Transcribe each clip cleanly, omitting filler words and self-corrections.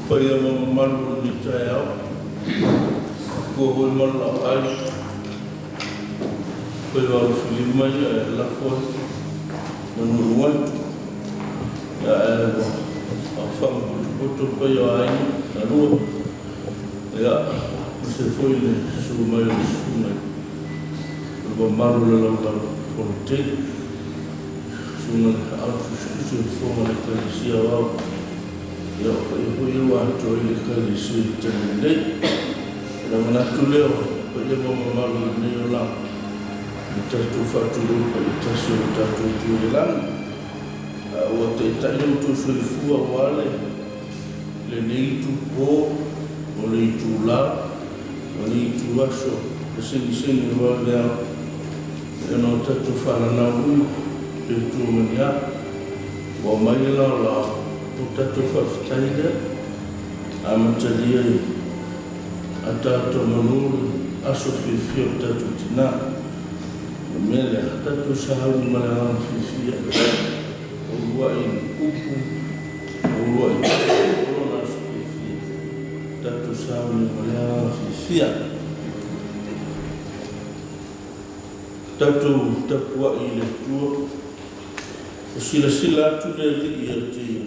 Paia ma mamalu o lenei taeao, matua foi ma le laoai, faiva alofilima ia e lafo atu ma nuu atu, ae ua aofaga potopoto le paia o aiga galue, ia, aemaise foi le susu mai o le susuga i le mamalu o le Laulau Fonotele, susuga i le Aao Tusitusi o le Fofoga o le Ekalesia Aoao, ia o paia foi ia ua atoa i le Ekalesia i le taimi nei. Ona manatu lea o paia ma mamalu i lenei olaga, ia tatou faatulou i le paia tasi o lo tatou Itu i le lagi, a ua taitai lo outou soifua aua lenei itupo, o le itula, o le ituaso e segisegi loa le ao, e ona o tatou faalanau uma, pe tu ma ni a, ua aumai le laolao, o tatou faafetai lea, amatalia i a tatou manu le aso fiafia o tatou tina. O le mea lea, tatou sauni ma le agaga fiafia, o uluai upu, o uluai o lona aso fiafia, tatou sauni ma le agaga fiafia. Tatou tapuai i le Atua, o silasila atu le Alii ia te ia,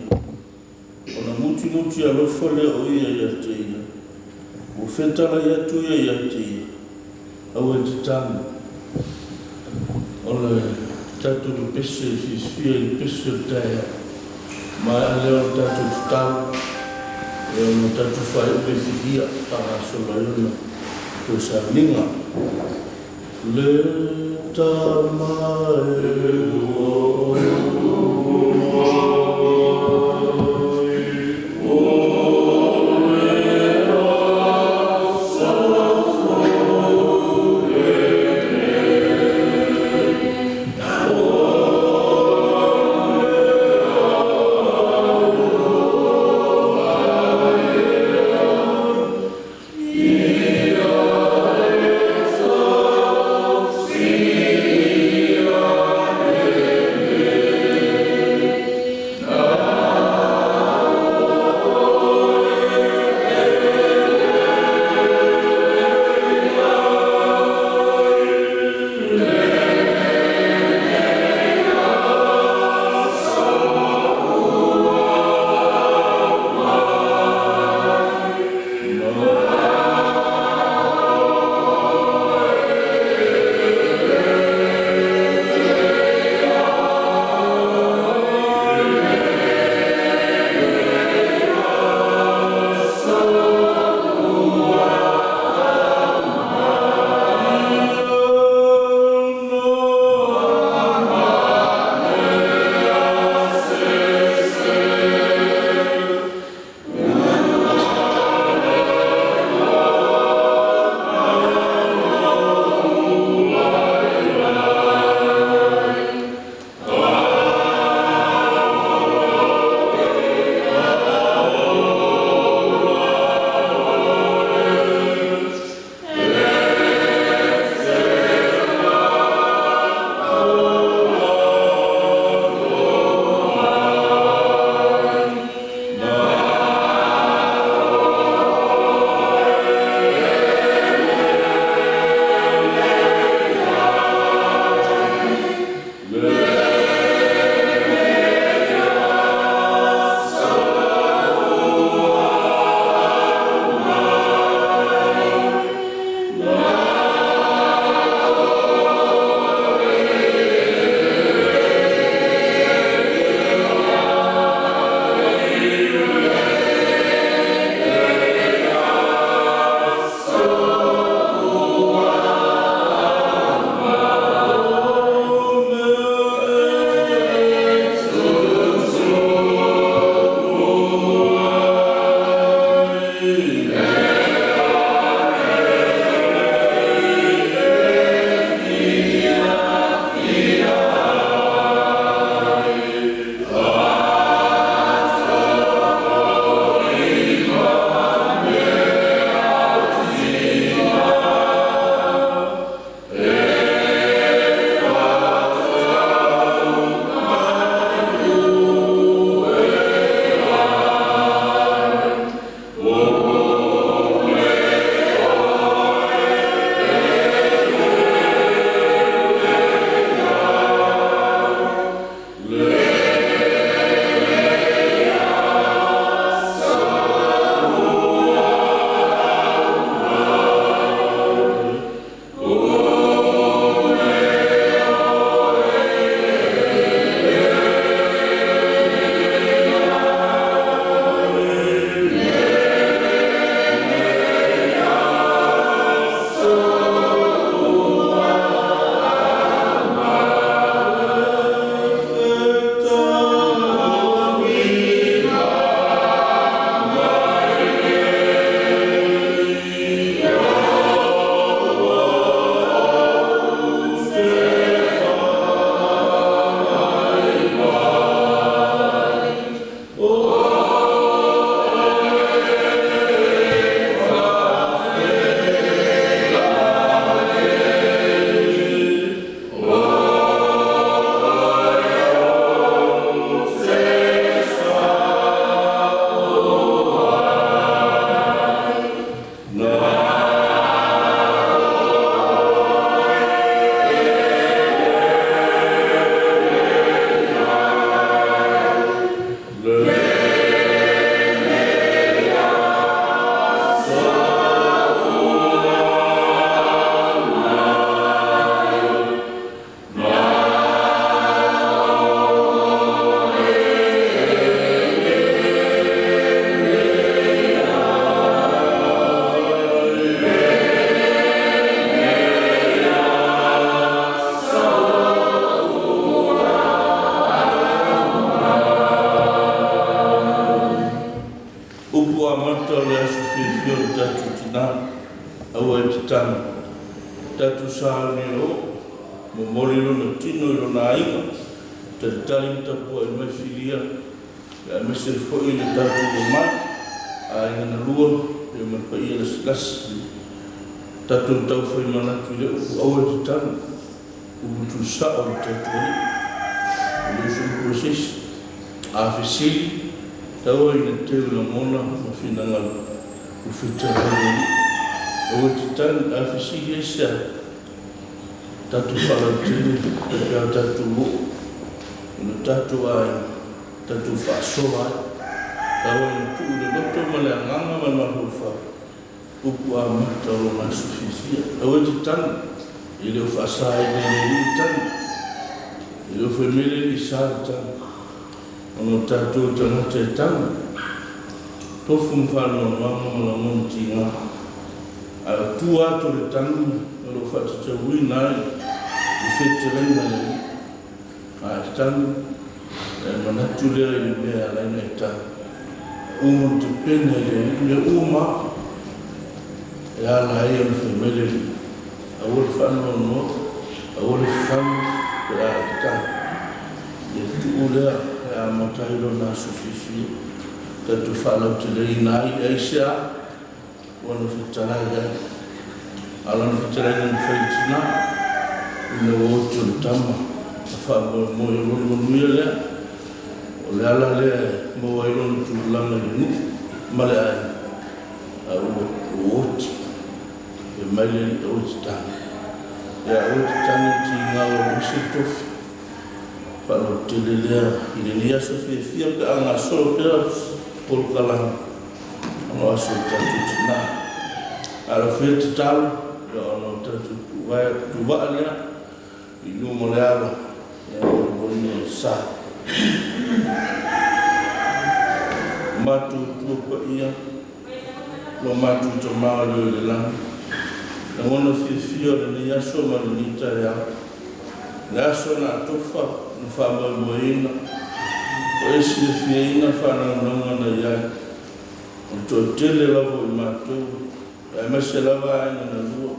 ona mutimuti alofa lea o ia ia te ia, ua fetalai atu ia ia te ia, aua e te tagi. O le tatou pepese fiafia i le pese o le taeao, maea lea o le tatou tatalo, e ona tatou faaiu le filia faagasolo ai ona toe sauniga. Le Tama e ua amata o le aso fiafia o le tatou tina, aua e te tagi. Tatou sauni e oo, momoli lona tino i lona aiga, talitali ma tapuai mai Filia, aemaise foi le tatou omai, aiga na lua, ia ma le paia lasilasi. Tatou taufai manatu i le upu aua e te tagi, upu tuusao o le tatou Alii. E le o se upu a se isi. A fesili, tau ai ina teu i lagona ma finagalo, ua fetalai le Alii. Aua e te tagi, a fesili aisea? Tatou faalautele pe a tatou oo i lo tatou aiga, tatou faasoa ai. Tau ai ina tuu i le loto ma le agaga ma le mafaufau, upu amata o lona aso fiafia. Aua e te tagi, e le o faasaina e le Alii le tagi, e le o fai mai le Alii sa le tagi. Ona o tatou o tagata e tagi, tofu ma faanoanoaga ma lagona tiga. Ae o tua atu o le tagi o lo o faatatauina ai le fetalaiga a le Alii. A e tagi, ona e manatu lea i le mea e ala ai ona e tagi. Uma ona tapena e le Alii mea uma lava e ala ai ona fai mai le Alii, Aua le faanoanoa, aua le fagu pe a e tagi. Ia tuu lea e amata ai lona aso fiafia, tatou faalauteleina ai le aisea ua na fetalai ai. A o lana fetalaiga na fai i le tina, ina ua oti o le tama, na faamoemoe o lona manuia lea, o le ala lea e maua ai lona tulaga i le nuu ma le aiga, a ua oti, fai mai le alii, aua e te tagi. Ia aua e te tagi i le tiga ua alu ese le tofi. Faalautele lea i lenei aso fiafia pe a gasolo pea polokalame ona o aso o tatou tina. A o fea tatalo, ia ona o tatou tuuvaa lea i luma o le ala ia molimolina e sa. Matou Atua paia, lo matou Tama o leo i le lagi, lagona fiafia o lenei aso ma lenei taeao. Le aso na atofa na faamoemoeina, o e silafiaina faanaunauga na i ai, o le toatele lava o i matou, aemaise lava aiga na lua.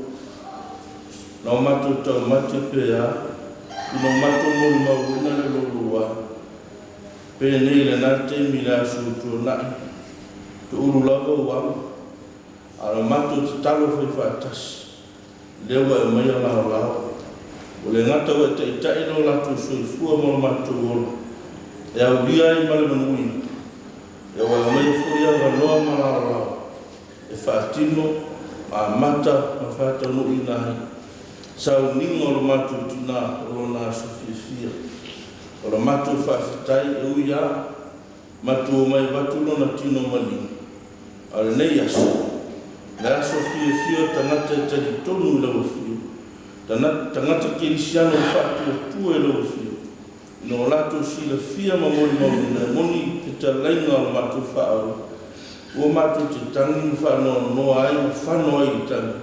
Na o matou taumate pe a, ina o matou molimauina le loulou ai. Penei lena taimi i le aso ua tuanai, toulu lava ou aga, a o matou tatalo fai faatasi, lea ua e aumaia laolao. Ua le gata ua e taitai lo latou soifua ma lo matou ola, e aulia ai ma le manuia, ia ua e aumaia foi avanoa ma laolao e faatino ma amata ma faataunuuina ai sauniga o lo matou tina o lona aso fiafia. O la matou faafetai e ui lava matou omai avatu lona tino maliu, a o lenei aso, le aso fiafia o tagata e talitonu i lau Afio, tagata kerisiano e faatuatua i lau Afio, ina ua latou silafia ma molimauina e moni fetalaiga o le matou faaola, ua matou te tagi ma faanoanoa ai ma fano ai i le tagi.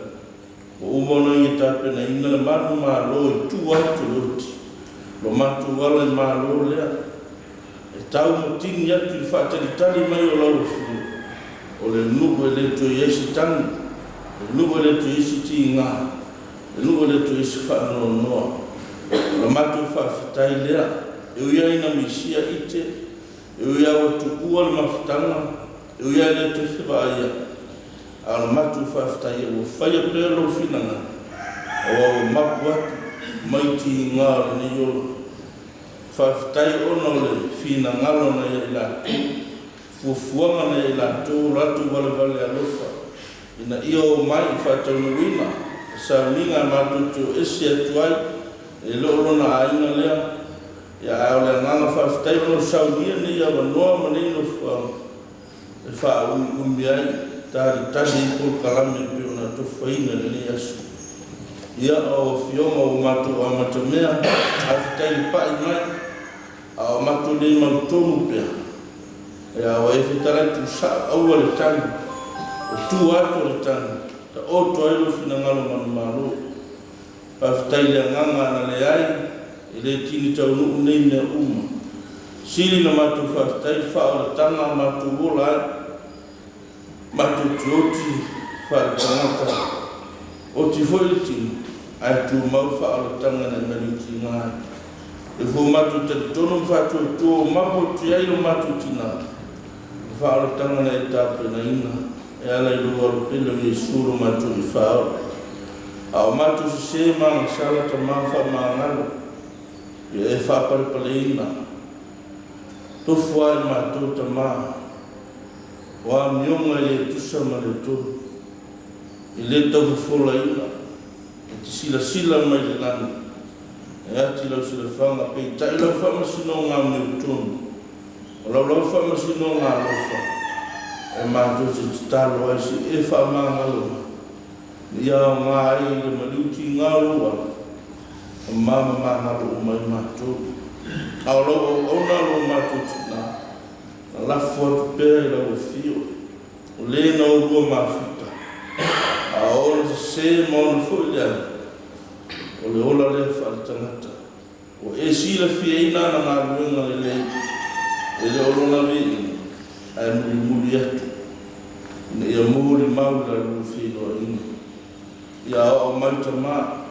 Ua uma ona ia tapenaina le manumalo i tua atu o le oti, lo matou ala i malo lea, e tau ma tini atu i le faatalitali mai o lau Afio, o le nuu e le toe i ai se tagi, le nuu e le toe i ai se tiga, le nuu e le toe i ai se faanoanoa. O le matou faafetai lea, e ui lava ina misia ite, e ui lava ua tuua le mafutaga, e ui lava e le toe fevaai, a o le matou faafetai ua faia pea lou finagalo, aua ua mapu atu mai tiga o lenei ola. Faafetai ona o le finagalo na ia i latou, fuafuaga na ia i latou o latou valevale alofa, ina ia omai i faataunuuina le sauniga a matou te o ese atu ai, e le o lona aiga lea, ia ae o le agaga faafetai ona o saunia nei avanoa ma nei nofoaga e faaumiumi ai, talitali ai polokalame e pei ona atofaina i lenei aso. Ia, o Afioga ua matou amatamea, faafetai le pai mai, a o matou le mautonu pea, ia ua e fetalai tuusao, aua le tagi, o tua atu o le tagi, taoto ai lou finagalo manumalo. Faafetai i le agaga ana leai, e le tini taunuu nei mea uma. Sili na matou faafetai le faaolataga a matou ola ai. Matou te oti faaletagata, oti foi le tino, ae tumau le faaolataga na e maliutiga ai. O lea foi ua matou talitonu ma faatuatua ua mapu atu i ai lo matou tina le faaolataga na e tapenaina e ala i lou Alo pele o Iesu lo matou Alii Faaola. A o matou sesē ma agasala, Tama faamagalo, ia e faapalepaleina. Tofu lava i matou, Tama, o amioga e le tusa ma le tonu, e le tau fofolaina, e te silasila mai le lagi, e ati lau silafaga, peitai lau faamasinoga amiotonu, o lau lava faamasinoga alofa, e matou te tatalo ai se i e faamagalo mai, ina ia aoga ai le maliu tiga o lou Alo, e mamamagalo uma ai matou. A o lau auauna lo matou tina, na lafo atu pea i lau afio, o le na oulua mafuta, a o ona sesē ma ona foi leaga, o le ola lea faaletagata, ua e silafiaina ana galuega lelei, e le o lona viiga, ae mulimuli atu, ina ia molimau i la lua feiloaiga. Ia aoao mai, Tama,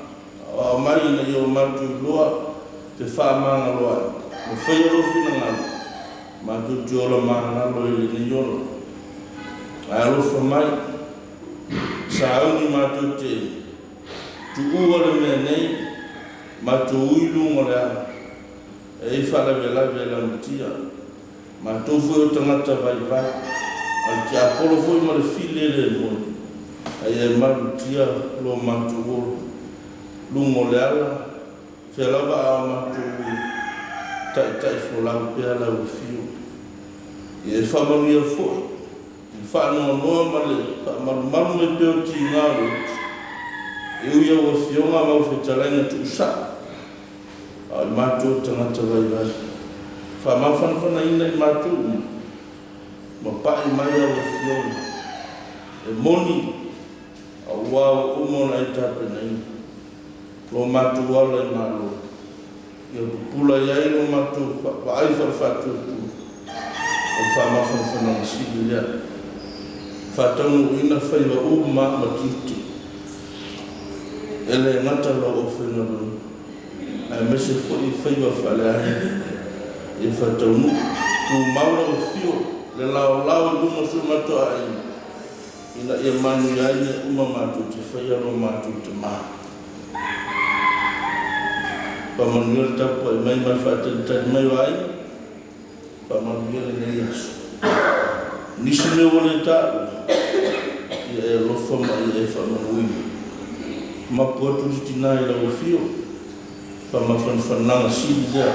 aoao mai ina ia o matou iloa fefaamagaloa'i ma faia lou finagalo, matou te ola magalo i lenei ola. Ae alofa mai, sauni matou te tuua le mea nei, matou ui i luga o le ala, e i ai faalavelave e laumatia. Matou foi o tagata vaivai, a o le tiapolo foi ma le fili e le moni, a ia e malutia lo matou ola. Luga o le ala, fea lava a o matou ui, taitaifolau pea lau afio. Ia e faamanuia foi i le faanoanoa ma le faamalumalu mai pea o tiga o le oti, e ui i au afioga ma au fetalaiga tuusao, a o i matou o tagata vaivai. Faamafanafanaina i matou uma, ma pai mai au afioga, e moni, auā ua uma ona e tapenaina lo matou ala i Malo, ia pupula i ai lo matou vaai faale-faatuatua, o le faamafanafanaga sili lea. Faataunuuina faiva uma ma tiute, e le gata lau aufaigaluega, aemaise foi faiva faaleaiga, ia faataunuu. Tumau lau afio le laolao i luga o si o matou aiga, ina ia manuia ai mea uma matou te faia lo matou Tamā. Faamanuia le tapuai mai ma le faatalitali mai o aiga, faamanuia lenei aso. O nisi mea ua le taua, ia e alofa ma ia e faamanuia. Mapu atu le tina i lau afio, faamafanafanaga sili lea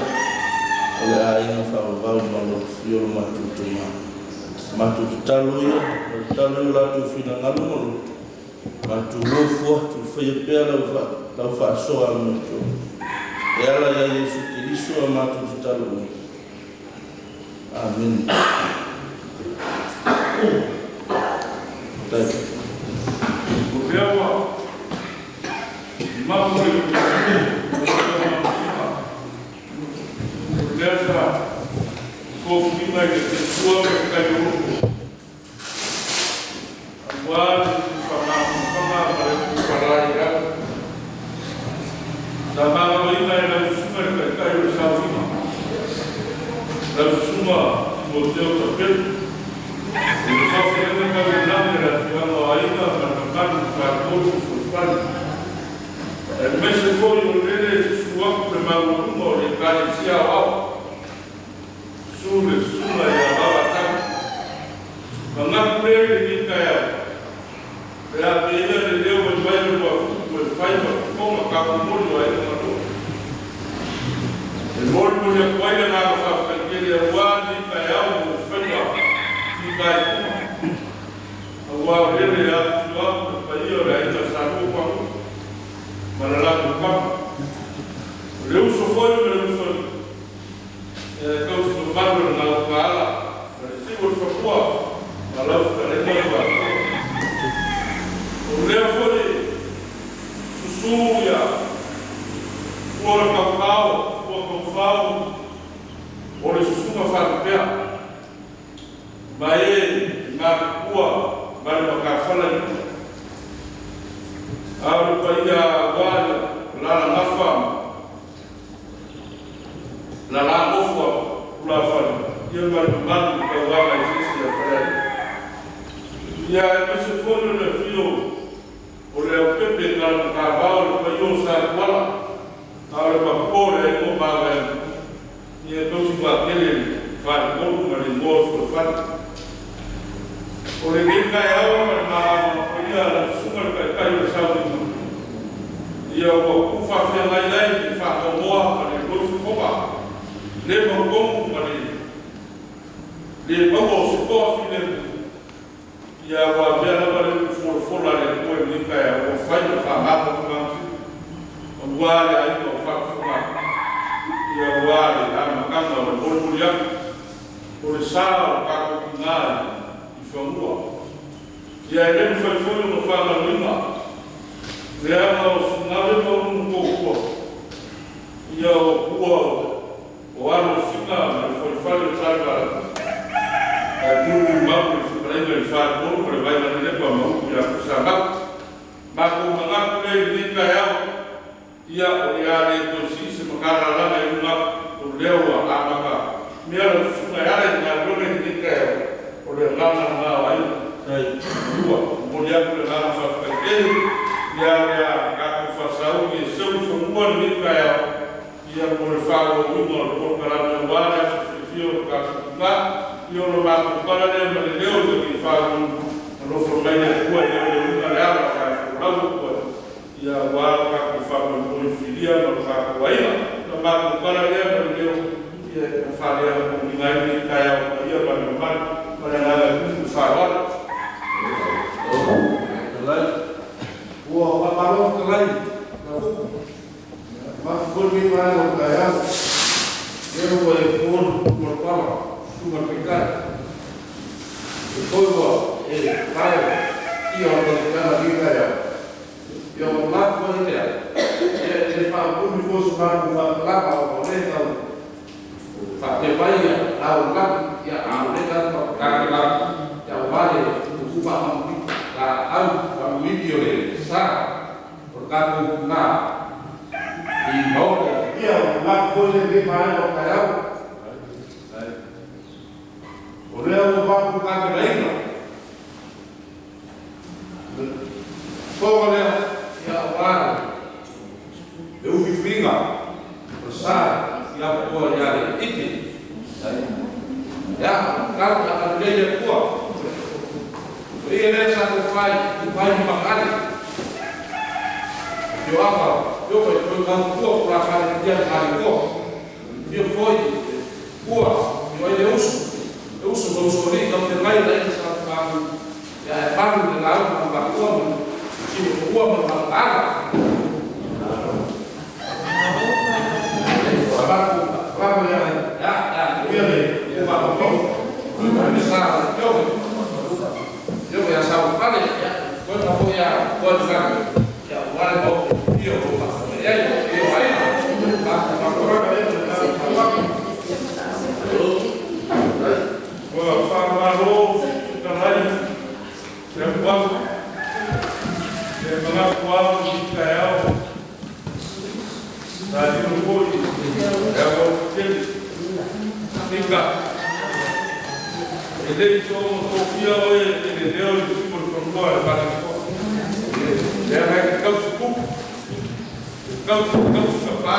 o le aiga faavavau ma lau afio lo matou Tamā. Matou tatalo ia, o le tatalo ia o latou finagalo ma loto, matou ofo atu, faia pea lau faasoa amiotonu. E ala ia Iesu Keriso a matou tatalo uma. Amene. Thank you. O lea ua mapu i le o lea sa tofiga i le Atua ma le Taiologo auā le faamafanafanaga ma le upufala i au. Sa magaloina e lau susuga le taitai o le sauniga, lau susuga Timoteo Tapelu, i le faafeagaiga tau i le lagi a le afioaga o Aiga ma le mamalu i le faletolu o Fuaifale, aemaise foi o lele e susu atu le maualuga o le Ekalesia Aoao, susu le susuga ia Vavatau. Manatu lea i lenei taeao, pe a avea le leo vaivai o Luafu'u e fai ma fofoga taumolimoli o aiga ma nuu. E molimoli atu ai le agaga faafetai tele auā lenei taeao mo faiva fitaituga, auā o lele e afifio atu le paia o le aiga Sa Luakuanuu ma le latou tama. O le uso foi ma le usoalii, e tausi mamalu e le gautaala ma le fiu o le fanua ma lau fetalaiga Luatua. O lea foi susu ia tua o le tautao, tua taufao o le susuga faalupea, ma e matutua. ma le makafala i uta. A o le paia aua le lalagafa lalagofo a tulafale ia ma le mamalu i tauaga eseese a Falealili. Ia aemaise foi o le afio o le Aupepe Kalamatavao, le paia o Satuala, a o le matua o le aiga o Mavaega, ia e tausi vaatele i le faletolu ma le igoa o Fuaifale. O lenei taeao ma le malama paia a lau Susuga le Taitai o le Sauniga, ia ua tuufaafeagai ai le faanoanoa ma le loifofoga le mautonu ma le le maua o se toafilemu, ia ua avea lava le upu folafola a le Atua i lenei taeao ua fai ma faamafanafanaga aua le aiga o faafofoga, ia aua le amataga o le molimoli atu o le sa o le tatou tina i fanua. Ia e le mafai foi ona faagaloina leaga o Sinave ma Ulumotootua, ia o tua o alo o Sina ma le fuaifale o Salevalasi, ae tulitulimau le fetalaiga i le Faletolu ma le Vaigalelepa ma upu ia Tuisamau. Matou manatu lea i lenei taeao, ia o le a le toe sii se matalalaga i luga atu, o lea ua amata mea lau susuga e ala i galuega i lenei taeao. O le agaga lena o aiga lua, momoli atu le agaga faafetai tele ia le a tatou faasauni e seu i fanua lenei taeao, ia mo le faaauauina o le polokalame aua le aso fiafia o le tatou tina. Ia o le matou tala lea ma le leo ina ia faaauauina. Alofa mai le Atua e leoleoina le ala o le folau atu ai, ia aua lo tatou faamoemoe filia ma lo tatou aiga. O le matou tala lea ma le leo, ia e faaleaogaina ai lenei taeao paia ma le mamalu ma le agaga tupu faaaloalo. Ua faamalo fetalai Nafuku. Mafu foi lenei vaega o le taeao. Lea ua e fua le tupu o le pala, susuga i le Taitai. E foi ua e pae ia o le tala i lenei taeao. Ia ua manatu ai lea, ia e le faapuni foi se matou faamatalaga ona o lea e tau faapea mai ia ao i lagi, ia a o lea tatou tapenapena ia aua le tuutuu faamanuiaau faamanuivi o le sa o le tatou tina i Maota. Ia ua manatu foi lenei vaega o le taeao, o lea ua matou tapenaina le toga lea ia aua le ufiufiga o le sa i apoa ia le ite. Ia, tau ia agalelei le Atua. O ia lea sa taufai tupai ma makale. Afioaga Ioga i toe mautua o la kale tia le kalikoa. Fia foi ua io ai le uso. Le uso ma uso li tau te ngai la ina sa famu. Ia e palu le lau ma ma ua ma si ua ma ma ala. Abaku abaku ya ya ya ia le ua ma ko. Ma sa Ioga. Ioga ya sa fale ya ko na fo ya ko sa ya wa le ko io ko ma ya io ai ma ma ko Ua faamalo fetalai le amuamu le manatu au i taeao sa lilo foi e auautetele ika e lei so'o tofia oe e le leo i tupu o le fanua e faletoa leaga e te tausi tupu e tausi tausi kapā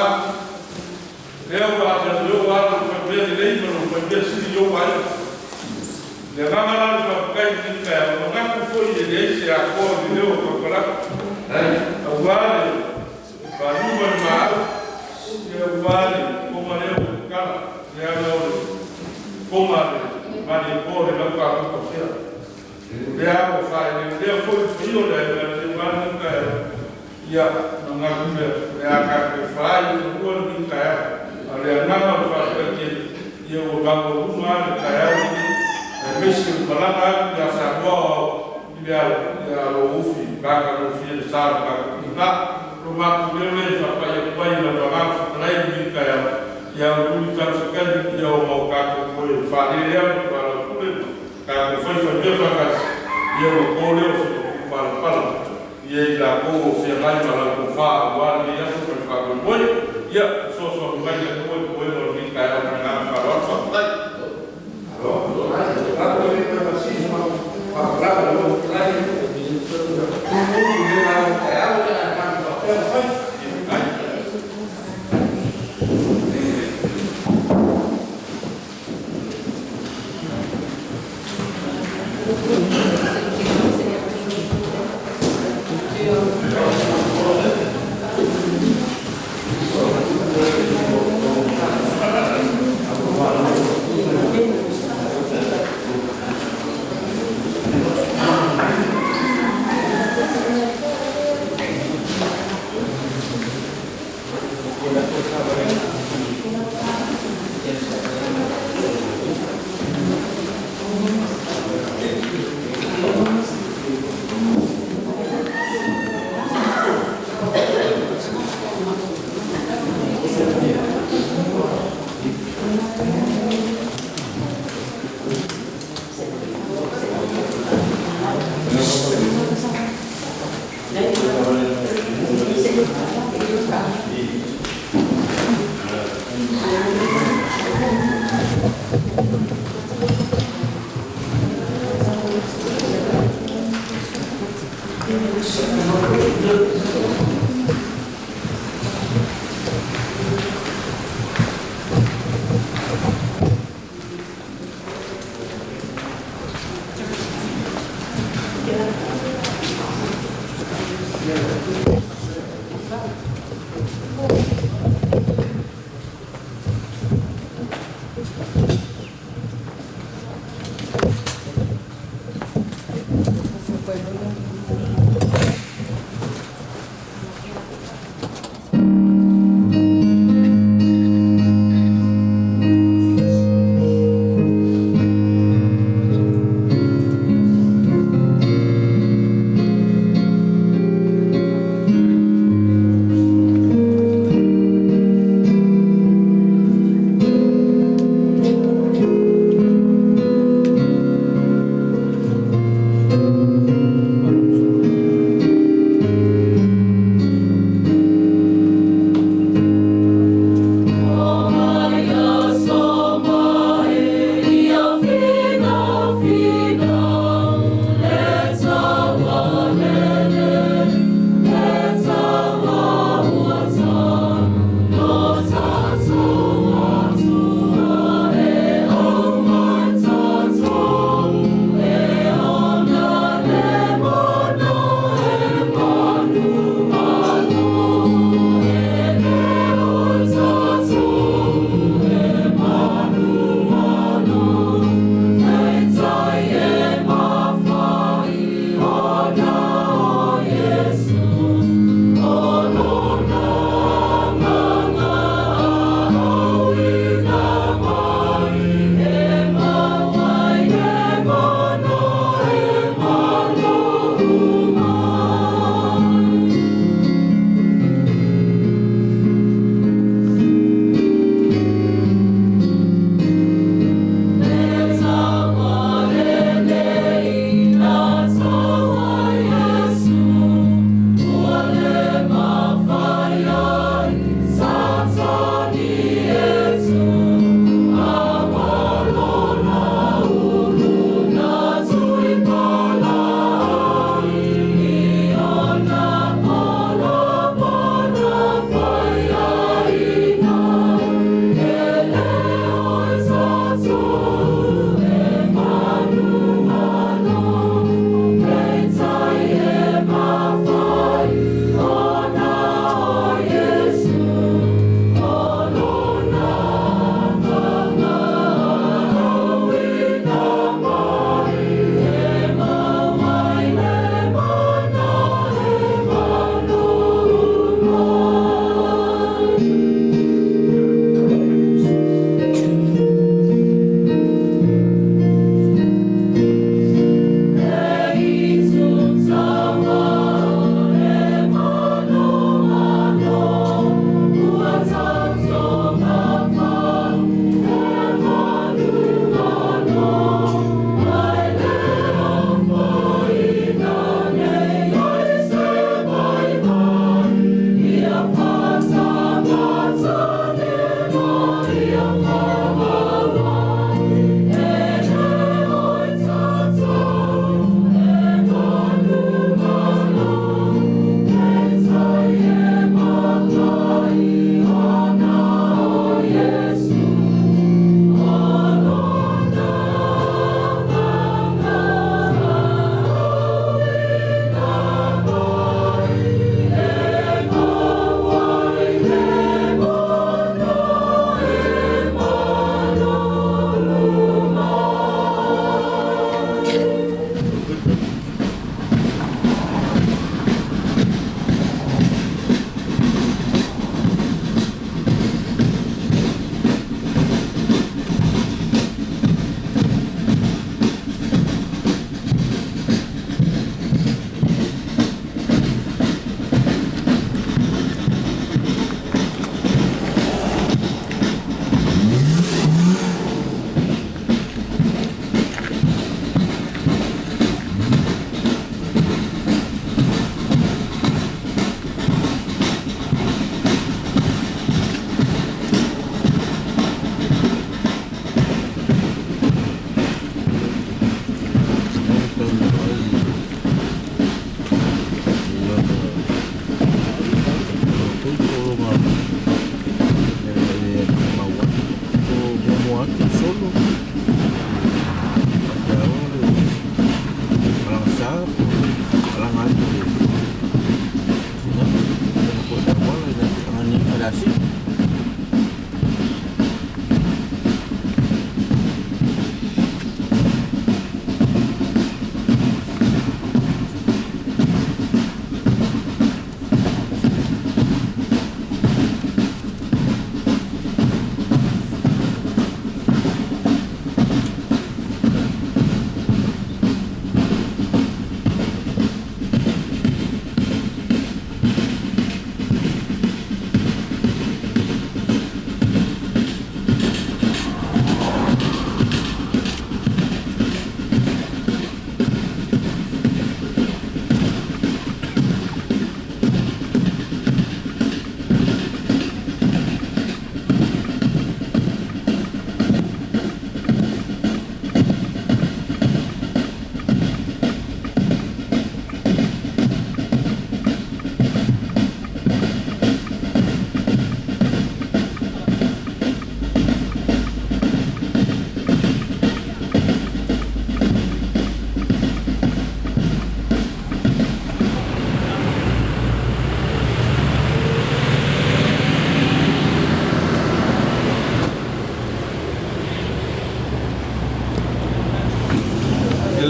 lea ua afiafi o alo le faimea lelei ma lou faimea sili i ou aiga. Le agaga la o le faafetai i lenei taeao, manatu foi e leai se atoa o le leo o Tautalagi aua le faaliu ma le maau, ia aua le koma lea ua tatala, leaga o le koma a le Malietoa le lau tatou tafea. O lea ua faeleelea foi le paia o le aiga aua lenei taeao, ia manatu lea o le a tatou fā i fanua lenei taeao. A o le agaga o le faafetai tele, ia ua magualuga lava le taeao lenei, aemaise o le malaga atu ia Samoa o i le alo ufi matagofie le sa o le tatou tina. O lo matou leo lea e faapai atu ai i lau agaga fetalai i lenei taeao, ia auliuli tausikali ia ona o tatou toe faalele ma faalaupule ma tatou faifai mea faatasi. Ia ua to lea o se mapu palapala ia i latou o feagai ma la outou fa aua lenei aso ma le faamoemoe. Ia fesoasoani mai le Atua i toega o lenei taeao. Ma le agaga faaaloalo, faafetai.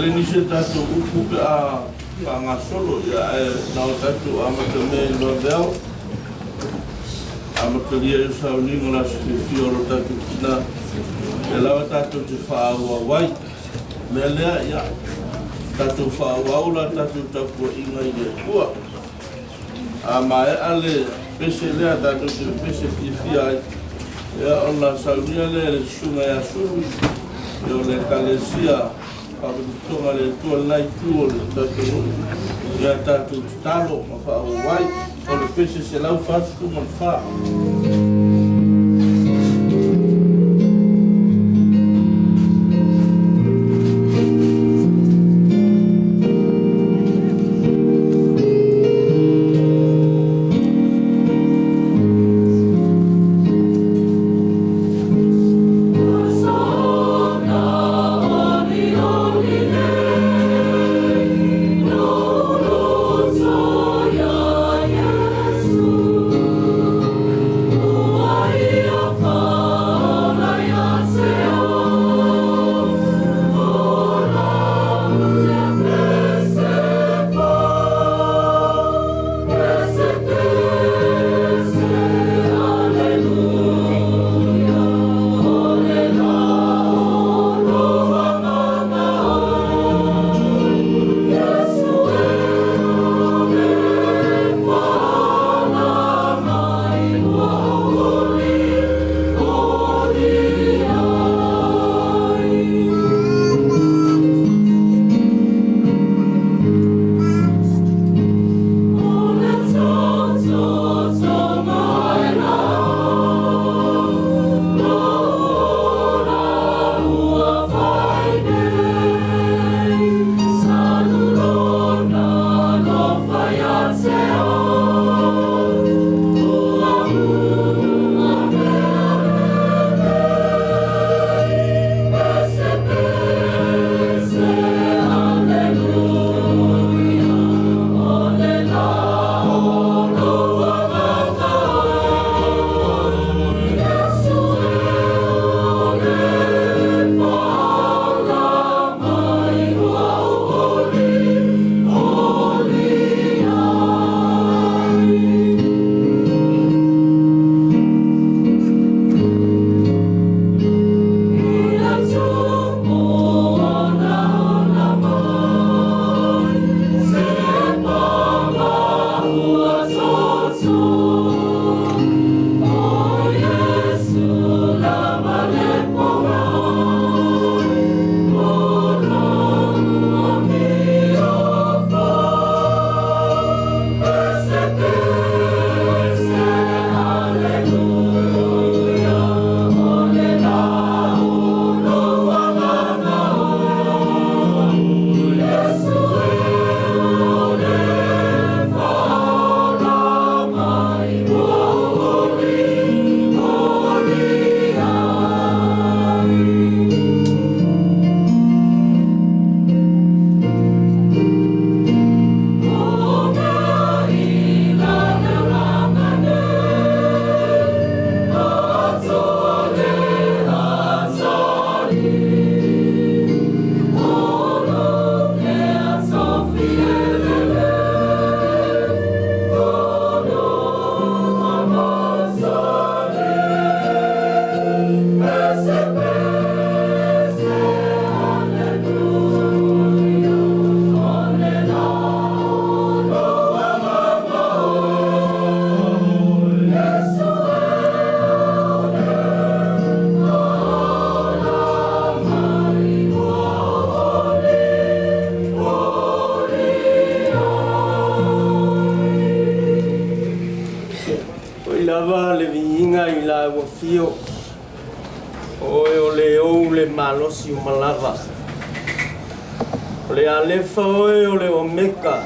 Tele nisi o tatou upu pe a faagasolo, ia ae na o tatou amatamea i le vaveao, amatalia ai o sauniga o le aso fiafia o lo tatou tina, lea lava tatou te faaauau ai. O le mea lea, ia tatou faaauau la tatou tapuaiga i le Atua. A maea le pese lea tatou te pepese fiafia ai, ia ona saunia lea e le Susuga ia Sulu, ia o le Ekalesia Faapotopotoga a le Atua i lena itu o le tatou nuu, ia tatou tatalo ma faaauau ai. O le pese 144. Oi lava le viiga i lau afio, o oe o le ou le malosi uma lava. O le Alefa oe o le Omeka,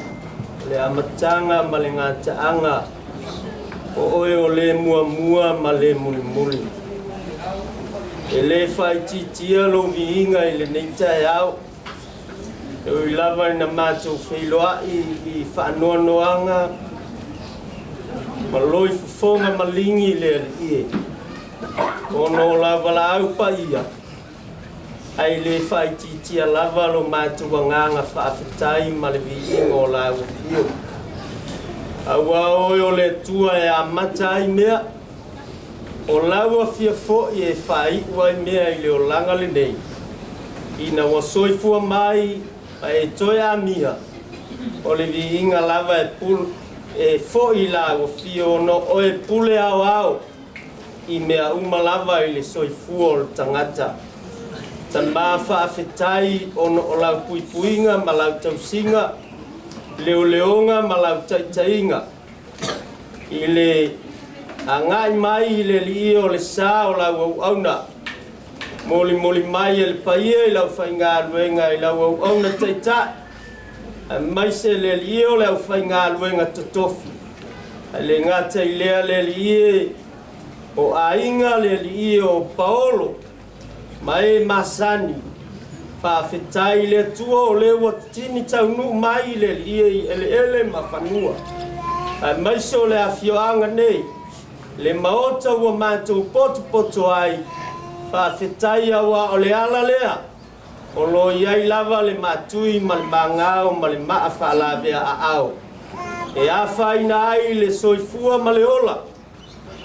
o le amataga ma le gataaga, o oe o le muamua ma le mulimuli. E le faaitiitia lou viiga i lenei taeao, e ui lava ina matou feiloai i faanoanoaga ma loi fofoga maligi le Alii e, ona o la valaau paia. Ae le faaitiitia lava lo matou agaga faafetai ma le viiga o lau afio. Auā oe o le Atua e amata ai mea, o lau afio foi e faaiu ai mea i le olaga lenei, ina ua soifua mai ma e toe amia, o le viiga lava e pule e foi i lau afio ona o oe e pule aoao i mea uma lava i le soifua o le tagata. Tama faafetai ona o lau puipuiga ma lau tausiga, leoleoga ma lau taitaiga i le agai mai i le alii o le sa o lau auauna. Molimoli mai e le paia i lau faigaluega i lau auauna taitai, aemaise le alii o le aufaigaluega totofi. Ae le gata i lea le alii e o aiga le alii o Paolo ma e masani. Faafetai i le Atua o lea ua tini taunuu mai le alii i eleele ma fanua, aemaise o le afioaga nei, le maota ua matou potopoto ai. Faafetai auā o le ala lea o lo o i ai lava le matui ma le magao ma le maa faalavea aao e afaina ai le soifua ma le ola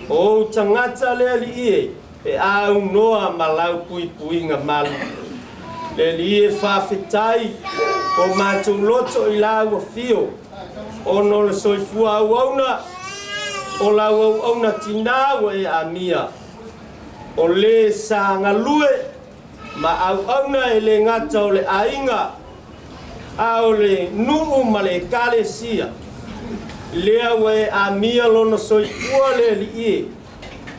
o ou tagata le alii e pe a aunoa ma lau puipuiga malu. Le alii e faafetai ko matou loto i lau afio ona o le soifua auauna o lau auauna tinā ua e amia, o le sa galue ma auauna e le gata o le aiga a o le nuu ma le ekalesia. Lea ua e amia lona soifua le alii e,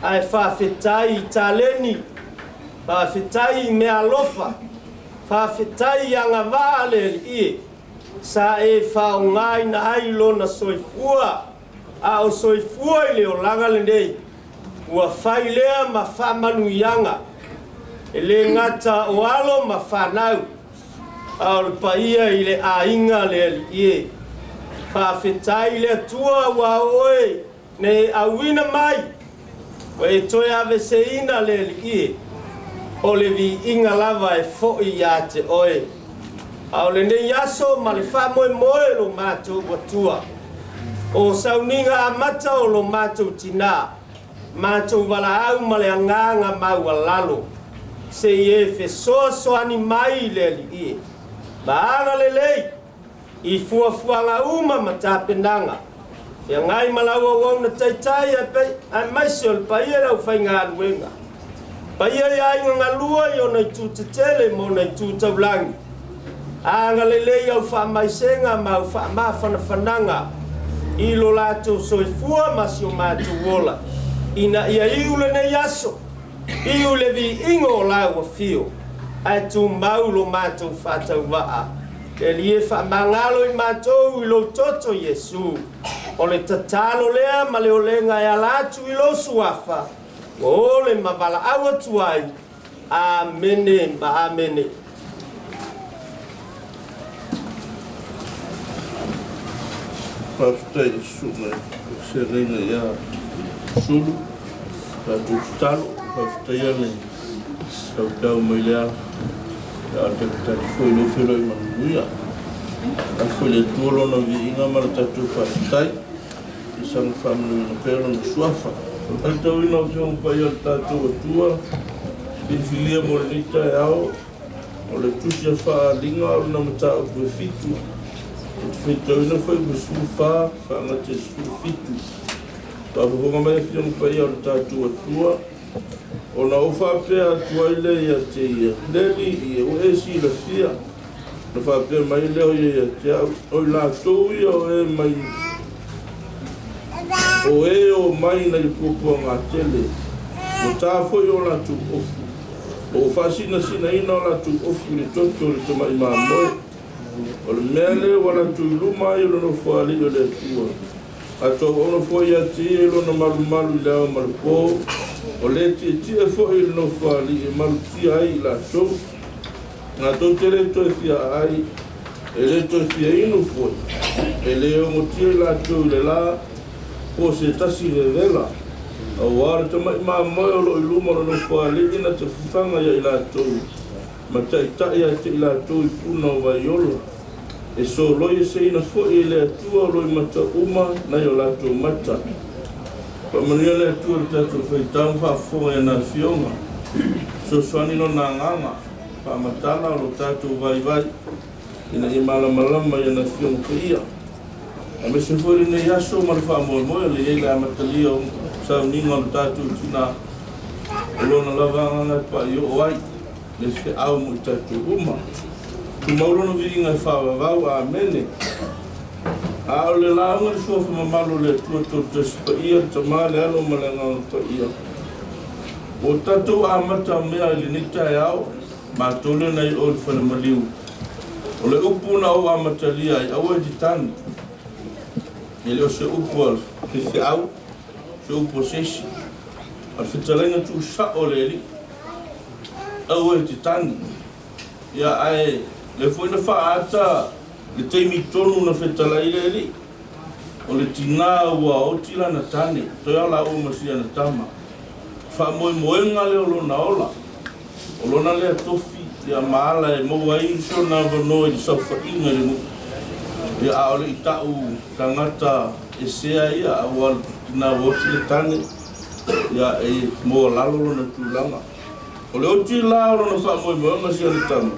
ae faafetai i taleni, faafetai i meaalofa, faafetai i agavaa le alii e, sa e faaaogaina ai lona soifua a o soifua i le olaga lenei. Ua fai lea ma faamanuiaga e le gata o alo ma fanau, a o le paia i le aiga le alii e. Faafetai i le Atua ua oe na e auina mai, ua e toe aveseina le alii e, o le viiga lava e foi ia te oe. A o lenei aso ma le faamoemoe lo matou Atua, o sauniga amata o lo matou tinā, matou valaau ma le agaga maualalo, se i e fesoasoani mai le alii e, ma agalelei i fuafuaga uma ma tapenaga, feagai ma lau auauna taitai aemaise o le paia i le aufaigaluega, paia i aiga galua i ona itu tetele ma ona itu taulagi. Agalelei au faamaisega ma au faamafanafanaga i lo latou soifua ma si o matou ola, ina ia iu lenei aso, iu le viiga o lau afio, ae tumau lo matou faatauvaa. Le Alii e faamagalo i matou i lou toto Iesu. O le tatalo lea ma le olega e ala atu i lou suafa, ua ole ma valaau atu ai. Amene ma amene. Faafetai i le susuga i le feagaiga ia Sulu, tatou tatalo, faafetaia le tautau mai lea, a o le talitali foi i lou feiloai manuia. Lafo i le Atua lona viiga ma le tatou faafetai, ia saga faamanuiaina pea lona suafa. Faitauina o Afioga Paia o le tatou Atua, filifilia mo lenei taeao, o le Tusi a Faaaliga o lona mataupu e 7, ou te faitauina foi ua 14 faagata i le 17. Faafofoga mai Afioga Paia o le tatou Atua, ona ou faapea atu ai lea ia te ia, le Alii e, ua e silafia. Na faapea mai lea o ia ia te au, o i latou ia o e mai o e o mai nai le puapuagatele, ua ta foi o latou ofu, ma ua faasinasinaina o latou ofu i le toto o le tamai mamoe. O le mea lea ua latou i luma ai o le Nofoalii o le Atua, a tauauna foi ia te ia i lona malumalu i le ao ma le po, o le tietie foi i le Nofoalii e malutia ai i latou. Latou te le toe fia aai, e le toe fia inu foi, e le ogotia i latou i le la, po o se tasi vevela, auā o le tamai mamoe o lo o i luma o le Nofoalii na te fafaga ia i latou. Ma taʻitaʻi ia te i latou i puna o Vaiola, e soloi eseina foi e le Atua o loimata uma nai o latou mata. Faamanuia le Atua i le tatou faitau ma faafofoga i ana Afioga. Fesoasoani Lona Agaga, faamatala o lo tatou vaivai, ina ia malamalama i ana Afioga Paia. Aemaise foi lenei aso ma le faamoemoe o le i ai le amatalia o sauniga o le tatou Tina, o Lona lava Agaga e paaioo ai le feau mo i tatou uma. Tumau Lona viiga e faavavau. Amene. A o le lauga i le Suafa mamalu o le Atua Toatasi Paia, le Tama, le Alo ma le Agaga Paia. Ua tatou amata mea i lenei taeao, matou lea nai o i le falemaliu. O le upu na ou amatalia ai, aua e te tagi. E le o se upu a le faifeau, se upu a se isi. A o le fetalaiga tuusao o le Alii, aua e te tagi. Ia, ae lea foi na faaata le taimi tonu na fetalai le Alii, o le tinā ua oti lana tane, toe a laua ma siana tama. Faamoemoega lea o lona ola, o lona lea tofi, ia ma ala e maua ai sona avanoa i le saofaiga i le nuu. Ia, a o le i ta'u tagata esea ia, a ua tinā ua oti le tane, ia e moalalo lona tulaga. O le oti la o lona faamoemoega siana tama,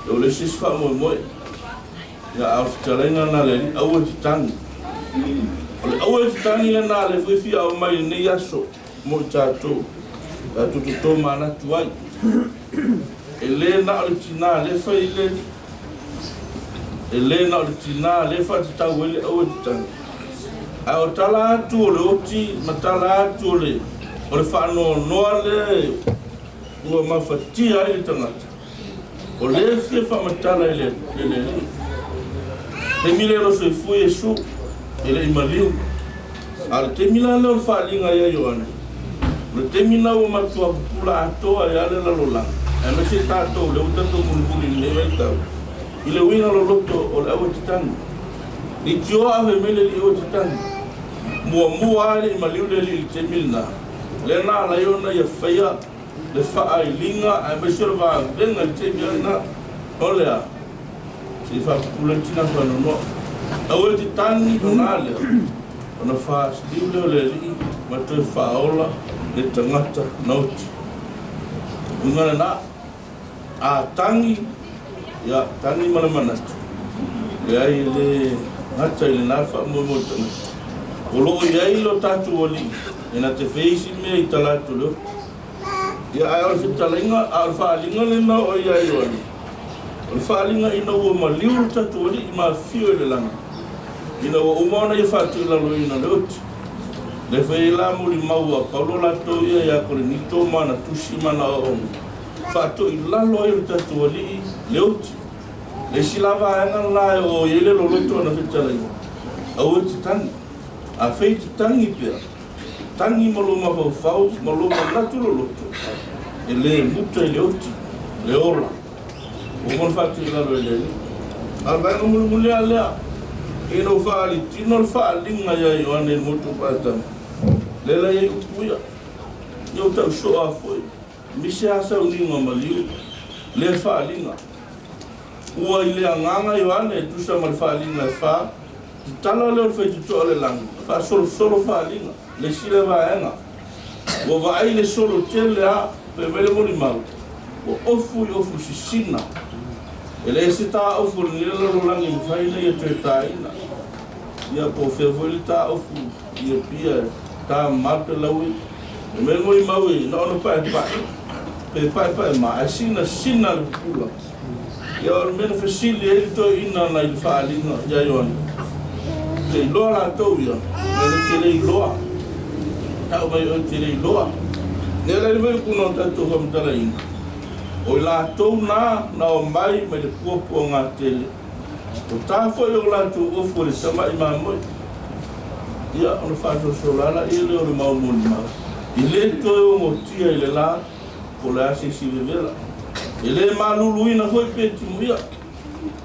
ia ua leai se isi faamoemoe. Ia, a o le fetalaiga lena a le Alii, aua e te tagi. O le aua e te tagi lena lea foi e fia aumai i lenei aso mo i tatou, tatou te tomanatu ai. E le na o le tinā lea e fai i le, e le na o le tinā lea e faatatau ai le aua e te tagi. Ae o tala atu o le oti ma tala atu o le, o le faanoanoa lea ua mafatia ai le tagata, O lea e fia faamatala i le Alii. Taimi lea o lo o soifua Iesu, e le i maliu. A o le taimi la lea o le faaaliga ia Ioane, o le taimi lena ua matua pupula atoa ai lava le lalolagi, aemaise tatou lea ua tatou mulimuli i lenei vaitau, i le uiga loloto o le auatatagi. Leitioa ave mai le Alii auatatagi. Muamua lava e le i maliu le Alii i le taimi lena, lea na ala ai ona ia faia le faailiga aemaise o le vavega i le taimi lena. O le a? Se i faapupula ai le tina faanoanoa. Aua e te tagi ona a lea, ona faasiliu lea o le Alii ma toe faaola le tagata na oti. Uiga lena, a tagi, ia tagi ma le manatu, leai e le gata i lena faamoemoe tagata. O lo o i ai lo tatou Alii e na te fai isi mea i tala atu o le oti. Ia, ae o le fetalaiga, a o le faaaliga lena o ia Ioane, o le faaaliga ina ua maliu lo tatou Alii ma afifio i le lagi, ina ua uma ona ia faatuilaloina le oti. Lea foi ai la molimau a Paulo latou ia ia Korinito ma ana tusi ma ana aoaoga, faatoilalo ai o le tatou Alii le oti. Le isi la vaega lena e oo i ai le loloto o ana fetalaiga, aua e te tagi. Afai e te tagi pea, Tagi ma lou mafaufau ma lou manatu loloto, e le muta i le oti, le ola. Ua uma ona faatuilalo e le Alii. A o le vaega mulimuli lava lea, ina ua faalitino le faaaliga ia Ioane i le motu o Patamo, lea la e i ai upu ia, Ia ua tau soo lava foi, misi lava sauniga maliu lea faaaliga. Ua i le agaga Ioane e tusa ma le faaaliga e fa, Tatala lea o le faitotoa o le lagi, faasolosolo faaaliga, le isi lea vaega. Ua vaai le solo tele a, fai mai le molimau, ua ofu i ofu sisina. E leai se taofu o lenei lalolagi e mafai ona ia toe taina. Ia po o fea foi le taofu i Apia e ta mamao pe laui. Fai mai le molimau e na ona paepae, pe paepae ma, ae sinasina le pupula. Ia o le mea na fesili ai le toeaina na i le faaaliga ia Ioane, te iloa latou ia, mea na te le iloa. Tau mai oe te le iloa. Lea la i le fuaiupu na o tatou faamatalaina, o i latou na na omai mai le puapuaga tele, o ta foi o latou ofu e le tama'i mamoe. Ia ona faasoasola laia lea o le mau molimau, e le toe ogotia i le la, po o le a se isi vevela. E le maluluina foi pe timuia.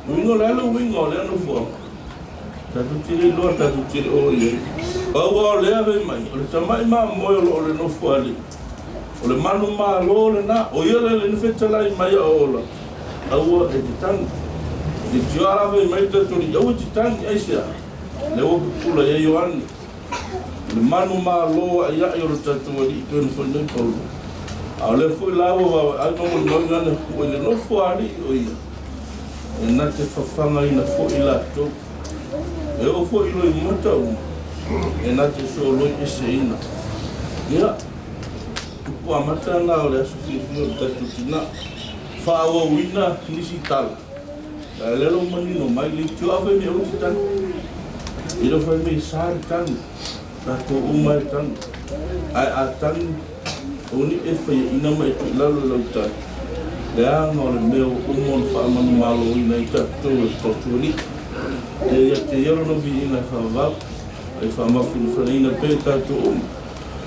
Uiga o le a le uiga o lea nofoaga? Tatou te le iloa, tatou te le o i ai. Pau lava o lea fai mai, o le tama'i mamoe o lo o le nofo alii. O le manumalo lena, o ia lea le fetalai mai a ola, aua e te tagi. Le tio ala fai mai tatou alii, aua e te tagi, aisea? Lea ua pupula i ai Ioane. O le manumalo a'ia'i o le tatou Alii pei ona fai mai Paulo. A o lea foi la ua vaavaai ma molimauina ane ua i le nofo a alii o ia, e na te fafagaina foi latou. E oo foi i loimata uma, e na te soloi eseina. Ia, tupu amata na o le aso fiafia o le tatou tina. Faaauauina nisi tala. A lea ua manino mai le leitioa fai mai aua te tagi. E le o fai mai sa le tagi, tatou uma e tagi. Ae a tagi, aua ne i e faiaina ma e tuu i lalo i lau tagi, leaga o le mea ua uma ona faamanumaloina ai tatou e le tatou Alii. E ia te ia lona viiga e faavavau, a ia faamafanafanaina pea i tatou uma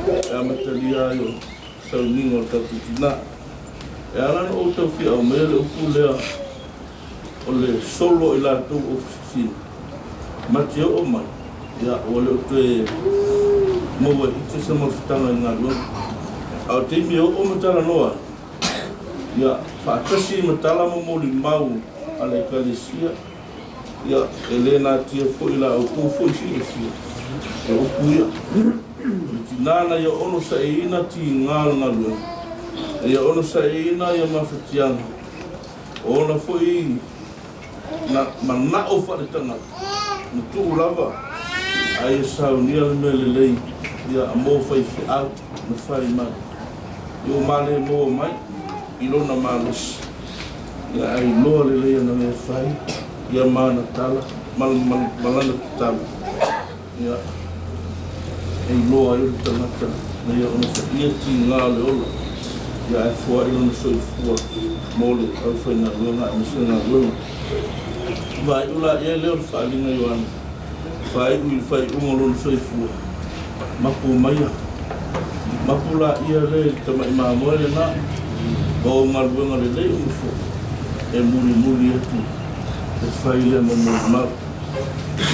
e amatalia ai o sauniga o le tatou tina. E ala ona ou tau fia aumaia le upu lea o le solo i latou ofisa sili ma te oo mai, ia ua le o toe maua e ite se mafutaga i galuega. A o taimi e oo ma talanoa ai, ia faatasi ma tala ma molimau a le Ekalesia, ia e le natia foi la outou foi silafia e upu ia. O le tinā na ia onosaiina tiga o le galuega, na ia onosaiina ia mafatiaga, o ona foi na manao faaletagata, na tuu lava a ia saunia le mea lelei ia mo faifeau na fai mai. Ia ua malē maua mai i lona malosi, ia ae iloa lelei ana mea fai, ia ma ana tala ma lana tatalo, ia e iloa ai o le tagata na ia onosaia tiga o le ola, ia ae foai lona soifua mo le aufaigaluega aemaise galuega. Vaaiu laia lea o le faaaliga Ioane, faaiu i le faaiuga o lona soifua, mapu maia, mapu laia lea i le tama'i mamoe lenā, ma o galuega lelei uma foi, e mulimuli atu e fai lea ma molimau.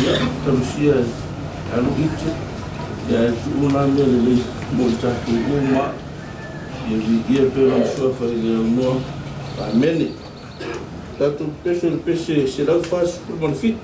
Ia, talosia e alu ite, ia e tuu nā mea lelei mo i tatou uma, ia viia pea lona suafa i le aunoa. Amene. Tatou pese le pese 147.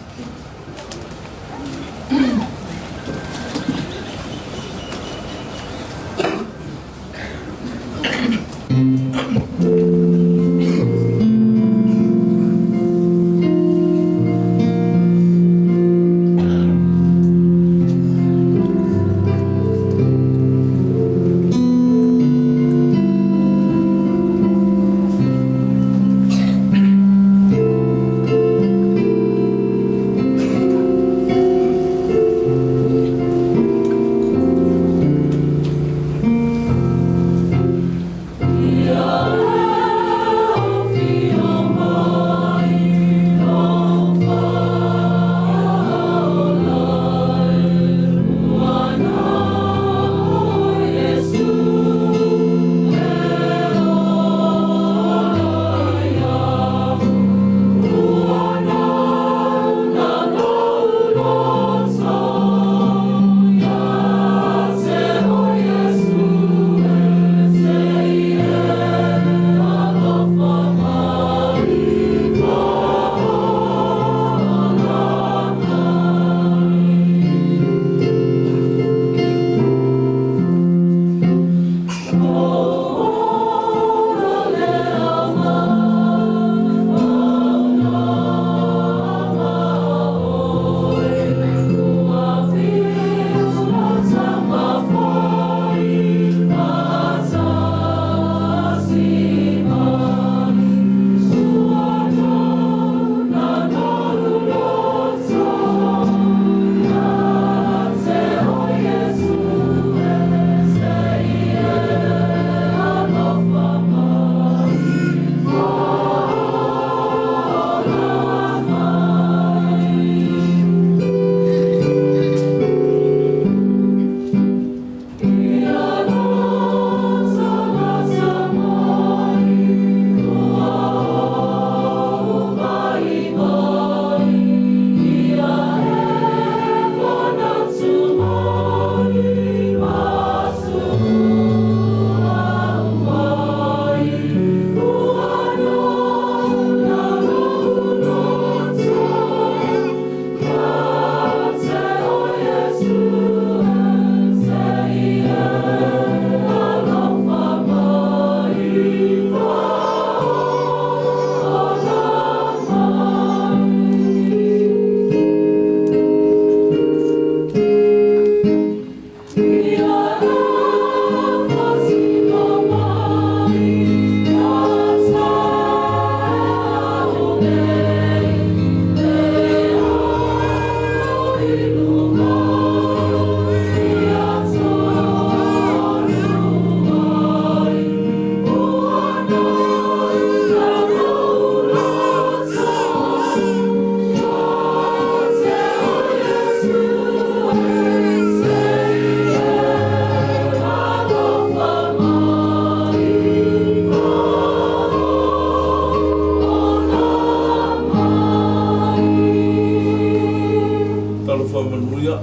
Ia,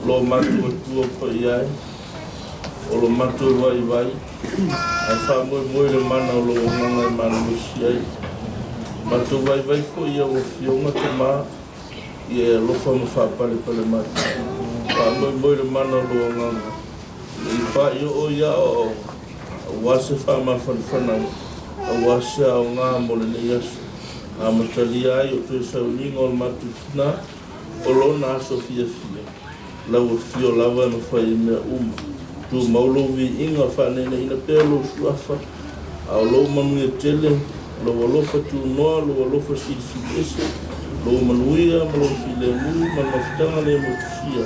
lo matou Atua paia e, o lo matou vaivai, ae faamoemoe i le mana o lou Agaga e malolosi ai. Matou vaivai foi i au Afioga, Tama, ia e alofa ma faapalepale matou. Faamoemoe i le mana o lou Agaga, ina ia faaioo i aoaoga, aua se faamafanafanaga, aua se aoga mo lenei aso. Amatalia ai o toe sauniga o le matou tina, o lona aso fiafia, lau afio lava e mafai ai mea uma. Tumau lou viiga, faaneeneina pea lou suafa, a o lou manuia tele, lou alofa tunoa, lou alofa silisili ese, lou manuia ma lou filemu ma le mafutaga le motusia,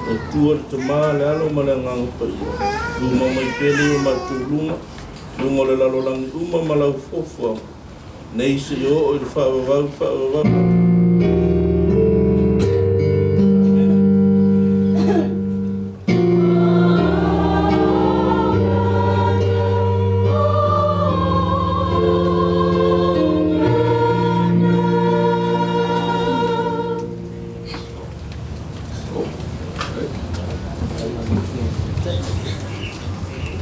le Atua le Tama, le Alo ma le Agaga Paia, tumau mai pea le o matou luga, luga o le lalolagi uma ma lau fuafuaga, nei seia oo i le faavavau faavavau.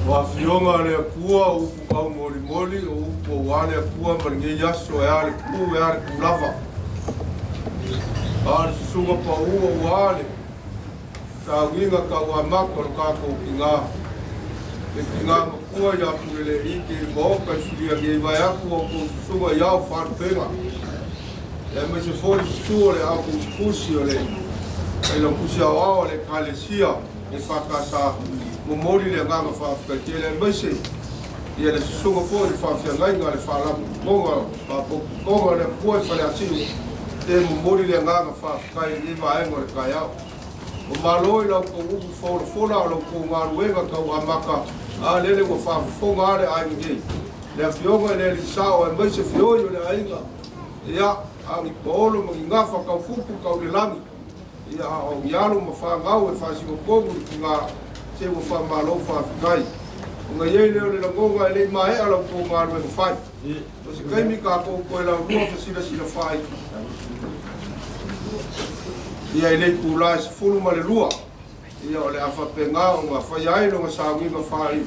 O afioga a le Atua o upu taumolimoli o upu aua le Atua ma lenei aso e a le ku e a le kulava. A le susuga pau aua le sauiga tauamata o le tatou tina. Le tina matua ia Puleleiki i le maota i sulia nei vae atu o outou susuga i ao faalupega. Aemaise foi le susu o le au tusitusi o le Failautusi Aoao a le Ekalesia EFKS, momoli le agaga faafetai tele aemaise ia le susuga foi i le faafeagaiga a le Faalapotopotoga Faapotopotoga o le Atua i Faleasiu, e momoli le agaga faafetai i lenei vaega o le taeao. O malo i la outou upu folafola o la outou galuega tau amata, a lele ua faafofoga a le aiga nei, le afioga i le alii sao aemaise feoi o le aiga, ia, a o ni paolo ma ni gafa tau fupu tau le lagi, ia, a o ni alo ma fanau e faasinotogu i le tina, se ua faamalo faafetai. Ona i ai lea o le lagona e le i maea la outou galuega fai. O se taimi tatou toe laulua fasilasila fai ia i le itula e 12, ia o le a faapena ona faia ai lona sauniga faaiu,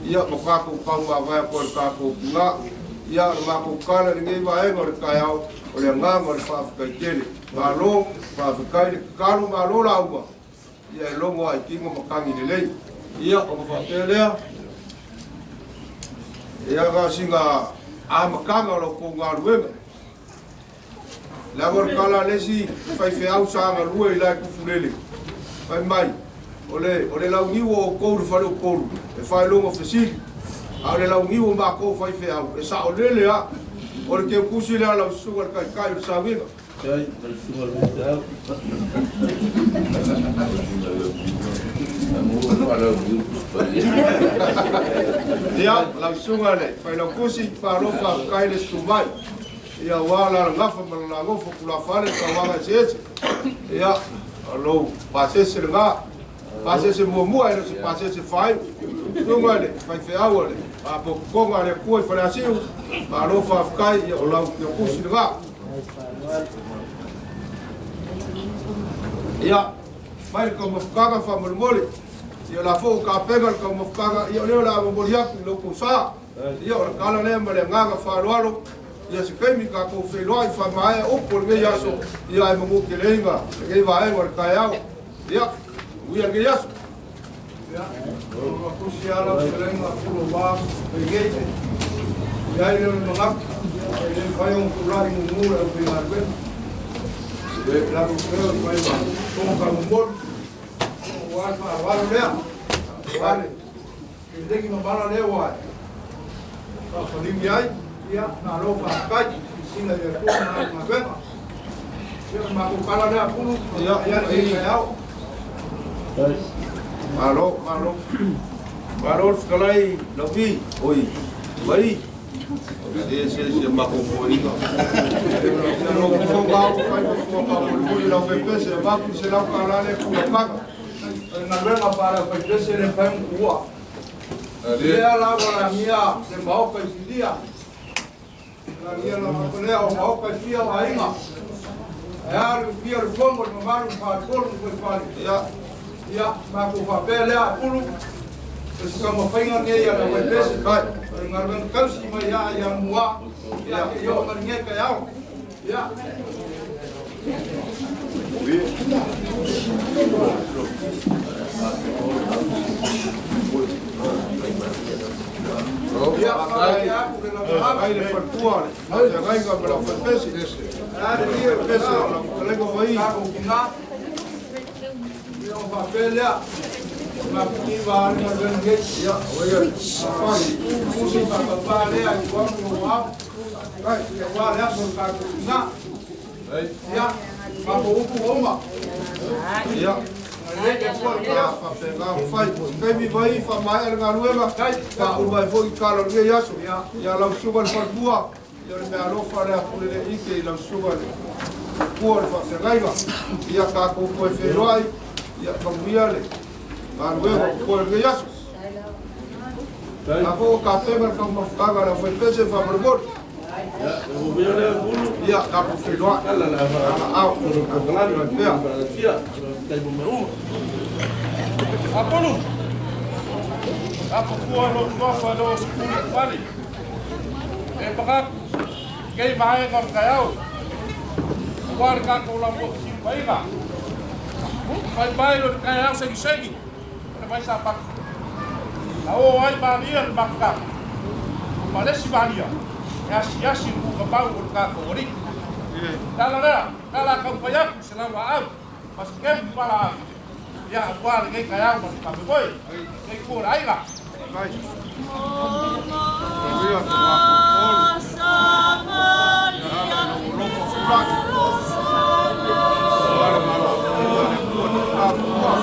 ia ma tatou taumavae atu ai le tatou tina. Ia o le matou tala i lenei vaega o le taeao, o le agaga o le faafetai tele. Malo, faafetai le tatalo, malo lauga, ia e logo lava i tino matagi lelei. Ia ona faapea lea, ia na o sina amataga o la outou galuega. Leaga o le tala a le isi faifeau sa galue i la e Tufulele, fai mai, o le, o le launiu o outou i le fale Upolu, e faailoga fesili, a o le launiu o matou faifeau, e saolele lava. O le teutusi lea a lau susuga i le Taitai o le Sauniga. Faafetai lau susuga i le faifeau. Ia, lau susuga i le Failautusi, malo faafetai le susu mai. Ia aua la gafa ma le lagofo tulafale tauaga eseese. Ia, o lou pasese lena. Pasese muamua e le o se pasese faaiu. Susuga i le faifeau o le Faalapotopotoga a le Atua i Faleasiu, malo faafetai, ia o lau teutusi lena. Ia, mai le taumafataga faamolemole. Ia o la foi ua tapena le taumafataga, ia o lea o le a momoli atu i lo outou sa. Ia o le tala lea ma le agaga faaaloalo, ia se taimi tatou feiloai faamaea upu o lenei aso, ia ae manuteleina lenei vaega o le taeao. Ia, manuia lenei aso. Ia, ua tusi lava lau fetalaiga Pulowa Feigei. I ai lea o le manatu, e le mafai ona tulai mumu le aufaigaluega. E lava pea o le fai ma toga taumomoli, aua le faaaloalo lea, aua le lelegi mamala lea ua faafaligi ai. Ia, malo faafetai, silasila i le Atua ma ana galuega. Ia, o le matou tala lea Pulu, Ia, ia lenei taeao. Malo, malo. Malo le fetalai Lauvi, oi, Vai. Se, se, se matou poeina. Ia lou fofoga au fai ma fua faamolimoli lau faipese, avatu $100 lea kulakaga. O le galuega faale-aufaipese le mafai ona tuua. Lea lava lagia le maoka i Silia. Lagia lava lea o maoka i fia o aiga. Ae a le fia o le fono, le mamalu ma faletolu ma fuaifale. Ia, ia, matou faapea lea Apulu, o se taumafaiga lenei a le aufaipese, o le galuega tausi mai ia Ianuā, ia, seia oo mai lenei taeao. Ia. Ia, faamalie atu le laulelava. Ai le faletua le feagaiga ma le aufaipese. Pese o lau fetalaiga Vai. Tatou tina, ia ona faapea lea, matou a le galuega nei. Ia, oia, afai. Tusi faatauvaa lea i tuamu o ao, aua le aso o le tatou tina. Ia, matou upu ua uma. Ia. Agalelei le Atua i Ia, le faapena ona fai. Taimi vai faamaea le galuega, faaulu ai foi i tala o lenei aso. Ia lau susuga i le faletua, ia o le meaalofa lea a Puleleiite i lau susuga i le faletua o le faafeagaiga. Ia tatou toe feiloai, ia manuia le galuega o totoe o lenei aso. La foi o tapena le taumafataga a le aufaipese faamolemole. Ia, tatou feiloai. Alaau, tatou pea. Apulu! Apufua lo tuafa lo sikuli pali. E pakak, kei mahe ngor kayau. War ka ko la mo si paiga. Pai pai lo kayau segi segi. Ne mai sa pak. La o ai maria le makka. Palesi maria. E asi asi ku ka pau o ka ko ori. Tala lea, tala ka payaku se la wa au. Pas kem pala au. Ia ua le kei kayau ma ka me koi. Kei ko lai la. Vai. Ia, te mapopolu. Ia, alofa fulaki. Ia, le malo, ia, le kua, te tapua.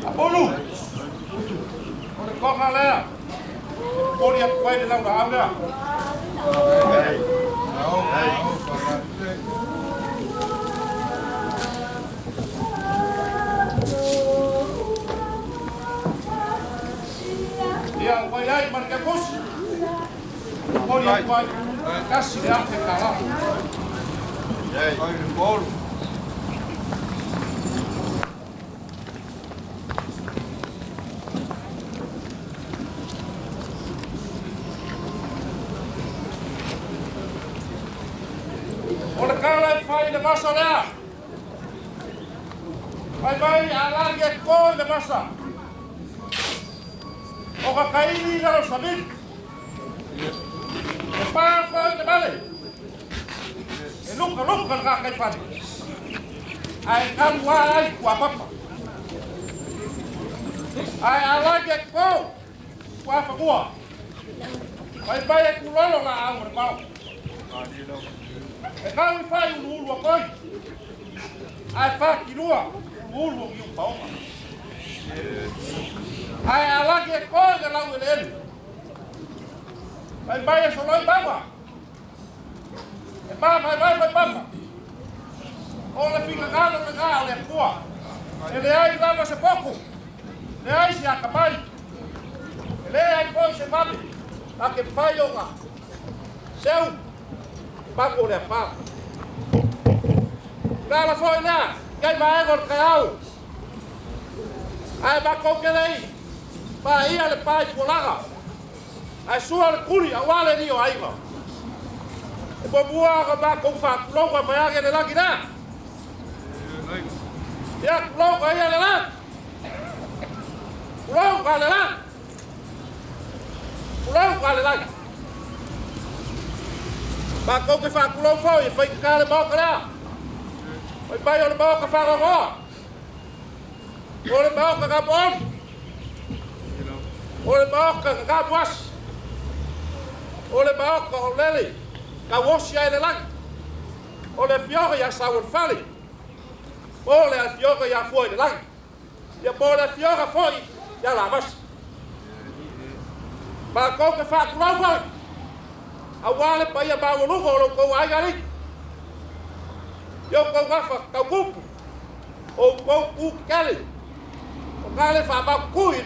Apulu! O le koga lea. Poli atu ai le laulaau lea. Ia, ua iai ma le kekosi. Poli atu ai, tasi le afe tala. Ai le polu. fai le vasa lea. Fai mai a lagi e ko i le vasa. O ka kaili i lalo savili. E pā ko i le male. E luka luka le kakai fale. Ae kalu ai kua papa. Ae a lagi e ko kua whakua. Fai mai e kulolo la au o le mao. E kau i whai ulu ulu a koi. Ae whakilua ulu ulu o ki upaonga. Ae a lagi e koi le lau ele elu. Fai mai e soloi maua. E pā mai mai mai papa. O le fingagalo le ngā o le akua. E le ai lava se poku. Le ai se akamai. E le ai foi se mame. A ke whai o ngā. Seu. Paku o le awha. Nā la foi lea. Kai maego le kai au. Ae makou ke lei. Pa ia le pai fualaga. Ae sua le kuli a wale ni o aiga. E muamua ka makou faatulou mai age le lagi lea. Ia tulou ka ia le lagi. Tulou ka le lagi. Tulou ka le lagi. Makou ke faatulou foi e faigata le maoka lea. Fai mai o le maoka fagogoa. O le maoka gamooni. O le maoka gagamuasi. O le maoka o lele tauosi ai le lagi. O le afioga ia Sauolefale. Po le afioga ia Fua i le lagi. Ia po le afioga foi ia Lavasi. Makou ke faatulou foi. Auā le paia maualuga o lo outou aiga alii. I outou gafa tautupu, o outou tu tetele, o ka le faamaututui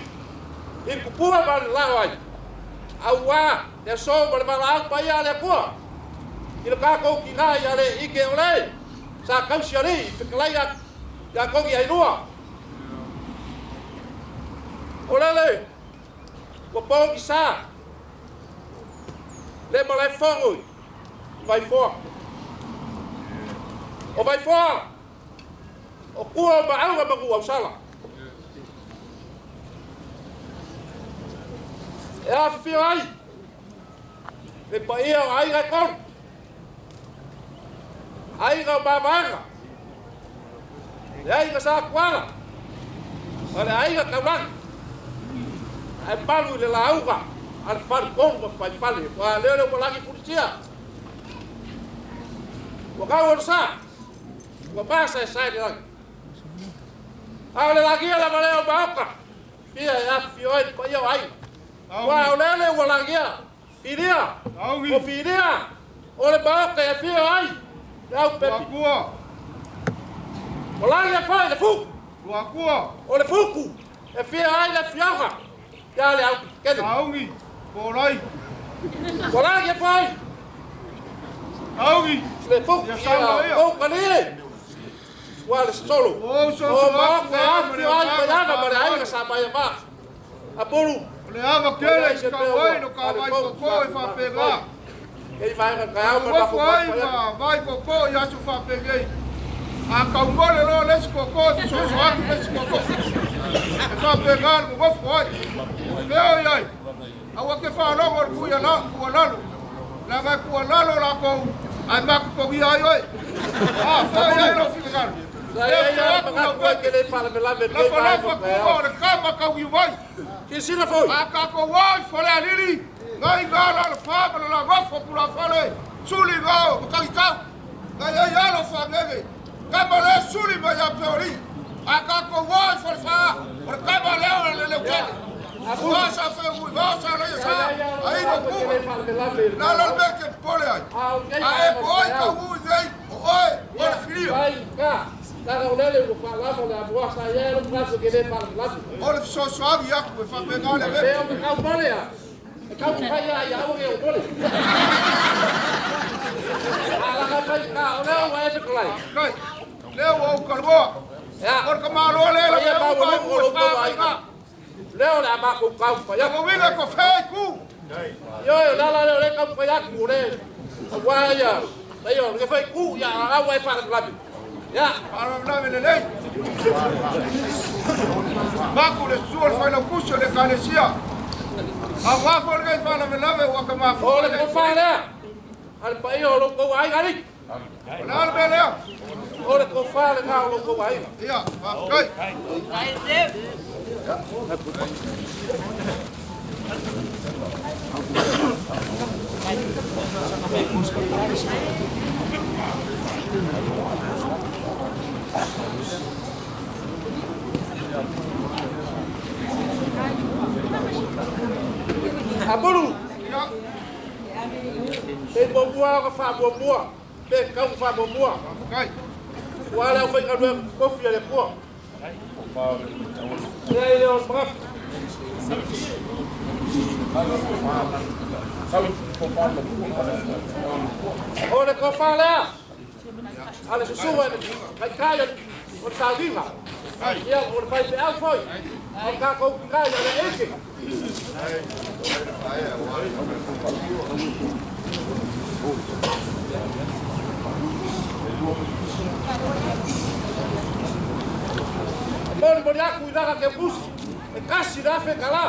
i le tupua ma le lao ai. Auā le aso ma le valaau paia a le Atua i le tatou tinā ia le ike o le sa tausi alii i fetalai ia Togi Ailua. O lele ua pogisa le malaefono i Vaifoa. O Vaifoa, o tua o Maauga ma Nuuausala. E afifio ai le paia o aiga e tolu, aiga o Mavaega, le aiga Sa Tuala, ma le aiga Taulagi. Ae malu i le lauga a le faletolu ma faifale, ua lea le ua lagi pulisia. Ua kau o le sa, ua masaesae le lagi. A o le lagia lava lea o Maoka, fia e afifio ai le paia o aiga. Ua o lele ua lagia, Filia, o Filia, o le Maoka e afio ai le au pepi. Ua lagia foi le fuku, o le fuku e afio ai le afioga ia le au kele. Ua lagia foi le fuku ia ou kalie. Ua le solo. O Maoka e afio ai Maiava ma le aiga sa Maiava. Apulu. O le ava tele i tau ai no ka vai koko e faapena. Kei vaega taeao ma Nofo ai ma vai koko i aso faapenei. A taumole loa le isi koko e fesoasoani le isi koko. E faapena le nonofo ai. Fea o i ai, aua te faalogo i le tuualalo, leaga e tuualalo latou ae matotogia ai oe. A, fea o i ai lou finagalo? Sa E i ai afio lava le atu lau manatu ai pepe. ke le faalavelave lenei Lafalafa vaega o tuua taeao. o le kama tauiuvai. Silasila foi. A tatou o i Falealili, nai ga la le fa ma le lagofo tulafale, suli ga o matagitau, nai ai alo faagege, kama le suli mai ia Peoli. A tatou o i Falefa, o le kama lea o le leutele. Apulu. Ua sa feui, va sa leia Sa sa, i ai lava le ai no manatu ai ke kuga. le faalavelave i La lenei la le vaega. mea e te popole ai. A o lenei A e vaega o po le ai taeao. tau ui nei, o oe, o Ia, le filia. vai ka, leaga o lele ua faalava le amoa sa i ai lou manatu e ke le faalavelave. O le fesoasoani atu e faapena le E avega. pei ona tau mole a, e taumafai lava ia aua ne i ou mole. A laga mai ka, o lea ua e fetalai. Faafetai. Lea ua ou talanoa. Ia, O le tamaloa lea e paia lavea uma ai maualuga ku o e lo fa outou mai aiga. iga. Lea o le a matou taumafai Lona atu. uiga e tofea i ku. Ioe, o le ala lea o lea e taumafai atu, o le aua ia Paia o le fai ku ia au ai faalavelave. Ia. Faalavelave lelei. Maku le sua le failautusi o le Ekalesia. Auafo lenei faalavelave ua ka mafua. O le tofa lea a le paia o lo outou aiga alii. O le a le mea lea? O le tofa lena o lo outou aiga. Ia, faafetai. Apulu. Ia. Pe muamua ka faamuamua. Pe kau faamuamua. Faafetai. Ua le aufaigaluega tofi a le Atua. Ia i le o le manatu. O le tofa lea a le susuga i le taitai o le sauniga. Ia, o le faifeau foi. O le tatou tina ia le eke. E molimoli atu i laga teukusi, e $1,000 tala.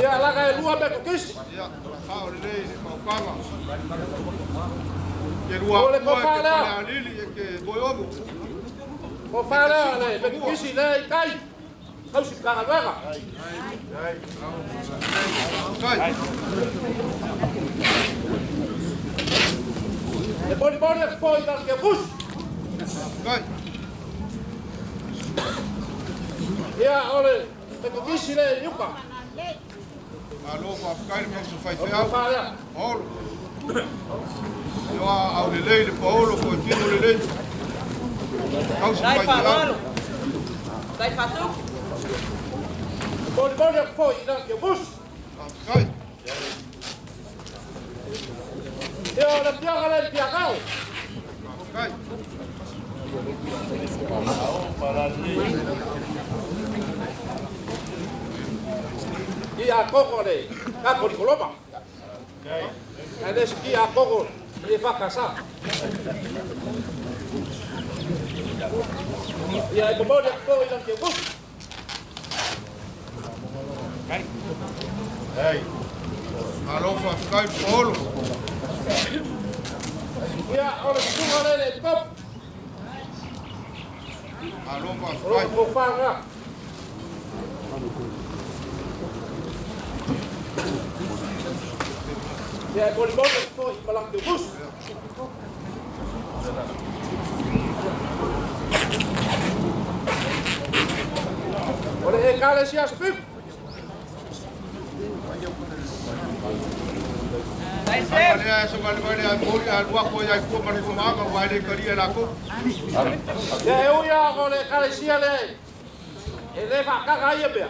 Ia, laga e lua metotisi. Ia, sao lelei le faupaga. Ke lua O le akua e tofa ke lea. Falealili e ke Moeogo. Tofa lea le metotisi lea i tai. Tausi Matagaluega. Faafetai. E molimoli atu foi i laga teukusi. Faafetai. Ia, o le metotisi lea i uka. Malo faafetai le mausa O le faifeau. tofa lea. Paolo. Ia au lelei le Paolo ko e tino lelei. Tausi Dai faifeau. faaloalo. Dai faatupu. E molimoli atu foi i laga teukusi. Faafetai. Ia, o le afioga lea i le Piagao. Faafetai. Ia koko le kako ni koloma. Ae le isi ia koko e whakasa. Ia e momoli atu foi i laga teukusi. Malo faafetai Paolo. Ia, o le susuga lea i le epikopo. Malo O faafetai. lou tofa lena. Ia e molimoli atu foi i malaga teukusi. O le Ekalesia Asofitu. Dai Ai seu. lea so ka le a moli a lua ko ia ko ma le fama wa le kali la ko. Ia e ui a o le Ekalesia le e le whaakaka ia mea.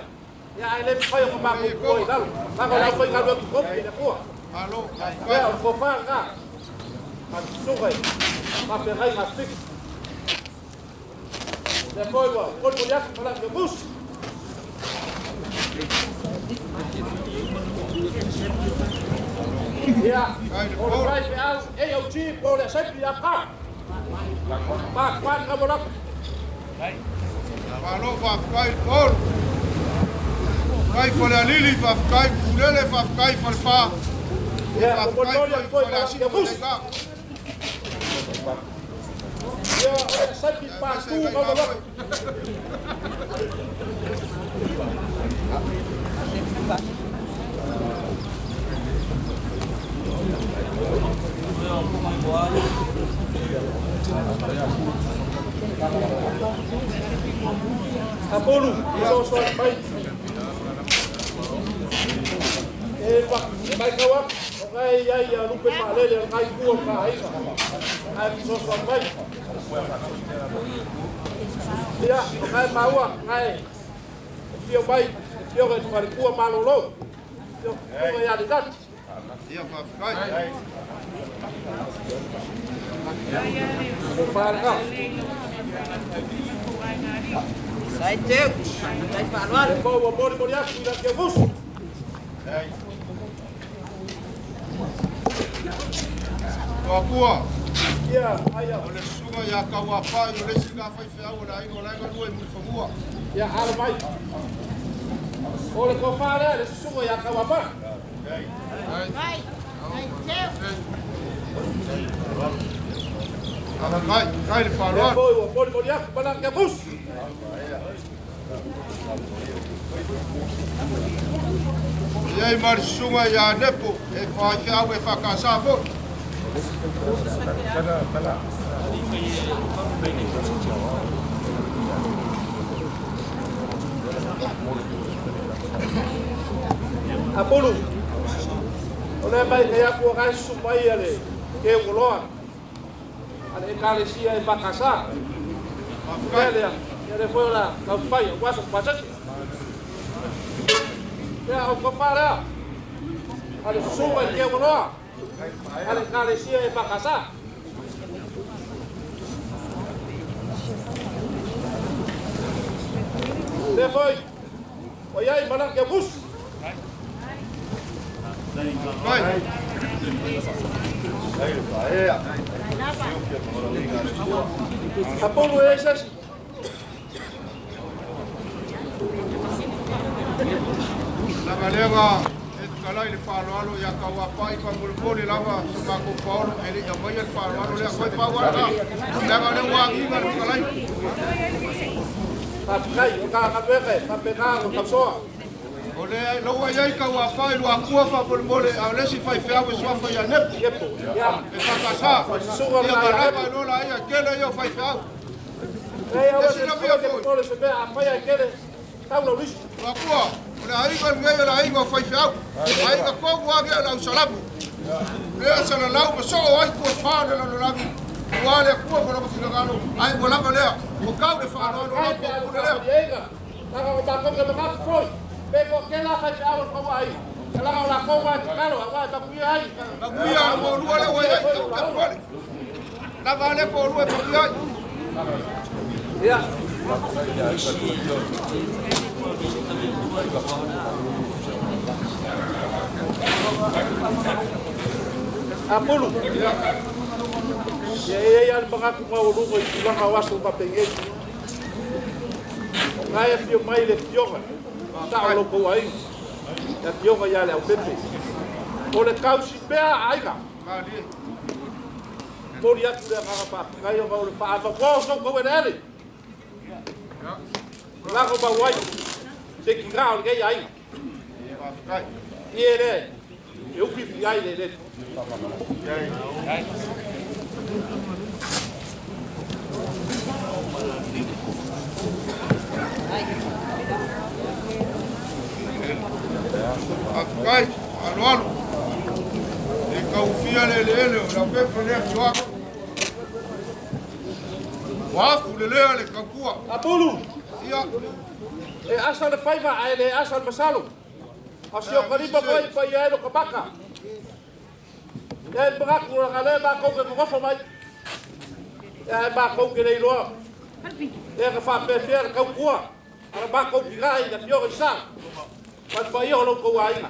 Ia e le mawhai o ka mākou kua i lalo. Lako le aufaigaluega tofi i le Atua. Malo Ia faafetai. o le tofa lena. Ma susuga i faafeagaiga Asofitu. Lea foi ua molimoli atu malaga teukusi. Ia, o le faifeau AOG po o le Asepi ia ka. Pa kwa ka mo lako. Malo faafetai Paolo. Kai Falealili faafetai, Pulele faafetai, Falefa. Ia, o Faafetai molimoli atu foi foi malaga Faleasito teukusi. le ga. Ia, o le Asepi pa tu ka mo lako. Apolu, fesoasoani mai. E matau atu, o lena e i ai ia lupe faalele o lena itu o le aiga. Ae fesoasoani mai. Ia, o lena e maua, lena e afio mai, afioga i le faletua malolo. Afioga ia Lilati. Ia faafetai. O whāleka. Tai teu. Tai faaaloalo. Le foi ua molimoli atu i la Keagusu. Toakua. Ia, aia. O le susuga ia Kauapai, o le isi lena faifeau o le aiga o la e galue i Mulifanua. Ia, alo mai. O le tofa lea, le susuga ia Kauapai. Tai. Tai teu. Alagai, kai le Lea faaaloalo. foi ua molimoli atu ma la Keagusu. E i ai ma le susuga ia Nepo, e faifeau e faakasā foi. Apulu. O le mai te aku o gai susu mai a le ke uloa. A le ekalesia e whakasa. Ia lea, ia le foi o la taumafai, o aso pasasi. Ia o kofa lea. A le susuga i ke uloa. A le ekalesia e whakasa. Le foi, o iai mana ke musu. Kai. Apulu e sasi. Lagalega e fetalai le faaaloalo ia Kauapai faamolemole lava so makou paolo e leʻi aumaia le faaaloalo lea koe pauala leaga o lea ua agiga le fetalai. Faafetai o tagagaluega e faapena o tausoa. O le loua iai Kauapai luakua faamolemole a o le isi faifeau e suafa ia Nepo. Nepo, ia. E faakasā. Susuga Ia lena ia malama Nepo. e lola ia kele ia o faifeau. E aua E se silafia se foi. pole se mea a faia e kele tau lau lisi. Luakua, o le aiga lenei o le aiga o faifeau. Aiga kogu age o le ausalamu. Lea salalau ma soo ai tua fā le lalolagi. Ua le akua ma lona finagalo. Ai ua lava lea. Ua kau le faaaloalo Ai lau pe alu pule ka lea. maliega. Laga o mākou ke makaku foi. Pe ko ke la fai au o ai. Laga o la kou ai tatalo a wai pakuia ai. Makuia a mo lua le ua iai tau te pole. Lava le po lua e pakuia ai. Ia. Apulu. Ia ia ia le makaku maualuga i tulaga o aso faapenei. O gae afio mai le fioga. Sao lo kou aiga. Ia fioga ia le aupepe. O le kausi pea a aiga. Malie. Moli atu le agaga faafetai ona o le faaavaoa o sou eleele. Lago mau ai. Se kiga o lenei aiga. Faafetai. Ia le. E ufi fi ai le le. Faafetai, faaaloalo. E kaufia le eleele o le aupepe lea fioaga. Ua afu le lea le kaukua. Apulu. Ia. E asa le faiva ae le asa le masalo. A si o kalima foi pa ia e lo kamaka. E makaku la ngale mākou ke gogofa mai. E mākou ke leiloa. E ka faapefea le kaukua. Ala mākou ki gai na fioga i sa. Ma pa ia o lo kou aiga.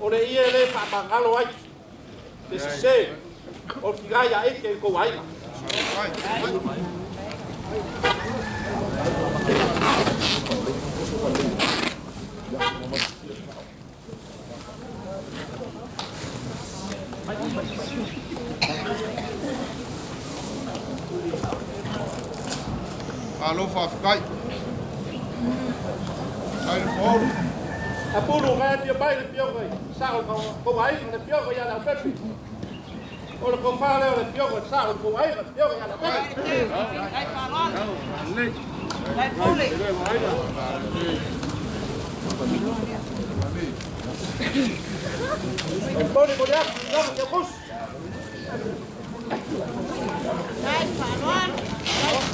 O le ia le faamagalo ai. Le sese. O ki gai a eke i kou aiga. Malo faafetai. Ai le paolo. Apulu gae fia mai le fioga i sao kou aiga le fioga ia le aupepe. O le kofa lea o le fioga i sao kou aiga le fioga ia le aupepe. Tai faaaloalo. Tai pule. Moli moli atu i laga ke musu. Tai faaaloalo.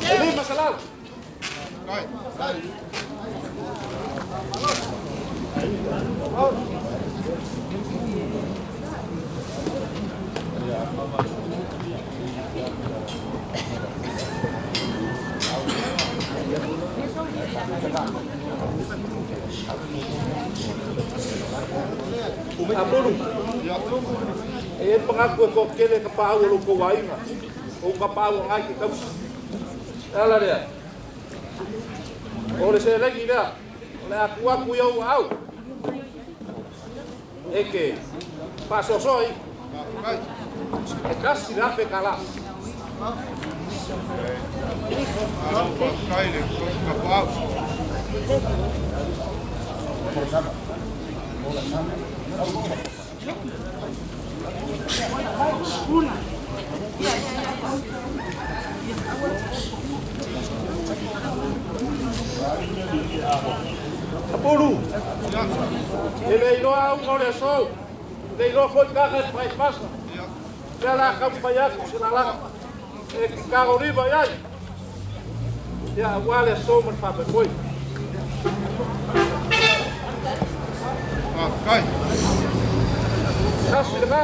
Tai E teu. lima salala. Kai. Apulu. E pangaku e kele ka pau o loko wainga. O ka pau ngai ke kausi. Ala lea. O le se lengi lea. O le aku aku iau au. E ke pasosoi. E kasi la fe kala. Apulu. E le iloa au o le aso. Le iloa foi kaka e pai pasa. Le la kampai aku se la laka. E ki karo riva iai. Ia ua le aso ma le faamoemoe. Kasi lena.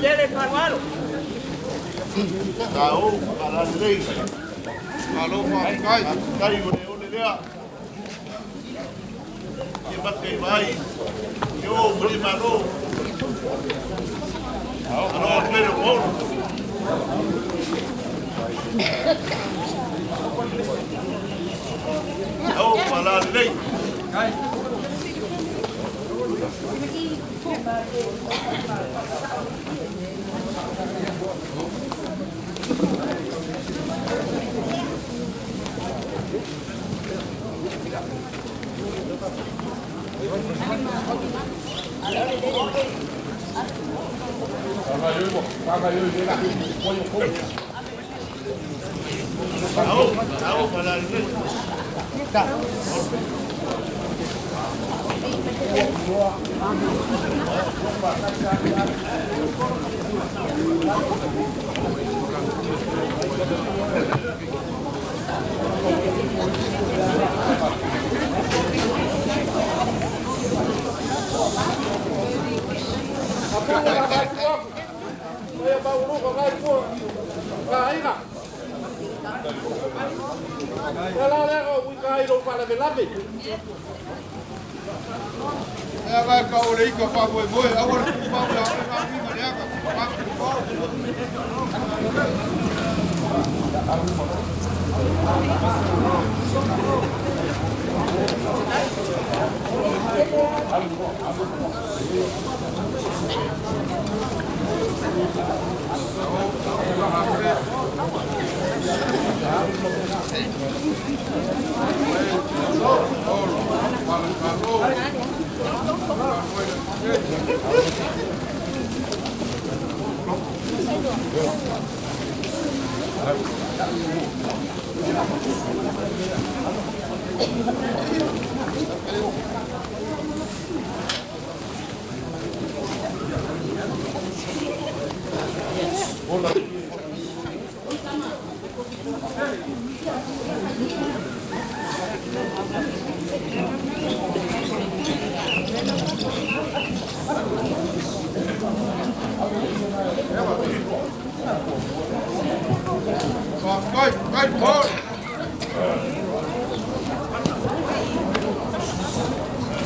Tele faaaloalo. Tao, alalei. Malo faafetai. Tai o le ole lea. Ke mate mai. Ke o mri malo. Alo pelo molo. Tao, alalei. Tao, tao, alalei. Apulu la ngai tua. Ia mauluka ngai tua. Ka aiga. Ia la lea o ui ka ai lou faalavelave. E vai ka o le ika faamoemoe. Aua le tumau le aole ngā le aka.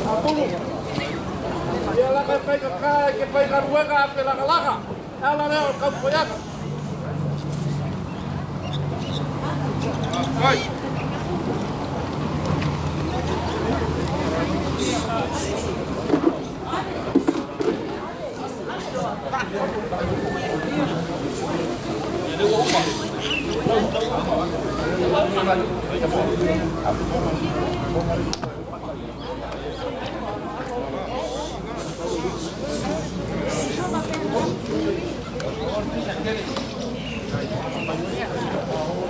Apulu. Ia laka e whaika kai ke whaika ruega a pe laka laka. Ala lea o kampo iaka.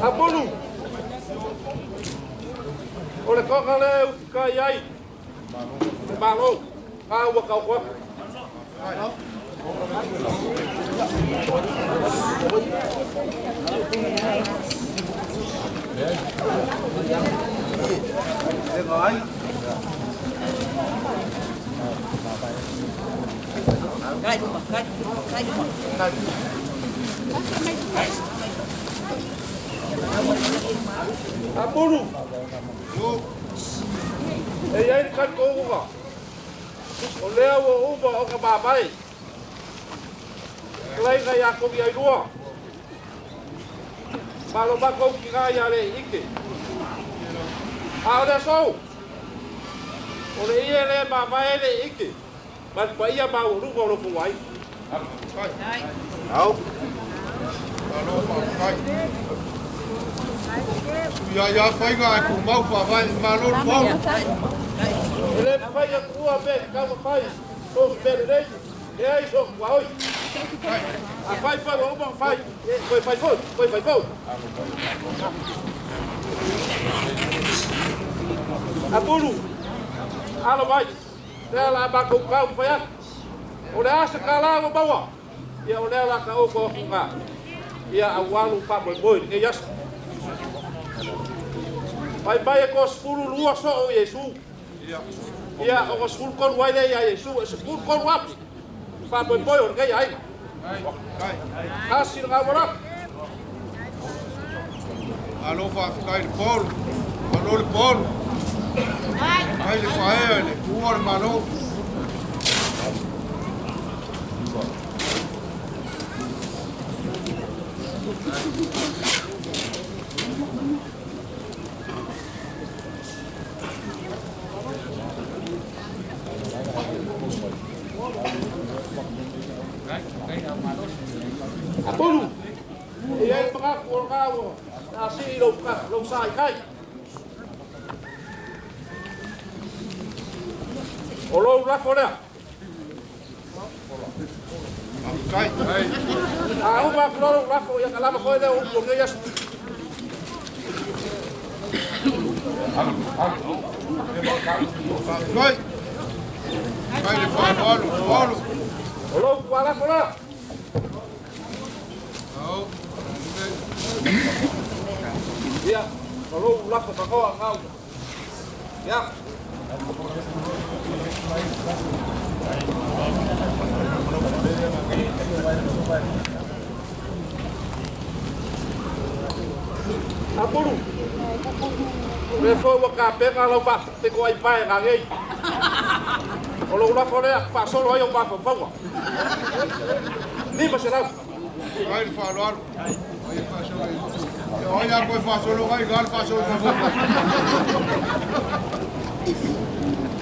Apulu. O le koka le ufukai ai. Le malo. Ka ua kau koa. fetalaiga o aiga. Apulu. E i ai le talitonuga, o lea ua uma ona mavae fetalaiga ia Togiailua, ma lo matou tina ia Leiite. A o le aso, o le ie lea e mavae ai Leiite ma le paia maualuga o lo outou aiga. Au. Malo faafetai. Sui ai a faiga ae tumau faavae i Malo le Paolo. E le mafai ona tuua mea e tatau ona fai, so o se mea lelei, leai so o se tuaoi. A fai foi ua uma ona fai, e toe fai foi, toe fai foi. Apulu, alo mai, lea la matou tau fai atu. O le a se tala ua maua? Ia o lea la taoto atu na. Ia aua lou faamoemoe i lenei aso. Fai mai e toasefulu lua soo o Iesu. Ia ona 13 ai lea ia Iesu, e 13,000 faamoemoe o lenei aiga. Tasi le gaua lava. Malo faafetai le Paolo. Malo le Paolo. Faafetai le faaea i le tuua o le Malo. Apulu, e i ai le manatu o lena ua asii lou, lou sa i tai. O lou lafo lea. Faafetai. A uma atu loa lou lafo, ia na lava foi lea o upu o lenei aso. Faafetai. Faafetai le faaaloalo Paolo. O lou tualafo lea. Au. Ia, o lou lafo tanoa gau. Ia. Apulu, le foi ua kapena lau te ko ai pae ngagei. O lou lafo lea, faasolo ai o mafaufauga. 500. Faafetai le faaaloalo. Ai e faasolo ai. Ia o ai a koe faasolo ai ga le faasolo mafaufau.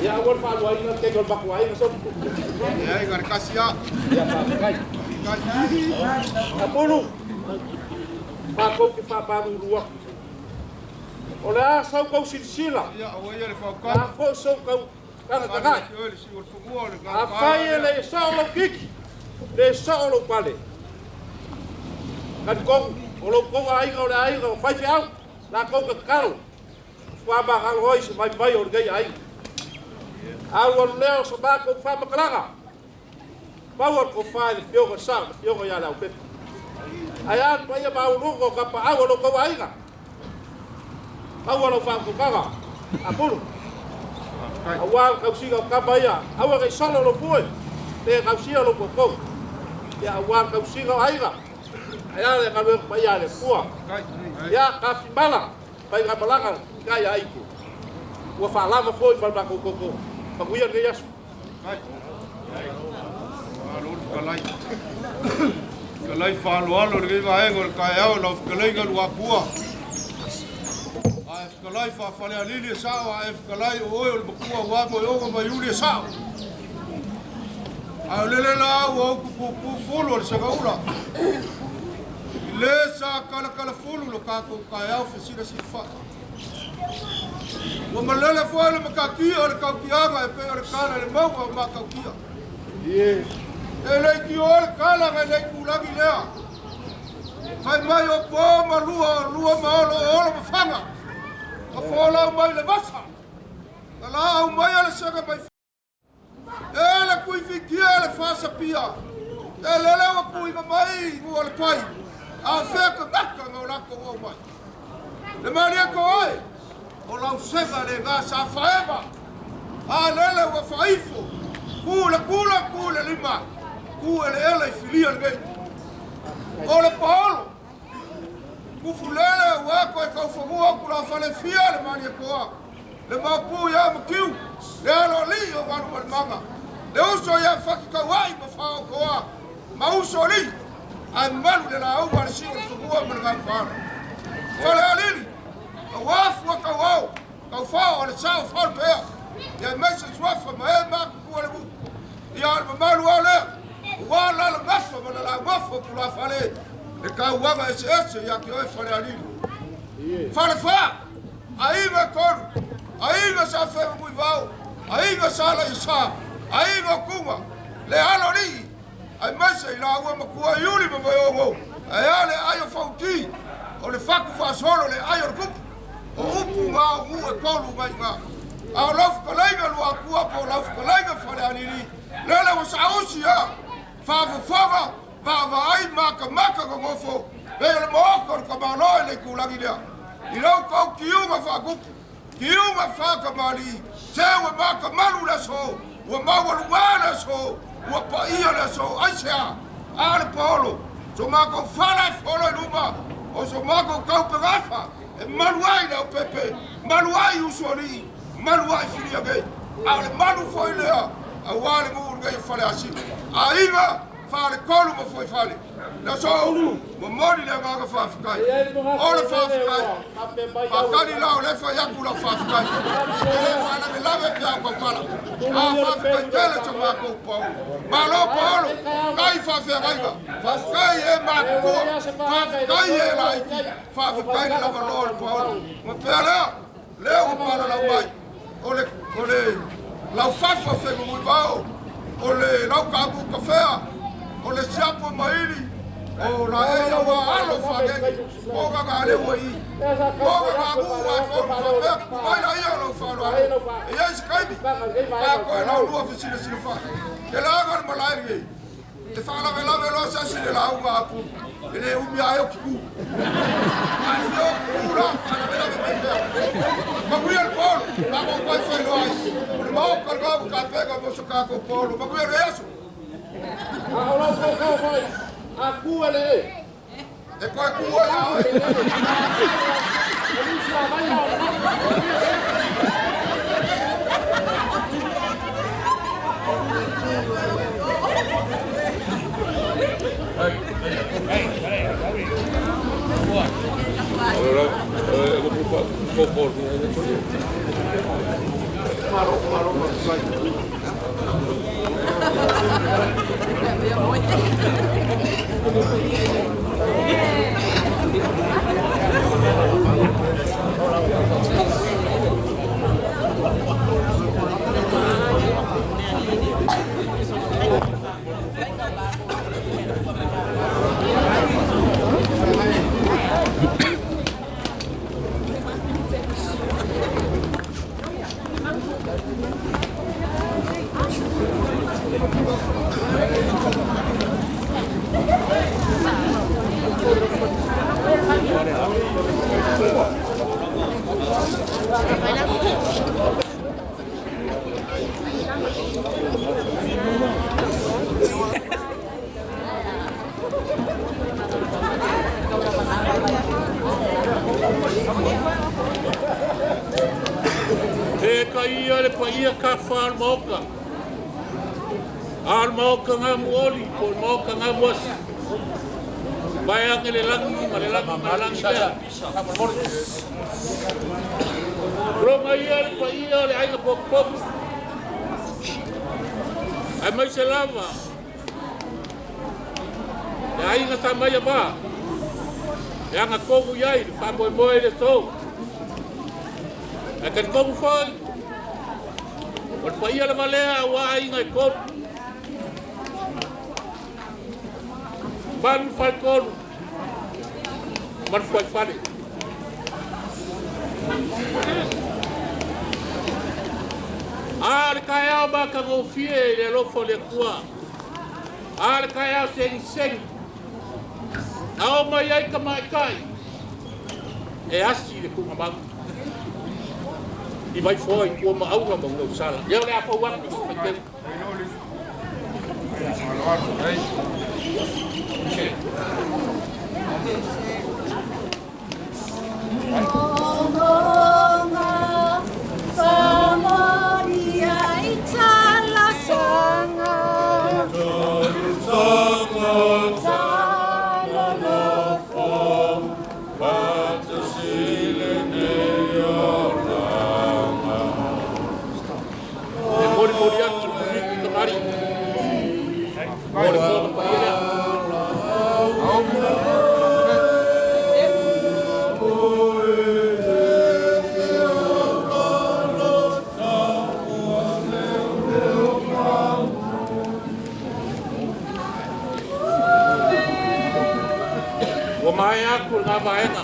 Ia, aua le faaluaina le keiki o le matou aiga soli. Leai ga le kasi a. Ia, faafetai. Faafetai. Apulu, matou te faamalulu atu. O le a sau kou silasila, Ia aua ia le a faukaga. foi sou kau tagatagai. Oe le siu o le fanua o le A fai e le sao lau kiki, le sao lou pale. Talitonu, o lou tou aiga o le aiga o faifeau, latou te tatalo. Ua magalo ai se vaivai o lenei aiga. Alu alu lea o sa matou faamatalaga. Maua le tofa i le Afioga i le Sao, le Afioga ia Leaupepe. Ae a le paia maualuga o tapaau o lou tou aiga. Maua lau faautautaga, Apulu. Aua le tausiga o tama ia, aua ne i solo lou fue, pe tausia lou totou. Ia aua le tausiga o aiga. Ae a le galuega paia a le Atua. Ia, tafimala, faigamalaga i tai a Aito. Ua faalava foi ma le matou toto. Manuia lenei aso. Malo le fetalai. Fetalai faaaloalo i lenei vaega o le taeao i lau fetalaiga Luapua. Ae fetalai faafalealili e sao, ae fetalai o oe o le matua aua Moeoga ma Iuli e sao. Ae o lele la ua ou tupupu fulu o le sagaula. I le sa kalakalafulu lo tatou taeao fesilasilafai. Ua malele foi le matatia o le tautiaga e pei o le tala i le mauga o Matautia. E le i tio le tala nai le itulagi lea. Fai mai o po ma lua o lua ma olo o olo ma faga. Ka folau mai le vasa. Na laau mai a le sega mai. E le tuifitia e le faasapia. E lele ua puiga mai i ua le pai. A o fea tagata na o latou au mai. Le malie ko oe. O lau seva le ga sa faeva. A lele ua faaifo. Ku le kula, ku le lima. Ku eleele i filia lenei. O le paolo. Kufulele ua koe kaufanua o Tulafale fia le Malietoa. Le maopu ia Matiu. Le aloalii o Galumalemana. Le uso ia Fati Tauai ma Faaotoa. Ma uso alii. Ae malu le lauga a le sio o le fanua ma le gautaala. Falealili. Auafu a tauao. Taufao o le sao falepea. Ia aemaise suafa ma e matutua le nuu. Ia o le mamalu lava lea. Ua lalagafa ma le laugafa o Tulafale. Le tauaga eseese ia te oe Falealili. Falefa. Aiga e tolu. Aiga sa Fevamuivao. Aiga sa Laisa. Aiga o Tuga. Le aloalii. Aemaise i laua matua Iuli ma Vaiogo. Ae a le ai o Fauti. O le fatu faasolo le ai o le tupu. O upu ngā o nuu e tolu ngai ngā. A o lau fetalaiga Luatua po o lau fetalaiga Falealili. Lele ua saausi a. Faafofoga, vaavaai, makamaka nonofo. Pei o le maota o le tamaloa i le itulagi lea. I lau tou tiuga faatupu. Tiuga faatamalii. Se ua makamalu le aso. Ua maualuga le aso. Ua paia le aso. Aisea? A le paolo. So matou fala e folo i luma. O so matou taupegafa. E malu ai le aupepe. Malu ai usoalii. Malu ai filia nei. A o le malu foi lea. Auā le nuu lenei o Faleasiu. Aiga, faletolu ma fuaifale. Le aso, momoli le agaga faafetai. O le faafetai. Faatali la o le fai atu lau faafetai. E le faalavelave pe a tautala. A faafetai tele so matou paolo. Malo paolo, kai faafeagaiga. Faafetai e matutua. Faafetai e laiti. Faafetai le lavaloa o le paolo. Ma pea lea, lea ua palalau mai. O le, o le laufafa o Fegamuivao, o le laukaamu kafea, o le siapo maili, o la e ia ua alo faagege, o gaga ale ua i. O gaga amu ua e kolu faapea, mai la ia o lau faaaloalo. E iai se taimi, pa koe lau lua fesilasila faa. Ke laga le malae lenei. E faalavelave loa se asi i le lauga a Pulu, e le umi lava e okiku. A e fia okiku la, faalavelave mai pea. Manuia le paolo, matou toe failoa ai. O le Maota lena ua tapena mo so tatou paolo. Manuia lenei aso. A o lau kaukau foi, a ku e le e. E toe ku ai a oe. Malo, malo, faafetai. E ka ia le paia kafa o le maoka. A o le maoka gamuoli po o le maoka gamuasi. Vaeage le lagi ma le lagi ma le lagi lea. Tuloga ia le paia o le aiga potopoto. Aemaise lava le aiga sa mai avā. E agatonu i ai le faamoemoe i le aso. Ae talitonu foi, o le paia lava lea aua aiga e tolu. Malu le faletolu ma le fuaifale. A o le taeao matagofie i le alofa o le Atua. A o le taeao segisegi. Na oo mai ai tamaitai e asi le tuugamau. I Vaifoa i tua ma Auga ma Gausala. Ia o le a fou atu faitele. E molimoli atu le Komiti Kamari mo le fono paia lea. Ua maea atu lena vaega.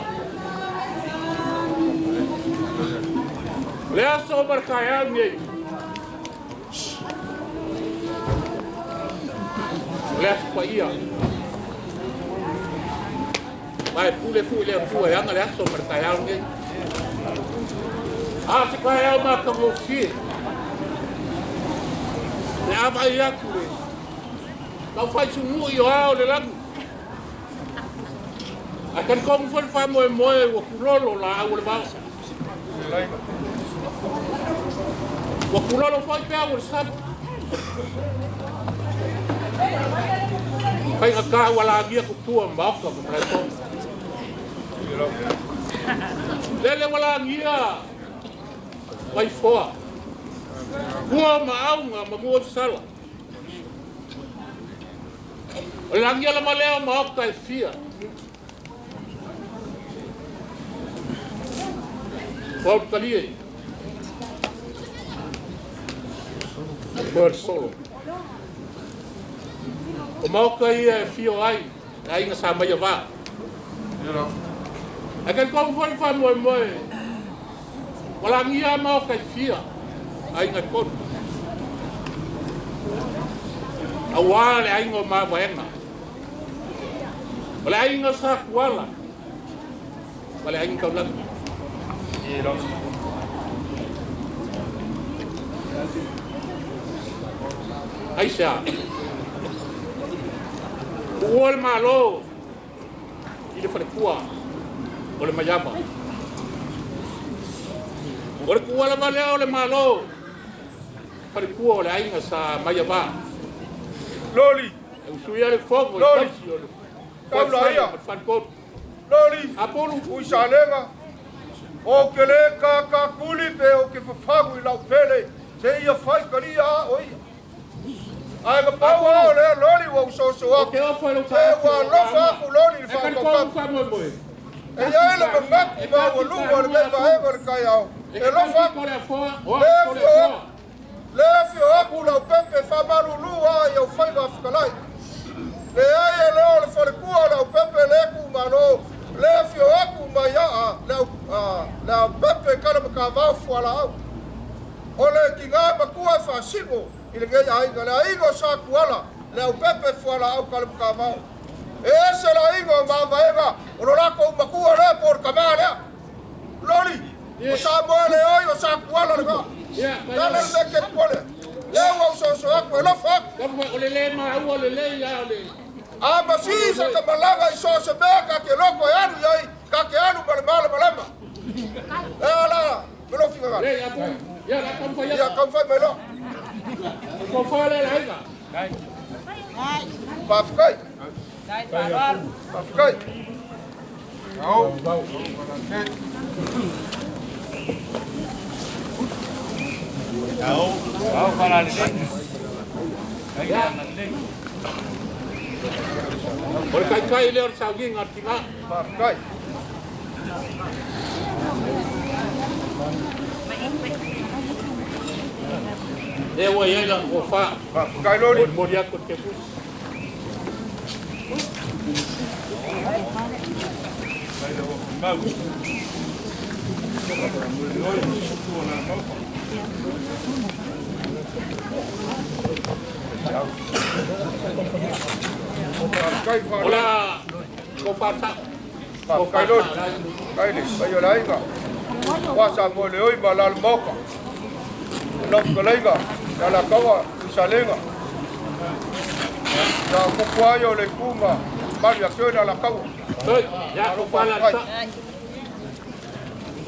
O le aso ma le taeao lenei, o le aso paia. Ma e pule foi le Atua e ana le aso ma le taeao lenei. A se taeao matagofie, le avaai atu le taufaisumui o ao le lagi. Ae talitonu foi le faamoemoe ua tulolo laau o le vao. Ua tulolo foi peau o le sami. Faigata ua lagia tutua ma maota ma malaetoa. Lele ua lagia Vaifoa. Tua ma Auga ma Muausala. O le lagia lava lea o maota e fia. Ua talie. Moe le solo. O maota ia e fio ai, le aiga sa mai avā. Ae talitonu foi le faamoemoe, ua lagia maota e fia, aiga e tolu. Aua le aiga o Mavaega. O le aiga sa Tuala ma le aiga taulagi. Aisea? Tuua le Malo i le falekua o le Maiava. O le tuua lava lea o le Malo falekua o le aiga sa Maiava. Loli. E usuia le fono i Loli. tausi o le Taula ia. o le faletolu. Loli. Apulu. Ui salega. O ke le kakakuli pe o ke fafagu i lau pele. Se ia fai kalia a o ia. Ai ka pau a o lea loli ua usoso O aku. ke ofo e lau Se ua alofa aku loli i le E talitonu whaakaukau. faamoemoe. E iai le manatu ma ua luga o lenei vaega o le taeao. E E alofa aku. ko le afoa, o Le ko le afio afoa. aku. Le afio aku lau pepe whamalulu a i au whaiva whakalai. Le ai e leo le whalekua lau pepe le ku malo. Le afio aku mai aa le au pepe kala makawau fuala au. O le ki ngā makua e whasingo i le ngei aiga. Le aiga o sa kuala le au pepe fuala au kala makawau. E ese la aiga o mavaega o lo lako makua le por kamea lea. Loli, o sa moe le oi o sa kuala le ngā. Ia, Tala le meke pole. Le ua usoso aku e lofa aku. Kamu o le le maua le le ia o le. A masi sa ka malaga i so se mea ka ke loko e alu iai, ka ke alu ma le mala malama. E ala, velo finga Le ia pu. Ia la kamu Ia ia. kamu whai mai loa. Ko fa le la aiga. Pawhikai. Pawhikai. O le kai kai le o le saugiga o le tina. Pawhikai. Le ua iai la ko fa. Pawhikai loli. Moli atu le kepusi. Pawhikai O whanau. la ko fa sa. Ko fa Pawhikai loli. sa. Kai le, pai o la aiga. Wa sa mo le oi ma la moka. Lau fetalaiga le Alataua i Salega. Ia kupu ai o le itu ma malu ia te oe le Alataua. Oi, ia ko pala sa.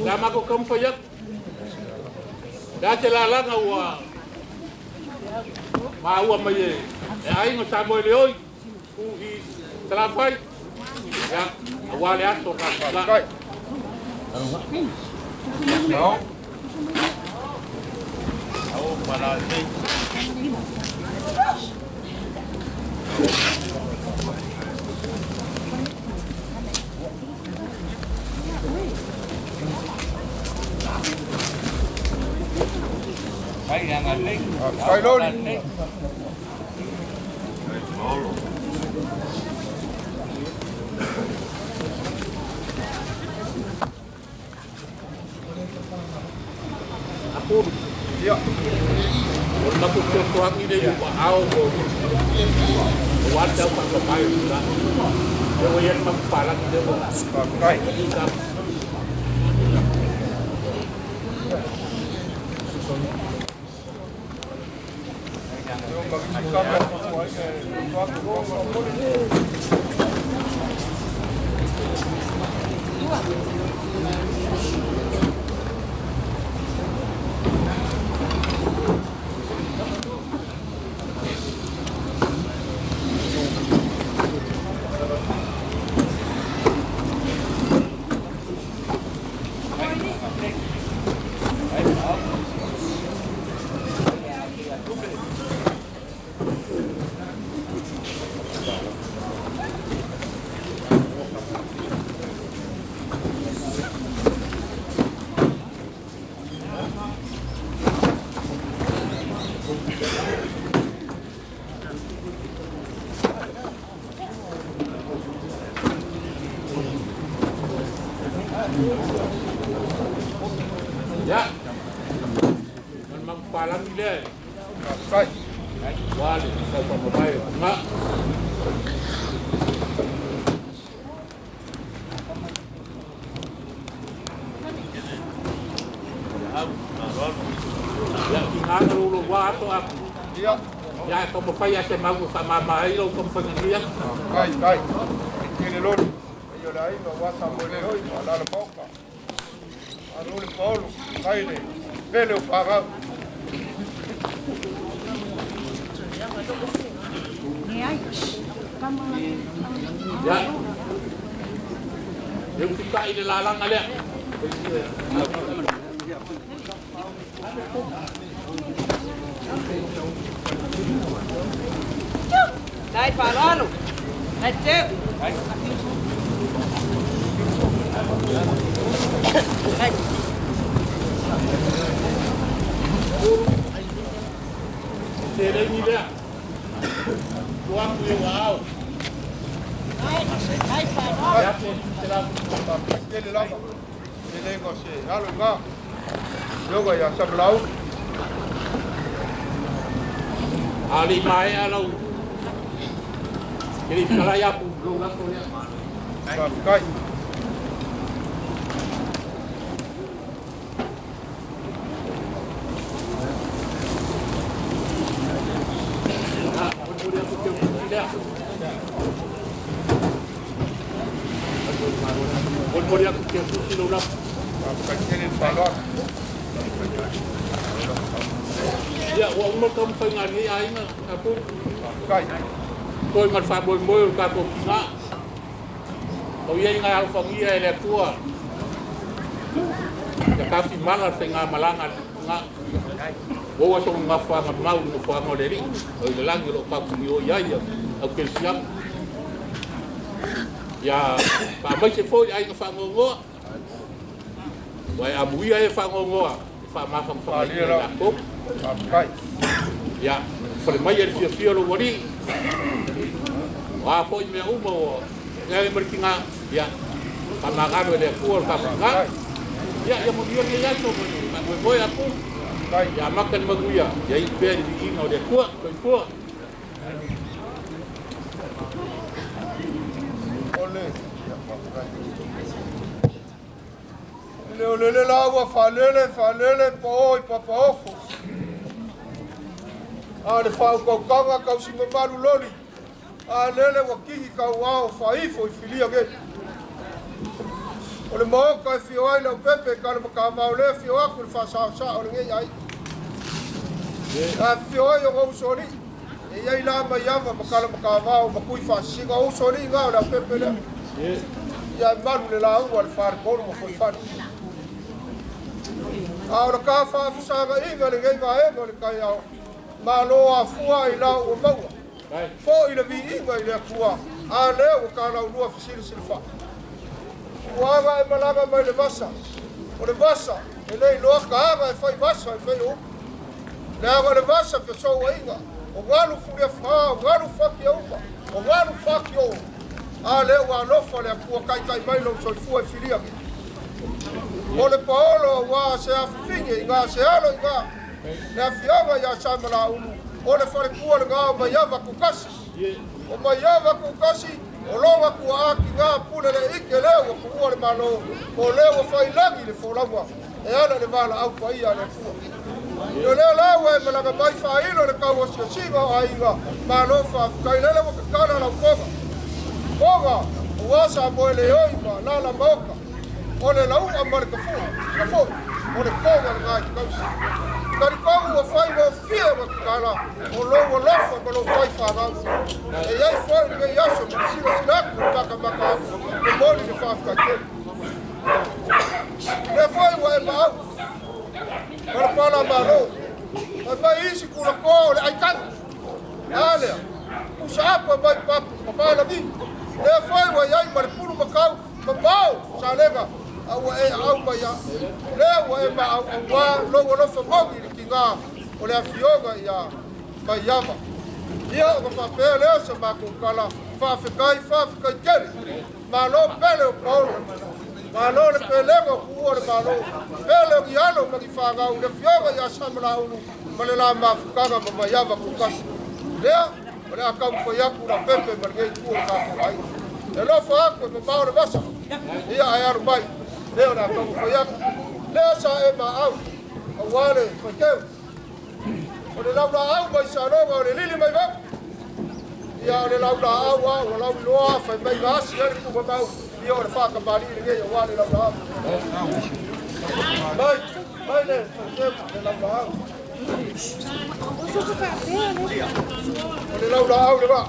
La ma ko kam fa yak. La te la langa ua ma ua mai e aiga sa mo le oi u i Salafai. Ia, aua le aso ka la. Faafetai. No. Au pala sei. Ai nga nei. Faafetai loli. Apu Ia. o le matou fesoasoani lea i uaao mo ua le tau faamamae o tulaga. Lea ua i ai le matou palagi lea ua Faafetai. ka. Io ma visi kama o ai e to atu ko ma moli. Ia. O le matou palagi lea Faafetai. ua le tau faamamae o tulaga. Ia, tigaga lou ua ato aku. Ia. Ia, e taumafai ia se mau e faamama ai lou taumafaiga nui atu. Faafetai tai. Tele loli. Ai o le aiga ua sa mo le oi ma la moka. Alo le paolo. Kai le pele o whārau. Ia. E ufita'i le lalaga lea. Dai faaaloalo. Nai teu. Nai. Seleni lea. Tuu atu i uaao. Dai faaaloalo. Ia te la. Faafetai tele lava. Tele ngo se alo nga. Yoga ia Samalau. Ali maea lau. Ke le fetalai aku lou lafo lea. Faafetai. Ia, molimoli atu teutusi lea. Molimoli atu teutusi lou lafo. Faafetai tele le faaaloalo. Ia, ua uma le taumafaiga a lenei aiga apu. Faafetai. Toe ma le faamoemoe o le tatou tigā. O ia iga alofagia e le Atua. Ia tafimala le faigamalaga a le tigā. Ua ua soga gafoaga mau i nofoaga o le Alii. O i le lagi o loo tautugio i ai au kelesiaga. Ia faamaise foi le aiga faagogoa. Ua e amuia e faagogoa e faamafamafaga i latou. Faafetai. Ia, fale mai e le fiafia o lou alii. O a foi mea uma ua feagai ma le tigā. Ia, faamagalo e le Atua o le tatou tigā. Ia, ia manuia lenei aso ma le faamoemoe apu. Ia amata le manuia, ia iu pea i le viiga o le Atua. Soifua. Ole. Ia, faafetai. Le o lele laua faalele faalele paō i papaofo. A o le faaukaukaga tausimamalu loli, a lele ua kigi tauao faaifo i filia nei. O le maota e fio ai Leaupepe Kalamakavao lea fio atu le faasaosao o lenei aiga. A fio ai o usoalii, e iai la Maiava ma Kalamakavao ma Tui Faasisiga o usoalii na o Leaupepe lea. Ia e malu le lauga a le faletolu ma Fuaifale. A o le ka faafesagaiga lenei vaega o le taeao, malo afua ai la ua maua. Foi le viiga i le Atua, a lea ua talaulua fesilisili faa. Ua aga e malaga mai le vasa, o le vasa e le iloa ka aga e fai vasa e fai o upu. Le aga o le vasa fesouaiga, o galu fuliafā, o galu fakiaupa, o galu fakio. A lea ua alofa le Atua taitai mai lou soifua e filia. O le paolo ua se afifine i ngā se alo i ngā. Le afioga ia Samalaulu, o le falekua le ngā o Maiava kukasi. O Maiava kukasi, o loga kua aki ngā pule le ike lea ua kuua le malo, o lea ua whailagi le folaua, e ala le vala au paia le Atua. O lea laua e malaga mai faailo le kauasiasiga o aiga, malo faafetai lele ua kakala lau koga. Koga, ua sa moe le oi ma lala maoka, o le lau'a ma le kafua, kafo, o le koga le ngai kausi. Kalikogu ua fai mo fia ma kakala, o lou alofa ma lou fai whanau. E iai foi lenei aso ma le silasila atu le makamaka atu, e moli le faafetai tele. Lea foi ua e maau, ma le pala malo. Mai mai isi kulakoa o le aitagi. A lea, pusa apa mai papu, papalagi. Lea foi ua iai ma le pulu makau, mamao salega, a ua e au mai a. Lea ua e maau auā, lou alofa mogi le kigā o le afioga ia Maiava. Ia o ka faapea lea sa matou tala, faafetai, faafetai tele. Malo pele o Paolo. Malo le pelega o kuua le malo. Pele o ni alo ma ni whāngau, le afioga ia Samalaulu, ma le la mafutaga ma Maiava kukasi. Lea, o le akau fai atu la pepe ma lenei tu o le tatou aiga. E lofa atu e mamao le vasa, ia ae alu mai. Lea o le akau fai atu. Lea sa e maau, auā le faiteu. O le laulaau mai saloga o le lili mai vau. Ia o le laulaau a ua lauiloa fai mai gaasi ai le pumamau. Ia o le whakamali lenei auā le laulaau. Mai, mai le faiteu le laulaau. O le laulaau le vaa.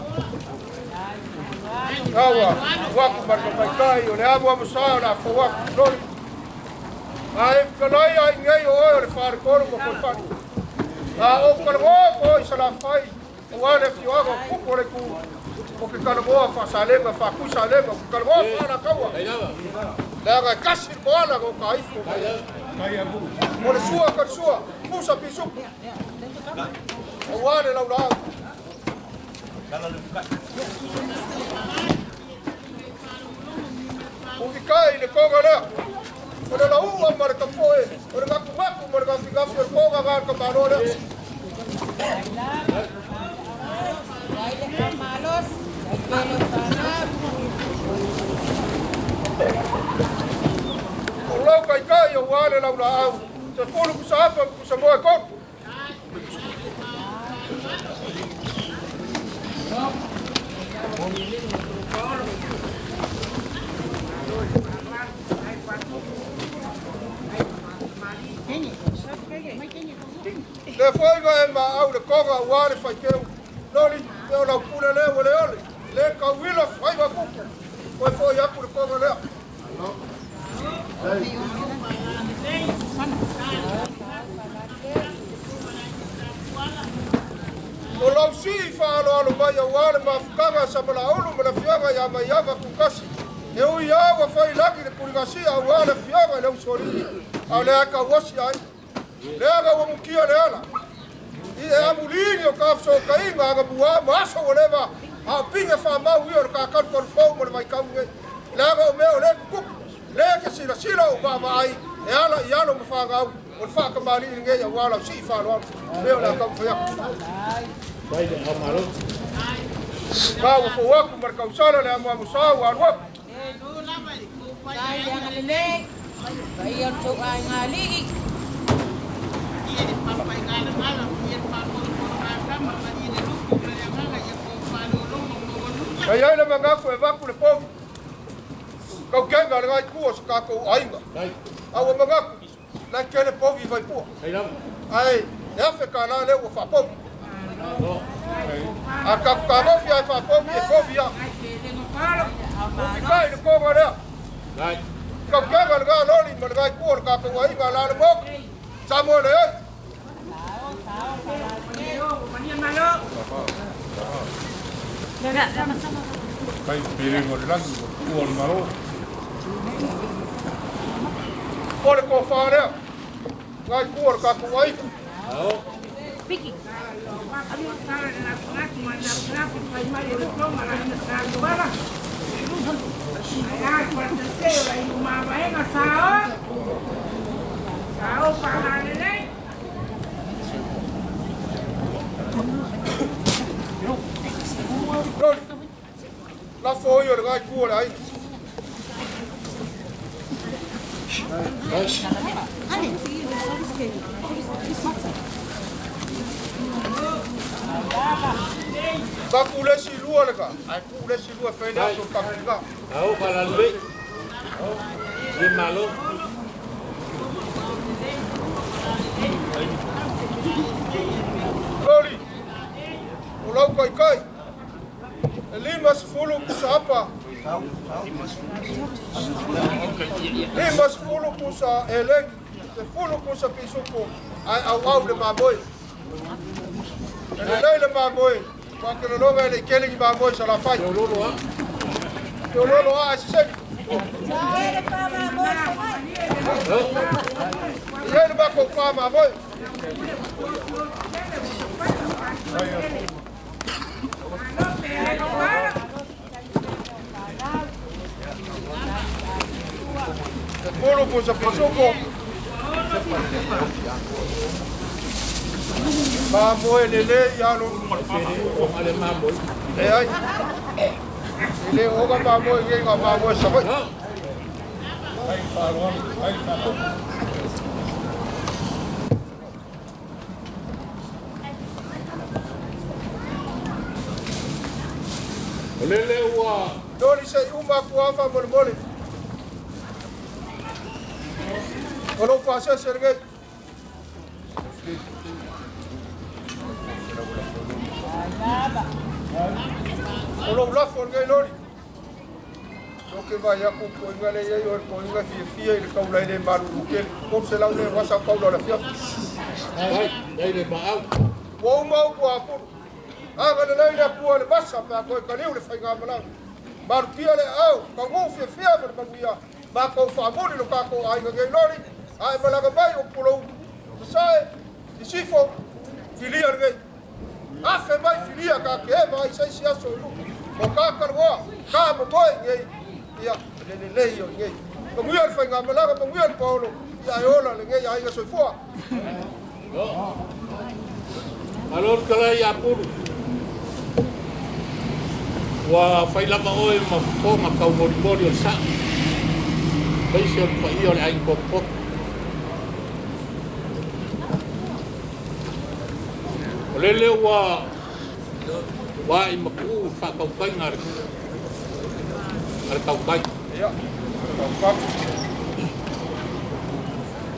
Aua, waku ma le maitai o le amu amu sa o le afo waku loli. A e whakalai ai ngei o oe o le wharekoro ma koe. A o kalagoa fo i salafai, o a le fioaga o kupu o le ku, o ke kalagoa whaasalega, whaakusalega, o ke kalagoa whaalakaua. Le aga e kasi le koala o ka ifo. O le sua ka le sua, pusa pisupu. O a le laulaau. Ufikai le koga lea. O le laua ma le kafoe, o le gakugaku ma le gafigafi o le koga ngā le kamalo lea. O lau kaikai o ua le laulaau, se fulu kusa apa kusa moe konu. Le foi ga e maau le koga ua le faiteu. Loli, te o lau pule lea ua le ole. Le kauila whaiva kupu. Koe foi aku le koga lea. O lau sii whaaloalo mai au le mafukaga sa malaulu ma le fioga ia Maiava kukasi. E ui au ua whai lagi le kuligasia au le fioga i le usolii. A le aka uasi ai. Le aga ua mukia le ala. I e amulini o ka whasokaiga aga mua ma aso o leva. A pinga wha mau i o le kākaru karu fau ma le maikau ngai. Le aga o mea o le kukupu. Le ke sila sila o vava ai. E ala i alo ma whangau. O le whakamali i ngei au ala o sii whaloalo. Leo le akau whai aku. Ka ua fau aku ma le kausala le amu amu sa ua alu aku. Paia o le tou aiga alii. E i ai le manatu e avatu le povi, tautega le la itu o se tatou aiga. A ua manatu, la e tele povi i Vaipua. Ae e $1,000 lea ua faapovi. A tatou tagofi lava e faapovi, e povi lava. Ufikai le toga lea. Tautega le la loli ma le la itu o le tatou aiga la le Maota. Samoa leai. O le tofa lea, lena itu o le tatou aiga. Loli, lafo ia o lena itu o le aiga. Tapu le isi lua lena, ae tuu le isi lua e fai le aso o le tatou tina. Loli, o lau taitai, e 50 pusa apa, 50 pusa elegi, 10 pusa pisupo, ae auau le mamoe. E lelei le mamoe, ua te lologa e le i tele ni mamoe Salafai. Feoloolo lava ae sesegi. E i ai le matou pa mamoe. 10 pusa pisupo. Mamoe lelei alo. Leai. E le oga mamoe nei na mamoe Savaii. O lele ua. Loli se i uma atu lava faamolemole. O lou pasese lenei. O lou lafo lenei loli. O ke vaai atu o le toeaina lea e i ai o le toeaina e fiafia i le taula e le malulu tele. 300 lea ua sau taula o le afiafi. Ua uma upu a Apulu. Agalelei le Atua i le vasa pe a toe taliu le faigamalaga. Malutia le aao, taunuu fiafia ma le manuia, matou faamuli lo tatou aiga nei loli, ae malaga mai o Pulou, Sasae, Sisifo, filia lenei. Afe mai filia ta te eva ai se isi aso i luma. O ta taloa, ta momoe nei, ia, le lelei o lenei. Manuia le faigamalaga, manuia le paolo, ia ae ola lenei aiga soifua. Malo le tala ia Pulu. Ua fai lava oe ma fofoga taumolimoli o le sao, aemaise o le paia o le aiga potopoto. O lele ua ae matuu le faatautaiga a le tautai.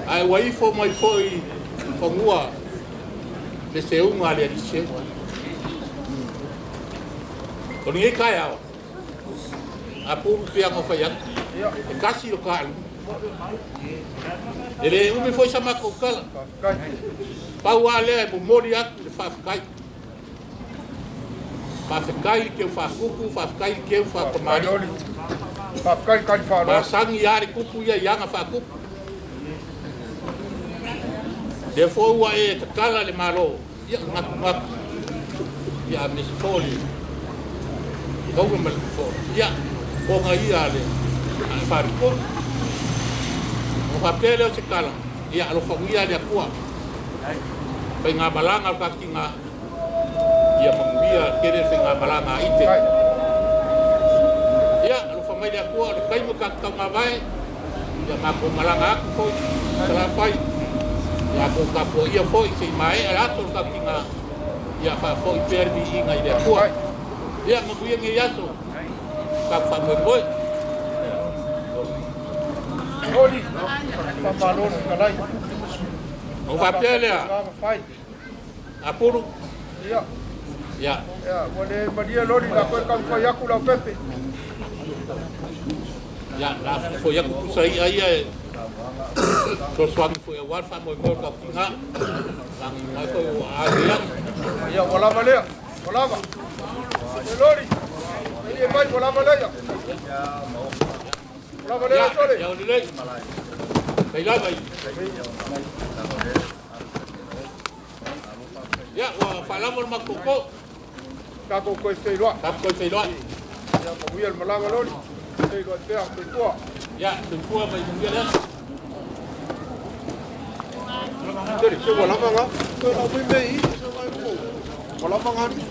Ae ua ifo mai foi i fanua le seuga a le alii seu. O lenei taeao, a Pulu piaga o fai atu, e tasi lo ta aluma. E le umi foi sa matou tala, pau lava lea e momoli atu le faafetai. Faafetai i le keu faatupu, faafetai i le keu faatamalii. Masani lava le tupu ia i aga faatupu. Lea foi ua e tatala le Malo, ia natunatu, ia aemaise foi le taula ma le fofoga. Ia, poga ia a le faletolu. Ona faapea lea o se tala, ia alofagia le Atua. Faigamalaga o le tatou ia manuia tele le faigamalaga a ite. Ia, alofa mai le Atua, o le taimi o tatou taugavae, Ia matou malaga atu foi i Salafai. Ia tou tapuaia foi se i maea le aso o le tautiga. Ia faafoi pea le viiga i le Atua. Ia manuia lenei aso. Tatou faamoemoe. Loli, faamalo le fetalai. Ona faapea lea, Apulu. Ia. Ia. Ia, ua le malie loli la koe taumafai atu Leaupepe. Ia, la foi atu pusa ia ia e fesoasoani foi aua le faamoemoe o le tautiga. Lagi mai foi ua ave atu. Ia, ua lava lea, ua lava. E loli, e mai ua lava lea. Ua lava lea, Sole. Ia, lelei. Fai lava i. Ia, ua faalava le matou koko. Tatou toe feiloai. Tatou toe feiloai. Ia, manuia le malaga loli. Feiloai pea, soifua. Ia, soifua ma ia manuia le aso. Tele, se ua lava ngā. Toe lau mai mea i, se mai mo. Ua lava ngā ni.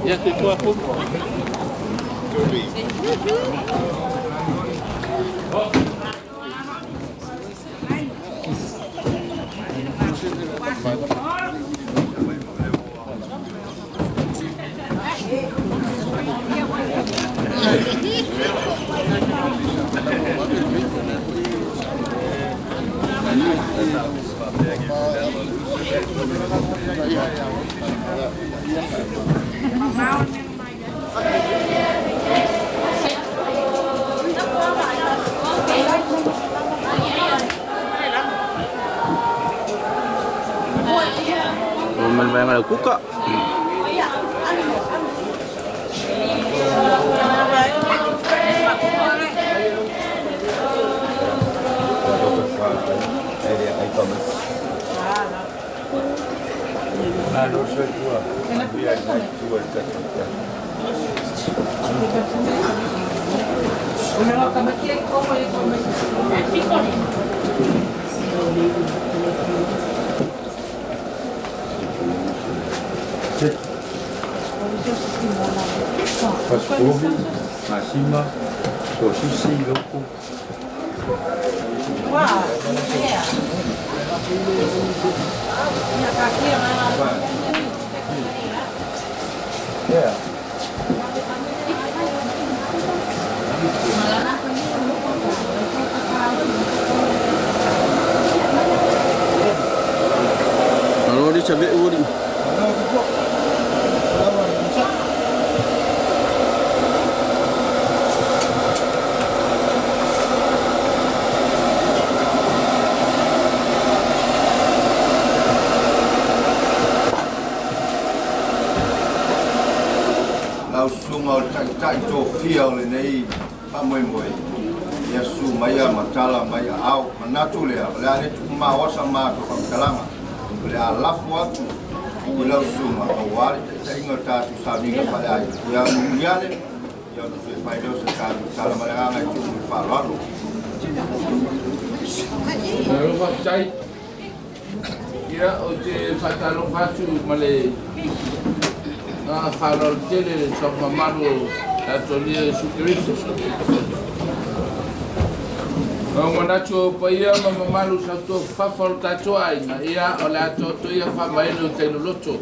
Ia, soifua Apulu. Mai le kuka. Pascovi, Massima, Sosisi, Loko. Yeah. Malo di cabe uri. Lau susuga o le taitai tofia o lenei faamoemoe, ia susu mai a matala mai aao. Manatu lea, o le a le tuumaoa sa matou faamatalaga, o le a lafo atu i lau susuga aua le taitaiga o le tatou sauniga faaleaiga. Ia mulimuli ane, ia ona toe fai lea o se tatou tala ma le agaga e tumu i le faaaloalo. Malo faafetai. Ia, ou te faatalofa atu ma le agaga faaaloalo tele i le suafa mamalu o tatou Alii Iesu Keriso. Ua manatu o paia ma mamalu sautuafafafa o le tatou aiga, ia, o le a taoto ia faamaene o tai loloto.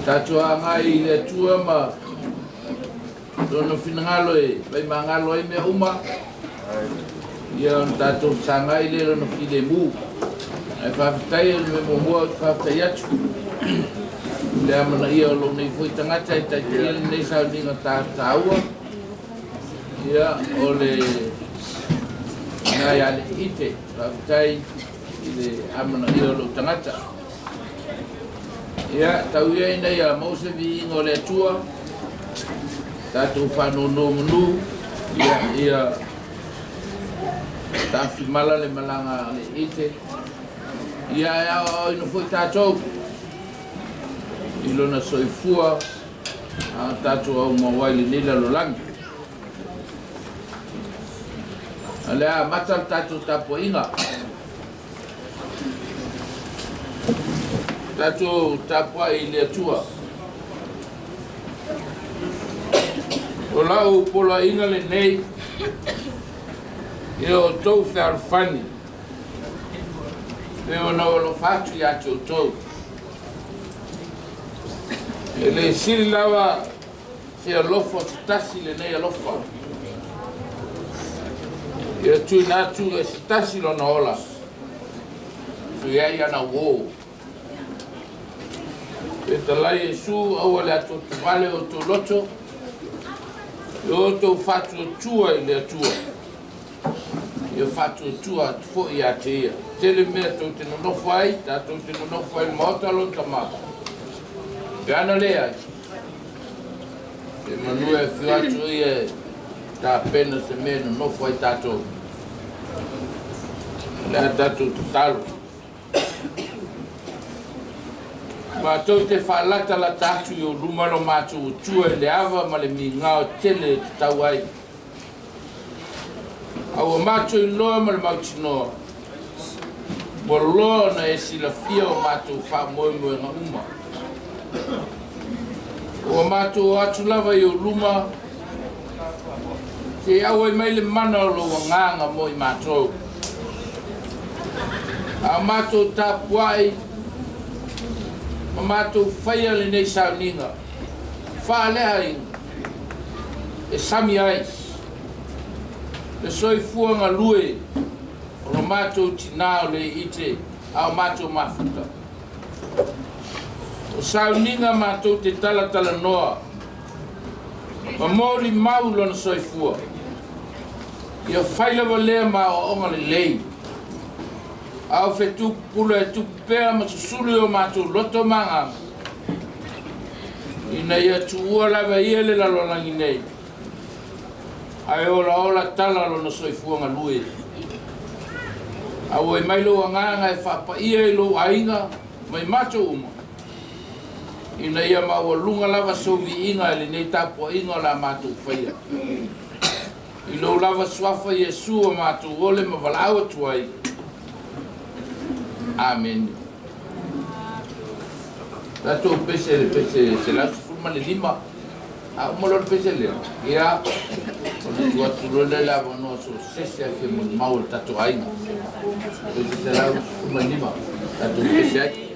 Tatou agai i le Atua ma Lona finagalo e vaimagalo ai mea uma, ia ona tatou fesagai lea i Lona filemu. Ae faafetai o le mea muamua ou te faafetai atu i le amanaia o lou nei foi tagata e taitaia lenei sauniga taua, ia o le ina ia le Iite. Faafetai i le amanaia o lou tagata. Ia, tau ia ina ia maua se viiga o le Atua, tatou faanonomanu, ia, ia tafimala le malaga a le Iite. Ia e aoaoina foi tatou i lona soifua a tatou aumau ai lenei lalolagi. O le a amata le tatou tapuaiga. Tatou tapuai i le Atua. O lau poloaiga lenei i o outou fealofani e pei ona ou alofa atu ia te outou. E le sili lava se alofa o se tasi lenei alofa. Ia tuuina atu e se tasi lona ola, sui ai ana uō. Fetalai Iesu, aua le atuatuvale o outou loto, i o outou faatuatua i le Atua, ia faatuatua atu foi ia te ia. Tele mea tou te nonofo ai, tatou te nonofo ai i le maota lona Tama. Pe ana leai, semeamanu e afio atu ia e tapena se mea e nonofo ai tatou. O le a tatou tatalo. Matou te faalatalata atu i ou luma lo matou Atua i le ava ma le migao tele e tatau ai. A ua matou iloa ma le mautinoa, ua loa ona e silafia o matou faamoemoega uma. Ua matou o atu lava i ou luma, se i auai mai le mana o lou agaga mo i matou. A o matou tapuai ma matou faia lenei sauniga faaleaiga e sami ai le soifua galue o lo matou tinā o Leiite a o matou mafuta. O sauniga matou te talatalanoa ma molimau lona soifua. Ia fai lava lea ma aoaoga lelei, a o fetu pupula e tupu pea ma susulu i o matou loto ma agaga, ina ia tuua lava ia le lalolagi nei, ae olaola tala lona soifua galue. Auai mai lou agaga e faapaia i lou aiga ma i matou uma, ina ia maualuga lava sou viiga i lenei tapuaiga o le a matou faia. I lou lava suafa Iesu o matou ole ma valaau atu ai. Amene. Tatou pese le pese 115. A uma loa le pese lea, ia, ona tuu atu loa lea le avanoa so o se isi e fia molimau o le tatou aiga. Pese 115 tatou pese ai.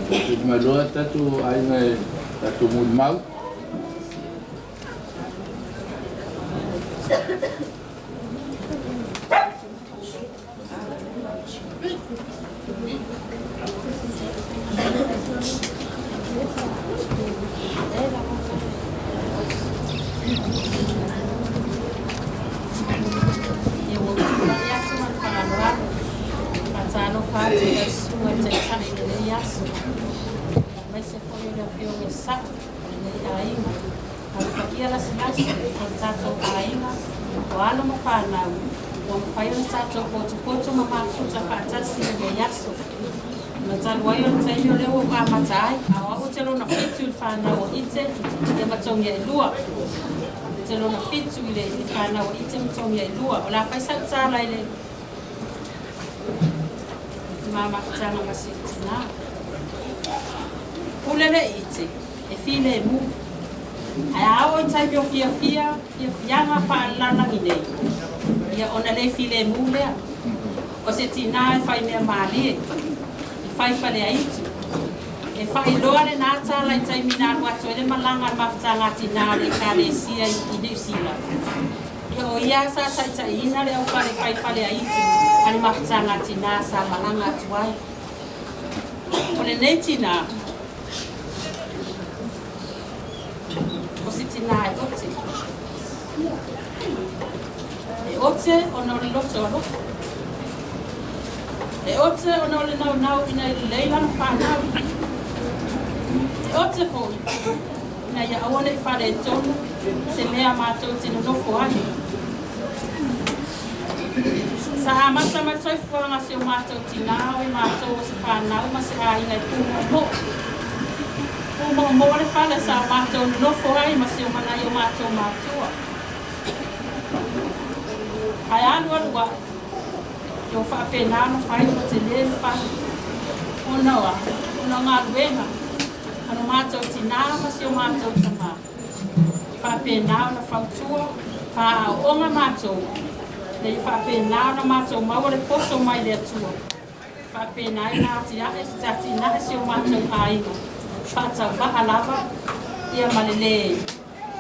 Mai loa tatou aiga e tatou molimau. Ia ua ou tulai atu ma le faaaloalo, faatalofa atu i lau susuga i le Taitai i lenei aso, aemaise foi o le Afioga i le Sa'o o lenei aiga, ma le paia lasilasi o le tatou aiga, o alo ma fanau ua mafai ona tatou potopoto ma mafuta faatasi i lenei aso. Ona talu ai o le taimi o lea ua ou amata ai, a o au ou te lona fitu i le fanau a Ite ia ma Togiailua. Ou te lona fitu i le fanau a Ite ma Togiailua. O le a fai sau tala i le ma mafutaga ma si ou tinā. Pule le Ite, e filemu. Ae a oo i taimi o fiafia, fiafiaga faalelalolagi nei, ia ona le filemu lea. O se tinā e fai mea malie, e fai faleaitu. E faailoa lenā tala i taimi na alu atu ai le malaga a le mafutaga a tinā o le Ekalesia i Niu Sila. Ia o ia sa taitaiina le aufale fai faleaitu a le mafutaga a tinā sa malaga atu ai. O lenei tinā, o se tinā e ote. E ote ona o le loto alofa. E ote ona o le naunau ina ia lelei lana fanau. E ote foi ina ia aua ne i faaletonu se mea matou te nonofo ai. Sa amata mai le soifuaga a si o matou tinā o i matou o se fanau ma se aiga e pūmoomoo. Pūmoomoo le fale sa matou nonofo ai ma si o ma nai o matou matua. Ae alualu ae, ia ua faapena ona fai ua tele le fale. Ona o a? Ona o galuega a lo matou tinā ma si o matou tamā. Faapena ona fautua, faaaooga matou, ina ia faapena ona matou maua le poso mai le Atua. Faapena ai ona atiae atinae si o matou aiga faatauvaa lava ia ma le lē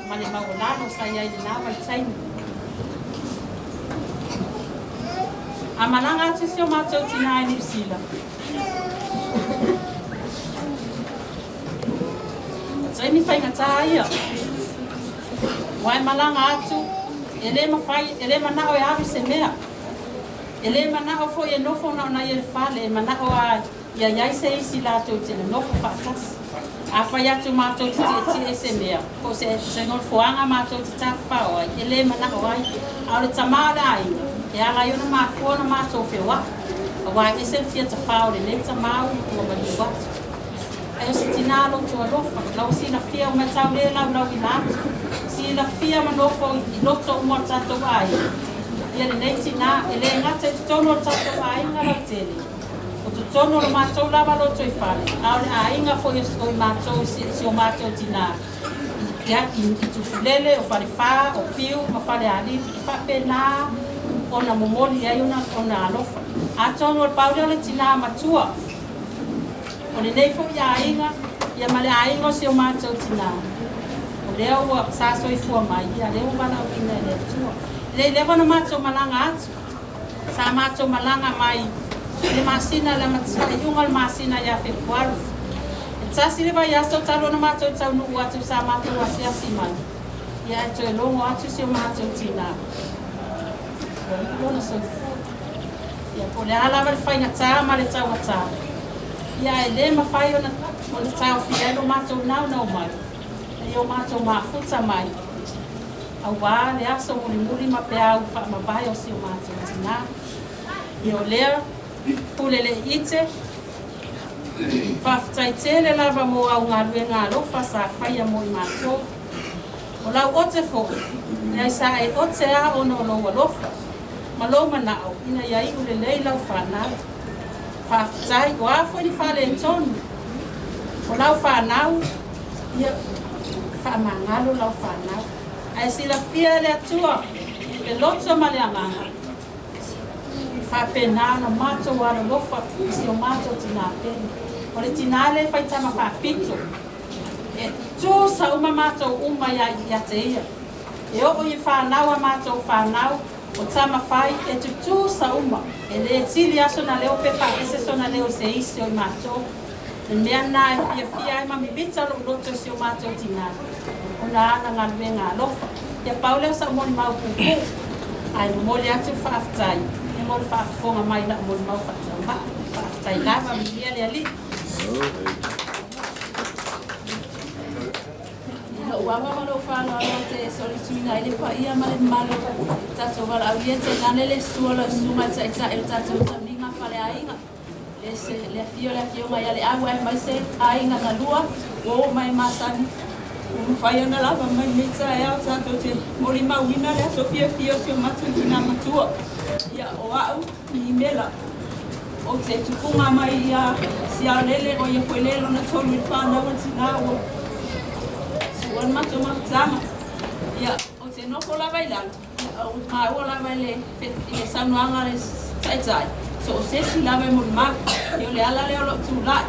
ma le maualalo sa i ai i lenā vaitaimi. A malaga atu si o matou tinā i Niu Sila, o taimi faigata ia, ua e malaga atu, e lē mafai, e lē manao e alu i se mea. E lē manao foi e nofo na o na ia i le fale, e manao a ia i ai se isi latou te nonofo faatasi. Afai atu matou te tietie i se mea, po o se se nofoaga matou te tafafao ai, e lē manao ai. A o le tamā o le aiga, e ala ai ona mafua ona matou feoai, auā e ese le fia tafā o lenei tamā ua maliu atu. Ae o se tinā loto alofa, lau silafia ua matau lē laulauina atu, silafia ma nofo i loto uma o le tatou aiga. Ia lenei tinā, e lē gata i totonu o le tatou aiga lautele, o totonu o lo matou lava lotoifale, a o le aiga foi o i matou si o matou tinā i i Tufulele, o Falefā, o Piu ma Falealili, e faapena ona momoli ai ona alofa. Atonu o le pau lea o le tinā matua o lenei foi aiga, ia ma le aiga o si o matou tinā, o lea ua sa soifua mai, ia lea ua valaauina e le Atua. E le i leva ona matou malaga atu, sa matou malaga mai i le masina le faaiuga o le masina ia Fepuari. E tasi le vaiaso talu ona matou taunuu atu sa matou asiasi mai, ia ae toe logo atu si o matou tinā, ua iu lona soifua. Ia po o le a lava le faigatā ma le taugatā, ia ae lē mafai ona ona taofia ai lo matou naunau mai, ina ia o matou mafuta mai, auā le aso mulimuli ma peau faamavae o si o matou tinā. Ia o lea pule le ite, faafetai tele lava mo au galuega alofa sa faia mo i matou. O lau ote foi, leai sa e ote a ona o lou alofa ma lou manao ina ia iu lelei lau fanau. Faafetai, o a foi ni faaletonu o lau fanau, ia faamagalo lau fanau. Ae silafia e le Atua le loto ma le agaga, e faapena ona matou alolofa i si o matou tinā pele. O le tinā lea e fai tama faapito. E tutusa uma matou uma ia ia te ia. E oo i fanau a matou fanau, o tama fai, e tutusa uma. E lē tili a sona leo pe faaese sona leo i se isi o i matou. O le mea lena e fiafia ai ma mimita lou loto i si o matou tinā, ona ana galuega alofa. Ia pau lea o sa'u molimau puupuu, ae momoli atu le faafetai e mo le faafofoga mai i la'u molimau faatauvaa. Faafetai lava, viia le Alii. I lou ava ma lou faaaloalo ou te solituina ai le paia ma le mamalu o le tatou valaaulia tainane le susu o lau Susuga i le Taitai o le tatou Tauniga Faleaiga, le se le afio o le Afioga ia Leau aemaise aiga na lua ua oo mai masani ua mafai ona lava mai lenei taeao tatou te molimauina le aso fiafia o si o matou tina matua. Ia o au Imela ou te tupuga mai ia Siaolele o ia foi le lona tolu i le fanau a tina ua sua le matou mafutaga. Ia ou te nofo lava i lalo ia ou maua lava i le i le saunoaga a le taitai so o se isi lava e molimau. Ia o le ala lea o lou tulai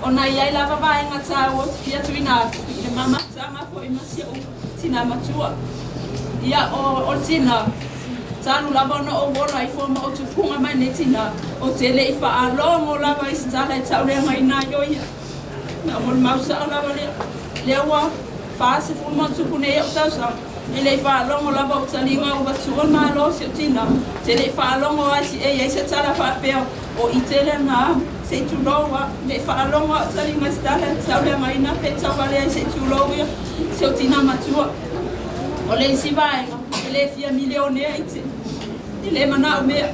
ona e i ai lava vaega taua ou te fia tuuina atu i le ma mafutaga foi ma si ou tina matua. Ia o o le tina talu lava ona ou ola ifo ma ou tupuga mai nei tina ou te le i faalogo lava i se tala e tauleagaina ai o ia. Na molimau sao lava lea. Lea ua 40+ nei ou tausaga e le i faalogo lava ou taliga ua tua le malo si ou tina. Ou te le i faalogo ai si e i ai se tala faapea o i tele na se i tulou a. Le i faalogo au taliga i se tala e tauleagaina pe tauvalea ai se i tulou ia si ou tina matua. O le isi vaega e le fia milionea i te. E le manao mea.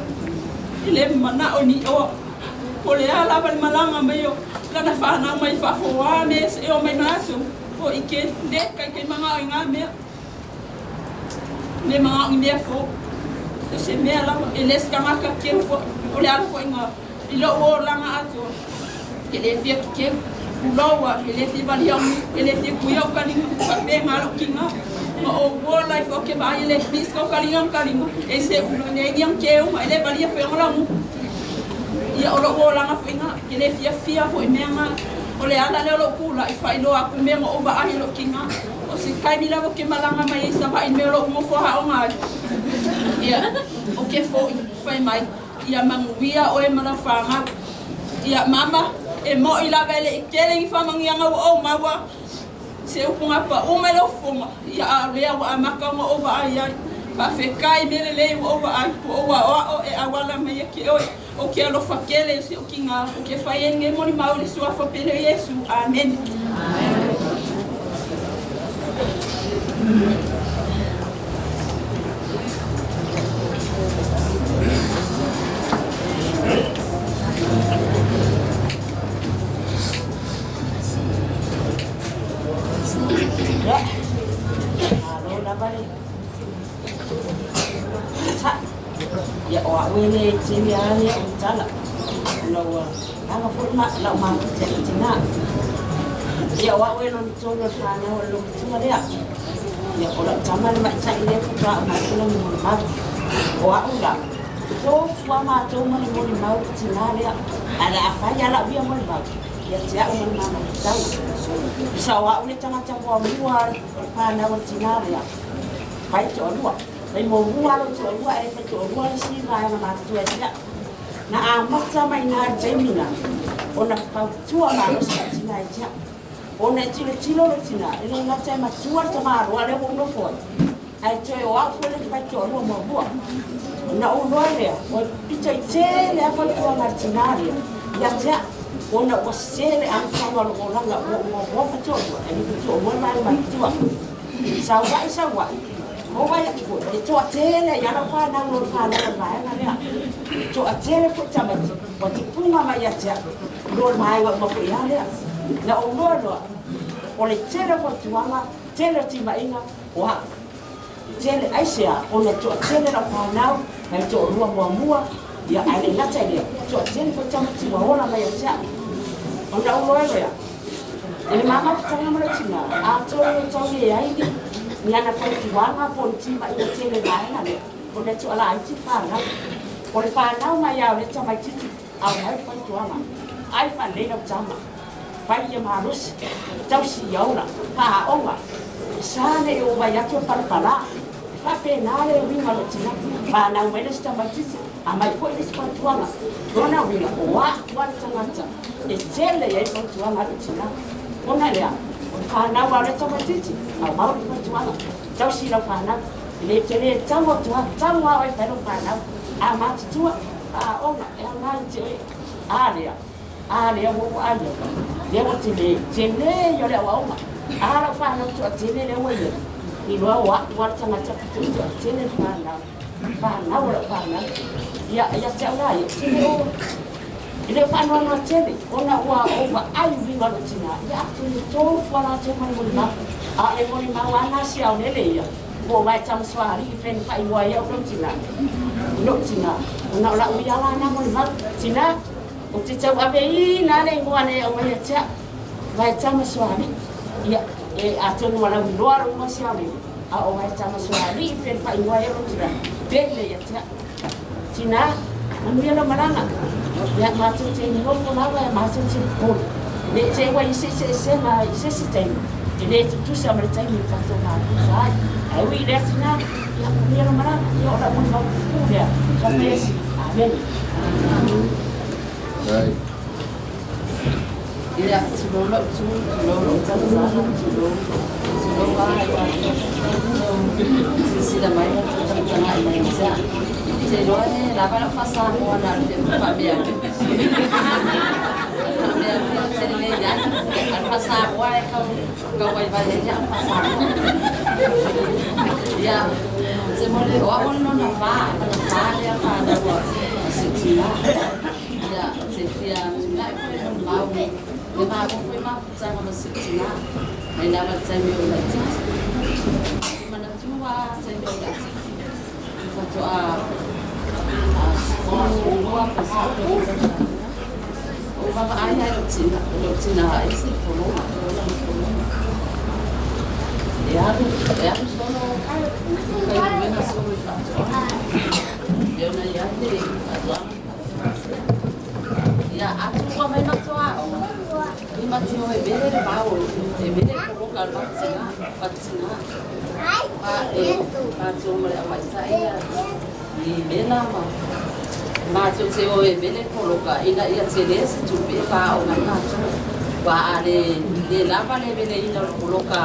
E le manao ni oa. Po o le a lava le malaga mai o lana fanau mai fafo o a mea e o mai matou o ike le kaikai magao i ngā mea. Le magao i mea fou. So se mea lava e le se tagata keu foi. O le ala foi ngā i lou olaga atoa ke le fia kekeu. Pulou a e le fia valia o e le fia kuia o kalinga faapea lou kiga ma ou ola ifo ke vaai e le misi ka o kalinga ma kalinga e se ula nei ni ang keu ma e le valia foi o lagu ia o lou olaga foi ngā ke le fiafia foi mea ngā o le ala lea o lou pula'i faailoa atu mea ma ou vaai i lou kiga o se taimi lava ke malaga mai ai Savaii mea o lou nofo aoga ai ia o ke fo'i fai mai ia manuia oe ma lau fanau. Ia mama, e mo'i lava e le'i tele ni faamanuiaga ua ou maua se upu gapaʻu mai lou fofoga, ia a o lea ua amata ona ou vaai ai. Faafetai mea lelei ua ou vaai, ua ou aoao e auala mai ia te oe. Ou te alofa tele i si ou tinā, ou te fai ai lenei molimau i le suafa pele o Iesu. Amene. Ia, malo lava le ta'i. Ia, o a'u e lē tele a le a'u tala ona ua lava foi ma la'u mafuta i le tinā. Ia, o a'u e lona tolu o le fanau a le logomatua lea. Ia, o la'u tama le ma'ita'i lea faatoa a'u mai tula molimau. O a'u la, tofu a matou ma le molimau i le tinā lea, ae le a fai a la'u ia molimau, ia te a'u ma le ma mafutaga. Sa o a'u le tagata muamua o le fanau a le tinā lea, fai to'alua. Fai muamua lou to'alua ae fai to'alua le isi vaega matutua e te a'u. Na amata mai i ina i le taimi na, ona fautua malosi la'u tinā ia te a'u. Ona e tilotilo lou tinā, e le gata e matua le tamāloa lea ua ou nofo ai, ae toe o a'u foi le fai to'alua muamua. Ona ou iloa lea, ua pito i tele lava fautuaga a le tinā lea ia te a'u, ona ua sese le amataga o lou olaga ua ou muamua fai to'alua, ae le i fai to'alua le vaega matutua. Saua'i saua'i, maua ai atu foi, e toatele ai lava lau fanau lo le fanau o le vaega lea. E toatele foi tamaiti ua tupuga mai ia te a'u lo le vaega uma foi a lea. Na ou iloa loa, o le tele o fautuaga, tele o timaiga o a'u. Tele aisea ona toatele lau fanau mai to'alua muamua, ia ae le gata i lea, toatele foi tamaiti ua ola mai ia te a'u. Ona ou iloa lea, i le ma mafutaga ma lou tinā, atonu e tau leai ni ni ana fautuaga po o ni timaiga tele i le vaega lea, ona e to'alaiti le fanau. O le fanau mai lava o lea tamaitiiti, aumai le fautuaga. Ai faalelei lau tama, fai ia malosi, tausi ia ola, faaoga, e sa neʻi ou vai atu e palapalā. E faapenā le uiga o lou tinā. Fanau mai le isi tamaititi, aumai foʻi le isi fautuaga. Lona uiga, o aʻu a le tagata e tele ai fautuaga a lou tinā. Ona lea, o le fanau a o le tamaititi, aumau le fautuaga, tausi lau fanau. E le tele tago atu lava, tago lava oe e fai lou fanau. A matutua, faaoga, e aoga ia te oe. A lea, a lea ua ou vaai ai, lea ua tele, tele ia o le aoaoga. A lau fanau toatele lea ua i ai, iloa o a'u a le tagata pito i toatele le fanau, fanau o lau fanau. Ia, ia te au la ia, ou te le o, e le o faanoanoa tele, ona ua ou vaai i uiga o lou tinā, ia atonu e tofu a latou ma le molimau. A o le molimau lava lena siaolele ia, po o vae tamasoalii pe na faaigoa ai au lou tinā, i lou tinā, ona o la'u ia la lena molimau. Tinā, ou te tauaveina le igoa na e aumaia te au, vae tamasoalii. Ia, e atonu ua lauiloa lou igoa siaolele, a o vae tamasoalii pe na faaigoa ai au lou tinā, pele ia te au. Tinā, manuia lau malaga. Ia, matou te nofo lava, matou te popole. Ne i te i ua i ai se eseesega i se isi taimi, e le tutusa ma le taimi o tatou matusa ai. Ae ui i lea tinā, ia, manuia lau malaga. Ia, o lau molimau puupuu lea. Papa Iesu. Amene. Ia, tulou lou tu, tulou lou tautala, tulou, tulou lava i silasila mai ma tutagatagai mai ia te au. Ou te iloa e lava lau faa-Samoa na o le faamea faamea ou te lelei ai. A o le faa-Samoa e tau tau vaivai ai au faa-Samoa. Ia, ou te momoli, o au o le lona fa, lona fa lea fanau a si ou tinā. Ia, ou te fia tulai foi e molimau le maua foi mafutaga ma si ou tinā mai lava i le taimi o laitiiti. Ou te manatua taimi o laitiiti i faatoa 12 pe 13 tausaga. Ou vaavaai lava i lou tinā ese le pologa, ola ma pologa. E alu, e alu solo faigaluega solo i faatoaga. E ona i ai le faatoaga ma Ia, a tuua mai matou aoga, i matou e vele le vao, e vele le poloka o le matou tinā. Ma e matou ma le tamaitai ia i mela ma matou te o e vele le poloka ina ia tele se tupe e faaoga ai matou. Aua a le le lava le veleina o le poloka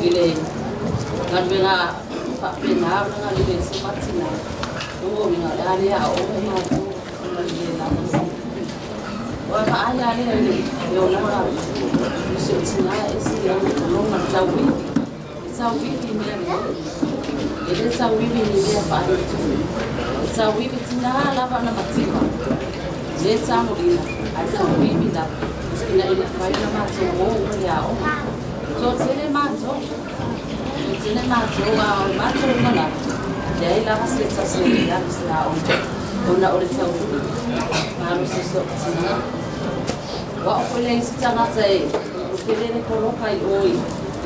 i le galuega faapena ona galue ai se matinã, lona uiga o le a le aooga matou ona le lava se. Ua vaai lava lea i le olaga o si ou tinā e ese le lona tauivi. E tauivi i mea lelei. E le tauivi i ni mea faaletonu. E tauivi tinā lava ona mativa. Le tagolima, ae tauivi lava ina ia mafai ona matou o uma i le aoga. Toatele matou. Toatele matou, a o le matou manatu, leai lava se tasi e le alu i se aoga ona o le tauivi malosi o si ou tinā. Ua oo foi le isi tagata e tele le poloka i o i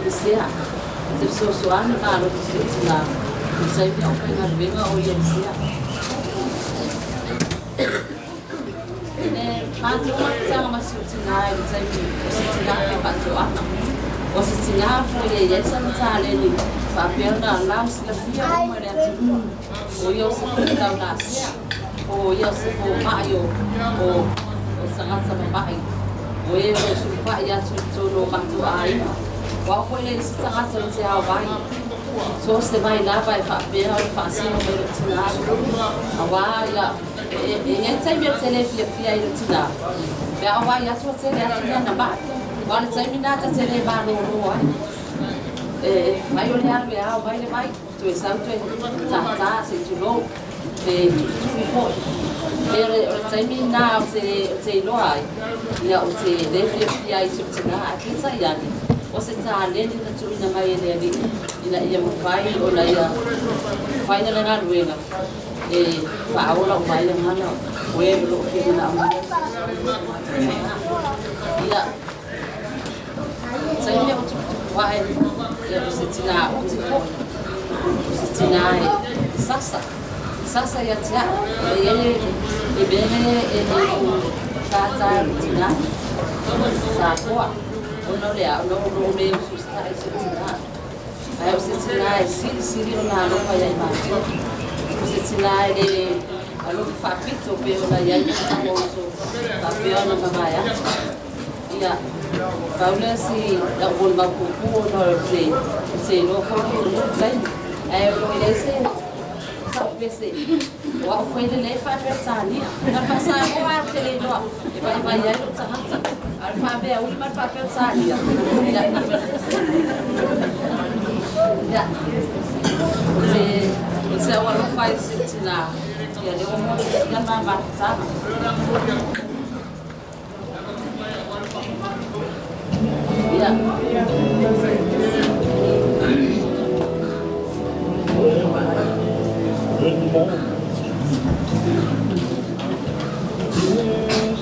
Lisea. E te fesoasoani malosi si ou tinā i le taimi a o faigaluega o ia i Lisea. I le matou mafutaga ma si ou tinā i le taimi o se tinā faifaatoaga, o se tinā foi e i ai sana taleni faapea ona lausilafia uma e le atunuu, o ia o se taunasea, o ia o se fomai o o tagata mama'i, o e o lo o sulupa'i atu i totonu o matou aiga. Ua oo foi le isi tagata i te aovai, so o se vai lava e faapea ona faasino mai lou tinā, auā ia e i ai taimi ou te le fiafia ai i lou tinā, pe a ou vaai atu ua tele atu lana ma'i, aua o le taimi lena ta te le malōlō ai. E mai o le alu e ao mai le vai, toe sau toe tātā se i tulou, pe tuitui foi. Pe o le taimi lena ou te iloa ai, ia ou te le fiafia ai i si ou tinā, ae peitai ane, o se taleni na tuuina mai e le Alii ina ia mafai ona ia fai lana galuega e faaola uma ai agaga o e o lo o fia manaomia le fesoasoani mai. Ia, taimi o tuputupu ae, ia o se tinā oti foi, o se tinā e sasa, sasa ia te au, e i ai le mea lea e Tata tina sa koa ona o le a ona o loo le usuusitaʻi se tinā ae o se tinā e silisili ona alofa iai matou o se tinā e le alofa faapito pe ona iai uso faapea ona mavae atu ia pau lea si la'u molimau puupuu ona o le se iloa foi le taimi ae o loo i ai se pese o a'u foi lelei faaperetania na faasamoa a te le iloa e vaivai ai lou tagata a le faameauli ma le faaperetania ia ia o te o te au alofa ai se tinā ia le ua motusia ma mafutaga. Ia. Good morning. Yes.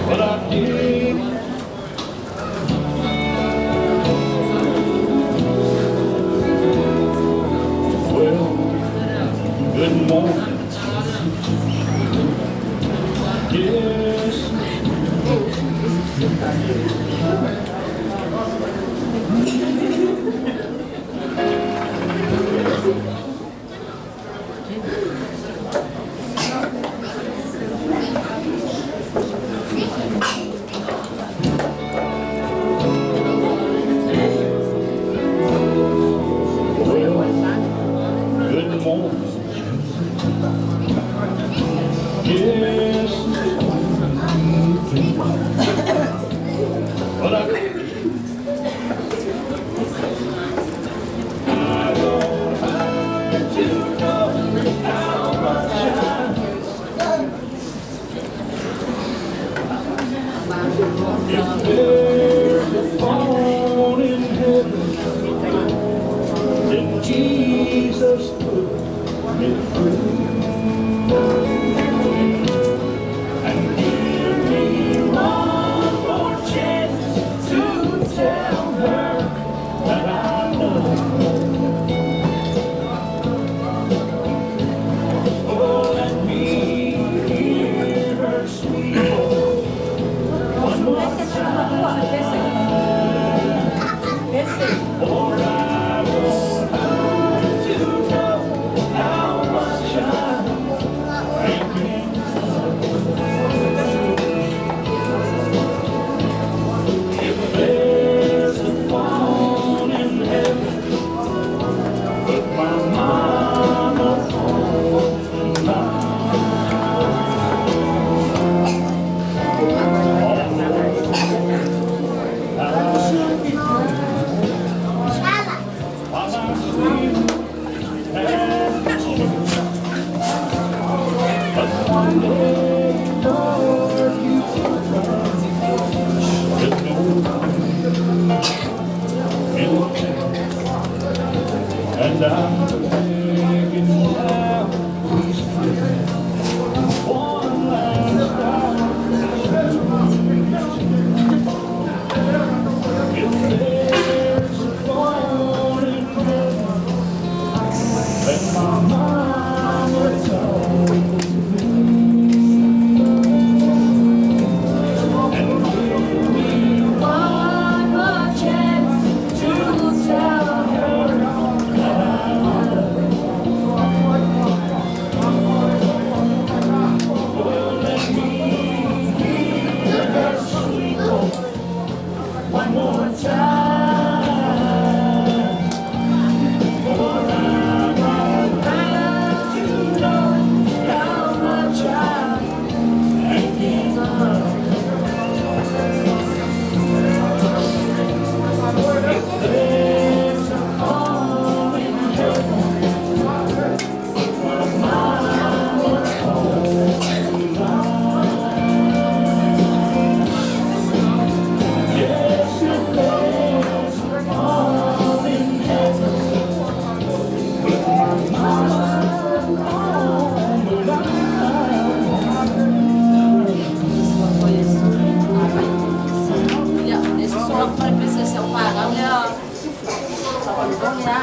But I did. Well, good morning. Yes. Well, good morning. Yes. But I want to know how much I If there's a phone in heaven, then Jesus put me through. And give me one more chance to tell her that I love her. Oh, let me hear her sweet voice one more time. For I want her to know how much I'm thinking of her. If there's a phone in heaven, put my mama on the line. While I sleep and sleep. But one day, Lord, you will come with no one will tell. And I'm begging now, please pray, one last time. If there's a phone in heaven, let my mama talk to me. And give me one more chance to tell her that I love her. Oh, let me hear her sweet voice one more time. For I want her to know how much I'm thinking of her. If there's a phone in heaven, put my mama on the line. Yes, if there's a phone in heaven, put my mama on the line. Ia le sosola ma le pesese o pagau lea sapalugog lea.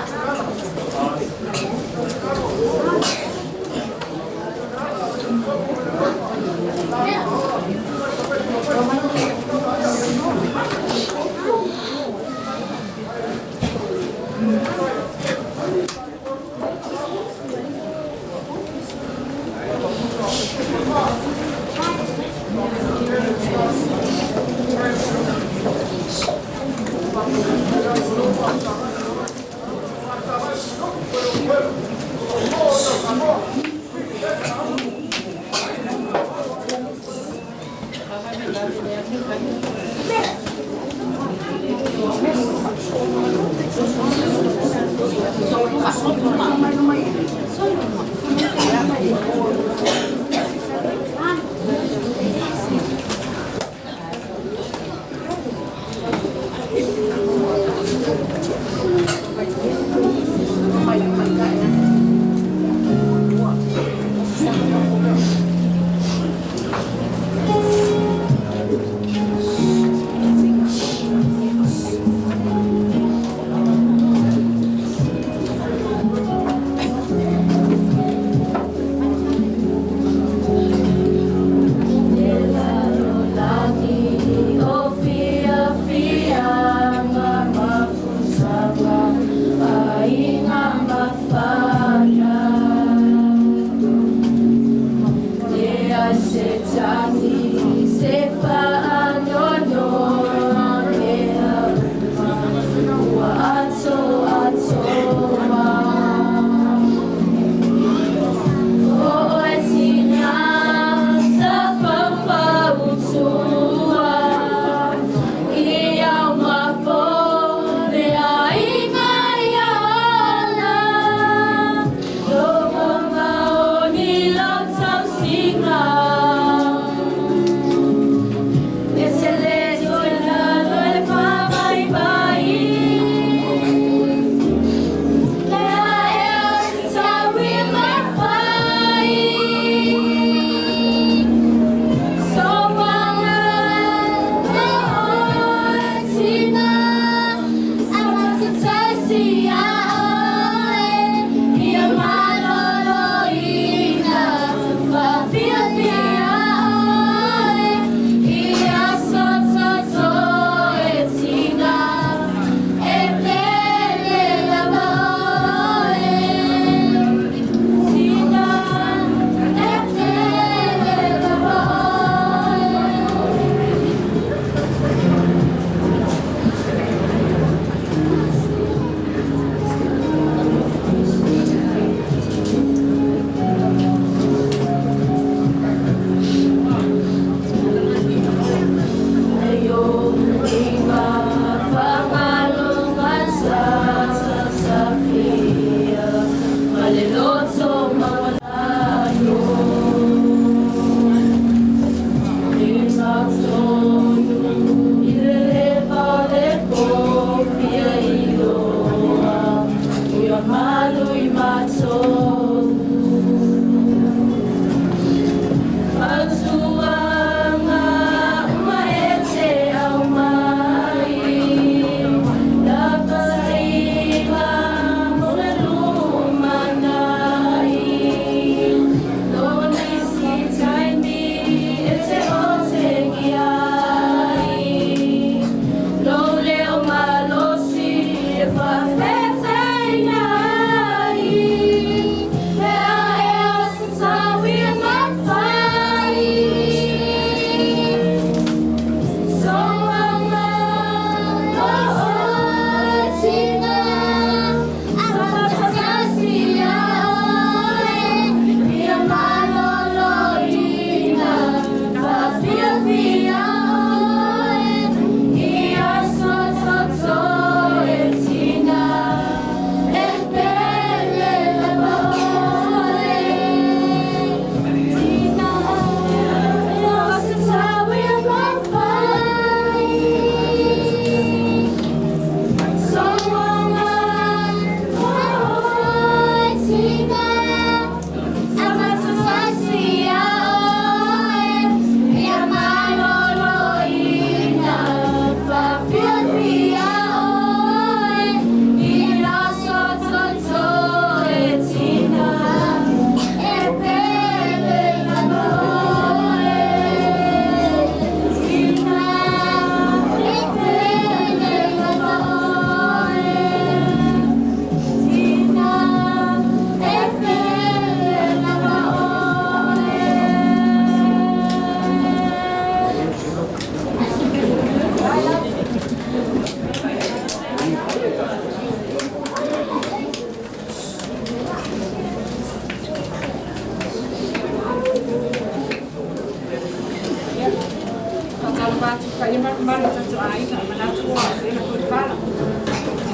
paia ma le mamalu o tatou aiga, manatu ua vela foi le pala.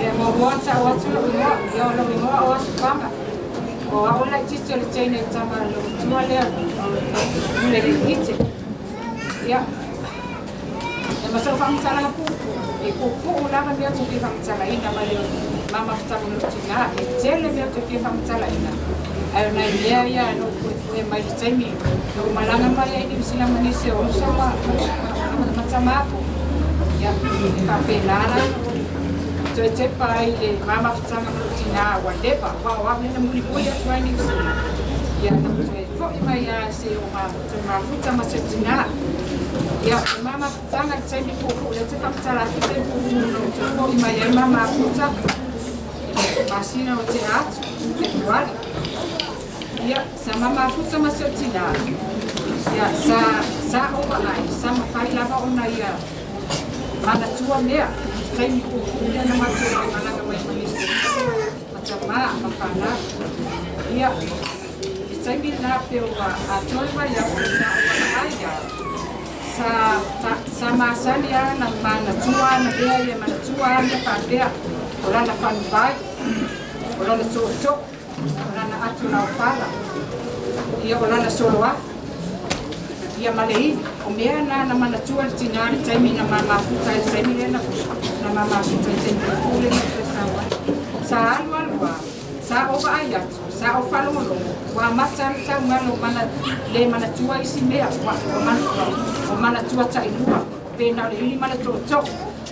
Ia muamua ona ta'u atu lo'u igoa, ia o lou igoa o Asofaga. O a'u le laitiiti o le teine tama le matua lea o Puleleite. Ia e ma so'u faamatalaga puupuu, e puupuu lava mea ou te fia faamatalaina ma le mamafutaga o lou tinā. E tele mea ou te fia faamatalaina, ae o nai mea ia na ou puepue mai le taimi na ou malaga mai ai Niu Sila ma nisi o uso ma tamā foi. Ia e faapena la toe tepa ai le mamafutaga ma lou tinā ua leva, aua o au lea na mulimuli atu ai Niu Sila. Ia na toe fo'i mai lava se o toe mafuta ma se tinā. Ia o mamafutaga le taimi puupuu lea te faamatala atu taimi puupuu na ou toe fo'i mai ai mamafuta masina o tea atu Fepuari. Ia sa mamafuta ma se o tinā. Ia sa ou vaai sa mafai lava ona ia manatua mea i taimi puupuu lea na matou malaga mai ma nisi ma tamā ma fanau. Ia i taimi lena pe ua atoa le vaiaso sa ou valaai ia sa masani lava na manatua ana mea ia manatua a mea faapea o lana fanuvai, o lana tootoo, o lana atu laofala, ia o lana soloafu, ia ma le ili. O mea na na manatua le tinā le taimi na mamafuta ai le taimi lea na mamafuta ai taimi puupuu lea na toe sau ai. Sa alu alu lava sa ou vaai atu sa ou faalogologo ua amata le taugalo mana le manatua isi mea ua manatua ta'ilua pe na o le ili ma le tootoo.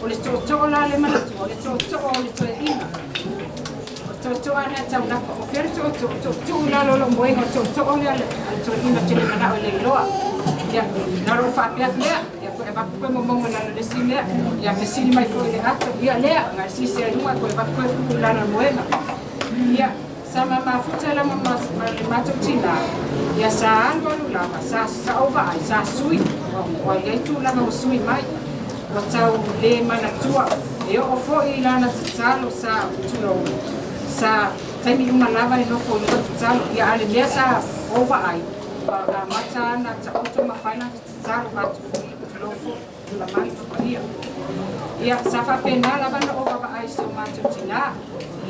O le tootoo la le manatua o le tootoo o le toeaina o le tootoo ana e taulapa o fea le tootoo tuutuu i lalo o lou moega o tootoo lea a le toeaina tele mana'o e le iloa. Ia na lou faapea atu lea ia toe avatu koe momoga i lalo le isi mea ia fesili mai foi le ato ia lea na sisi ai luga toe avatu koe tuu i lalo le moega. Ia sa mamafuta lama ma le matou tinā. Ia sa alu alu lava sa ou vaai sa sui ua iai tulaga ua sui mai ua tau lē manatua e oo fo'i i lana tatalo sa tulou sa taimi uma lava e nofo i luga tatalo. Ia a le mea sa ou vaai ua amata ana ta'oto ma fai lana tatalo atu foi tulou foi le mamalu ma paia. Ia sa faapena lava na ou vaavaai i si o matou tinā.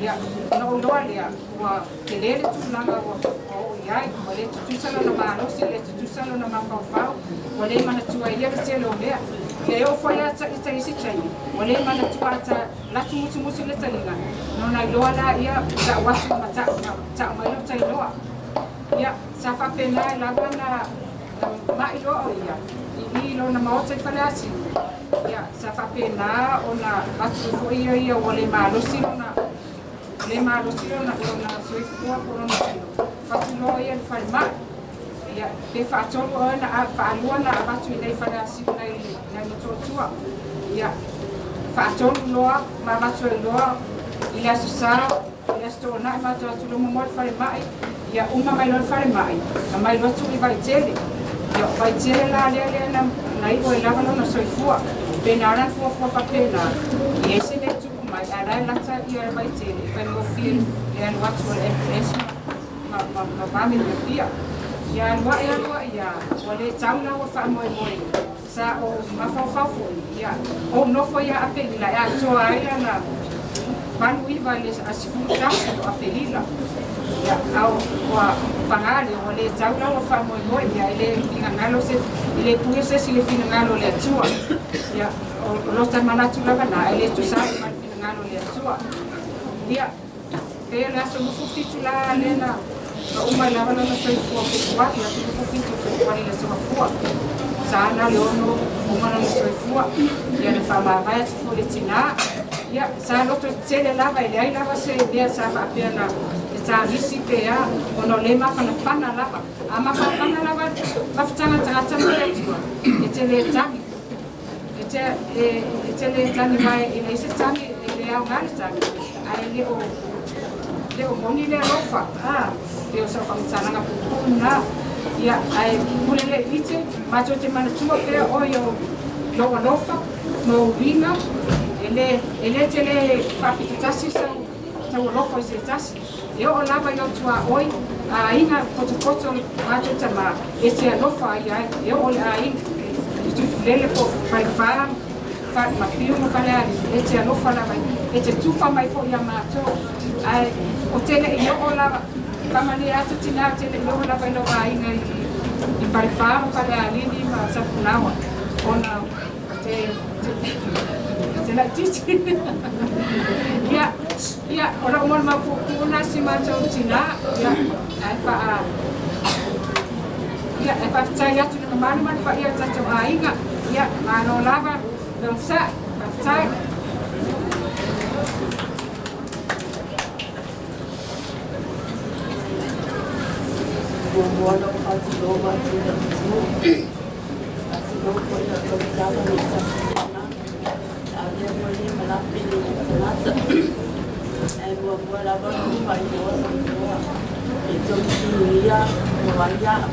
Ia na ou iloa lea ua telē le tulaga ua oo i ai ua lē tutusa lona malosi, le tutusa lona mafaufau, ua lē manatua ia le tele o mea. Ia e oo foi a ita isi taimi ua lē manatua ata latu musumusu le taliga nona iloa la ia ta'u atu ma ta'u mai lo tailoa. Ia sa faapena e lava na ma'iloa o ia i i lona maota i Faleasiu. Ia sa faapena ona avatu foi ia ia ua le malosi lona le malosi lona lona soifua po lona tino fatuloa ia le falemai. Ia pe faatolu oe na faalua na avatu i nei Faleasiu nai Motootua. Ia faatolu loa ma avatu ai loa i le aso Sa i le aso To'ona'i matou atu loa momoa le falemai. Ia uma mai loa le falemai aumai loa tuu i Vaitele. Ia o Vaitele la lea lea na i'u ai lava lona soifua pe na lana fuafua faapena i ai se mea tupu mai ae la e lata ia le Vaitele e faigofie le alu atu o le ambulance ma vave le apia. Ia alu a'i alu a'i ia ua lē tau la ua faamoemoe sa ou mafaufau foi ia ou nofo ia Apelila e atoa ai lana 89 i le 11 o Apelila. Ia ao ua pagā lea ua lē tau la ua faamoemoe ia e lē finagalo se e lē puia se isi le finagalo o le Atua. Ia o lota manatu lava na e lē tusa ai ma le finagalo o le Atua. Ia pe le aso 27 la lea na uma ai lava lona soifua Fepuari, aso 27 Fepuari le aso Gafua sa na le ono uma lona soifua. Ia na faamavae atu foi le tinā. Ia sa loto tele lava e leai lava se mea sa faapea na e tagisi pe a ona o lē mafanafana lava a mafanafana lava mafutaga tagata ma le Atua e te lē tagi e te lē tagi mai e leai se tagi e le aogā le tagi ae le o moni le alofa a e o sau faamatalaga puupuu na. Ia ae pule le ite matou te manatua pea oe o lou alofa ma ou uiga e lē tele faapitotasi sau tau alofa i se tasi e oo lava i lou tuaʻoi aiga potopoto matou tamā e te alofa ai ai e oo le aiga i Tufulele po Falefā ma Fiu ma Falealili e te alofa lava e te tufa mai foʻi iā matou ae o tele i oo lava faamalie atu tinā o tele i oo lava i lou aiga i Falefā ma Falealili ma Sapunaoa ona te te laititi ia ia o lou molimau puupuu na si matou tinā ia ae faa ia e faafetai atu le mamalu ma le paia o tatou aiga ia malo lava losaʻi faafetai. Muamua ona ou faatulou atu i lau atunuu, faatulou foi i lau tautala ma i tafiliga, avea foi lenei malape i lou tagata. Ae muamua lava ona ou faailoa lou igoa i tou fesiligia o ai au.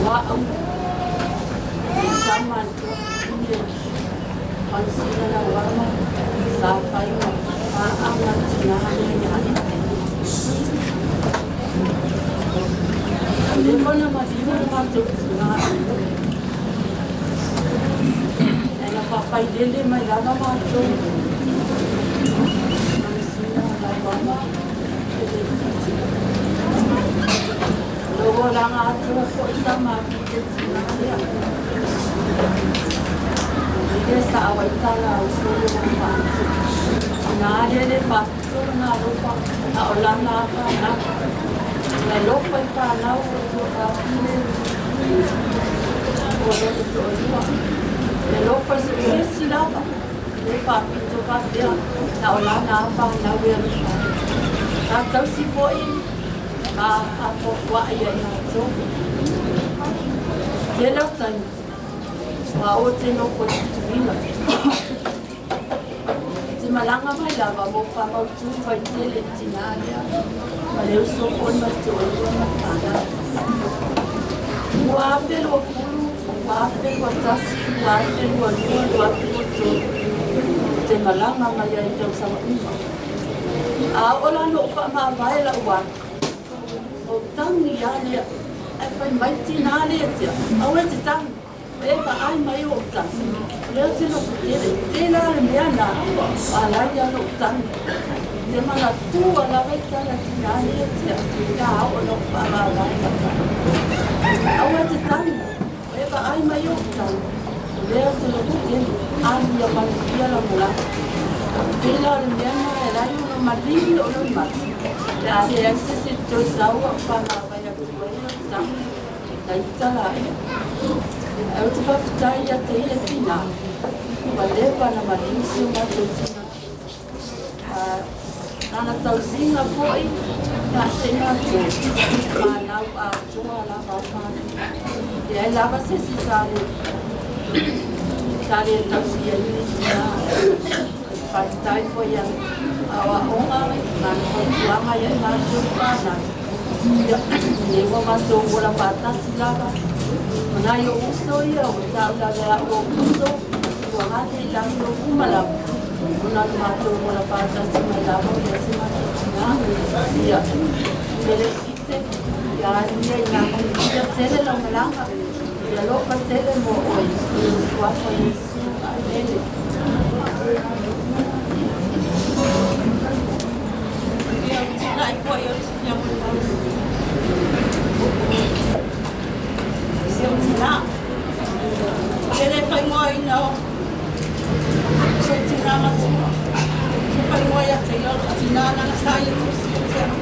O au le tama a le tuafafine Pansina Lauama sa fai ma paaga le tinā lea ia Eteni. Ua leva ona maliu le matou tinā i lou. Ae na faafailele mai lava matou Pansina Lauama e le itiiti. O lou olaga atoa foi sa mafuta i le tinā lea. I le sa au ai tala au solo na faapito. Tinā lea le faapito lona alofa a o lana a fanau. Na alofa i fanau o tuafafine o lona toalua. E alofa i so o se isi lava. Le faapito faapea na o lana a fanau e alofa ai. Sa tausi foi ma apoapoai ia i matou. Tele o taimi, ua o te nofo i Tutuila. I te malaga mai lava ua ou faamautu vaitele i le tinā lea ma le uso foi ma le toalua ma le fanau. 2020, 2021, 2022, 2023 ou te malaga mai ai i tausaga uma. A oo la ina ou faamavae lau alu, ou tagi lava lea, ae fai mai le tinā lea ia te au, aua e te tagi. E vaai mai ou tagi, o lea ou te loto tele, pēlā le mea na ala ai lou tagi. Te manatua lava i tala tinā lea ia te au, pe a oo ina ou faamavae lau alu. Aua e te tagi, e vaai mai ou tagi, o lea ou te loto tele, alu ia maluia lau malaga. Pēlā le mea na e ala ai ona maligi o lou mata, pe a leai se isi e te toe sau au faamavae atu ai lau tagi. Na ita laia. Ae ou te faafetai ia te ia tinā, ua leva ona maliu si o matou tinā. Lana tausiga foi ia te i matou, fanau atoa lava a fanau. E leai lava se isi sa le sa le tausia ai le tinā. Faafetai foi ia aoaoga ma le fautuaga ia i matou fanau. Ia, lenei ua matou ola faatasi lava. O nai ou uso ia ua taulave au ou uso, ua gate i latou uma lava, ona o le matou ola faatasi mai lava o lea se matou tinā. Ia, Melekite, ia alu ia i nā manuia tele lau malaga, ia alofa tele mo oe, i le Suafa o Iesu. Amene. Ia, ou te tulai foi ou te fia molimau i si ou tinā. Ou te le faaigoaina o sou tinā matua. Ou te faaigoa ia te ia o lou tinā lana sa ia tusi ia te au.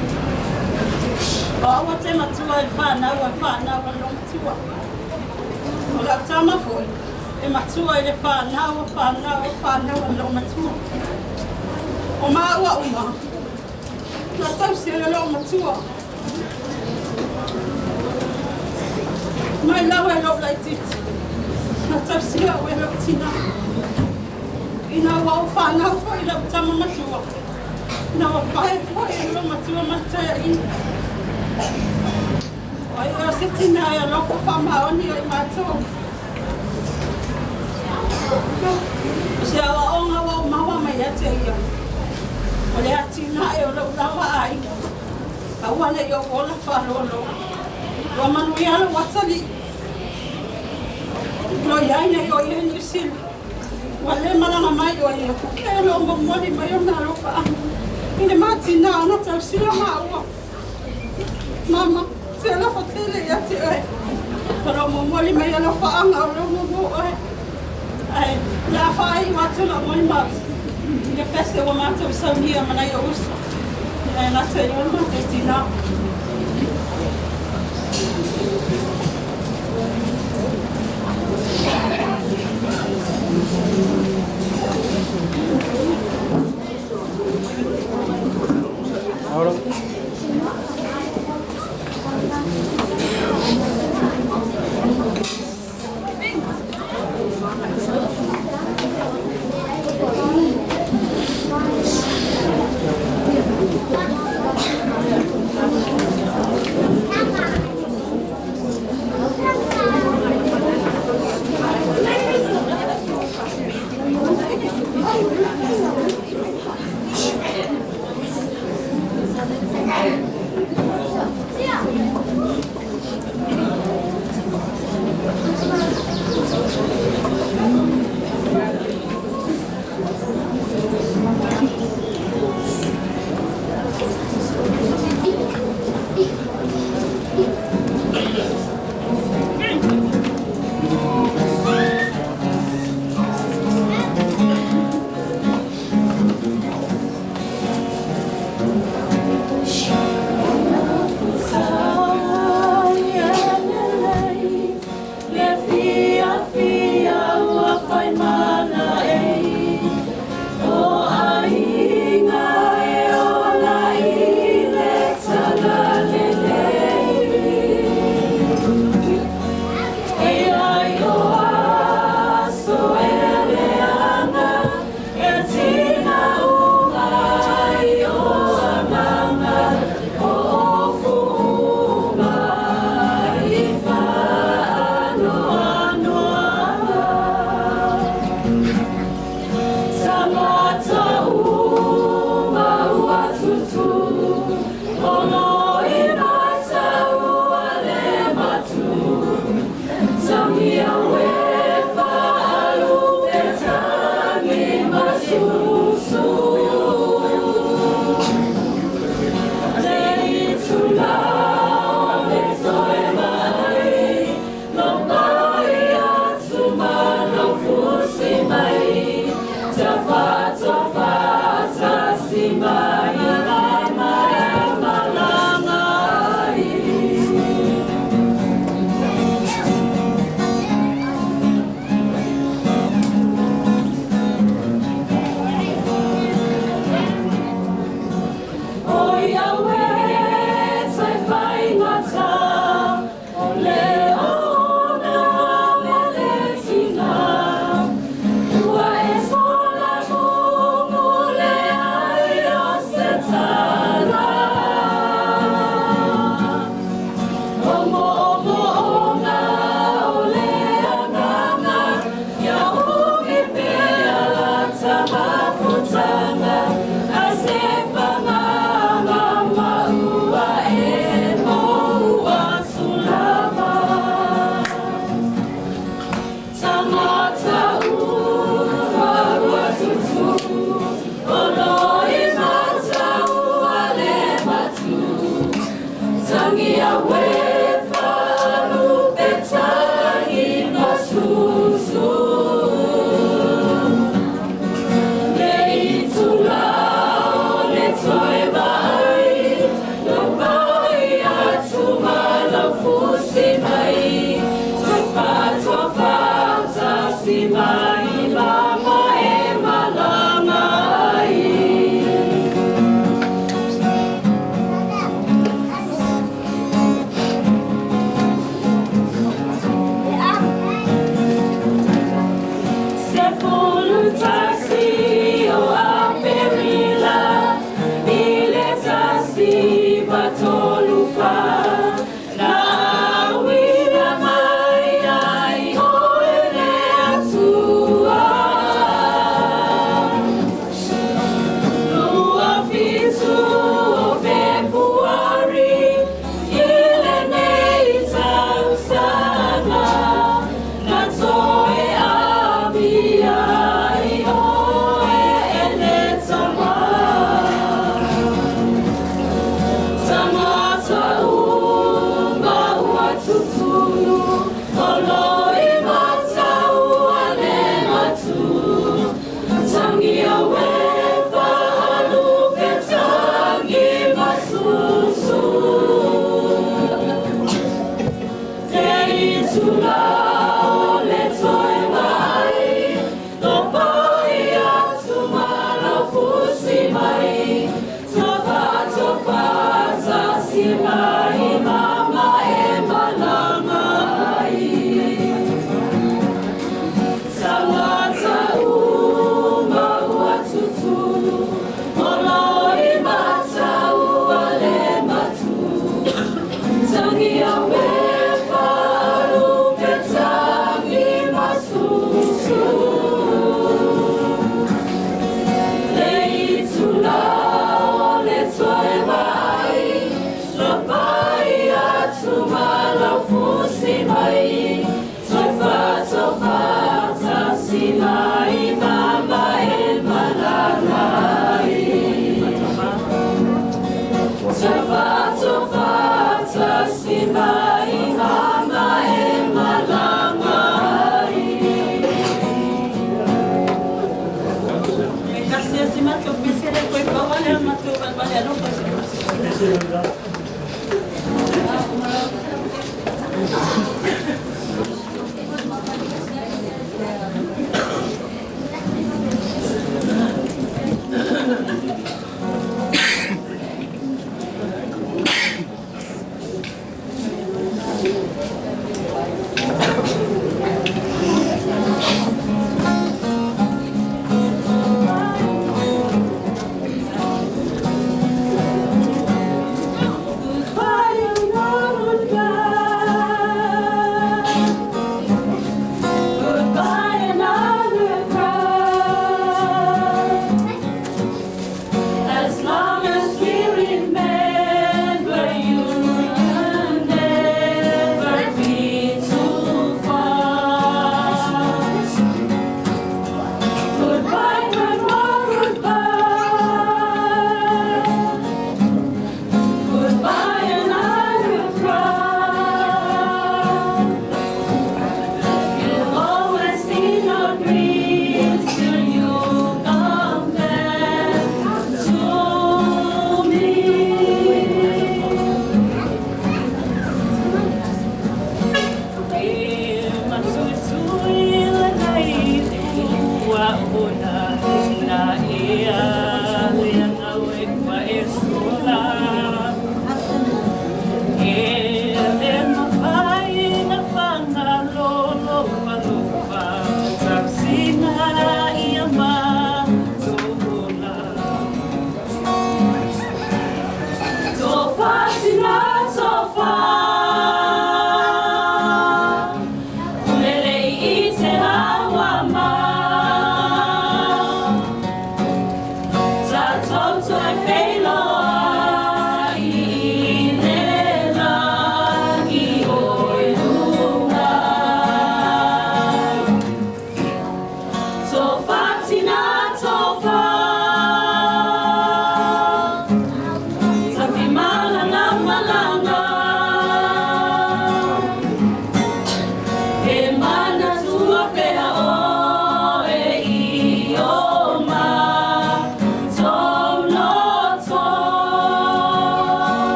O au a te matua i le fanau a fanau a lou matua. O lau tama foi e matua i le fanau a fanau a fanau a lou matua. O maua uma na tausi e lou matua. Mai lava e lou laitiiti na tausi au e lou tinā. Ina ua ou fanau foi i lau tama matua, na ua pae foi e lou matua ma le taeaiga. O ai oe o se tinā e alofa faamaoni ia i matou. O se aoaoga ua ou maua mai ia te ia, o le atinae o lou lava aiga, aua ne i ou ola faalolo. Ua manuia lou atalii. Lo iai nei o ia i Niu Sila. Ua lē malaga mai o ia, e o loo momoli mai ona alofaaga i le matinā ona tausia maua. Mama, se alofa tele ia te oe. O loo momoli mai alofaaga o loo mumu oe. Ae o le a faaiu atu lau molimau i le fese ua matou saunia ma nai ou uso. Ae gata i o le matou tinā. That's all.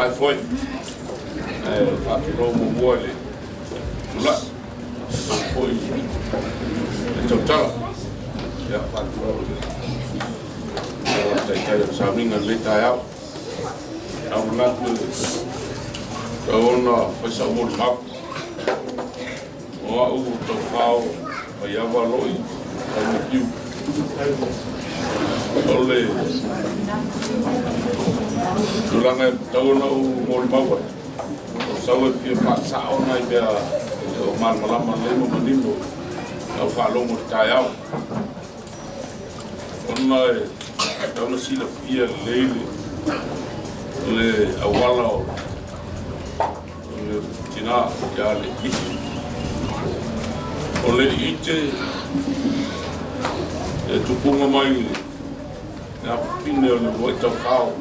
Vai foi. Faatulou muamua i le tulai foi le tautala. Ia, faatulou i le taitai o le sauniga i lenei taeao. Au manatu e tatau ona fai sau molimau. O au o taufao Maiava Loi Taumatiu. O le tulaga e tatau ona ou molimau ai, o sau e fia faasao nai mea e le o malamalama lelei ma manino lau faalogo i le taeao. Ona e tatau ona silafia lelei le auala o le tina ia le ite. O le ite e tupuga mai le afafine o le uluai taufao.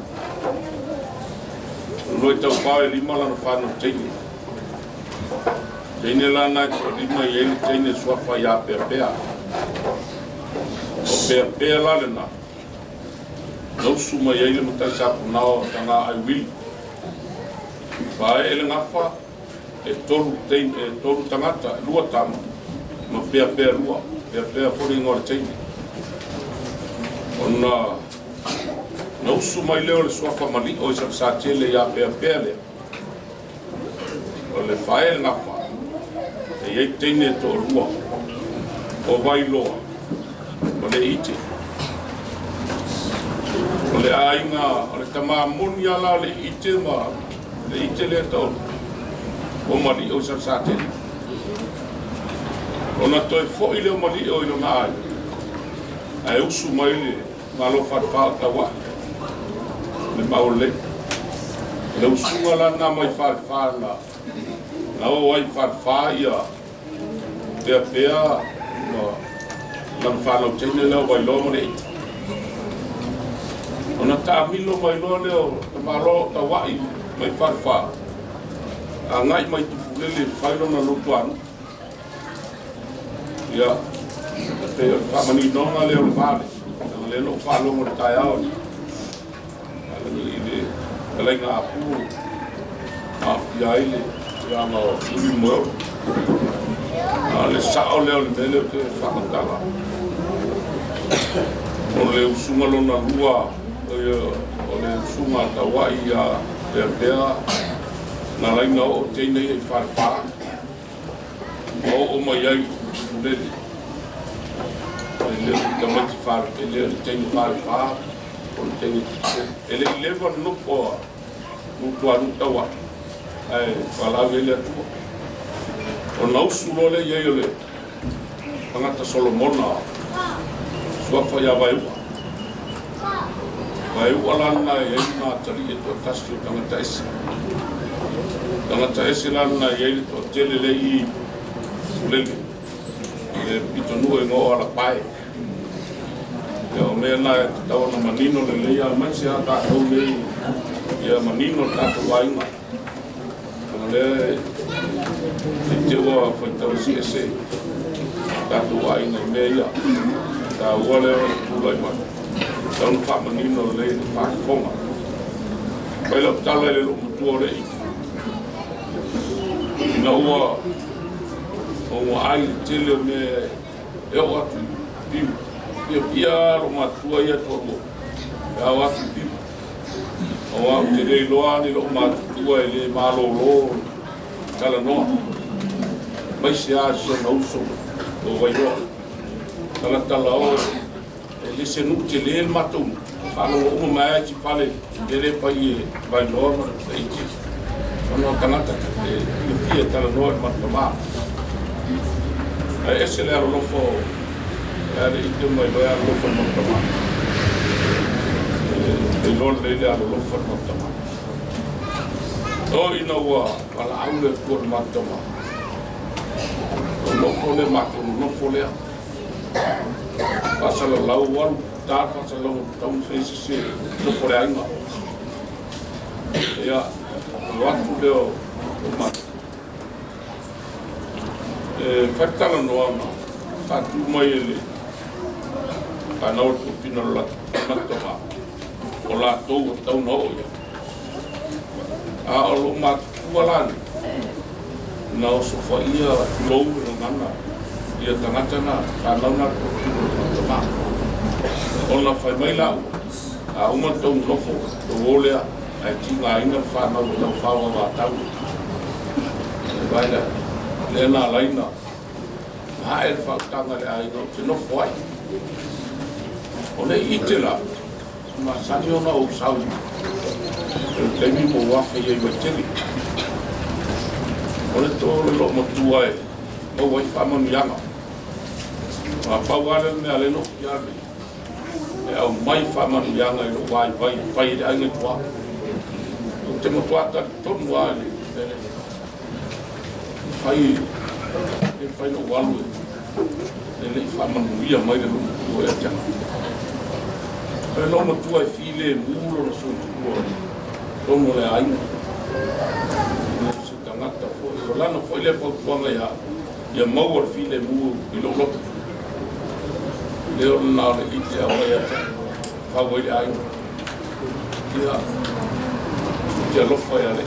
O le uluai taufao e 5 lana fanau teine. Teine lana e toalima i ai le teine suafa ia Peapea. O Peapea la lena, lausu mai ai le matai sapunao o taga ai wili. Pae e le gafa, e tolu teine, e tolu tagata, 2 tama, ma Peapea 2, Peapea foli ingoa le teine. Ona nausu mai leo le suafa mali'o i Salasatele ia Peapea lea. O le fae le gafa, e iai teine e to'alua, o Vailoa, o le ite. O le aiga, o le tamamoni ala o le ite ma le ite lea ta'olo, o mali'o i Salasatele. Ona toe fo'i leo mali'o i lona ai, ae usu mai le malo falefā o Taua'i, le maulelei. Le usuga lana mai falefā na, na o ai falefā ia Peapea ma lana fanau teine lea o Vailoa ma le ite. Ona taamilo mai loa lea o tamaloa o Taua'i mai falefā, agai mai Tupulele fai lona lotu anu. Ia, e pei o le faamaninoga lea o le vale, leaga lea na ou faalogo i le taeao i le talaiga apu aafia ai le tulaga o Uli Moeolo. A o le sa'o lea o le mea lea ou te faamatala. O le usuga lona lua, o le usuga a Taua'i ia Peapea, na laina oo teine ia i falefā, ma oo mai ai i Tupulele. E le o le tamaiti fale, e le o le teine falefā, o le teine Tupulele. E le i leva le nofo a Lutuanu Taua'i, ae faalaau ai le Atua. Ona usu loa lea i ai o le tagata Solomona, suafa ia Vaeua. Vaeua lana e ai na atalii e toatasi o tagata ese. Tagata ese lana e ai le toatele lea i Tupulele. Le pitonuu e igoa o Alapae. Ia o mea na e tatau ona manino lelei aemaise a tatou nei ia manino le tatou aiga. Ona lea e te ua faitau eseese tatou aiga i mea ia. Taua lea o le tulai mai. Tatau ona faamanino lelei le faafofoga. Fai lau tala i le loo matua o le ite. Ina ua o ai le tele o mea e oo atu i piu. Pia pia lo matua ia toalua. E ao atu i piu. O au te le iloa ni loo matutua e le malōlō talanoa. Mai se a si ona uso o Vailoa. Talatala o e le se nuu te le le matou nuu. Faalogo uma mai ai tifale e le pai e Vailoa ma le ite. Ona o tagata e filifia talanoa i le matamā. Ae ese le alolofa o le ale ite mai loa e alolofa i le matamā. E iloa lelei le alolofa i le matamā. O ina ua valaau le Atua i le matamā. O nofo le matou nonofo lea. Faasalalau alu ta faasalalau tau se se nofo le aiga. Ia, o atu lea o matou. E fatalanoa ma faatu mai e le fanau o le tofina o le matamā. O latou o tatau ona oo ia. A o lou matutua la nei, na osofaia tulou le gagana ia tagata na fanau na le toatolu o le tama. Ona fai mai la'ua, a uma le tou nofo, tou o lea, ae tigaina le fanau e taufao avatau. E vai lea, lea na alaina, ae le faautaga i le aiga ou te nofo ai. O le ite la, masani ona ou sau i le taimi mo afe i ai Vaitele. O le tō le loo matua e maua ai faamanuiaga. A pau lava lea mea le no ia le e au mai faamanuiaga i lou vaivai e fai i le aiga i tua. Ou te matua talitonu lava i le fai e fai lou alu e le i faamanuia mai le loo matua ia te au. O le loo matua e filemu lona soifua tonu o le aiga. O se tagata foi, o lana foi lea fautuaga ia ia maua le filemu i lou loto. Lea o lena o le ite au mai ia te au, fau ai le aiga. Ia, ou te alofa ia le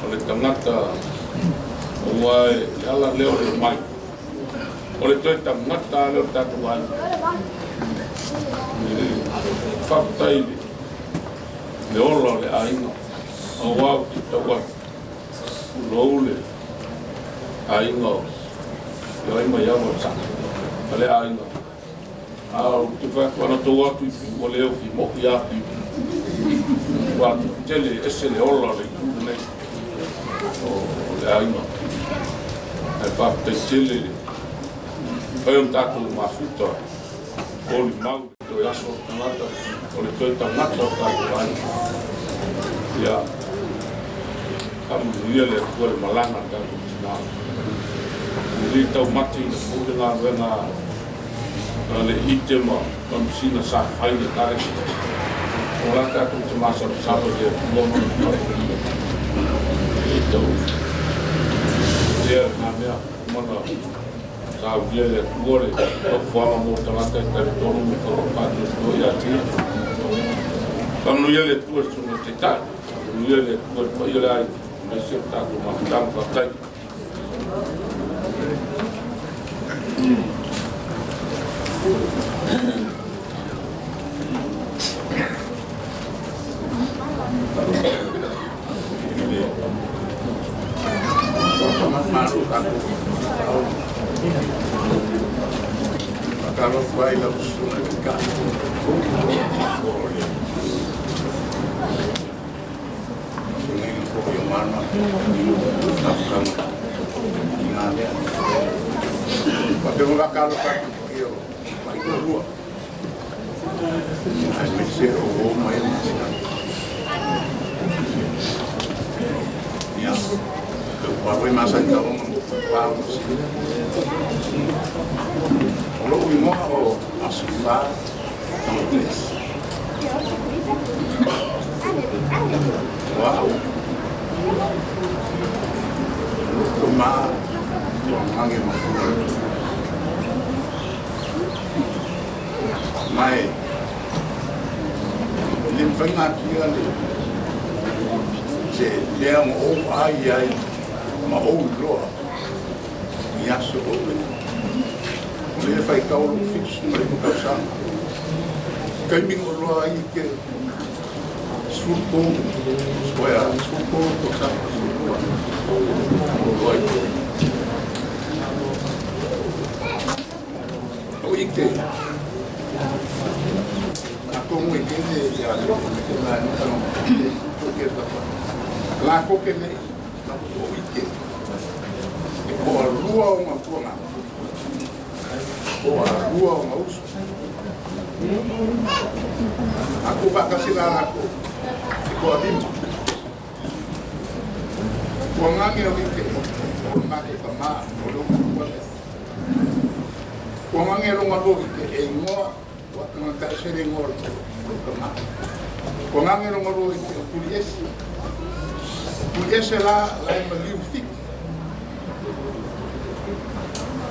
o le tagata ua e le ala lea o le omai. O le toe tagata lea o le tatou aiga. Faafetai le ola o le aiga. Auā ou te tau atu, tulou le aiga o le ai mai ava o le saʻa a le aiga. A ou te fai atu ana tou atu i Fiu ua le ofi moʻi a Fiu. Ua atu tele ese le ola o le itu lenei o le aiga. Ae faafetai tele le fai o le tatou mafuta molimau le toe aso o le tagata, o le toe tagata o tatou aiga. Ia, faamanuia le Atua i le malaga a le tatou tinā. E le taumate ina foi le galuega a le ite ma masina sa fai le ekalesia. O la tatou te masalosalo i le Atua ma le faamanuia. E le tau tea lena mea, uma na saunia e le Atua le nofoaga mo tagata e talitonu ma faatuatua ia te ia. Faamanuia le Atua i le susuga i le Taitai. Faamanuia le Atua i le paia o le aiga, aemaise o le tatou mafutaga. Faafetai. Faatalofa ai lau susuga i le Taitai o le feagaiga foi o mana tausaga i ngā lea. Faapea ma faatalofa atu i o maitoalua. Aemaise o uo mai e masina. Ia, e upau ai masani taonga mo pau masina. O lou igoa o Asofa Tamates. O au, lou tama tuagange matua le Atua. Ma e le mafai ona atia le se lea ma ou vaai ai ma ou iloa i aso o le o lea faitau lou 79 tausaga. Taimi na ou iloa ai i ke 13 square, 13 tausaga, 12 ou iloa ai. O ike, atonu e kene ia le te mea ni tanga o ke tapa. La ko ke nei, na o ike. E ko a lua o ngā tuanga. Ko a lua o ngā usu. A ko whakasi la la ko, e ko a lima. Kua ngange o ike, o ngā ke ka mā, o leo kua le. Kua ngange ronga lo ike, e ingoa, o atanga ka esere ingoa o ka mā. Kua ngange ronga lo ike o kuri ese. Kuri ese la, la e maliu fiki.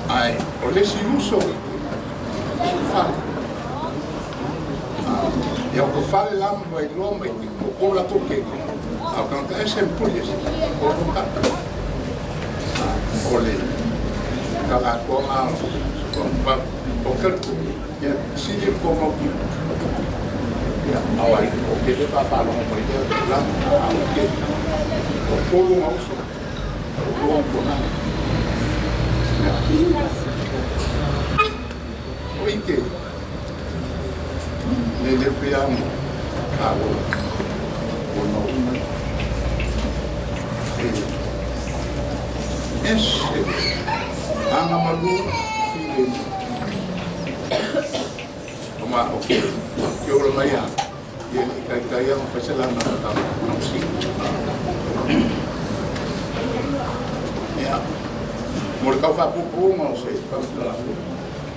Ai, o lesi uso ike, o whale. Ia o ka whale la ma wailoa mai te ko ko la tō ke. A o tagata ese ma puli ese o lo ka. O le tala atoaga o kaluku ia sili ko mau ki. Ia au ai o ke le faafalogo mai lea tulaga a o ke o tolu gauso o lua ponaga. Ia o ike le le pea mo a o o no uma e ese aga malu file o ma o ke ke ola mai a ia i kai kai a ma faisala na ta si. Ia mo le kau faapupuga o se faamatalaga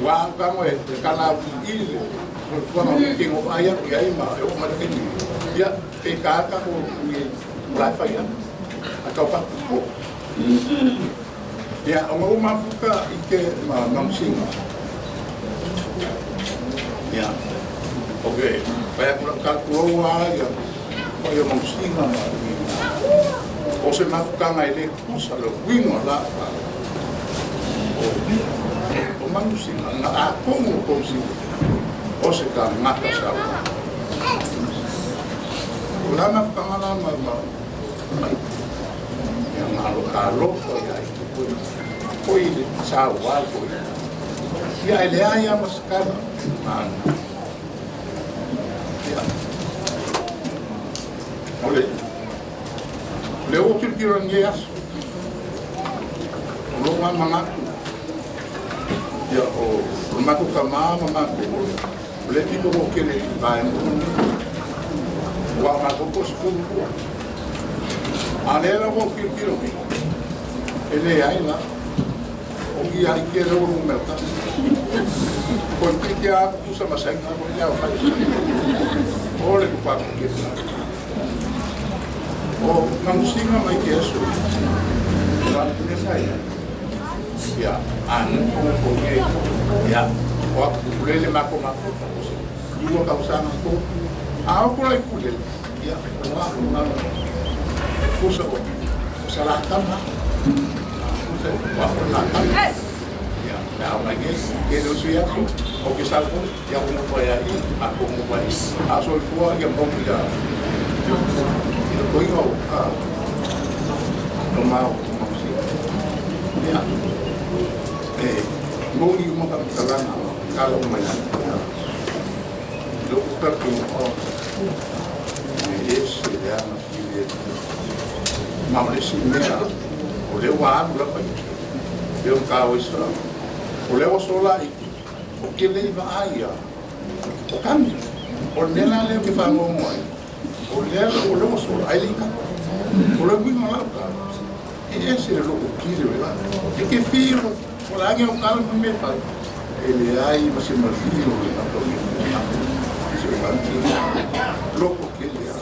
ua aukago e kala i le soifuaga o ke go ai aku iai ma e oo mai le kaimi ia pe ka ka ko i o la e fai ana a kau faapupu. Ia o gau mafuka i ke ma mamusiga. Ia o ke pai aku lau kalkulou a ia o ia mamusiga ma o se mafukaga e lē kusa le uiga la o manusiga na atogo o kousiga o se tagata sau o la mafukaga la ma ma ia galo talofa ia i ke koe koi le sauā koe ia e leai a ma se kala ia o le le o kilokilo nei aso o lou manatu ia o o matou tamā ma matou o le pito o kele i vaega uma nei ua matou po o 12 a lea la ua kilokilo nei e leai la o ia i ke leo numera tasi ko te ke a kusa masaina ko ia o fai o le kupa ke la o mamusiga mai ke aso wa le sai ia anu ko ko ye ia o kulele ma ko mafuta ko se ua kausaga ko a o ko lai kulele ia o wa na kusa o sala tama kusa wa ko na tama ia na o mai ke ke lo sia o ke salvo ia o mo ia i a ko mo vai a so fua ia mo ia i ko i o a no mau mo si ia e mo i mo ka talanga kala o mai lo ka ko o e ese le ana file ma o le si mea o le ua alu lapa i le o ka o isa o le o sola i o ke le iwa ai a o kami o le la le ke whangongo ai o le o le o sola ai le ka o le winga lau ka e ese le loko kiri o la e ke whiro o le age o kala me whai e le ai ma se marfili o le kato i se o kanti loko kiri a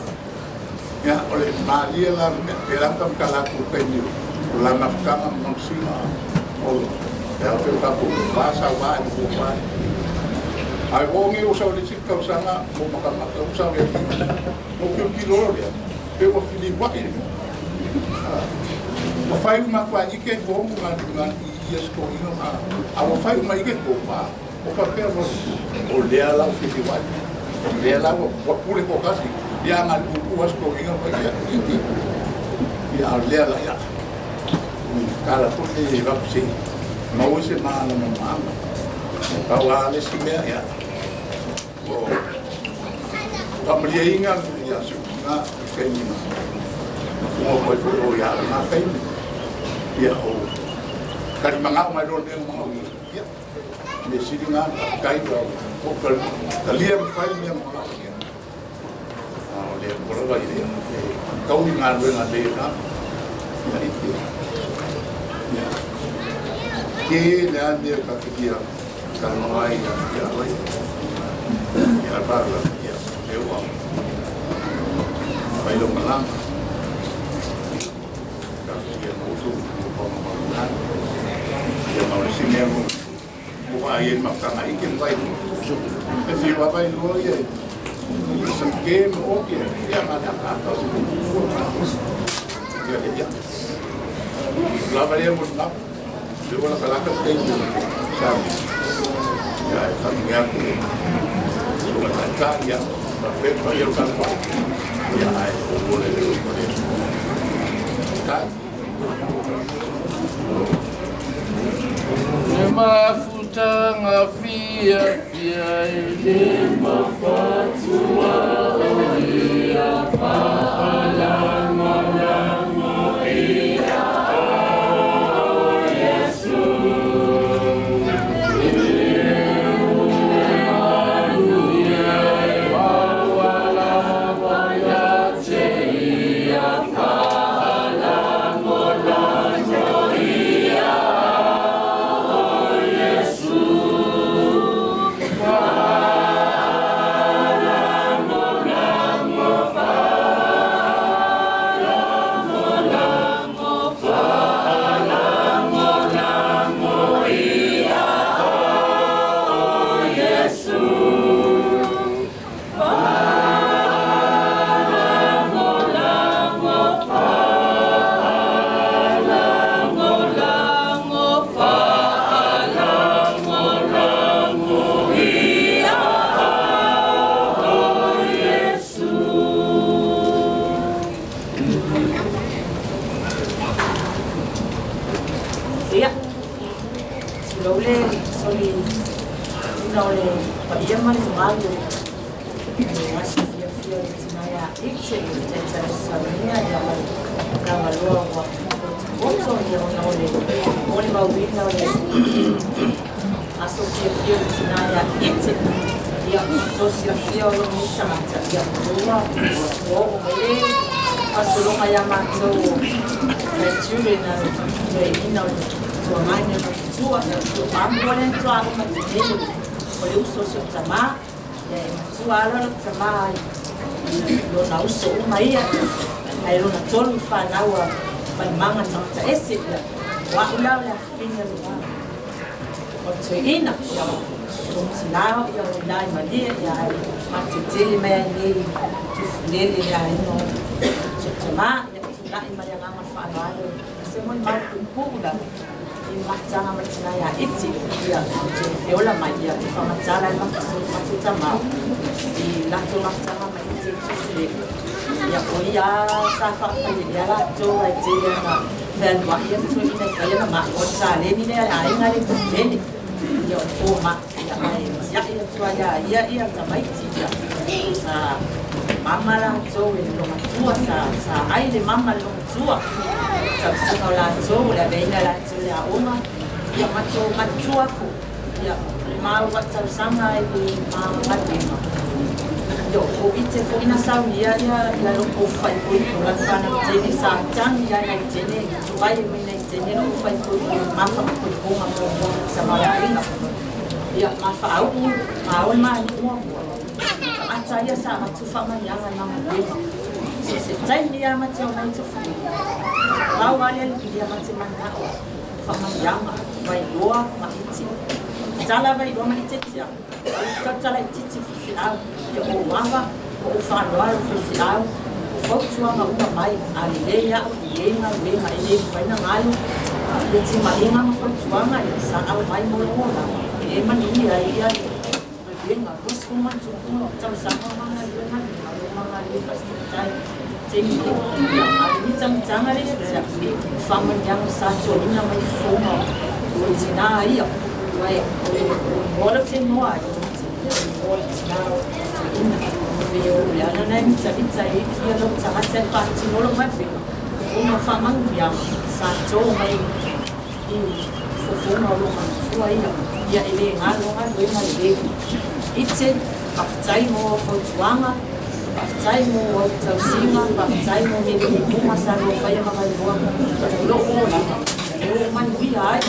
ia o le malia la mea e lau kam kala ku kaini o la mafukanga mamusiga o le au te kapu wā sa wā i mo wā ai o ngi o sa o le sik kausaga mo makamaka o sa o le mo kio kilo lea pe ua fili wai le ua fai uma kua ike ko mu nga nga i ia sko ino a ua fai uma ike ko pa o papea mo o lea lau fili wai o lea lau ua pule ko kasi ia nga lupu a sko ino pa ia iki ia o lea la ia kala pule i vapu mau se mana ma mama tau a le si mea ia o pamalia inga ia su nga kaimi ma fungo koe foi o ia nga kaimi ia o kari mangao mai lo leo mangao ia me sili nga kai o kalia mawhai mea mangao ia a o lea korawa i lea kau i ngā luenga le na ia i te ia ke le a mea ka te kia ka noa ai ia wai ia rara ia e ua pai lo malama ka ia mosu mo pa ma ia ma o si mea mo mo ai e mafukanga i ke wai e whiwa vai loa ia Sa ke ma oke ia ma na ka ta ia ia. La varia mo na. Le wala kala ka te sa. Ia e fa ni aku. So la ta ia ma pe pa ia ka pa. Ia ai o le le o le. Ta. Le mafutanga fia fia e le mafatua o ia faalagolago ia o Iesu. E maua ia te ia faalagolago ia o Iesu. Faalagolago, faalagolago, faalagolago ia o Iesu. Faalagolago, faalagolago, faalagolago ia o Iesu. Ia, tulou le soli ina o le paia ma le mamalu le aso fiafia o le tina ia ite i le taitai saunia ia ma le tagaloa ua potopoto ia ona o le molimauina o le aso fiafia o le tina ia ite ia to silafia o loo nei tagata ia ua ua oo mai le fasologa ia matou nai children a toeaina o le tuagai ma le matutua amu le tuaga ma tinei o le uso o si o tamā ia e matua alo le tamā i lona uso uma ia ae lona tolu i fanau a maimaga tagata ese ia o a'u la o le afafine lua o le toeaina ia tomatinā ia o ina i malie ia ae matetele mai ai nei tufulele le aiga o si o tamā ia tula'i ma le agaga faaaloalo se molimau puupuu lava i mafutaga ma le tina ia iti ia te feola mai ia e faamatala ai matou tamā i latou mafutaga ma ite i tufulele ia o ia sa faafaielea latou ai tele ana fealua'i ia toeaina i faia na ma'i o le saleni lea le aiga le tufulele ia o le foma'i ia ae tia'i atu ai ia ia ia tamaiti ia sa mama latou e le lomatua sa ai le mama le lomatua tausiga o latou o le aveaina latou le aoga ia matou matutua fo'i ia mau tausaga i le magaluega ia o ite fo'i na saunia ia ia loko faaipoipo la fanau sa tagi ai nai tene vai mai nai tene loko faaipoipo mafaaipoipoga muamua sa malaaiga ia mafaau'u maole mani muamua tagata ia sa avatu faamaniaga magaluega so se taimi ia mate o mai tofulele pau ale ia mate mana'o faamaniaga vailoa ma iti tala vailoa ma ite tia tautala ititi fifeau ia ou ava o ou faaaloalo fifeau o fautuaga uma mai a lelei a'u lelei galuega e lē mafaina galu ia timaiga ma fautuaga ia sa aumai mo logo lava e manuia ai ia galuega 23 tausaga magaluega malo magalue faasitaitai taimi ia a le mitagitaga le isia faamaniaga sa tolina mai fofoga o tinā ia ae o le igoa le tenoa ai o le tinā o toeaina pe o le ala lena e mitavita ai ia lou tagata e faatino lou galuega ona faamanuiaga sa to mai i fofoga o lou matua ia ia e lē galo galuega lelei ite faafetai mo fautuaga faafetai mo au tausiga faafetai mo melemimuga sa lua faia ma vailoa o loo olaga e oo manuia ai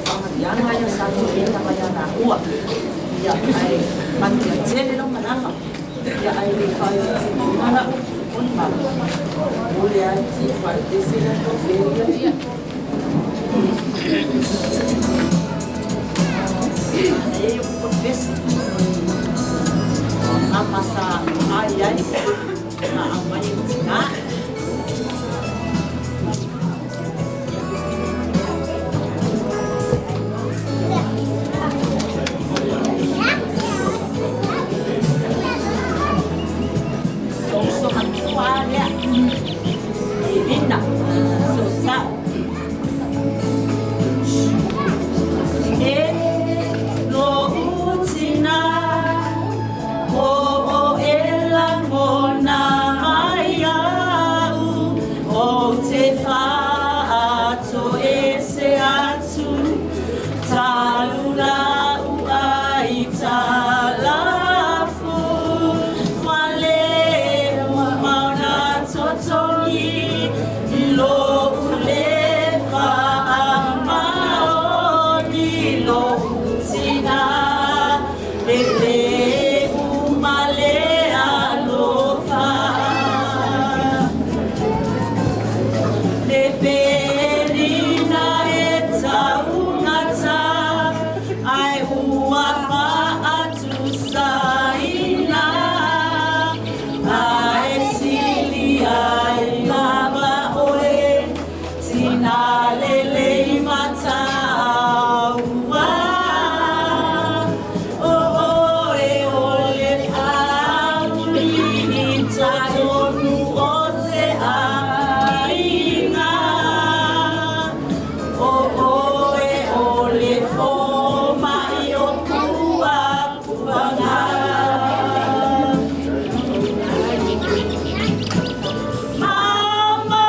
faamaniaga ia sa toeina mai alāua ia ae manuia tele lau malaga ia ae le faaiuina la'u molimau o le ai faatese la tofelia e o pesi ama sa i ai ma aumai e tinā. Lou uso matua lea Irina Sosa'o. E lo'u tinā o oe lagona mai a'u ou te fa'atoese atu talu la'u aitalafu ma le uma ona totogi lo'u le fa'amaoni lo'u tinā e lē uma le alofa le pelina e taugata ae ua fa'atusaina ae sili ai lava oe tinā lelei mataua o oe o le auli i totonu o se aiga o oe o le foma'i o puapuaga. Mama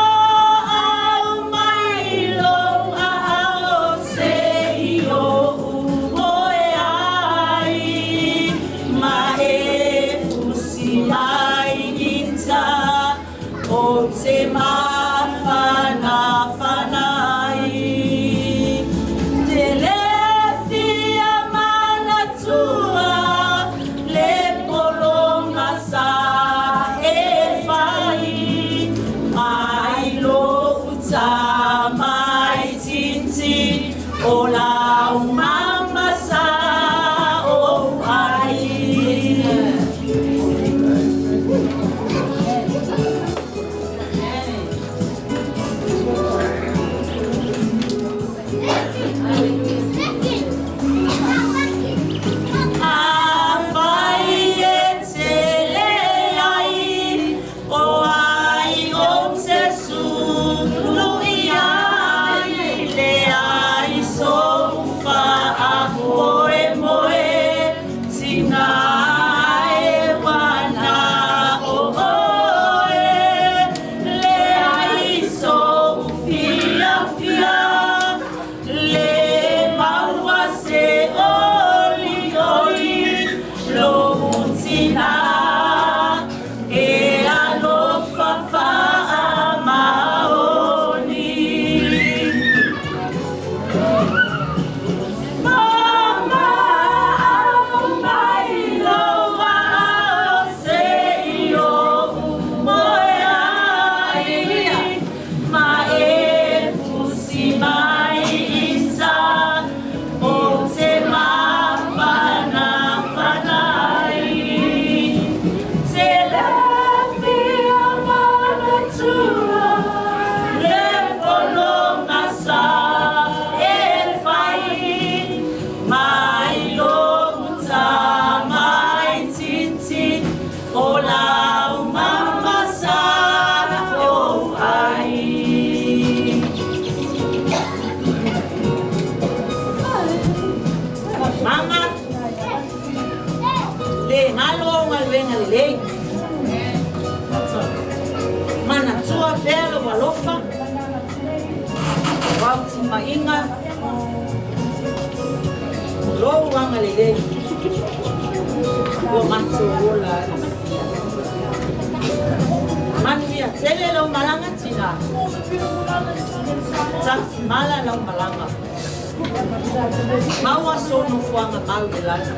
aumai lou aao se'i o'u moe ai ma e fusi mai ita ou te mafanafana ai. Te lē fia manatua le pologa sa e fai mai lo'u tamaititi o lau mama sa ou ai. Afai e te leai o ai ou te sulu i ai leai sou faamoemoe tinā e ua na o oe leai sou fiafia lē maua se olioli lo'u tinā e alofa fa'amaoni. Mama aumai lou aao se'i o'u moe ai ma e fusi mai ita ou te mafanafana ai. Te lē fia manatua le pologa sa e fai mai lo'u tamaititi o lau mama sa ou ai. Mama, lē galo au galuega lelei. Manatua pea lou alofa, o au tima'iga, lou agalelei ua matou ola ai. Manuia tele lau malaga tinā. Tafimala lau malaga. Maua sou nofoaga mau i le lagi.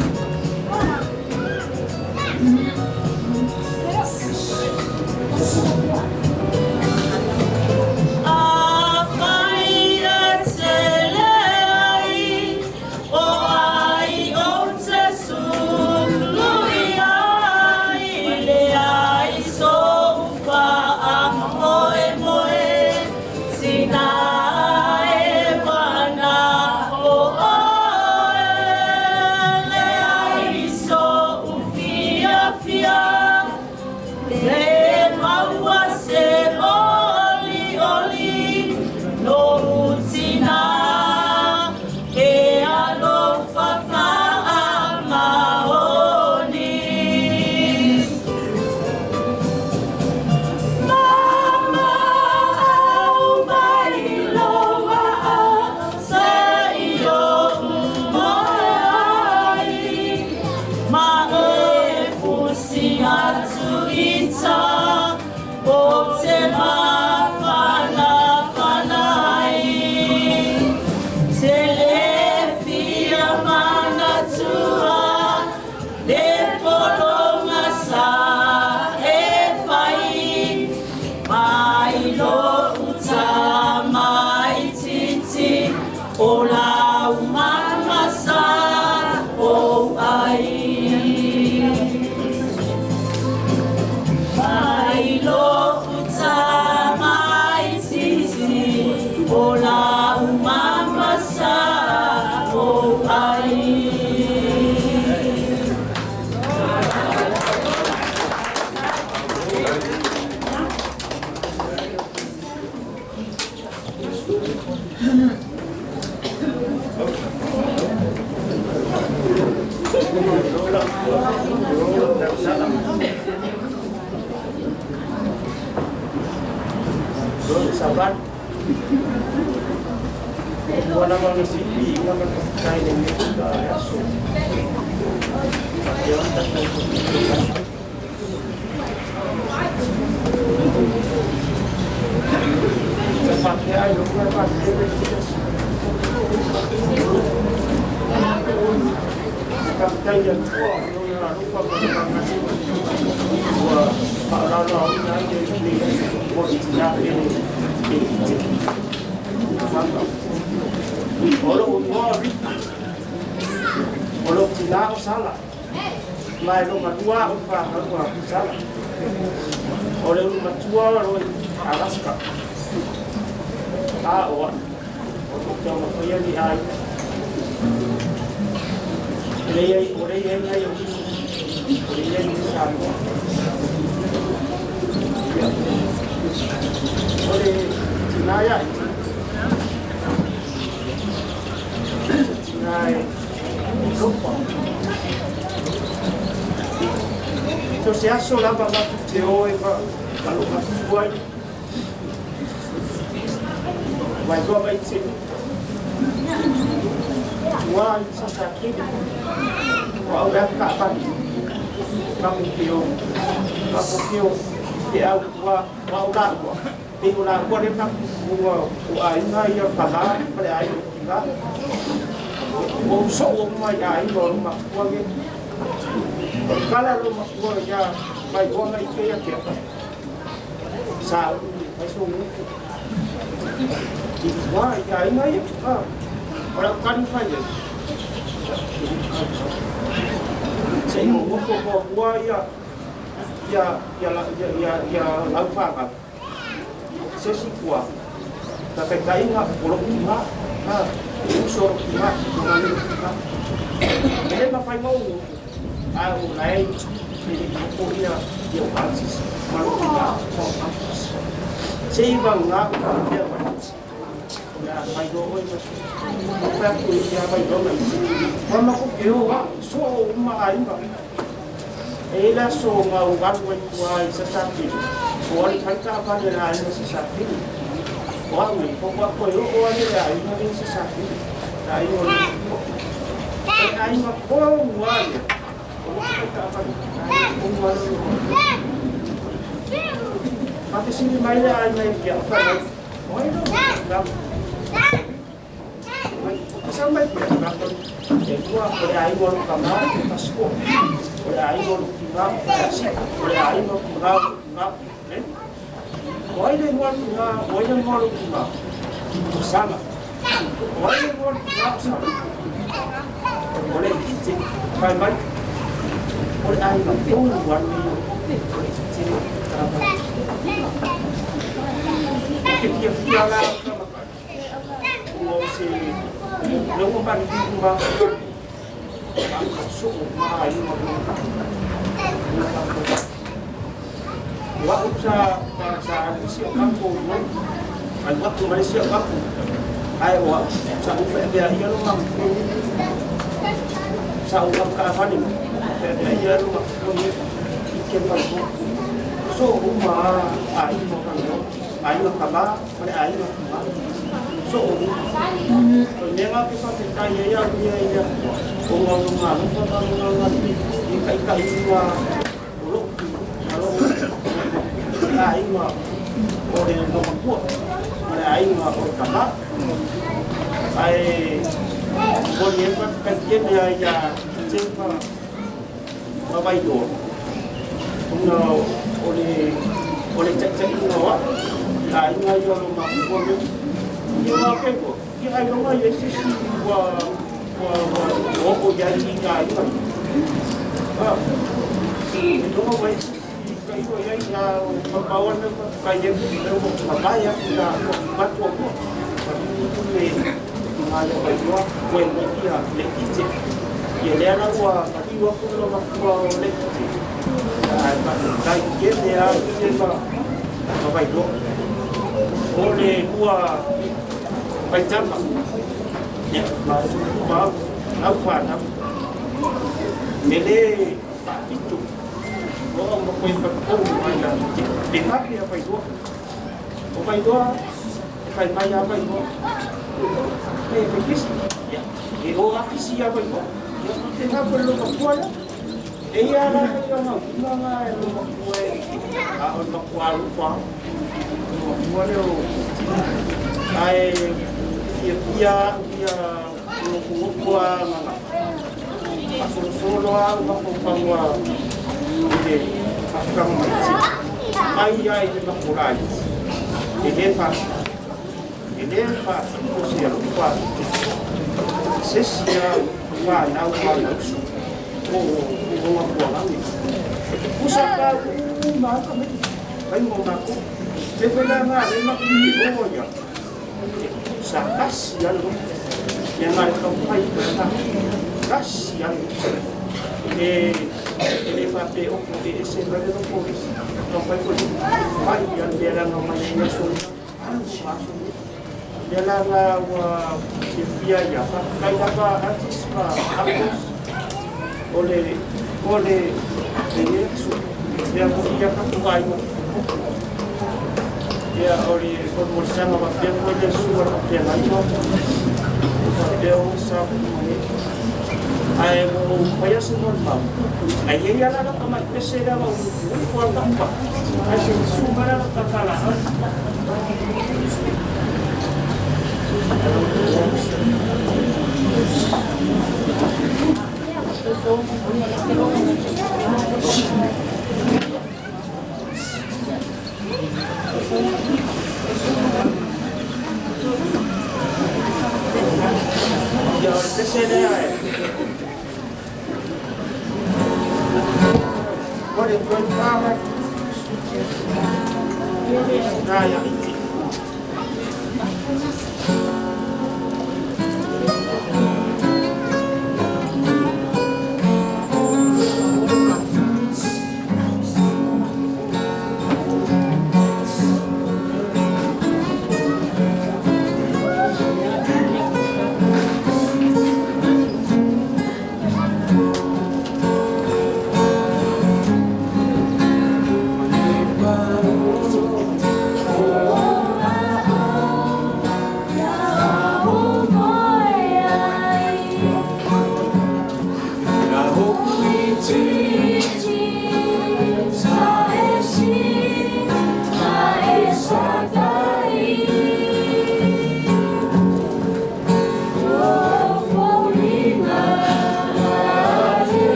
Afai e te leai o ai ou te sulu i ai leai. Sabar. Wala mga sipi, wala mga kain ng aso. Mai lo matua o fa ka sala. O le matua ro Alaska. A o o to ma fo ni ai. Le ai o le ai ai o le ai ni sa mo. O le tinaya. Tinaya. Lopa. So se aso lava ma te o e va lo ma tuai. Vai go vai te. Tuai sa sa ki. O au ka pa. Ka mo ke o. Ka mo ke o te au wa wa o la wa. Te o la wa le ka o ai na ia pa la pa le ai o ki la. O so o mai ai o ma tua ge. Kala lo makua ya mai ona i te ake sa mai so mu i wa ya ina ia a ora kani fai se mo mo ko wa ya ya ya ya ya lau fa se si kua ta kai kai nga ko lo ma ha uso ma ma ma ele ma fai mo a o lai ko ia ia o antes ma lo ka se iba nga ko ia ya mai do oi mas ko ko ia mai do ma ma ko ke o so o ma ai ma e la so ma o ga ko ai sa sa ti o ali ka ka pa le ai sa sa ti o a me ko ko ko o ali ai ma sa sa ti ai o ai ma ko o ai Mati sini mai le ai mai kia fa mai oi no na sa mai kia na ko e tua o le ai mo ka ma ka sko o le ai mo ki ma o le ai mo ka ma ne oi le mo na oi le mo ki ma sama oi le mo ki ma sama o le kiti mai mai o le ai ma o wa ni o le kiti ta ba ke fia fia la o se le o pa ni ma so ma ai ma wa u sa sa si o ka ko no ai wa ku ma si o ka ko ai wa sa u fe be ai lo ma sa u ka fa ni fe be ai lo ma ko ni ke pa ko so u ma ai mo ka no ai ma ka ba ai ma ka so u ne nga ke fa te kai ia ia ia o nga nga no fa nga nga ni kai kai wa o lo lo ai ma o le no ma ko le ai ma o ka ba ai o le fa ka ke ia ia te fa ma vai do no o le te te no wa ai nga yo lo ma ko ni wa ke ko ki ai lo ma ye si si wa wa o o ya ni ga i ah si lo ma kai o ya ya o pa wa na ka ye ko ma ba ya ka ma ko ko ma le ma ya ba yo ko le ki a le ki te ye le la wa ma ki wa ko lo ma ko le ki te ai pa kai ke le a ke ma ma vai do o le ua vai tama ya ma ma au pa na E lē faapito o au ma koe patou mai la te mari a Vailoa. O Vailoa e fai mai a Vailoa. E fai kisi. Ia, e o a kisi a Vailoa. Ia, te ngā koe lo makua ia. E ia la kai o ngau kuma ngā e lo makua e a o makua alu kwa. O makua le o ae fia fia ia loku a nganga. Asolosolo a u mako pangua i le whakanga maiti. Mai ai le mako rai. E le wha. E le wha o se alu kwa. Se si a wha nau wha nausu. O o o kua langi. Pusa ka u ma ka me. Kai mo mako. Te whela ngā le mako i o ia. Sa kasi alu. Ia ngā le kaupai koe ta. Kasi alu. E le whape o ko e ese mai le polis. Kaupai koe. Pai ia le ranga mai ia so. Alu aso. Le ranga ua te fia ia. Kai lava atis ma akos. O le le yesu. Ia ko ia ka kuai mo. Ia o le komorisanga wa pia ko le sua wa pia nai mo. Pia o sa mo. Ai mo paia se mo ma. Ai ia la ka mai pese la o ko ta pa. Ai se su mara ka kala. Ia o le pese lea e. O le toi pāma. Nā ia iti.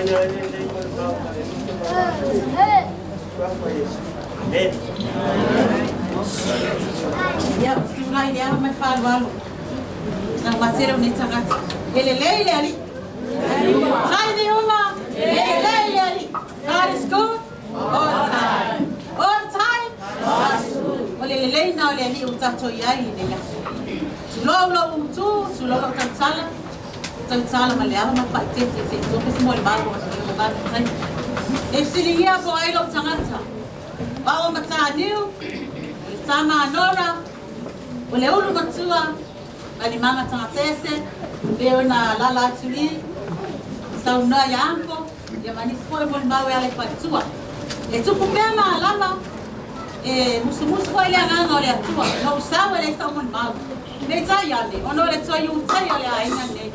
faia ai lenei molimau ma le lupe ma le suafa o Iesu. Amene. Ia, ou te tulai i le ava ma le faaaloalo, laumatele o nei tagata. E lelei le Alii. Tai liuga, e lelei le Alii. God is good all the time. All the time. O le lelei na o le Alii ua tatou i ai i lenei aso. Tulou lou utu, tulou lou tautala, tautala ma le ava ma le faaeteete se i tope se molimau o le vave taimi. E fesiligia po o ai lou tagata. O au o Mataniu, o le tama a Nora, o le ulu matua, ma limaga tagata ese, pe ona alaala atu i, saunoa ia uncle, ia ma nisi foi molimau e ala i faletua. E tupu pea ma alama, e musumusu foi le agaga o le Atua, na ou sau e leai sau molimau. Peitai ane, ona o le toe iutai o le aiga nei,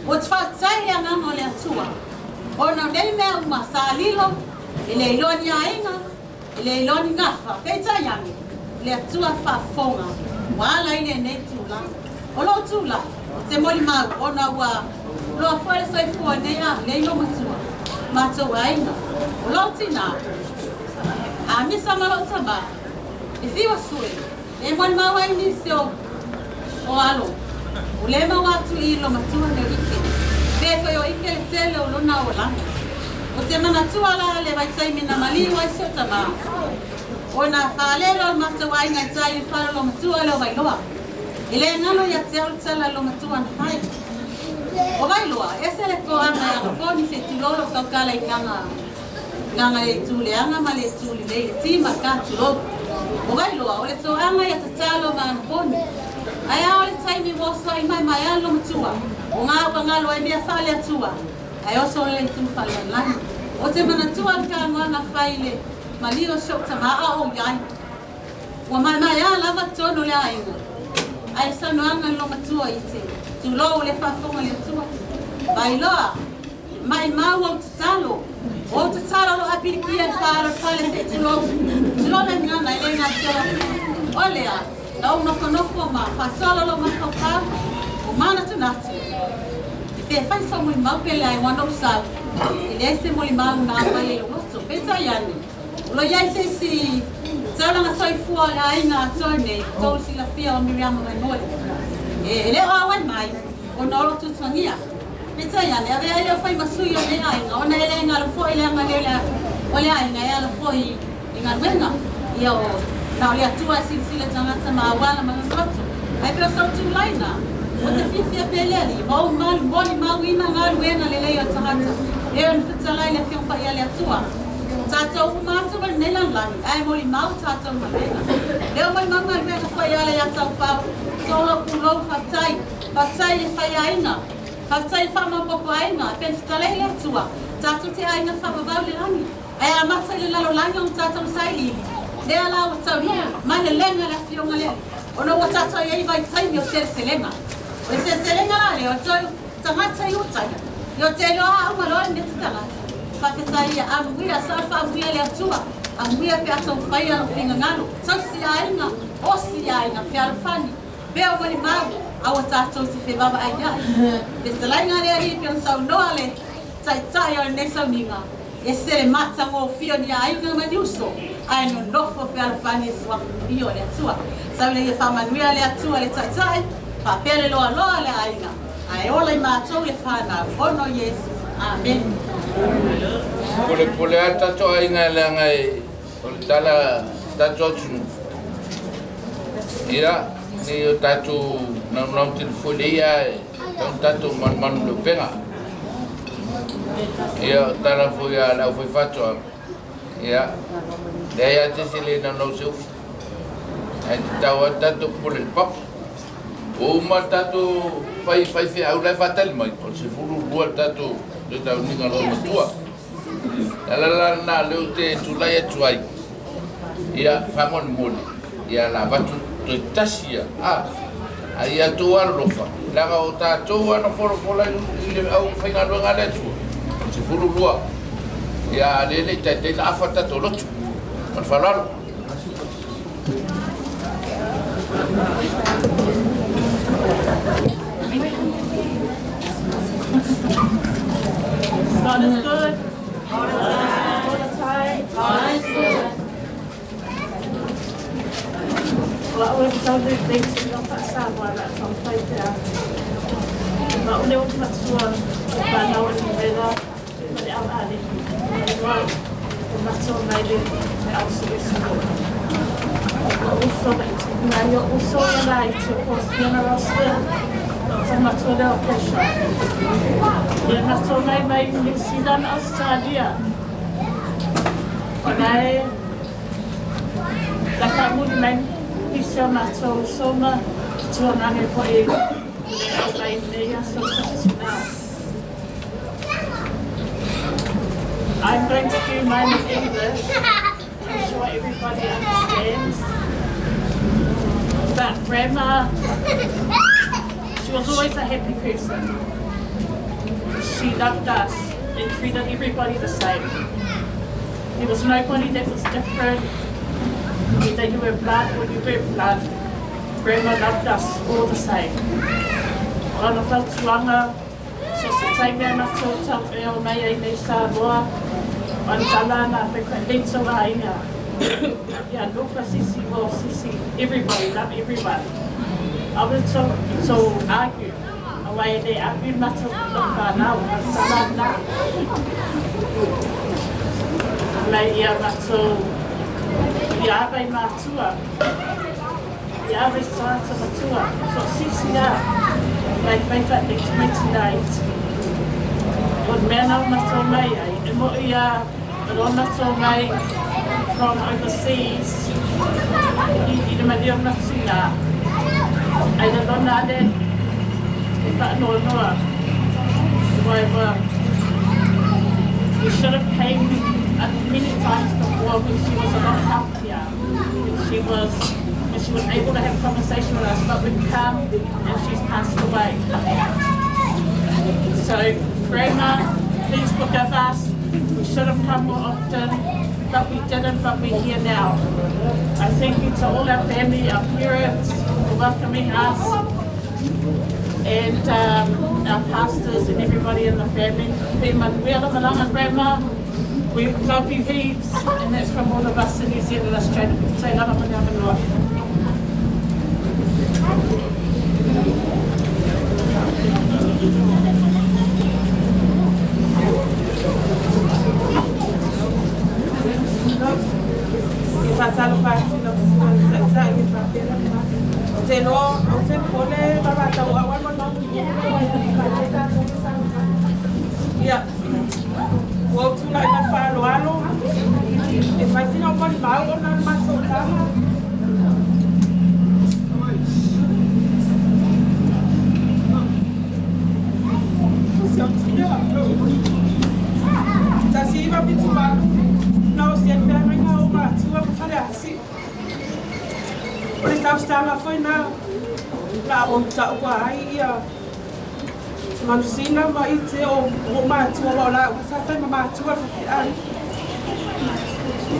ua te faafetai i le agaga o le Atua, ona o nei mea uma sa lilo, e le iloa ni aiga, e le iloa ni gafa. Peitai ane, o le Atua faafofoga, ua ala i lenei tulaga. O lou tulai, ou te molimau, ona ua loa foi le soifua nei a lei loomatua, matou aiga, o lou tinā, a misa ma lou tamā, e fiu a sue, e molimau ai nisi o o alo, o le maua atu i loomatua nei o ike, pe foi o ike le tele o lona olaga. O te manatua la le vaitaimi na maliu ai si o tamā, ona faalele o le matou aiga i tai i le fale o loomatua lea o Vailoa. E le galo ia te au le tala a loomatua na fai. O Vailoa, ese le toaga e alofoni se tulou lou tautala i gaga gaga le itu leaga ma le itu lelei le ti ma ka tulou. O Vailoa, o le toaga ia tatalo ma anaponi. Ae a o le taimi ua oso ai maemae a loomatua, o ga ua galo ai mea faale-Atua, ae oso le itu faalelalagi. O te manatua le tagoaga fai i le maliu o si ou tamā a o ou iai. Ua maemaea lava totonu o le aiga, ae saunoaga le loomatua i te tulou le faafofoga i le Atua. Vailoa, maimau ou tatalo, o ou tatalo o lo o apilikia i le faaalo o le fale se i tulou, tulou le gagana e le gasioa. O lea, na ou nofonofo ma faasoala lou mafaufau, o manatunatu, e pe fai sou molimau pe leai ua na ou sau, e leai se molimau na aumai ai lou loto. Peitai ane, O lo o i ai se isi taulaga soifua o le aiga atoa nei, tou silafia o Miriama Maimole. E le o auai mai ona o lo tuatuagia. Peitai ane, avea ai lea o fai ma sui o lenei aiga, ona e le galo foi le agalelei o le aiga e ala foi i galuega. Ia o na o le Atua e silasila tagata ma auala ma lona loto. Ae pei o sou tulaina, o te fiafia pea le Alii, ma ou malu molimauina galuega lelei o le tagata, e ona fetalai le Afioga Paia a le Atua. Tatou uma atu ma lenei lalolagi, ae molimau tatou galuega. Leo molimau galuega fai ala ia Taufao, solo pulou faafetai, faafetai i le faiaina, faafetai i le faamaopoopoaina, e pei ona fetalai le Atua, tatou te aiga faavavau i le lagi, ae amata i le lalolagi ona tatou sailiili, lea la ua taunuu mai le lega le Afioga lea, ona ua tatou i ai i vaitaimi o seleselega. O le seleselega la lea, o le toe tagata i utai, ia o te iloa a uma loa le mea te tagata. Faafetai ia amuia, sa faamuia le Atua, amuia pe a taufaia lou finagalo, tausi aiga, osi aiga, fealofani, pea o molimau, aua tatou te fevavaaia'i. Le fetalaiga a le Alii pei ona saunoa le Taitai o lenei sauniga, ese le matagofie o ni aiga ma ni uso, ae nonofo fealofani i suafa muia o le Atua. Sau ina ia faamanuia le Atua i le Taitai, faapea le loaloa o le aiga, ae ola i matou le fanau, ona o Iesu. Amene. Polepole lava le tatou aiga leaga o le tala a le tatou atunuu, ia, nei o tatou naunau tele foi le ia ae tatau ona tatou manumanu i le upega. Ia, o tala foi a le aufaifaatoaga, ia, leai lava se isi e le naunau i se ufi, ae tatau lava ona tatou popole i le papa. Ua uma le tatou fai faifeau la e faatali mai, o le 12 le tatou toe tauniga loomatua. O le ala la lena o lea ou te tulai atu ai, ia, faamolemole, ia la avatu toe tasi ia, a, a ia outou alolofa, leaga o tatou lava na folafola i le aufaigaluega a le Atua, o le 12, ia, a o lea e le i taitai ona afa le tatou lotu. Ma le faaaloalo. God is good. All the time. All the time. God is good. Wa o tau le te no pa sa wa la sa pai te a. Ma o le o matua pa na o ni mela ma le au ale. Wa o matua mai le me au se se. O so mai na yo o so ya la i te ko funeral still. O matua le o kesha. Ia matua mai mai New Zealand Australia. O nei la ka muri mai nisi o matou soma tuanage fo'i le au mai nei aso fa'atinā. I'm going to do mine in English to ensure everybody understands. But Grandma, she was always a happy person. She loved us and treated everybody the same. There was nobody that was different, whether you were blood or you weren't blood. Grandma loved us all the same. O lana fautuaga, so se taimi a matou tau e o mai ai nei Samoa, o le tala na whaiwhailito a inga. Ia lupa sisi o sisi, everybody, love everyone. I would so, so argue. Aua e le argue matou lo whanau, o le tala na. Mai ia matou, ia ava i mātua, ia ava i tāta matua, so sisi a, mai whaiwha le tamaiti nā iti. O le mea nā o matou mai ai, e mo ia, o o matou mai from overseas, i le mali o matua, ai le lona ale, e whaanoanoa, wai wā. We should have came many times before when she was a lot healthier, when she was able to have conversation with us, but we've come and she's passed away. So, Grandma, please forgive us. We should have come more often, but we didn't, but we're here now. I thank you to all our family, our parents for welcoming us, and our pastors and everybody in the family. Grandma, we love you heaps, and that's from all of us in New Zealand and Australia. Say lava mana manoa. I whātalo whātino taʻitaʻi me whāpera o te loa o te pole vavata o aualo nau ia ua ou tulaʻi na faaloalo e faisina o molimau ona le masoutaga. Tasi iva fitu valu na o sia feagaiga o matua ma fale asi. O le tausaga foi na la o ta'ua ai ia manusina ma i te o matua wa o la ua sa fai ma matua faifeai.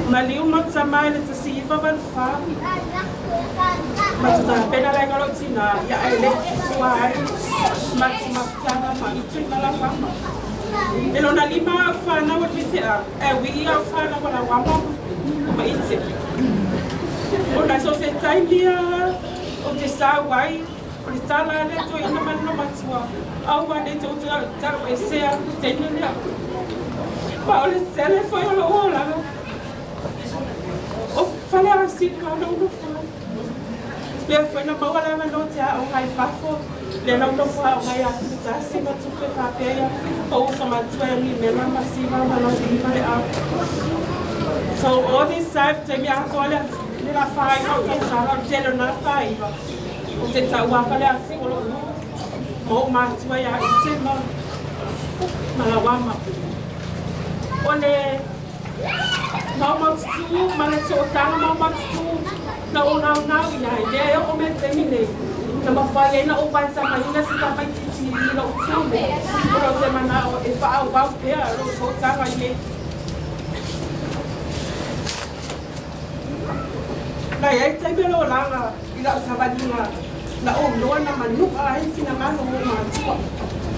Maliu ma tsamai le tasi iva valu fā. Ma tutapena laga lou tinā ia ae le tusua ai matu mafutaga ma i te ma lafama. E lona lima au whanau o whiwhea, e wii au whanau o la wama ma ite. O na so se taimia o te sāwai, o le tala le toi ina manino matua, au ane te o te tau e sea teina lea. Ma o le tele foi o lo olaga. O whale a sinu au no whale. Lea foi na maua lava no te a o ngai fafo, le lau no wha o ngai atu tasi ma tupe whapea o uso matua e mi mela masiva ma lo te hipa le au. So all this time, te mea atoa le la whai o te sala o te lona whaiva. O te taua whale asi o lo mo matua ia i te ma malawama. O le maumaututu, ma le sootanga maumaututu na o nau nau ia i lea o me te mine. Na mawhai ai na o vai tamaina se tamaititi i lou tumu. O rau te mana o e whaau wau pea lou sootanga i le. Na iai taimi o laga i lau savaliga na ou loa na manu'a ai finagalo o matua.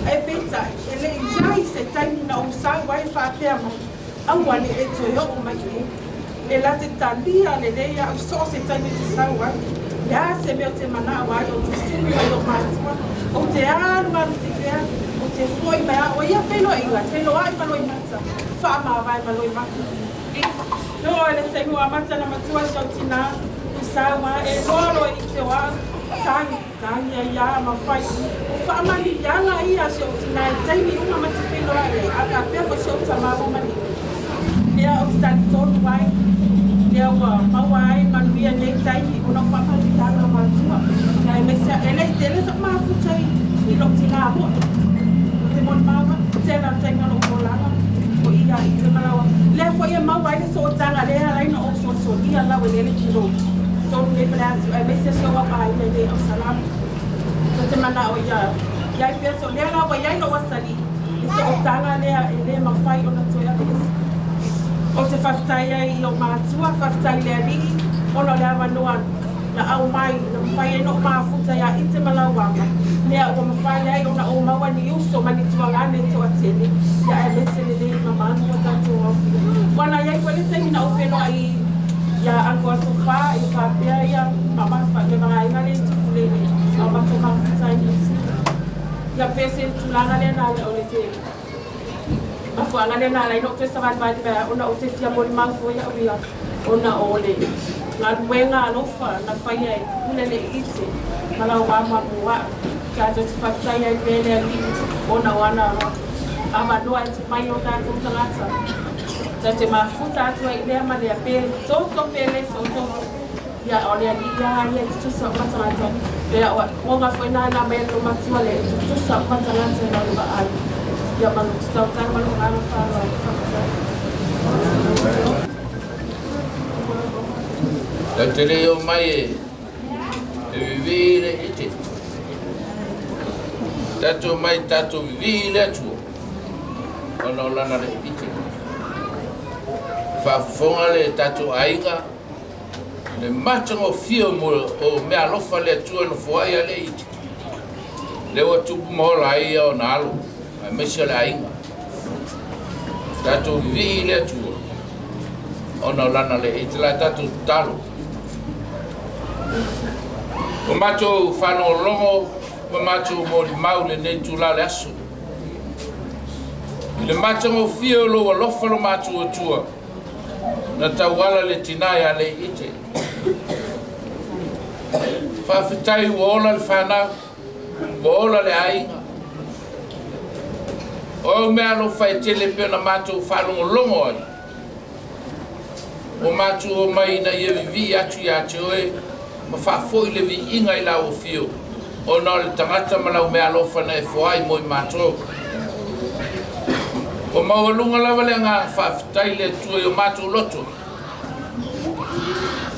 Ae peitai, e le i iai se taimi na ou sau ai faapea mai, Aua ne i e toe oo mai i inei. E la te talia lelei au so o se taimi ou te sau ai. Le a se mea ou te manao ai, ou te sulu mai ou matua, ou te alualu pea, ou te foi mai a o ia feiloaiga, feiloai ma Loimata, faamavae ma Loimata. E oo i le taimi ua amata ona matua si ou tinā, i sau a e loa loa i te o au, tagi, tagi ai lava ma fai. O faamaliliaga ia a si ou tinā i taimi uma ma te feiloai ai, a faapea foi si ou tamā ua maliu. Lea ou te talitonu ai, lea ua maua ai manuia i nei taimi ona o faamaliliaga a matua. Aemaise e le i tele sou mafuta i lou tinā moi. Ou te molimau atu, tele o taimi o lou olaga, o i ia i te malaoa. Lea foi e maua ai le sootaga lea e ala ai ona ou solisolia laueleele ki lou tolu nei faleasiu aemaise si ou apaina i nei aosalama. Ou te manao ia i ai pea so lea la ua i ai lou atalii, le sootaga lea e le mafai ona toe aveese. Ou te faafetai ai i ou matua, faafetai i le Alii ona o le avanoa na aumai na mafai ai ona ou mafuta ia Ite ma Lauama, lea ua mafai ai ona ou maua ni uso ma ni tuagane e toatele, ia aemaise lenei mamalu ua tatou aofia. Ua na i ai foi le taimi na ou feiloai ia Uncle Asofa ia faapea ia ma le vaega lea i Tufulele a o matou mafuta ai Niu Sila. Ia pe se tulaga lea na o le te mafuaaga lea na ala ai ona ou toe savalivali mai ona ou te fia molimau foi au ia ona o le galuega alofa na faia e Pule le Ite ma Lauama mo a'u. Tatou te faafetai ai pea i le Alii ona o ana avanoa e tuu mai i o tatou tagata. Tatou te mafuta atu ai i lea ma lea, pe toto pe le sototo. Ia, o le Alii lava ia e tutusa uma tagata. Ia, o uaga foi na na mai e lou matua lea, e tutusa uma tagata i lana vaai. Ia, ma lou tautai ma lou agaga faaaloalo. Faafetai. Tatou te le i omai e vivii le ite. Tatou omai tatou vivii le Atua ona o lana le ite. Faafofoga le tatou aiga le matagofie o mea alofa le Atua e nofo ai a le ite. Lea ua tupu ma ola ai ia ona alo, aemaise o le aiga. Tatou vivii le Atua ona o lana le ite la tatou tatalo. Ua matou faalogologo ma matou molimau lenei itula o le aso i le matagofie o lou alofa lo matou Atua na tauala le tinā ia Leiite. Faafetai ua ola le fanau, ua ola le aiga. O au mea alofa e tele pei ona matou faalogologo ai. Ua matou omai ina ia vivii atu ia te oe ma faafoi le viiga i lau afio, ona o le tagata ma lau meaalofa na e foai mo i matou. Ua maualuga lava le agaga faafetai i le Atua i o matou loto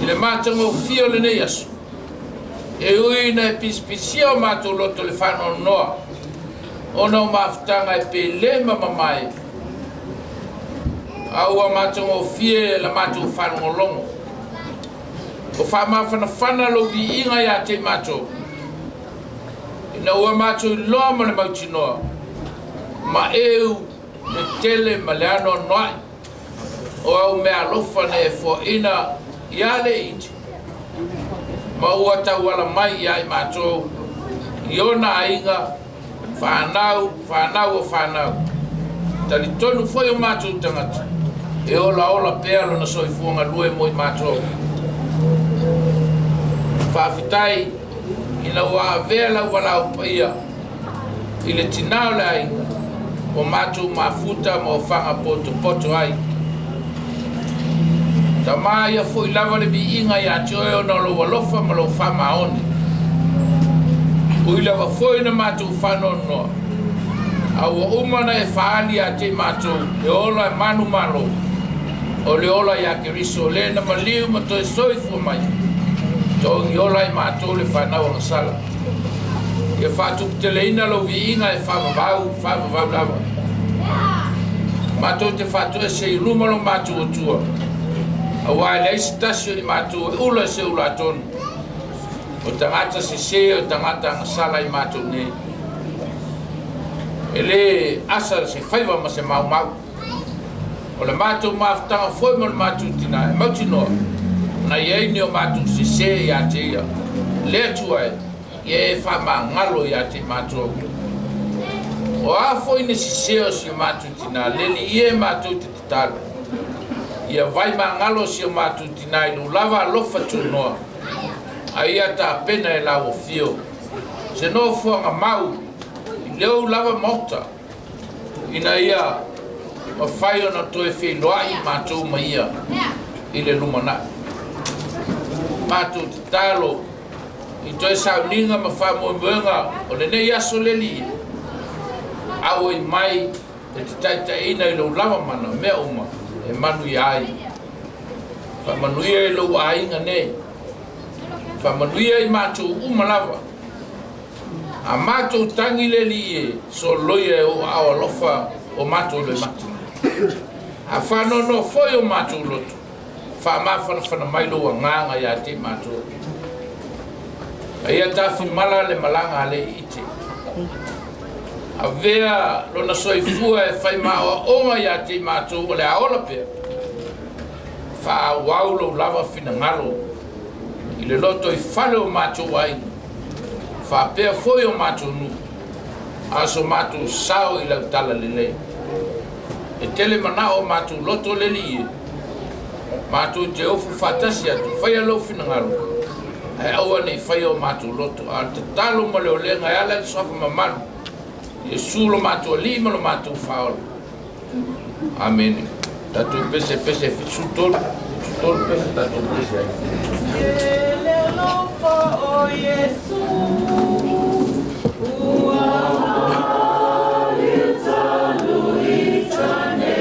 i le matagofie o lenei aso, e ui ina e pisipisia o matou loto i le faanoanoa ona o mafutaga e pele ma mamae, a ua matagofie la matou faalogologo. O faamafanafana lou viiga ia te i matou, ina ua matou iloa ma le mautinoa, ma eu le tele ma le anoanoai o au meaalofa na e foaina ia Leiiti, ma ua tauala mai ia i matou i ona aiga, fanau, fanau o fanau. Talitonu foi o matou tagata, e olaola pea lona soifua galue mo i matou. Faafetai ina ua avea lau valaau paia i le tinā o le aiga, ua matou mafuta ma ofaga potopoto ai. Tama ia foi lava le viiga ia te oe ona o lou alofa ma lou faamaoni. Ui lava foi na matou faanoanoa, a ua uma ona e faaali ia te i matou le ola e manumalo, o le ola ia Keriso le na maliu ma toe soifua mai, togi ola ai matou le fanau agasala. Ia faatuputeleina lou viiga e faavavau, faavavau lava. Matou te faatoese i luma lo matou Atua, auā e leai se tasi o i matou e ula i se ulatonu, o tagata sesē o tagata agasala i matou nei. E lē asa se faiva ma se maumau. O le matou mafutaga foi ma le matou tinā e mautinoa na i ai ni o matou sesē iā te ia. Le Atua e, ia e faamagalo iā te matou. O a foi ni sesē o si o matou tinā, le liia e matou te tatalo. Ia vaimagalo si o matou tinā i lou lava alofa tunoa, a ia tapena e lau afio se nofoaga mau i le ou lava maota, ina ia mafai ona toe feiloai matou ma ia i le lumanai. Matou tatalo i toe sauniga ma faamoemoega o lenei aso le Alii, auai mai e te taitaiina i lou lava mana mea uma e manuia ai. Faamanuia i lou aiga nei, faamanuia i matou uma lava. A matou tagi le Alii e soloia e ou aao alofa o matou loimata. A faanoanoa foi o matou loto, faamafanafana mai lou agaga iā te matou. A ia tafimala le malaga a le iite. Avea lona soifua e fai maoaoga iā te matou o le a ola pea. Faaauau lou lava finagalo i le loto i fale o matou aiga, faapea foi o matou nuu, a o so matou sao i lau talalelei. E tele manao o matou loto le Alii e, matou te ofu faatasi atu, faia lou finagalo, ae aua ne i faia o matou loto, a o le tatalo ma le olega e ala i le suafa mamalu, Iesu lo matou Alii ma lo matou Faaola. Amene. Tatou pese pese 73, 73 pese tatou pese ai. Le alofa o Iesu ua talu i tane.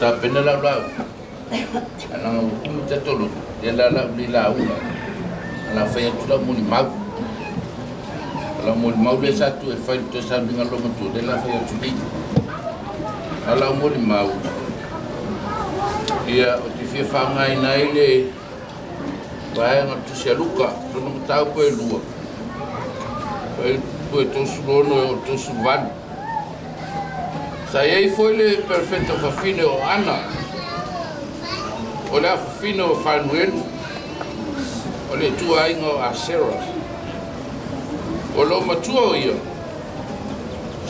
Tapena lau lau. Ae leaga ua umi tatou lotu, lea la o le a ou le lauga ai, ae o le a fai atu lau molimau. O lau molimau lea sa tuu e fai i le toe sauniga loomatua, lea o le a fai atu nei. A o lau molimau, ia, ou te fia faaaogaina ai le vaega o le Tusi a Luka, lona mataupu e lua, fuaiupu e 36 e oo i le 38. Sa i ai foi le perofeta fafine o Ana, o le afafine o Fanuelu, o le ituaiga o Asera. O lo matua o ia,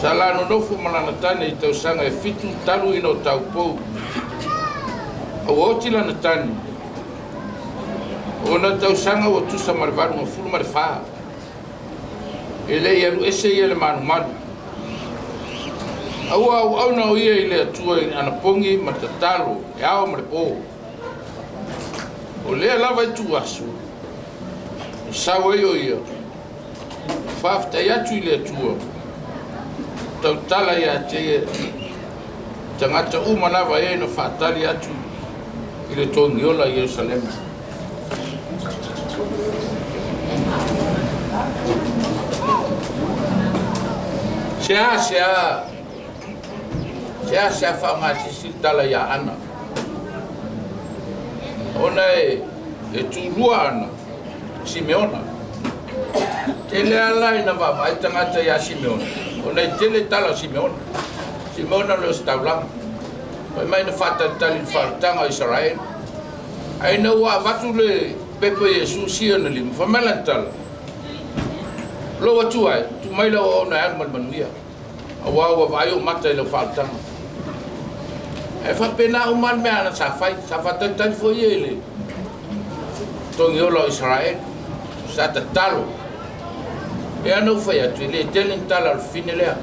sa la nonofo ma lana tane i tausaga e fitu talu ina o taupou. A ua oti lana tane, o ona tausaga ua tusa ma le 84. E le i alu ese ia le malumalu. A ua auauna o ia i le Atua i anapogi ma tatalo e ao ma le po. O lea lava ituaso, e sau ai o ia, faafetai atu i le Atua, tautala ia te ia tagata uma lava e na faatali atu i le togiola i Ierusalema. Se a se a se a se a faaaogasisi le tala ia Ana, ona e tulua Ana Simeona. Tele ala ina vaavaai tagata ia Simeona, ona e tele tala o Simeona. Simeona le o se taulaga. Fai mai na faatalitali i le faaletaga o Isaraelu. Ae ina ua avatu le pepa i Iesu sia ona lima, fai mai lana tala, Lou Atua e, tuu mai lau auauna e alu ma le manuia, aua ua vaai ou mata i lau faaletaga. Ae faapena uma le mea na sa fai, sa faatalitali foi ia i le togiola o Isaraelu, sa tatalo. E ana ou fai atu, e le tele ni tala o le fafine lea.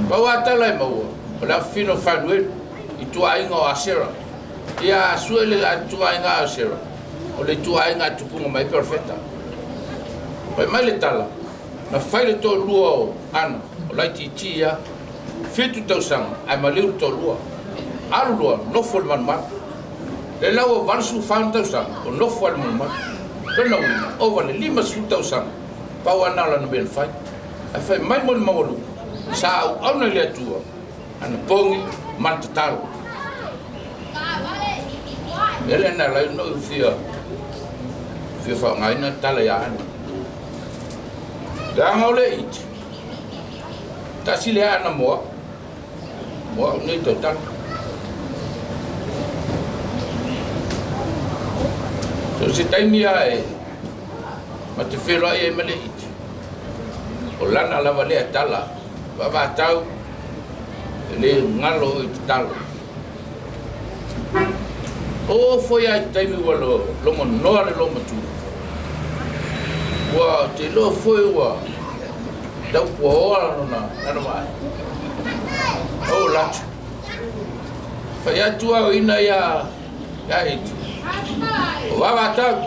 Pau a tala e maua, o le afafine o Fanuelu, i tuaiga o Asera. Ia sue le ituaiga Asera, o le ituaiga e tupuga mai perofeta. Fai mai le tala, na fai le toalua o Ana, o laitiiti ia, 7 tausaga, ae maliu le toalua. Alu loa, nofo i le malumalu. Le lau ua 84 tausaga, o nofo lava i le malumalu. Lona uiga, ova le 50 tausaga, pau lava na o lana mea na fai. Ae fai mai mo le maualuga, sa auauna i le Atua, ana pogi ma le tatalo. Mea lea na ala ai ona ou fia fia faaaogaina le tala ia Ana. Leaga o le iti, tasi lea Ana mo au, mo au nei tautala. So se taimi lava e ma te feiloai ai ma le iti, o lana lava lea tala, vaavatau, e le galo i tatalo. O foi lava i te taimi ua logonoa le loomatua, ua te iloa foi ua tau puaoa lona lana vaai. O latu. Fai atu au ina ia ia iti. O vaavatau.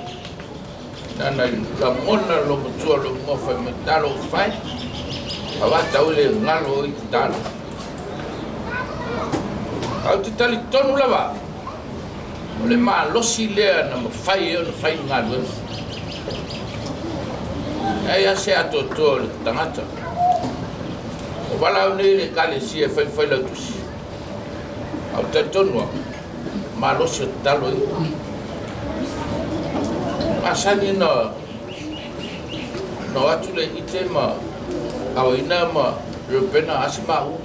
Nana i lagona le loomatua loomatua fai mai talo o fai. Vaavatau e le galo i tatalo. Ae ou te talitonu lava, o le malosi lea na mafai ai ona fai le galuega. E ai lava se atoatoa o le tagata. O valaau nei le Ekalesia e faifai lautusi. Ae ou te talitonu lava, malosi o tatalo ia. Masani na o atu le ite ma aoina ma Reupena asi maua.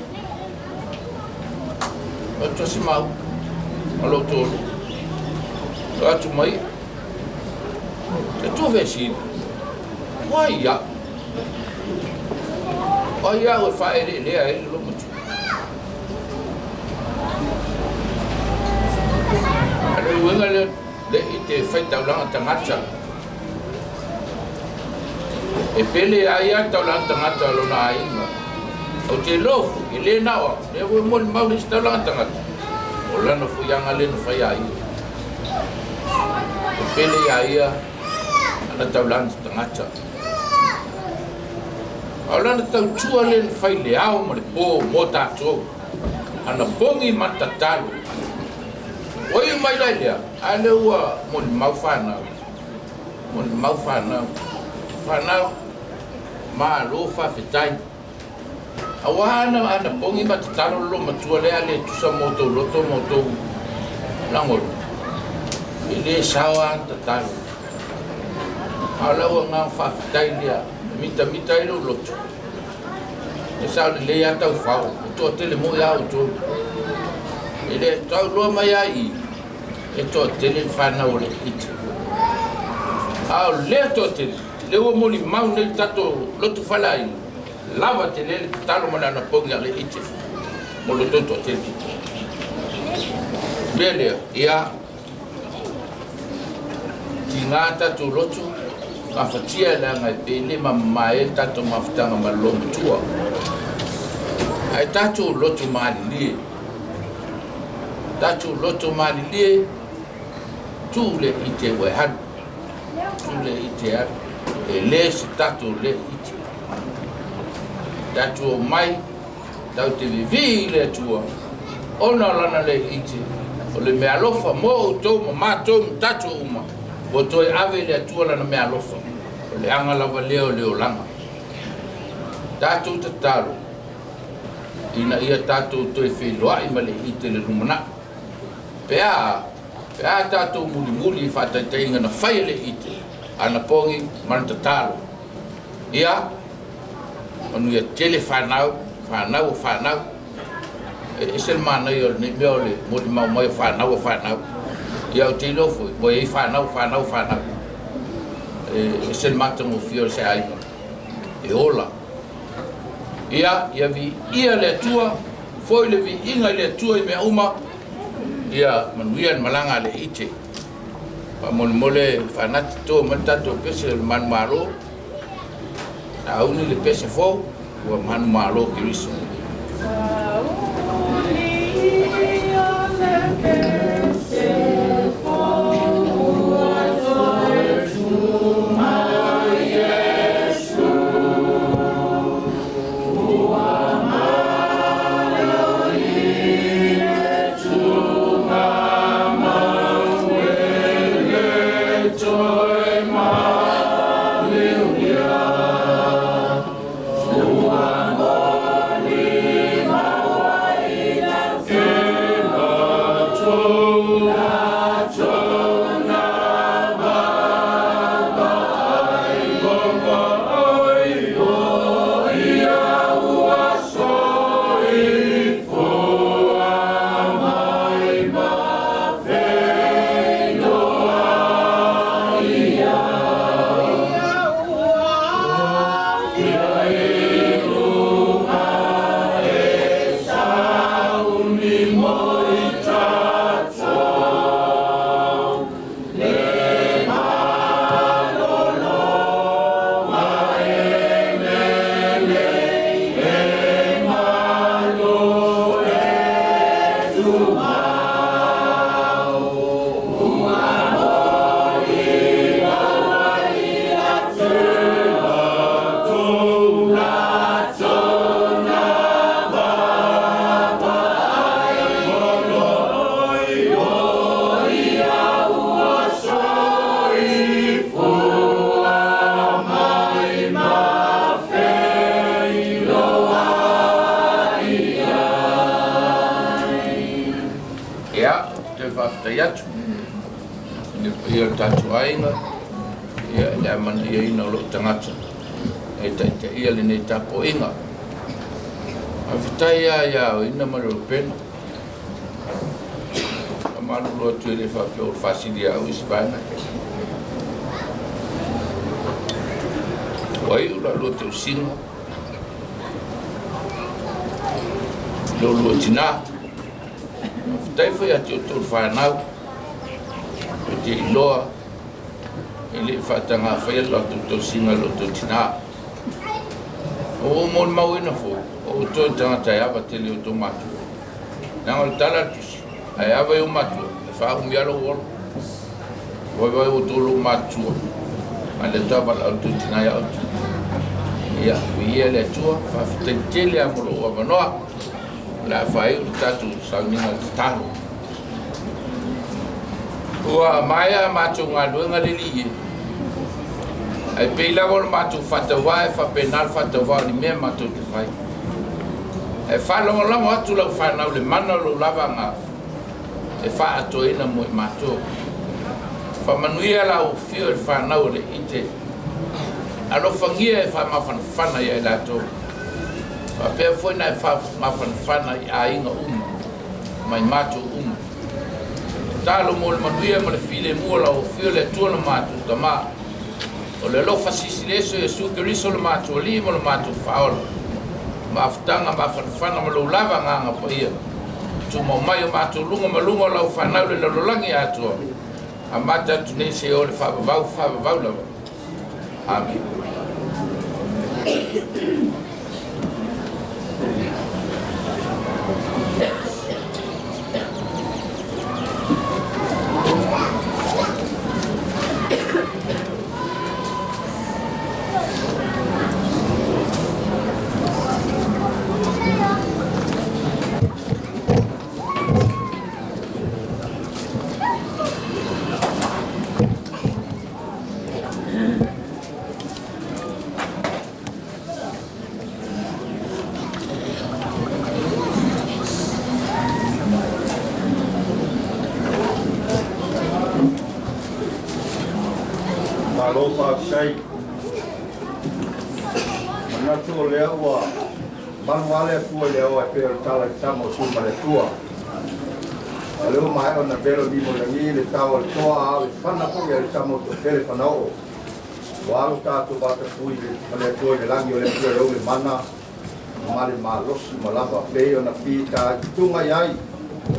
O atu asi maua. Ma lou toalua. O atu mai. Te tua fesili. O ai au? O ai au e faaeleelea ai le loomatua? A le uiga lea le i te faitaulaga tagata. E pele ai lava le taulaga tagata o lona aiga. Ou te iloa foi, e le na o au, lea foi e molimau le isi taulaga tagata, o lana foi aga lea na fai a ia. E pele ia ia ana taulaga tagata. A o lana tautua lea na fai i le ao ma le po mo tatou, ana pogi ma tatalo. Ua iu mai la i lea, a lea ua molimau fanau, molimau fanau, fanau, malo faafetai. Aua ana anapogi ma tatalo le loomatua lea a le tusa mo outou loto ma outou lagona, e le sao lava ana tatalo. A o lau agaga faafetai lea e mitamita ai lou loto, e sao lelei lava taufao, e toatele moi lava outou. E le tauloa mai lava i i, e toatele le fanau o le ite. A o lea toatele, lea ua molimau nei le tatou lotu faleaiga, lava tele le tatalo ma le anapogi a le ite mo lo outou toatele. Mea lea, ia, tiga tatou lotu, gafatia leaga e pele ma mamae le tatou mafutaga ma le loomatua. Ae tatou lotu malilie, tatou loto malilie, tuu le ite ua e alu, tuu le ite e alu, e le se tatou le ite. Tatou omai, tatou te vivii i le Atua, ona o lana le ite, o le meaalofa mo outou ma matou ma tatou uma, ua toe ave i le Atua lana meaalofa, o le aga lava lea o le olaga. Tatou tatalo, ina ia tatou toe feiloai ma le ite i le lumanai. Pe a, pe a tatou mulimuli i faataitaiga na fai e le ite, anapogi ma le tatalo. Ia, manuia tele fanau, fanau o fanau. E ese le manaia o lenei mea o le molimau mai o fanau o fanau. Ia, ou te iloa foi, ua i ai fanau, fanau, fanau. E ese le matagofie o se aiga e ola. Ia, ia viia le Atua, foi le viiga i le Atua i mea uma, ia manuia le malaga a le ite. Faamolemole faanati to mai le tatou pese o le manumalo, sauni le pese fou, ua manumalo Keriso. Ia, ou te faafetai atu i le paia o le tatou aiga, ia, i le amanaiaina o lou tagata e taitaia lenei tapuaiga. Faafetai lava ia Oina ma le Lopena. Faamalulu atu e le faapea ua faasili au i se vaega. Ua iu la lua tausiga, lo lua tinā. Faafetai foi ia te outou le fanau, ou te iloa e le i faatagafaia le latou tausiga i lo outou tinā. Ua ou molimauina foi, o outou e tagata e ava tele i outou matua. Leaga o le tala a le Tusi, a e ava i ou matua, e faaumi lava lou ola. Vaivai outou lou matua, a le toe valaau le tou tinā ia outou. Ia, viia le Atua, faafetai tele lava mo lou avanoa. O le a faaiu le tatou sauniga tatalo. Ua maea matou galuega le alii e. Ae pei lava o le matou faatauvaa e faapena le faatauvaa o ni mea matou te fai. Ae faalagolago atu lau fanau i le mana o lou lava agaga e faaatoaina mo i matou. Faamanuia lau afio i le fanau a le Ite. Alofagia e faamafanafana ia i latou. Faapea foi na e faamafanafana i aiga uma ma i matou uma. Tatalo mo le manuia ma le filemu o lau Afio le Atua lo matou Tama. O le alofa silisili ese o Iesu Keriso lo matou Alii ma lo matou Faaola, mafutaga mafanafana ma lou lava agaga paia, tumau mai o matou luga ma luga o lau fanau le lalolagi atoa, amata atu nei seia oo i le faavavau faavavau lava. Amene. Malo faafetai. Manatu o lea ua malu lava le Atua i le ao e pei o le tala i le tama o Tuma le Atua. O lea ua maea ona velo lima i lagi le tao a le toa a o le fana foi a le tama o Toafele Fanaoo. Ua alu tatou vatapui ma le Atua i le lagi o le Atua e ou le mana ma le malosi ma lava pei ona fitaituga i ai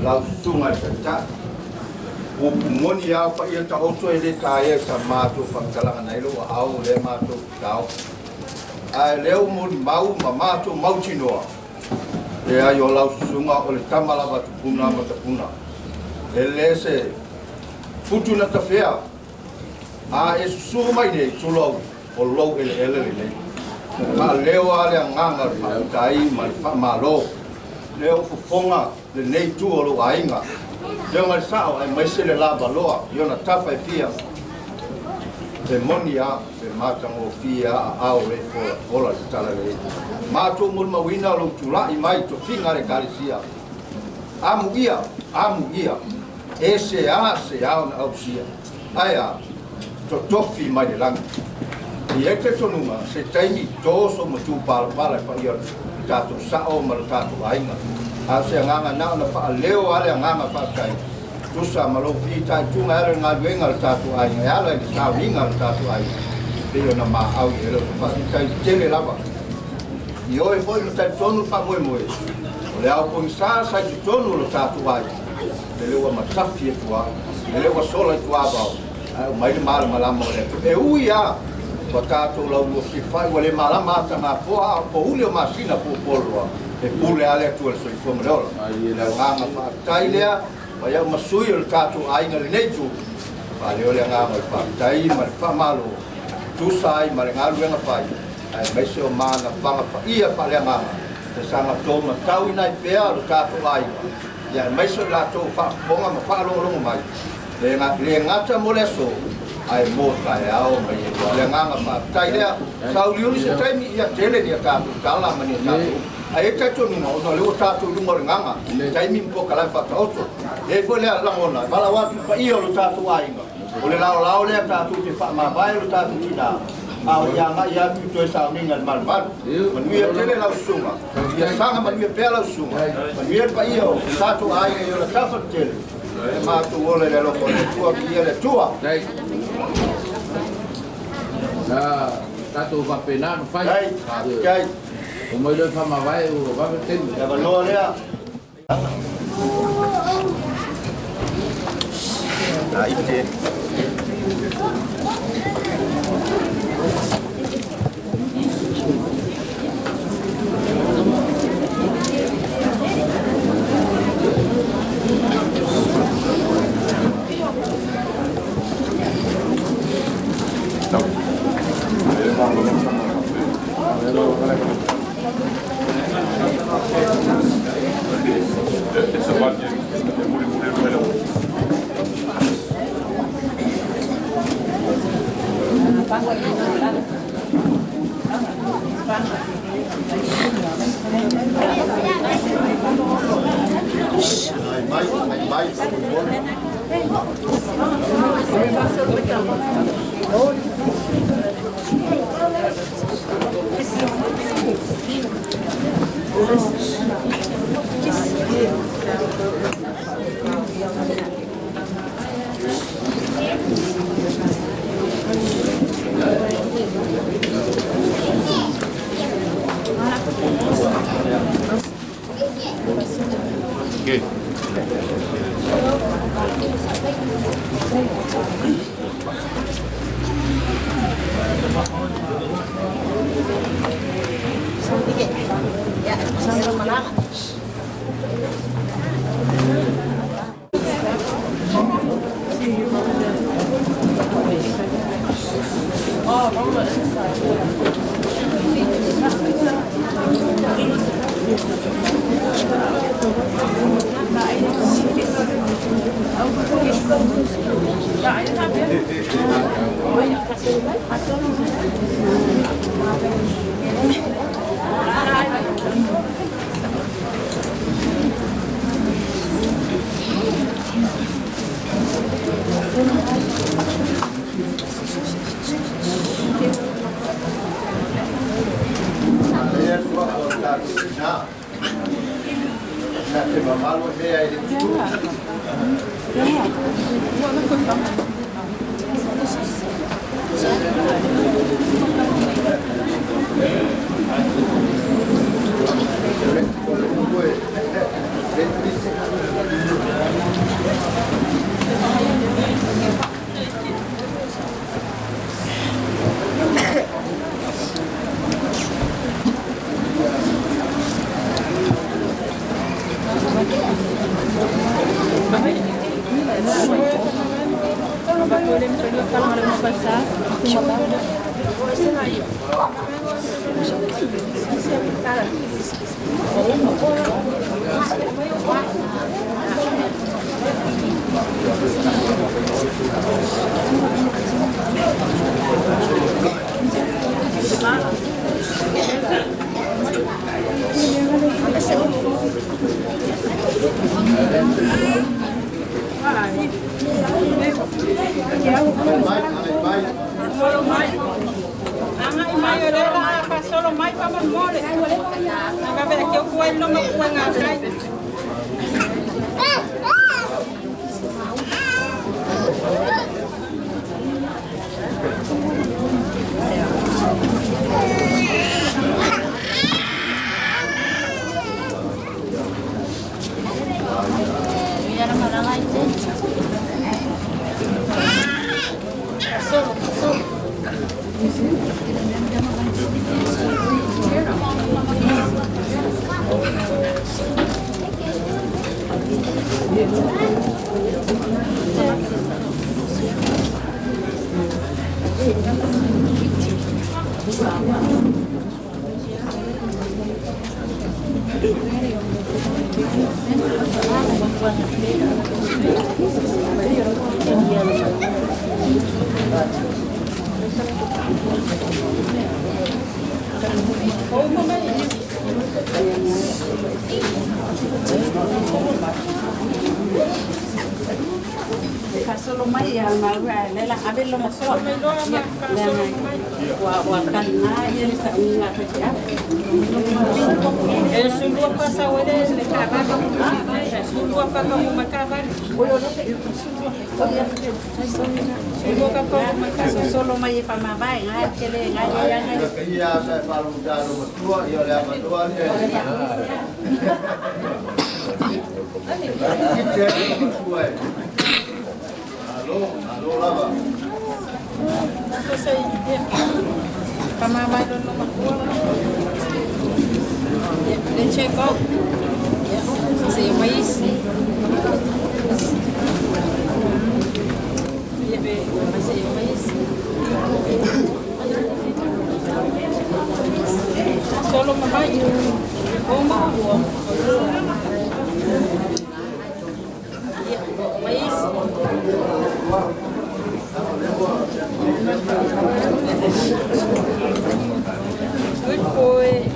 lau susuga i le Taitai. Upu moni lava o paia taoto e le taea i sa matou faamatalaga nai lou aao o lea matou te taofi. Ae lea ua molimau ma matou mautinoa, leai o lau susuga o le tama lava tupuna ma tapuna. E le se futu na tafea a e susu mai nei tulou o lou eleele lenei. Faaleo lava le agaga o le faafetai ma le faamalo. Lea ua fofoga lenei itu o lou aiga. Leo ngai sao aemaise le lavaloa i ona tafa e fia. E moni a pe matagofie a aao le folafola le tala lelei. Matou molimauina o lou tulai mai tofiga a le Ekalesia. Amuia, amuia, e se a se a ona ausia. Ae a, totofi mai le lagi. E i ai talitonuga, se taimi to sou matu palapala i paia o le tatou sao ma lo tatou aiga. A o se agaga na ona faaleo a le agaga faafetai, tusa ma lou fitaituga e ala i le galuega a le tatou aiga, e ala i le sauniga a le tatou aiga, e pei ona maau i ai lau faafetai tele lava. I oe foi ma talitonu le faamoemoe, o le ao pogisa sa i totonu o lo tatou aiga, lele ua matafi atu ai, lele ua sola i tuavao, ae aumai le malamalama o le Atua. E ui lava ua tatou laulua fesilafai, ua le malama ata gafoa a o pouli o masina puopoloa, e pule lava le Atua i le soifua ma le ola. O le agaga faafetai lea, mai au ma sui o le tatou aiga i lenei itu, faaleo le agaga o le faafetai ma le faamalo, tusa ai ma le galuega fai, aemaise o manafaga paia faaleagaga, e saga to matauina ai pea lo tatou aiga, ia aemaise o i latou faafofoga ma faalogologo mai, le gata mo le aso, ae mo taeao ma ie loa. Le agaga faafetai lea, sauliuli se taimi, ia tele ni a tatou tala ma ni a tatou upu. Ae i ai talitonuga, ona o lea ua tatou i luga o le gaga, taimi ma polokalame faataoto. E i ai foi lea lagona, e valaau atu i paia o lo tatou aiga, o le laolao lea tatou te faamavae lo tatou tina, a o i agai atu i toe sauniga i le malumalu. Manuia tele lau susuga, ia saga manuia pea lau susuga, manuia le paia o tatou aiga i ona tafa tetele, e matou ola i le alofa o le Atua, viia le Atua. Na tatou faapena ona fai. O mai loa faamavae ua vave le taimi. Le avanoa lea. Aite. Okay. Good boy.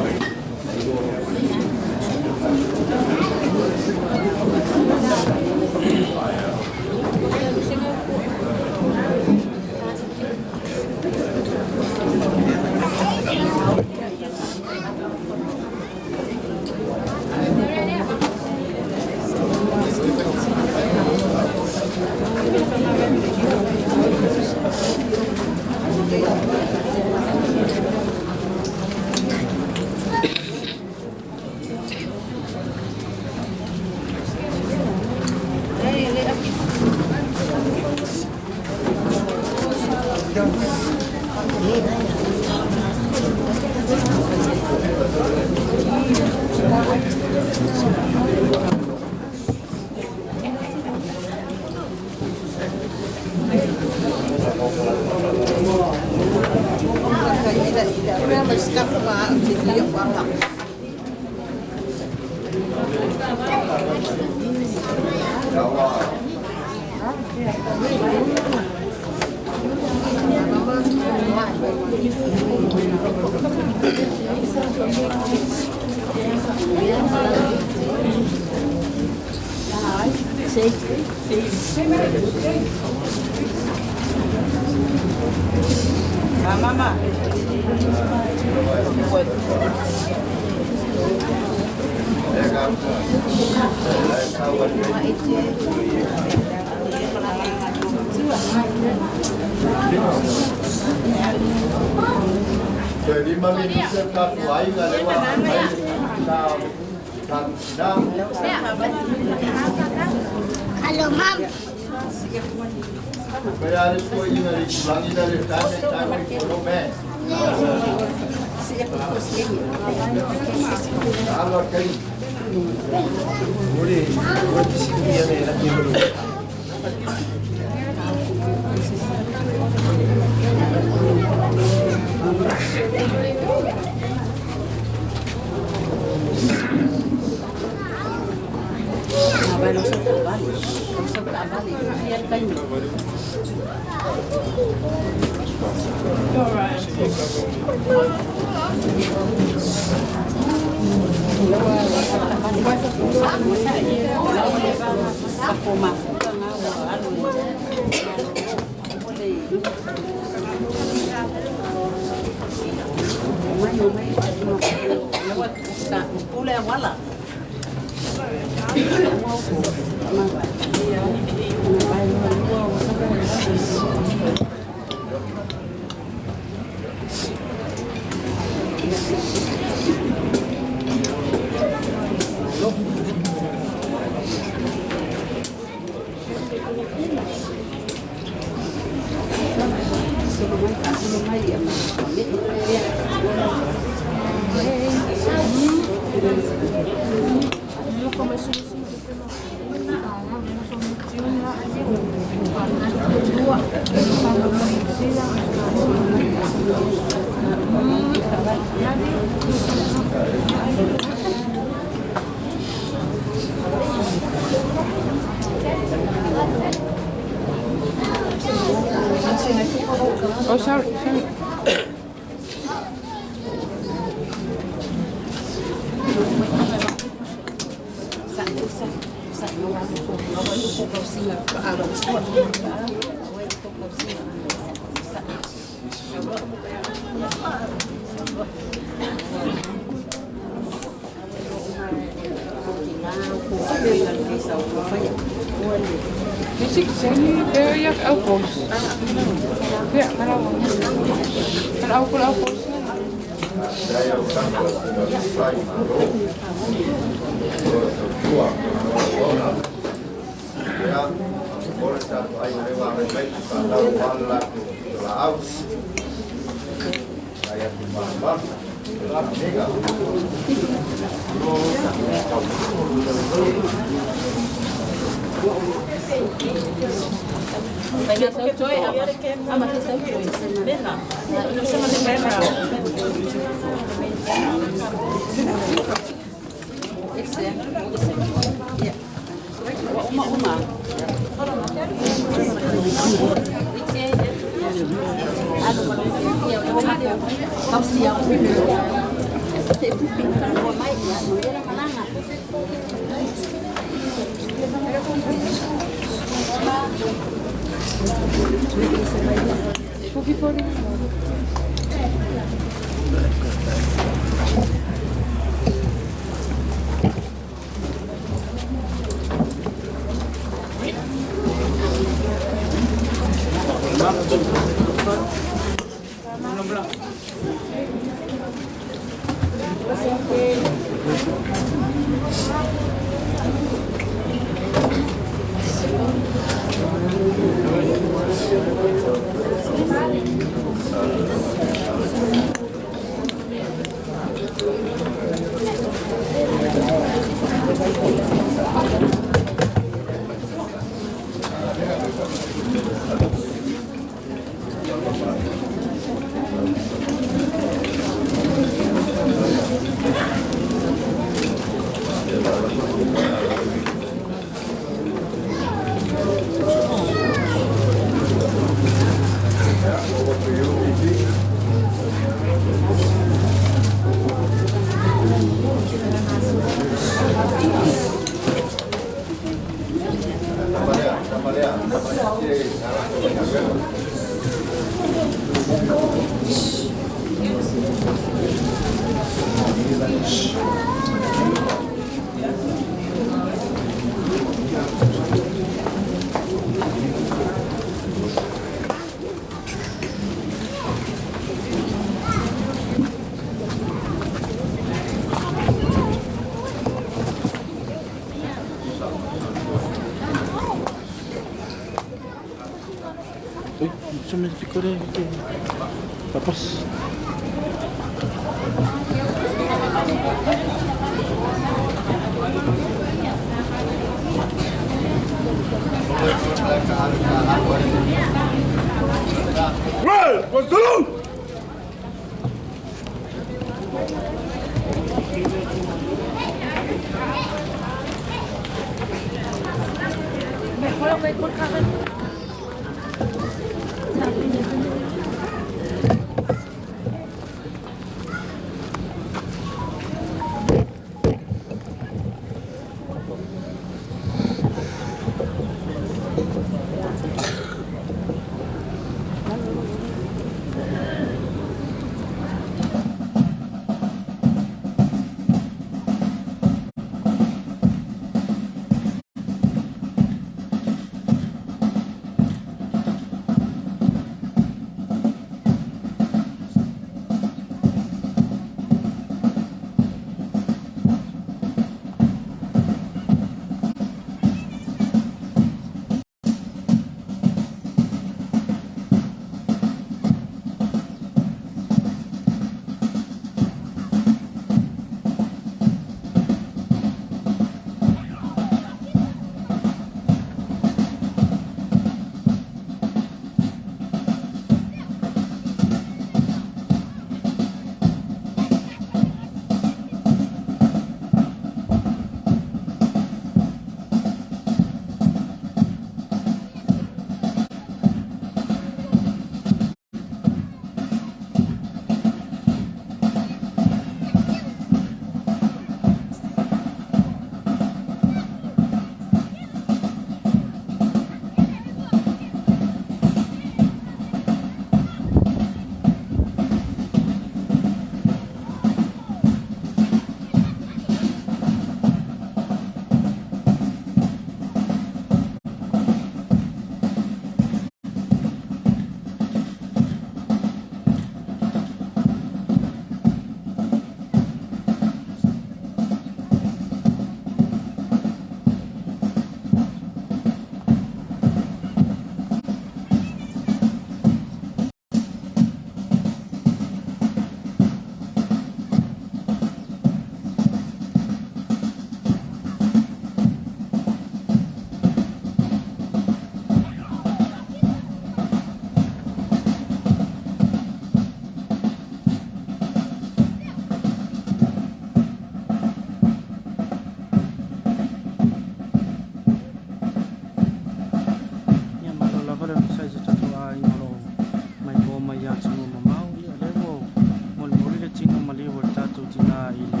i le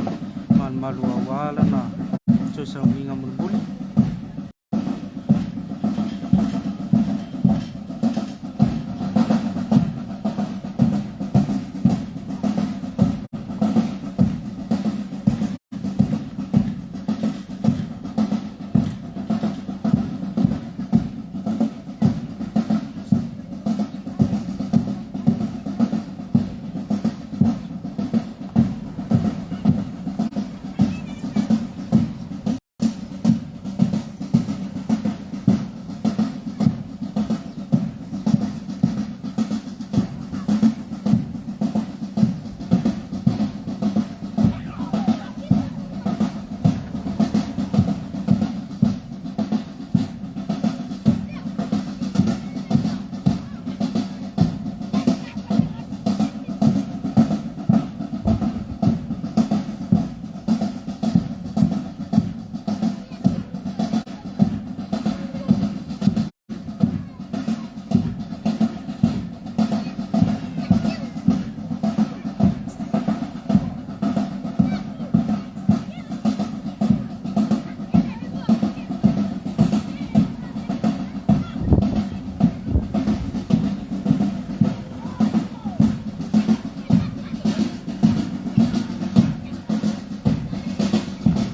malumalu auā lana toe sauniga mulimuli.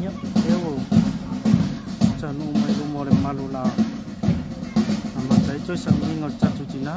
Ia, lea ua taunuu mai luma o le malu o le a amata ai toe sauniga o le tatou tinā.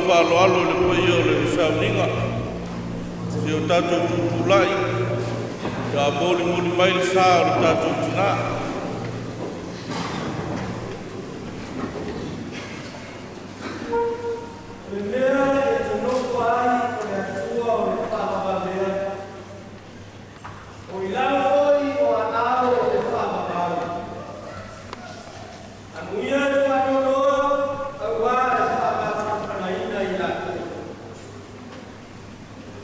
fa'aaloalo i le paia o le sauniga se o tatou tutulai ia molimoli mai le sā o le tatou tinā. Le mea e te nofo ai o le Atua o le faavavavea. O i lalo foi o aao o le faavavau. Anuia le faanoanoa auā le faamafanafanaina i latou.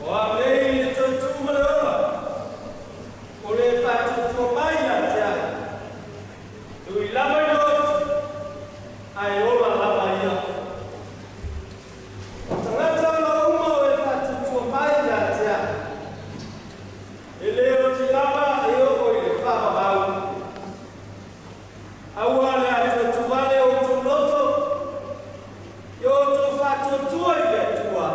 O au nei le toetū ma le ola, o le faatuatua mai ia te au. E ui lava i oti, ae ola lava ia. O tagata ola uma o e faatuatua mai ia te au. E le oti lava e oo i le faavavau. Aua le atuatuale o outou loto, ia outou faatuatua i le Atua.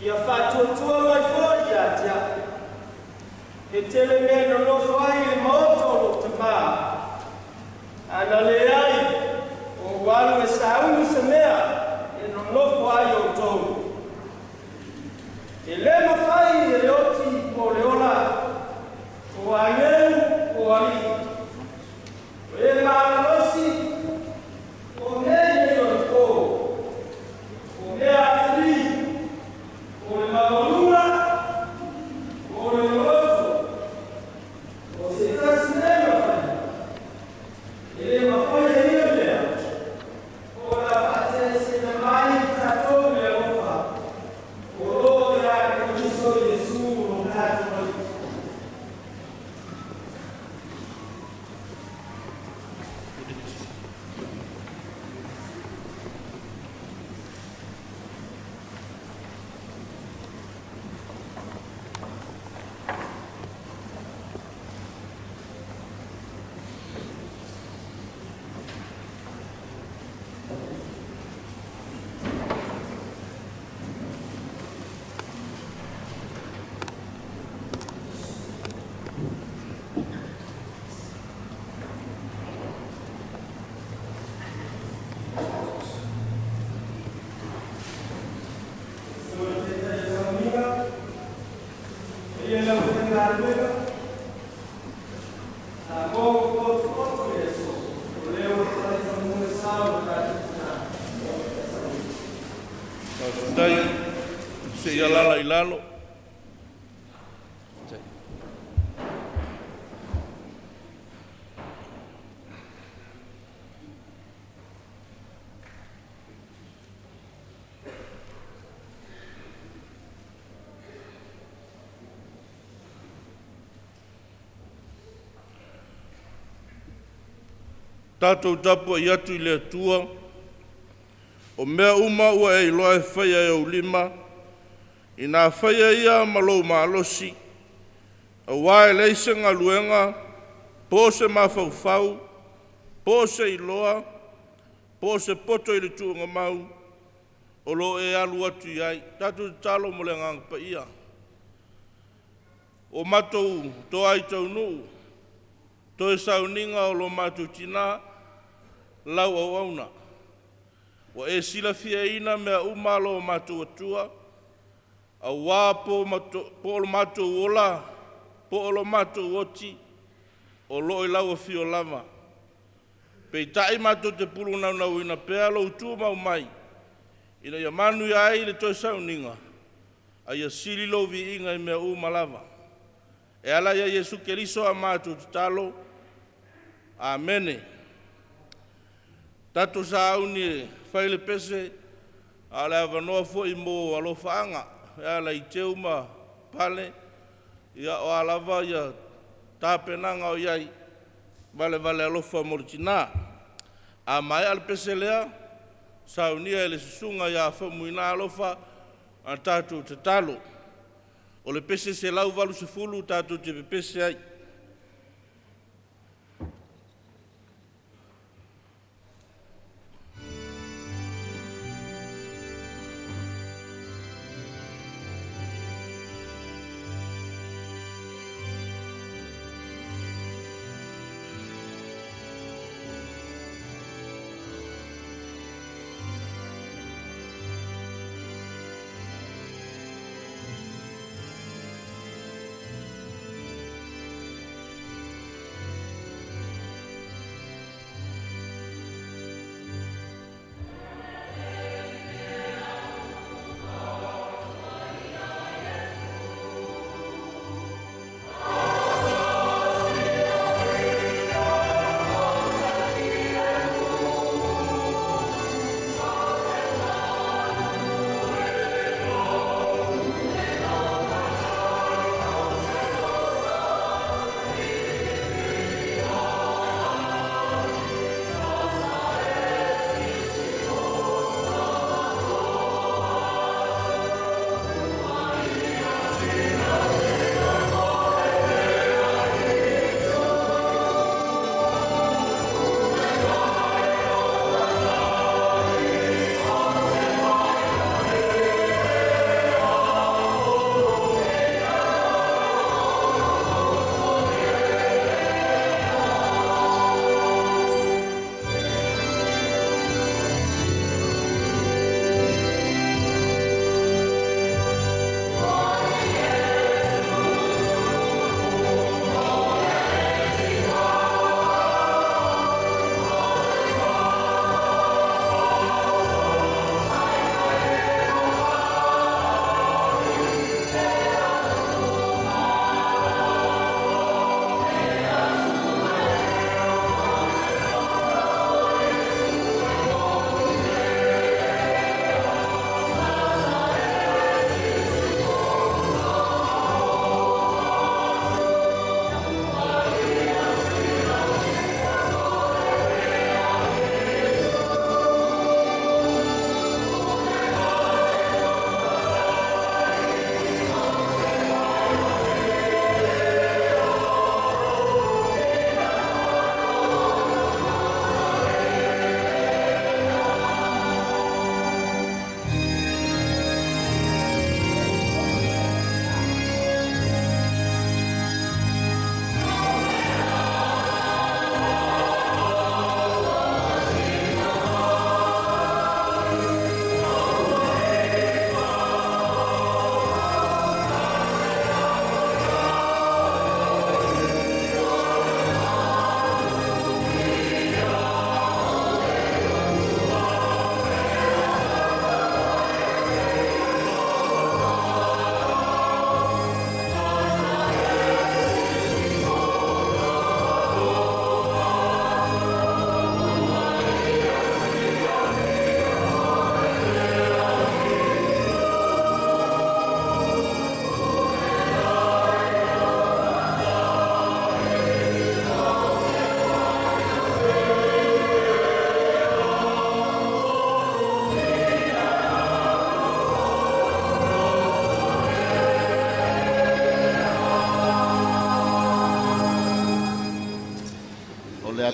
Ia faatuatua mai foi ia te au. E tele mea nonofo ai i le maota o lou tamā. Ana leai, o ou alu e sauni se mea e nonofo ai outou. E lē mafai e le oti po o le ola, o agelu po o alii. O e malolosi, o mea nei o le pō. O mea atalii, o le maualuga, o le loloto. O se tasi lē mafai. E lē mafai e ia mea. O la fa'ate'eseina mai i tatou le alofa. O loo ia Keriso Iesu lo tatou Alii. Ia lau faigaluega, Samoa ua potopoto i le aso, o lea ua talifanua le sa o le tatou tinā. Faafetai, seia lala i lalo. Tatou tapuai atu i le Atua, o mea uma ua e iloa e faia e ou lima, ina faia ia ma lou malosi, auā e leai se galuega, po o se mafaufau, po o se iloa, po o se poto i le tuugamau, o lo o e alu atu i ai. Tatou tatalo mo le Agaga Paia. O matou toai taunuu, toe sauniga o lo matou tinā, lau auauna. Ua e silafiaina mea uma lo matou Atua, auā po o lo matou ola, po o lo matou oti, o loo i lau afio lava. Peitai matou te pulu naunauina pea lou tumau mai, ina ia manuia ai le toe sauniga, a ia sili lou viiga i mea uma lava. E ala ia Iesu Keriso a matou tatalo. Amene. Tatou sauni e fai le pese, a o le avanoa foi mo alofaaga e ala i teu ma pale, ia o a lava ia tapenaga o i ai, valevale alofa mo le tinā. A maea le pese lea, saunia e le susuga ia Faumuina Alofa a tatou tatalo. O le pese 180 tatou te pepese ai.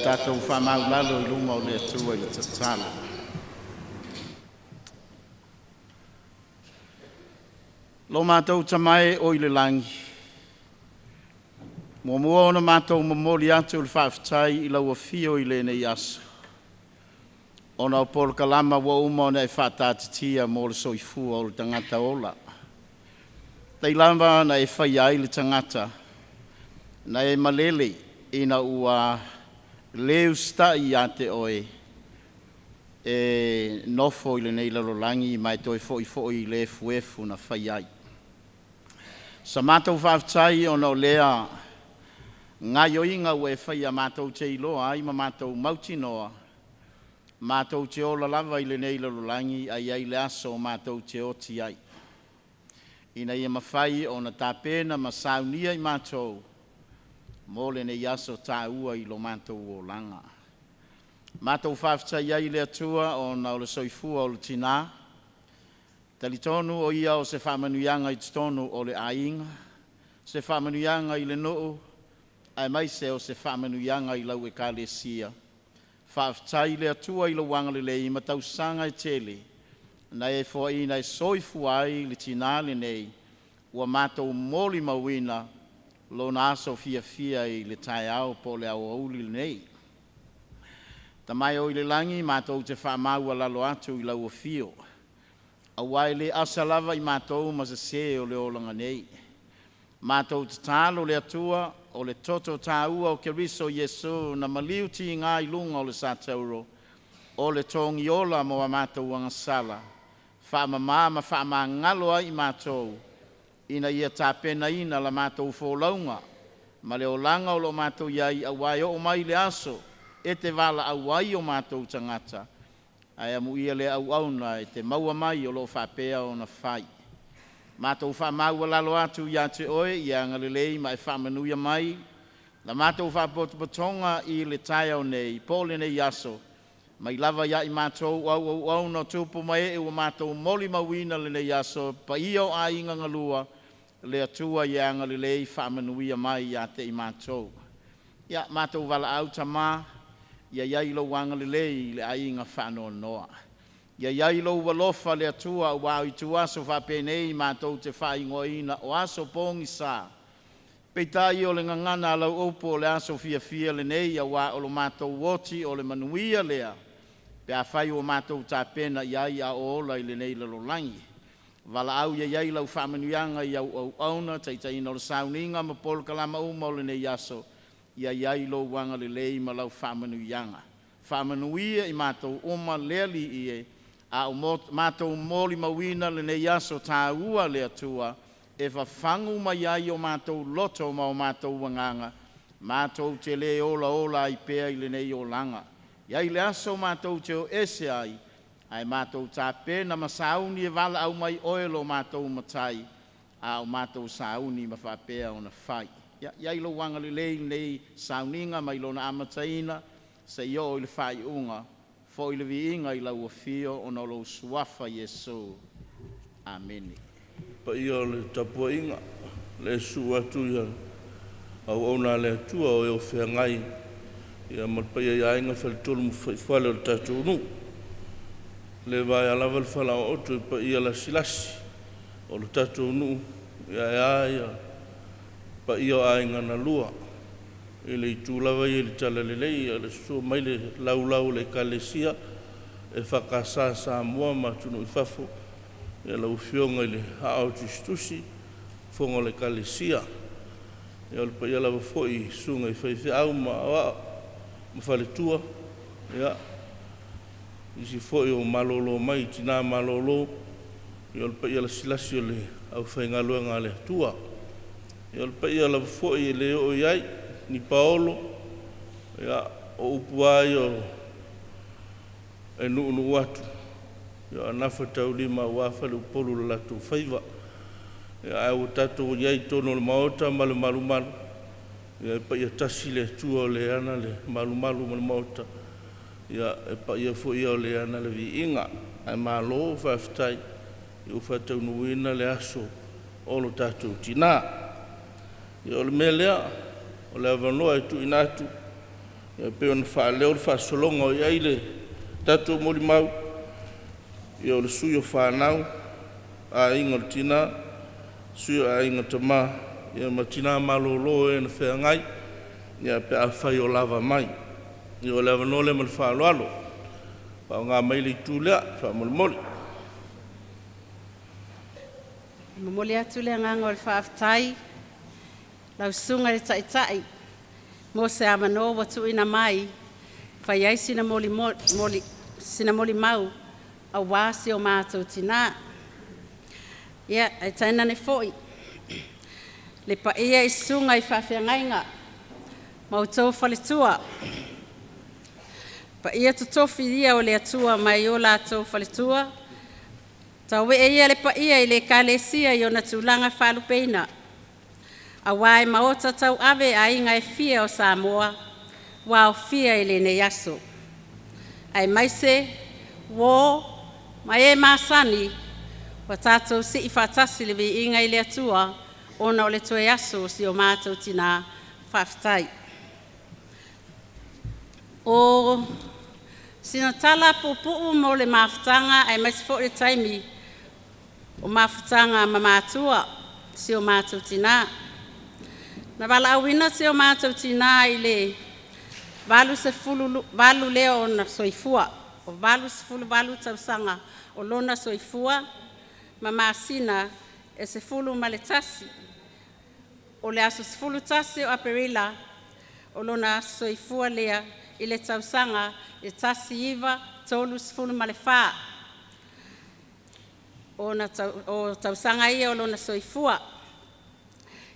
Tatou faamaulalo i luma o le Atua i le tatalo. Lo matou Tama e oi le lagi, muamua ona matou momoli atu le faafetai i lau afio i lenei aso, ona o polokalama ua uma ona e faataatitia mo le soifua o le tagata ola. Tai lava na e faia ai le tagata, na e malele ina ua le usitai ia te oe, e nofo i lenei lalolagi ma e toe fo'i foi i le efuefu na fai ai. Sa matou faafetai ona o lea gaoioiga ua e faia matou te iloa ai ma matou mautinoa matou te ola lava i lenei lalolagi ae i ai le aso matou te oti ai, ina ia mafai ona tapena ma saunia i matou mo lenei aso taua i lo matou olaga. Matou faafetai ai i le Atua ona o le soifua o le tinā, talitonu o ia o se faamanuiaga i totonu o le aiga, se faamanuiaga i le nuu, aemaise o se faamanuiaga i lau Ekalesia. Faafetai i le Atua i lou agalelei ma tausaga e tele na e foaiina e soifua ai le tinā lenei ua matou molimauina lona aso fiafia i le taeao po o le aoauli lenei. Tama e o i le lagi, matou te faamaualalo atu i lau afio, aua e le asa lava i matou ma sesē o le olaga nei. Matou tatalo le Atua o le toto taua o Keriso Iesu na maliu tiga i luga o le satauro, o le togiola mo a matou agasala, faamamā ma faamagalo ai i matou, ina ia tapenaina la matou folauga ma le olaga o lo o matou i ai, aua e oo mai le aso e te valaau ai o matou tagata, ae amuia le auauna e te maua mai o lo o faapea ona fai. Matou faamaualalo atu ia te oe, ia agalelei ma e faamanuia mai la matou faapotopotoga i le taeao nei po o lenei aso, mai lava ia i matou o au auauna o tupu ma ee ua matou molimauina lenei aso, paia o aiga galua, le Atua ia agalelei faamanuia mai ia te i matou. Ia matou valaau Tama, ia i ai lou agalelei i le aiga faanoanoa. Ia i ai lou alofa le Atua aua o ituaso faapenei matou te faaigoaina o aso pogisa. Peitai o le gagana a lau upu o le aso fiafia lenei aua o lo matou oti o le manuia lea pe afai ua matou tapena i ai a o ola i lenei lalolagi. Valaau ia i ai lau faamanuiaga i au auauna, taitaiina o le sauniga ma polokalama uma o lenei aso, ia i ai lou agalelei ma lau faamanuiaga. Faamanuia i matou uma le Alii e, a o matou molimauina lenei aso taua le Atua e fafagu mai ai o matou loto ma o matou agaga, matou te le olaola ai pea i lenei olaga. E i ai le aso matou te o ese ai, ae matou tapena ma sauni e valaau mai oe lo matou Matai, a o matou sauni ma faapea ona fai. Ia i ai lou agalelei i lenei sauniga mai lona amataina seia oo i le faaiuga, foi le viiga i lau afio ona o lou suafa Iesu. Amene. Paia o le tapuaiga, le susu atu ia auauna a le Atua o e o feagai ia ma le paia i aiga, faletolu ma fuaifale o le tatou nuu. Le vaea lava le falaooto i paia lasilasi o le tatou nuu, ia ae a ia paia o aiga na lua i le itu lava ia i le talalelei, ia le susu mai le laulau o le Ekalesia EFKS Samoa ma atunuu i fafo, ia lau Afioga i le Aao Tusitusi, fofoga o le Ekalesia. Ia o le paia lava foi i susuga i faifeau ma aoao ma faletua, ia nisi foi o malolo mai i tina malolo, ia o le paia lasilasi o le aufaigaluega a le Atua. Ia o le paia lava foi e le oo i ai ni paolo, ia o upu lava ia e nuunuu atu, ia o nafataulima aua faleupolu i lo latou faiva. Ia ae ua tatou i ai i totonu o le Maota ma le malumalu, ia e paia tasi le Atua o le ana le malumalu ma le Maota, ia e paia foi ia o le ana le viiga. Ae malo faafetai ua faataunuuina le aso o lo tatou tinā. Ia o le mea lea, o le avanoa e tuuina atu Ia pei ona faaleo le faasologa o i ai le tatou molimau, ia o le sui o fanau, aiga o le tina, sui o aiga tama, ia ma tina malolo e na feagai, ia pe afai o lava mai. Ia o le avanoa lea ma le faaaloalo. Faaaoga mai le itu lea, faamolemole. E momoli atu le agaga o le faafetai lau susuga i le Taitai mo se avanoa ua tuuina mai fai ai sina molimau aua si o matou tinā. Ia, ae tainane foi le paia i susuga i faafeagaiga ma outou faletua, paia totofi ia o le Atua mai o latou faletua, tauee ia le paia i le Ekalesia i ona tulaga faalupeina, aua e maota tauave aiga e fia o Samoa ua aofia i lenei aso. Aemaise uō ma e masani ua tatou sii faatasi le viiga i le Atua ona o le toe aso o si o matou tinā. Faafetai. O sina tala puupuu mo le mafutaga aemaise foi le taimi o mafutaga ma matua, si o matou tinā. Na valaauina si o matou tinā i le 88 lea ona soifua, o 88 tausaga o lona soifua ma masina e 11. O le aso 11 o Aperila o lona aso soifua lea i le tausaga e 1934. O tausaga ia o lona soifua.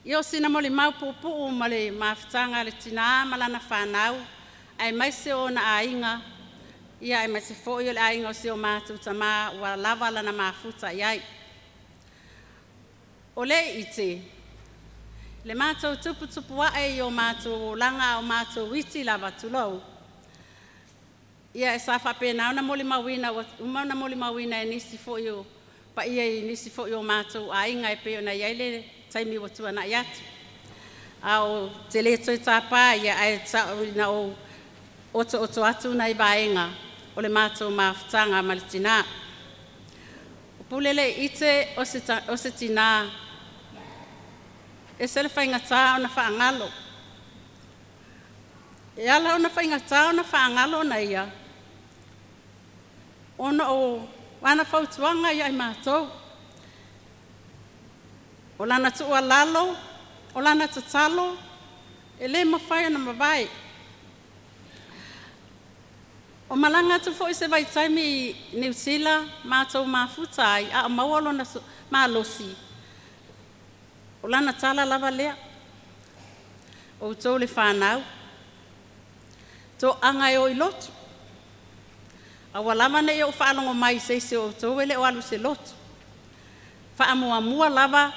Ia o sina molimau puupuu ma le mafutaga a le tinā ma lana fanau, aemaise o ona aiga, ia aemaise foi o le aiga o si o matou tamā ua lava lana mafuta i ai. O le ite, le matou tuputupuaʻe i o matou olaga a o matou iti lava, tulou, ia sa faapena ona molimauina, ua uma ona molimauina e nisi foi o paia i nisi foi o matou aiga e pei ona i ai le taimi ua tuanai atu. A o te le toe tapa ia, ae tau ina ou otooto atu nai vaega o le matou mafutaga ma le tinā. O Puleleiite o se tinā, e ese le faigata ona faagalo. E ala ona faigata ona faagalo ona ia, ona o ana fautuaga ia i matou. O lana tuualalo, o lana tatalo, e le mafai ona mavae. O malaga atu foi se vaitaimi i Niu Sila matou mafuta ai, a o maua lona malosi, o lana tala lava lea. Outou le fanau, toaga e o i lotu. Aua lava ne i ou faalogo mai i se isi o outou e le o alu i se lotu. Faamuamua lava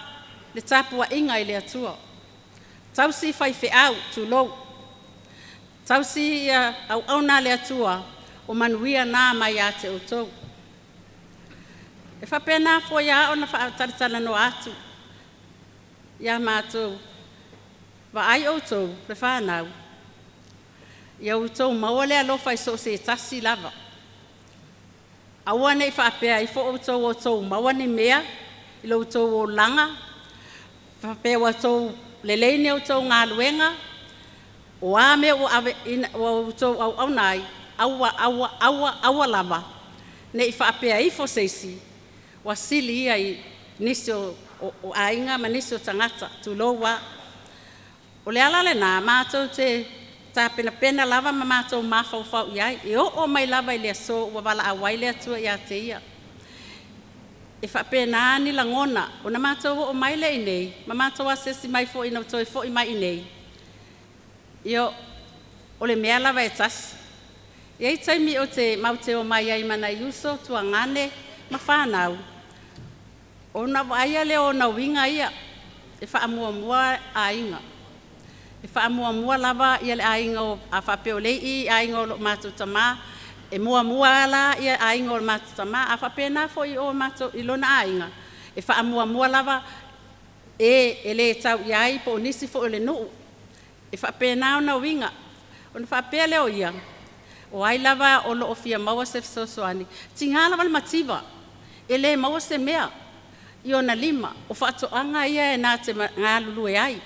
le tapuaiga i le Atua. Tausi faifeau, tulou. Tausi ia auauna a le Atua, o manuia na mai ia te outou. E faapena foi lava ona faatalatalanoa atu ia matou, vaai outou le fanau, ia outou maua le alofa i so o se tasi lava. Aua ne i faapea ifo outou ua outou maua ni mea i lo outou olaga, faapea ua outou lelei ni outou galuega, o a mea ua ave ina, ua outou auauna ai, aua, aua, aua, aua lava, ne i faapea ifo se isi, ua sili ia i nisi o aiga ma nisi o tagata, tulou lava. O le ala lena, matou te tapenapena lava ma matou mafaufau i ai, e oo mai lava i le aso ua valaau ai le Atua ia te ia. E faapena ni lagona, ona matou oo mai lea i inei, ma matou asiasi mai foi ina ua toe foi mai i inei, ia, o le mea lava e tasi. E i ai taimi ou te matou te omai ai ma nai uso, tuagane ma fanau, ona vaaia lea o ona uiga ia, e faamuamua aiga. E faamuamua lava ia le aiga o, a faapea o lea e i aiga o lo matou tamā, e muamua la ia aiga o le matou tamā. A faapena foi o matou i lona aiga, e faamuamua lava e le tau i ai po o nisi foi o le nuu. E faapena ona uiga. Ona faapea lea o ia, o ai lava o loo fia maua se fesoasoani, tigā lava le mativa, e lē maua se mea i ona lima, o faatoaga ia e na te galulue ai,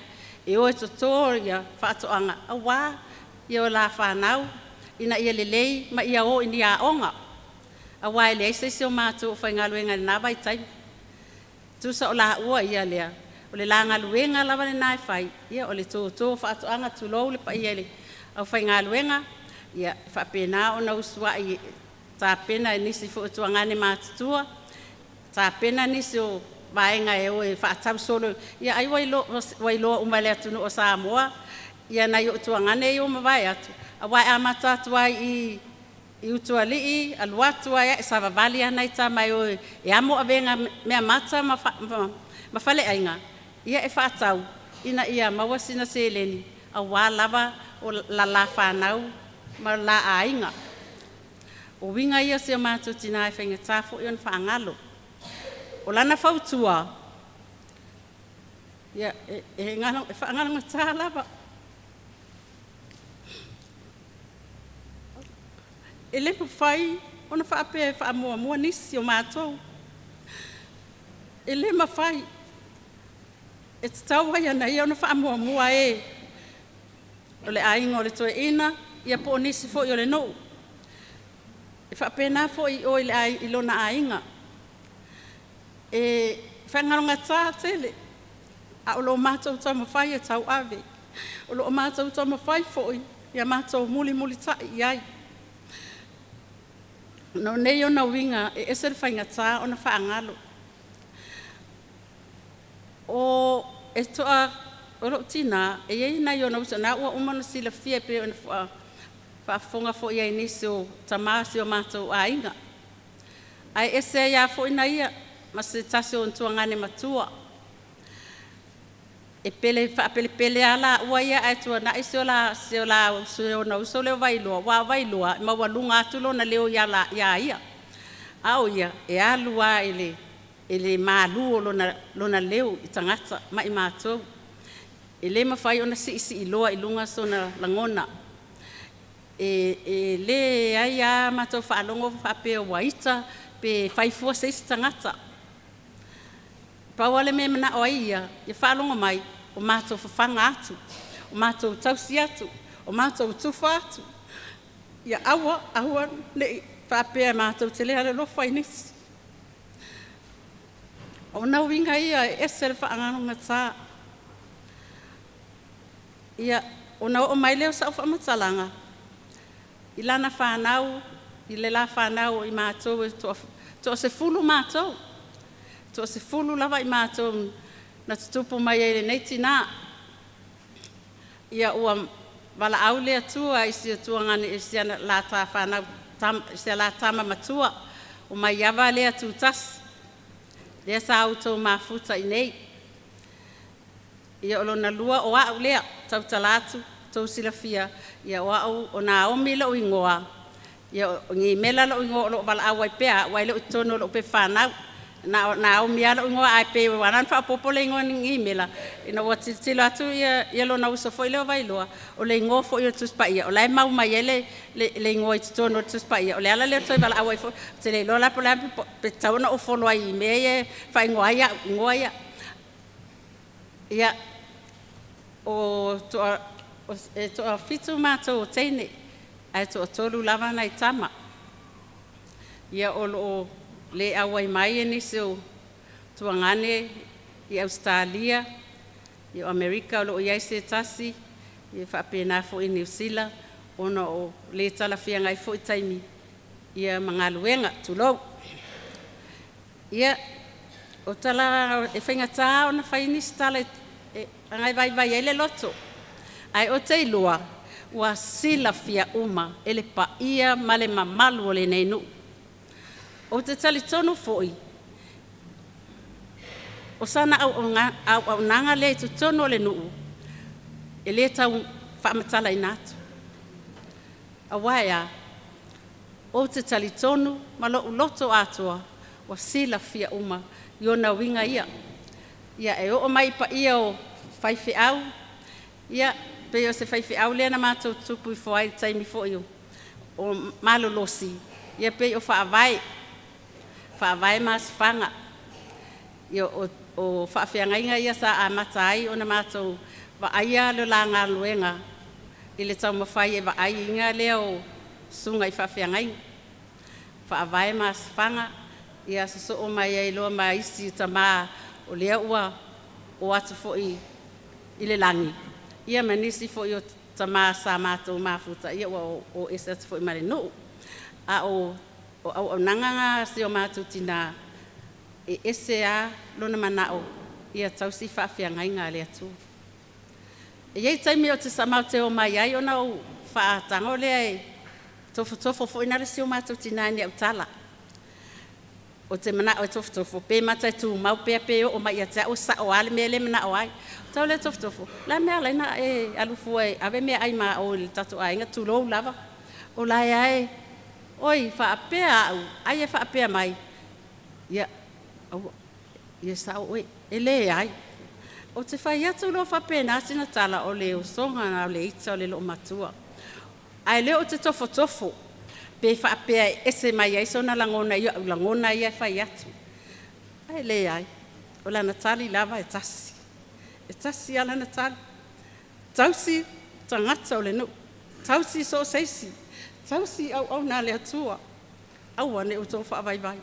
e o e totō ia faatoaga, auā ia o la fanau, ina ia lelei ma ia o i ni aoga, auā e leai se isi o matou o faigaluega i lenā vaitaimi. Tusa o laua ia lea, o le la galuega lava lenā e fai, ia o le tōtō o faatoaga tulou le paia i le aufaigaluega, ia e faapena ona usuai tapena e nisi foi o tuagane matutua, tapena nisi o vaega e o e faatau solo, ia ai ua iloa uma e le atunuu o Samoa, ia nai ou tuagane ia ua mavae atu, auā e amata atu ai i i Utualii, alu atu ai e savavali ana i tama e o e amo avega mea mata ma, ma, ma faleaiga, ia e faatau, ina ia maua sina seleni, auā lava o la la whanau ma la aiga. O winga ia se o mātou tina e whaingatā fo i ona whaangalo. O lana fautua, ia, e, e, ngalo, e whaangalo lava. E le mawhai, ona whaapea e whaamuamua nisi o mātou. E le mawhai, e te tau ai ana ia ona whaamuamua e. O le aiga o le toeina, ia po o nisi foi o le nuu. E faapena foi o i le ai, i lona aiga. E whangalongatā tele, a o lo mātou taumawhai e tau ave. O lo mātou taumawhai foi, ia mātou muli muli tai i ai. No nei ona winga, e ese le whaingatā ona whaangalo. O e toa o lou tina, e iai nai ona uso, na ua uma na silafia pe ona faafofoga foi ai nisi o tamā si o matou aiga. Ae ese ai lava foi na ia, ma se tasi o tuagane matua. E pele faapelepele a laua ia ae tuanai si o la si o la si ona uso lea o Vailoa, ua o Vailoa e maualuga atu lona leo iā la iā ia. A o ia e alu lava i le i le malū o lona lona leo i tagata ma i matou. E lē mafai ona siisii loa i luga sona lagona. E e lē ai a matou faalogo faapea ua ita pe faifua se isi tagata. Pau lava le mea e manao ai ia, ia faalogo mai o matou fafaga atu, o matou tausi atu, o matou tufa atu. Ia aua, aua nei faapea matou te le alolofa i nisi. O na uiga ia e ese le faagalogatā. Ia, ona oo mai lea o sau faamatalaga, i lana fanau, i le la fanau o i matou e toa, toa 10 matou. Toa 10 lava i matou na tutupu mai ai lenei tinā. Ia ua valaau le Atua i si tuagane i si ana la tā whanau, tam, si la tama matua, o mai ava lea tutasi. Lea sa outou mafuta i nei. Ia o lona lua o au lea, tautala atu, tou silafia, ia o au o Naomi lou igoa, ia o Gimela lou igoa o loo valaau ai pea, ua e le o i totonu o lou pepa fanau. Na Naomi lava lou igoa ae pei ua ala ona faaopoopo le igoa ni Gimela, ina ua tilotilo atu ia, ia lona uso foi lea o Vailoa, o le igoa foi o le Tusi Paia, o la e mau mai ai le, le, le igoa i totonu o le Tusi Paia, o le ala lea o le toe valaau ai foi. Ou te le iloa la po o le a pe tatau ona ou folo ai i mea ia e faaigoa ai au igoa ia. Ia, o toa, o, e toa 7 matou o teine, ae toa 3 lava nai tama. Ia o loo le auai mai e nisi o tuagane i Australia, i o Amerika o loo iai se tasi, ia faapena foi i Niu Sila, ona o le talafiagai foi taimi ia ma galuega, tulou. Ia, o tala e faigata ona fai nisi tala e agai vaivai ai le loto. Ae o te iloa, ua silafia uma e le paia ma le mamalu o lenei nuu. Ou te talitonu foi, o sana auaunaga lea i totonu o le nuu, e le tau faamatalaina atu. Auā e a? Ou te talitonu ma lou loto atoa, ua silafia uma i ona uiga ia. Ia e oo mai i paia o faifeau, ia Pei o se faifeau lea na matou tutupu ifo ai i le taimi foi o malolosi, ia pei o faavae, faavae ma asifaga. Ia o faafeagaiga ia sa amata ai ona matou vaaia le la galuega i le taumafai e vaai lea o susuga i faafeagaiga. Faavae ma asifaga, ia sosoo mai ai loa ma isi tamā o lea ua o atu foi i le lagi, ia ma nisi foi o tamā sa matou mafuta, ia ua o ese atu foi ma le nuu. A o auaunaga na si o matou tinā, e ese lava lona manao ia tausi faafeagaiga a le Atua. E i ai taimi o te matou te omai ai ona ou faatago lea e tofotofo foi na le si o matou tinā ni au tala. O te manao e tofotofo, pe mata e tumau pea pe oo mai ia te au sao lava le mea lea e manao ai. Tau lea tofotofo, la mea ala ai na e alu fua e ave meaai ma o i le tatou aiga, tulou lava. O la e ae, oi faapea au, ai e faapea mai, ia, aua, ia sao oe, e leai. O te fai atu loa faapena sina tala o le usoga na o le ita o le loomatua. Ae le o te tofotofo, pe faapea e ese mai ai sona lagona ia au lagona ia e fai atu. Ae leai, o lana tali lava e tasi. E tasi lava lana tali. Tausi tagata o le nuu, tausi so o se isi, tausi auauna a le Atua, aua ne i outou faavaivai.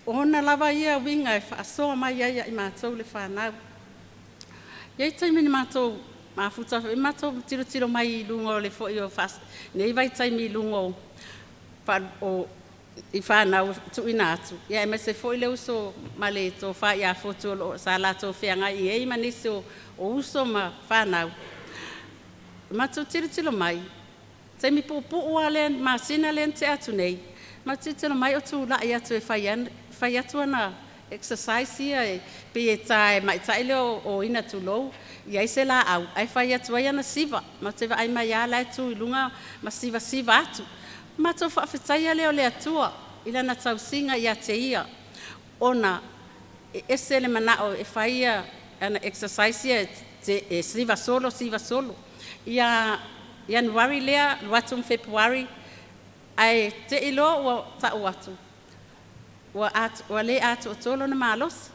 O ona lava ia uiga e faasoa mai ai ia i matou le fanau. E i ai taimi na matou mafuta foi matou tilotilo mai i luga o le foi o nei vaitaimi i luga o i fanau tuuina atu, ia aemaise foi le uso ma le tofa ia Fotu o lo o sa latou feagai i ai ma nisi o uso ma fanau. Matou tilotilo mai, taimi puupuu lava lea masina lea na tea atu nei, matou tilotilo mai o tulai atu e fai atu ana exercise ia e pei e ta e maitai lea o ina tulou, i ai se laau, ae fai atu ai ana siva. Matou te vaai mai lava la e tu i luga ma sivasiva atu. Matou faafetaia lea o le Atua i lana tausiga ia te ia, ona e ese le manao e fai ana exercise ia e siva solo, siva solo. Ia Ianuari lea, alu atu ma Fepuari, ae te i loa ua tau atu, ua le atoatoa lona malosi.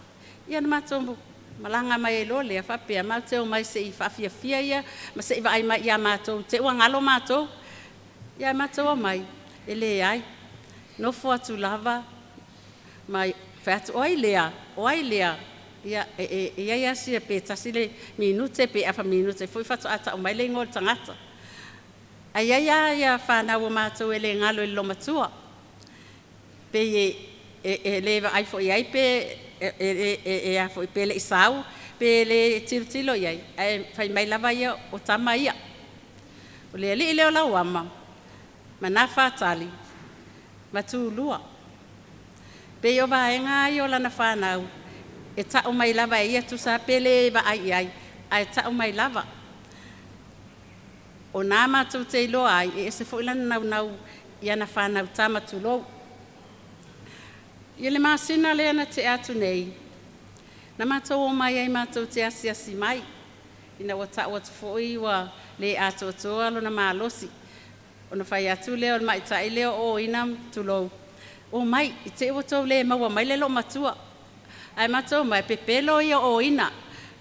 Ia na matou malaga mai ai loa lea faapea, matou te omai se i faafiafia ia ma se i vaai mai ia matou, te ua galo matou. Ia matou omai, e leai, nofo atu lava, mai fai atu, o ai lea, o ai lea. Ia, e i ai asia pe tasi le minute, pe afa minute foi faatoa tau mai le igoa o le tagata. Ai ai lava ia fanau o matou e le galo i le lomatua. Pe e le vaai foi ai pe e a foi pe le i sau, pe le tilotilo i ai, ae fai mai lava ia o tama ia. O le alii lea o lau ama, ma na whātali, ma tūlua. Pe i o vaenga ai o lana whānau, e tau mai lava e ia tusa pe le vaai i ai, ae tau mai lava. O nā mātou te iloa ai, e ese foi lana naunau i ana whānau tama tulou. I le masina lea na te atu nei, na mātou o mai ai mātou te asiasi mai, ina ua tau atu foi ua le atoatoa lona malosi. Ona fai atu lea o le maitai lea o ina tulou. O mai, i te ua tou le maua mai le lo matua. Ai mātou mai, pepelo ia o ina.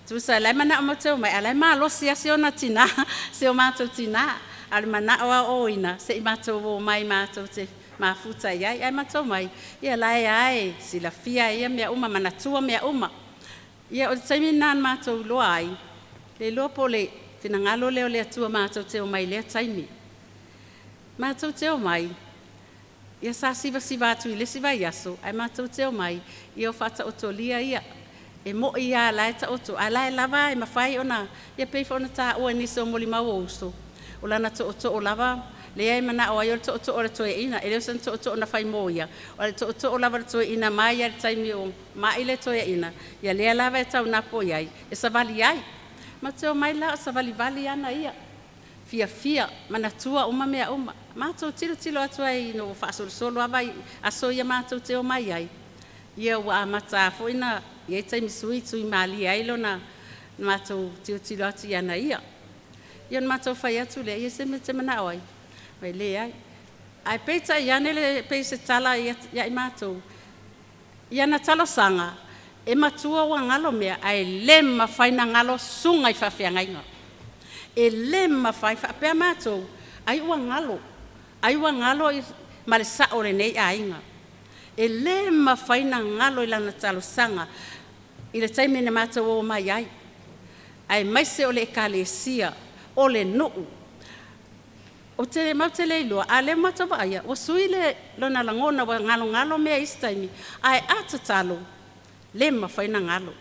Tusa lai manao mātou mai, alai malosi asi ona tina, se o mātou tina. Ale manao a o ina, se i mātou o mai mātou te mafuta iai. Ai mātou mai, ia lai ai, silafia ia mea uma, manatua mea uma. Ia o te taimi nā mātou loa ai, le loa po le finangalo leo le atua mātou te o mai lea taimi. Mātou te o mai, ia sa siva siva atu i le siva iaso, ai mātou te o mai, ia o whataotolia ia, e mo ia lai ta oto, ai lai lava e mawhai ona, ia pei ona tā oa nisi o moli mau o uso. O lana to o to o lava, lea e mana o ai o le to o to o le toe ina, e leo san to o to o na whai mō ia. O le to o to o lava le toe ina mai ia le taimi o mai le toe ina, ia lea lava e tau napo iai, e savali ai. Ma te o mai la o savali vali ana ia. Fia fia, manatua uma mea uma. Mātou tilo tilo atu ai no whaasolosolo awa aso ia mātou te o mai ai. Ia ua amata foi na ia taimi sui tui mali ai lona Na matou tilotilo atu i ana ia. Ia ona matou fai atu lea, ia se mea e te manao ai? Mai leai. Ae peitai ane le pei se tala ia i matou. Ia na talosaga, e matua ua galo mea, ae le mafai na galo susuga i faafeagaiga. E le mafai faapea matou, ai ua galo, ai ua galo ma le sao o lenei aiga. E le mafai na galo i lana talosaga i le taimi na matou o mai ai. Aemaise o le ekalesia, o le nuu. Ou te matou te le iloa, a o lea ua matou vaaia, ua sui le lona lagona ua galogalo mea i isi taimi, ae a tatalo, le mafai ona galo.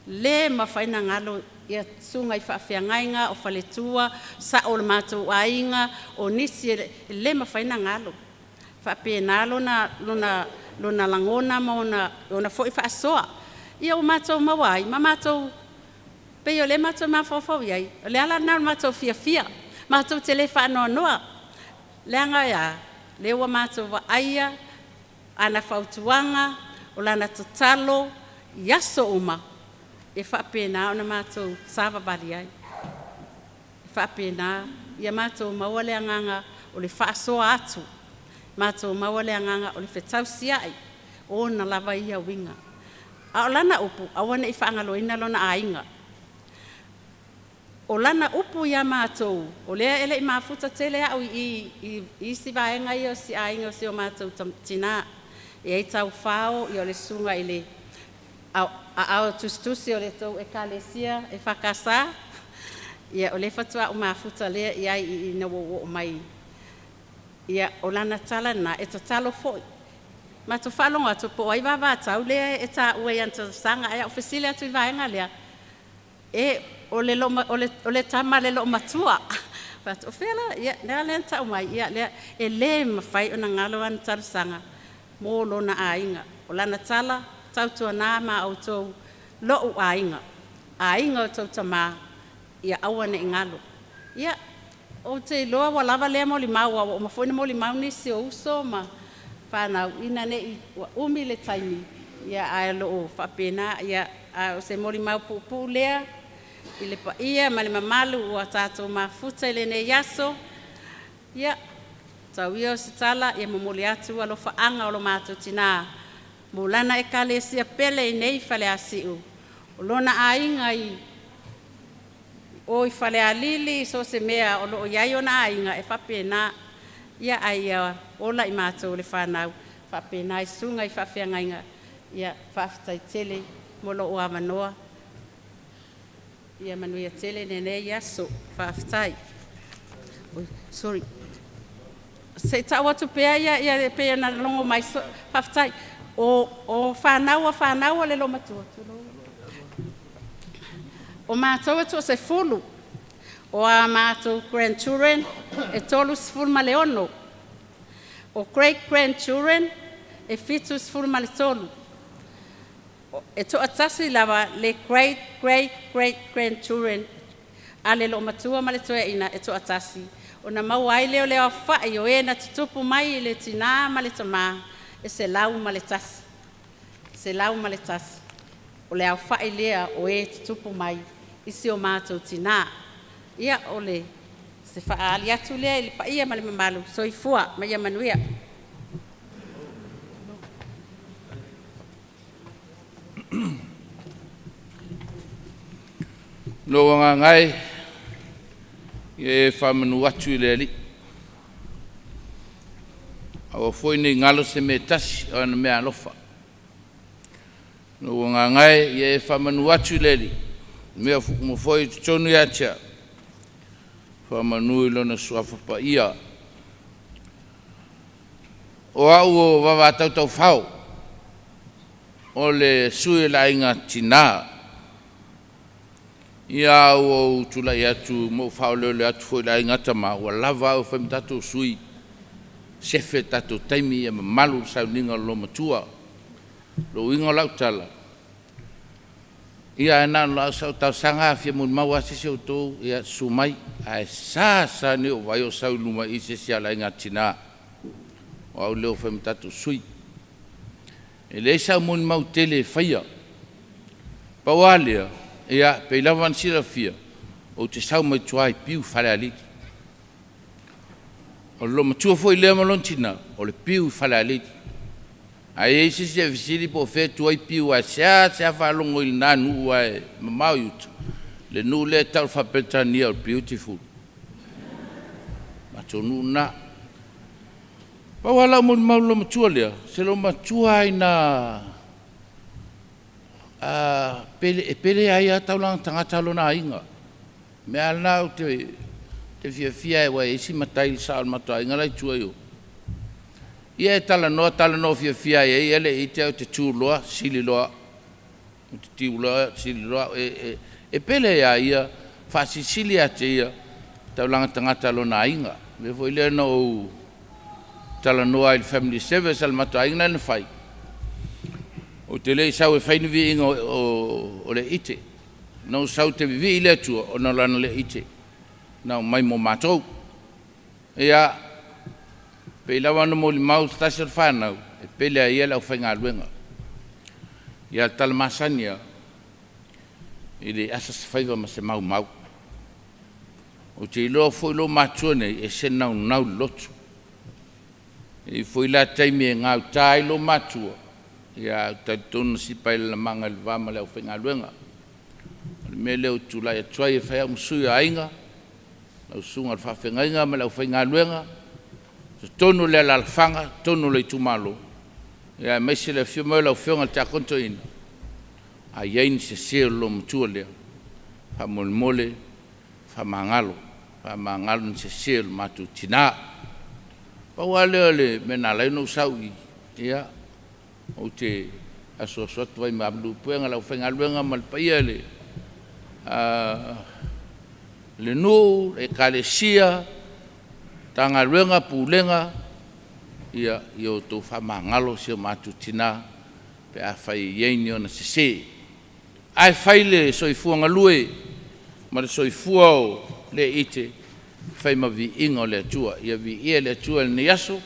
Le mafai ona galo ia susuga i faafeagaiga, o faletua, sao o le matou aiga, o nisi e le mafai ona galo. E faapena lona, lona, lona lagona ma ona, ona foi faasoa. Ia ua matou maua ai ma matou pei o lea matou mafaufau i ai, o le ala lena o le matou fiafia. Matou te le faanoanoa, leaga e a? Lea ua matou vaaia ana fautuaga, o lana tatalo i aso uma, e faapena ona matou savavali ai. E faapena, ia matou maua le agaga o le faasoa atu, matou maua le agaga o le fetausiai, o ona lava ia uiga. A o lana upu, aua ne i faagaloina lona aiga. O lana upu ia matou, o lea e le i mafuta tele au i i isi vaega ia o si aiga o si o matou tinā. E i ai Taufao, ia o le susuga i le aao tusitusi o le tou ekalesia EFKS, ia o lea faatoa ou mafuta lea i ai i ina ua ou oo mai. Ia, o lana tala lena, e tatalo foi. Matou faalogo atu po o ai vavatau lea e taua i ana talosaga, ae a ou fesili atu i le vaega lea, e o le, o le, o le tama a le loomatua. Fai atu, o fea la? Ia, lea na tau mai, ia, lea, e le mafai ona galo ana talosaga mo lona aiga. O lana tala, tautuana ma outou lo'u aiga, aiga o tou tamā, ia aua ne i galo. Ia, ou te iloa ua lava lea molimau, aua ua uma foi ona molimau nisi o uso ma fanau, ina ne i ua umi le taimi, ia ae o lo o faapena. Ia, a o se molimau puupuu lea i le paia ma le mamalu ua tatou mafuta i lenei aso. Ia, tau ia o se tala, ia momoli atu alofaaga o lo matou tinā mo lana ekalesia pele i nei Faleasiu, o lona aiga i o i Falealili, so o se mea o lo o i ai ona aiga e faapena. Ia, ae ia ola i matou le fanau, faapena i susuga i faafeagaiga. Ia, faafetai tele mo lou avanoa. Ia manuia tele lenei aso. Faafetai. Oi, sorry. Se i tau atu pea ia, ia pei ona logo mai. So, faafetai. O fanau a fanau o le loomatua. O matou e toasefulu. O a matou grandchildren e 36. O great grandchildren e 73. E toatasi lava le great great great grandchildren a le loomatua ma le toeaina e toatasi. Ona maua ai lea o le aofai o e na tutupu mai i le tinā ma le tamā e 101. 101. O le aofai lea o e tutupu mai i si o matou tinā. Ia, o le se faaali atu lea i le paia ma le mamalu. Soifua ma ia manuia. Lou agaga e, ia e faamanu atu i le Alii. Aua foi ne i galo se mea e tasi o ana meaalofa. Lou agaga e, ia e faamanu atu i le Alii, mea uma foi i totonu ia te au, faamanu i Lona Suafa Paia. O au o Vavatautaufao, o le sui o le aiga tinā. Ia ua ou tulai atu ma ou faaoleole atu foi i le aiga tama, ua lava au e fai ma tatou sui, sefe tatou taimi ia mamalu le sauniga o le loomatua. Lou uiga o lau tala, ia ae na ona sau talosaga lava fia molimau lava se isi o outou, ia susu mai, ae sa sa nei ou vaai o sau i luma i se isi o le aiga tinā. O au lea ua fai ma tatou sui. E leai sau molimau tele e faia. Pau lava lea, Ia, pei lava ona silafia, ou te sau mai tua i Piu Falealili. O le loomatua foi lea ma lona tina, o le Piu i Falealili. Ae i ai se isi e fesili po o fea e tu ai Piu, ae seasea faalogo i lena nuu aua e mamao i uta, le nuu lea e tau i le faa-Peretania o le Beautiful. Matou nuu lena. Pau lava lau molimau i le loomatua lea, se loomatua lava ina e pele ai lava taulaga tagata a lona aiga. O le mea lava lena ou te fiafia ai aua e i ai si matai i le sao o le matou aiga la e i tua i o. Ia e talanoa talanoa fiafia ai e ia le ite ae ou te tu loa sili loa au. Ou te tu loa sili loa au. E pele ia ia, faasilisili ia te ia taulaga tagata a lona aiga. O le mea foi lea na ou talanoa ai i le family service a le matou aiga lea na fai, ou te le i sau e fai ni viiga o le ite. Na ou sau ou te vivii i le Atua ona o Lana le ite na aumai mo matou. Ia, pei lava ona molimau se tasi o le fanau, e pele a ia le aufaigaluega. Ia, o le tala masani lava, e le asa se faiva ma se maumau. Ou te iloa foi lou matua nei, e ese le naunau i le lotu. E i ai foi la taimi e gauta ai lou matua, ae ou te talitonu na sipa ai i lalamaga i le va ma le aufaigaluega. O le mea lea ou te tulai atu ai e fai au ma sui o aiga, lau susuga i le faafeagaiga ma le aufaigaluega, totonu o le alaalafaga, totonu o le itumalo, aemaise le afio mai o lau Afioga i le Tiakono Toeaina, a i ai ni sese o le loomatua lea, faamolemole faamagalo, faamagalo ni sese o le matou tina. Pau lava lea o le mea na ala ai ona ou sau i i, ia, ou te asuasu atu ai malu i puega i le aufaigaluega ma le paia i le nuu, le Ekalesia, Matagaluega, Pulega, ia outou faamagalo si o matou tina pe afai e i ai ni ona sese. Ae fai le soifua galue ma le soifua o le ite, fai ma viiga o le Atua. Ia viia le Atua i lenei aso.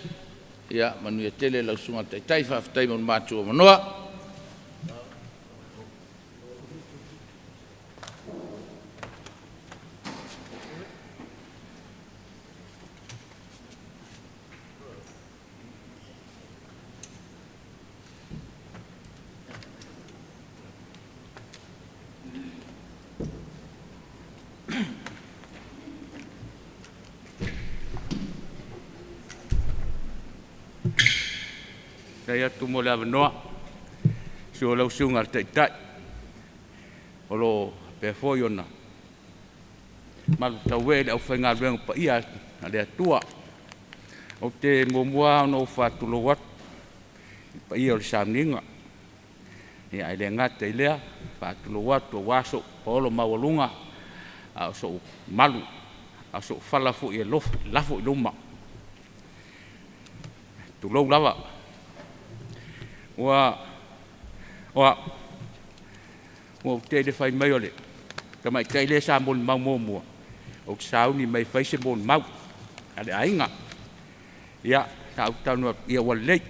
Ia manuia tele lau Susuga i le Taitai, faafetai mo le matou avanoa. Faafetai atu mo le avanoa i susu o lau Susuga i le Taitai o lo o faapea foi ona malutauee i le aufaigaluega paia a le Atua. Ou te muamua lava ona ou faatulou atu i le paia o le sauniga, ae le gata i lea, e faatulou atu aua sou paolo maualuga a o sou malu, a o sou fala foi e lafo i luma. Tulou lava. Ua, o au, ua ou tea i le fai mai o le tamaitai lea sa molimau muamua, ou te sauni mai e fai se molimau a le aiga. Ia, sa ou talanoa atu, ia ua lelei,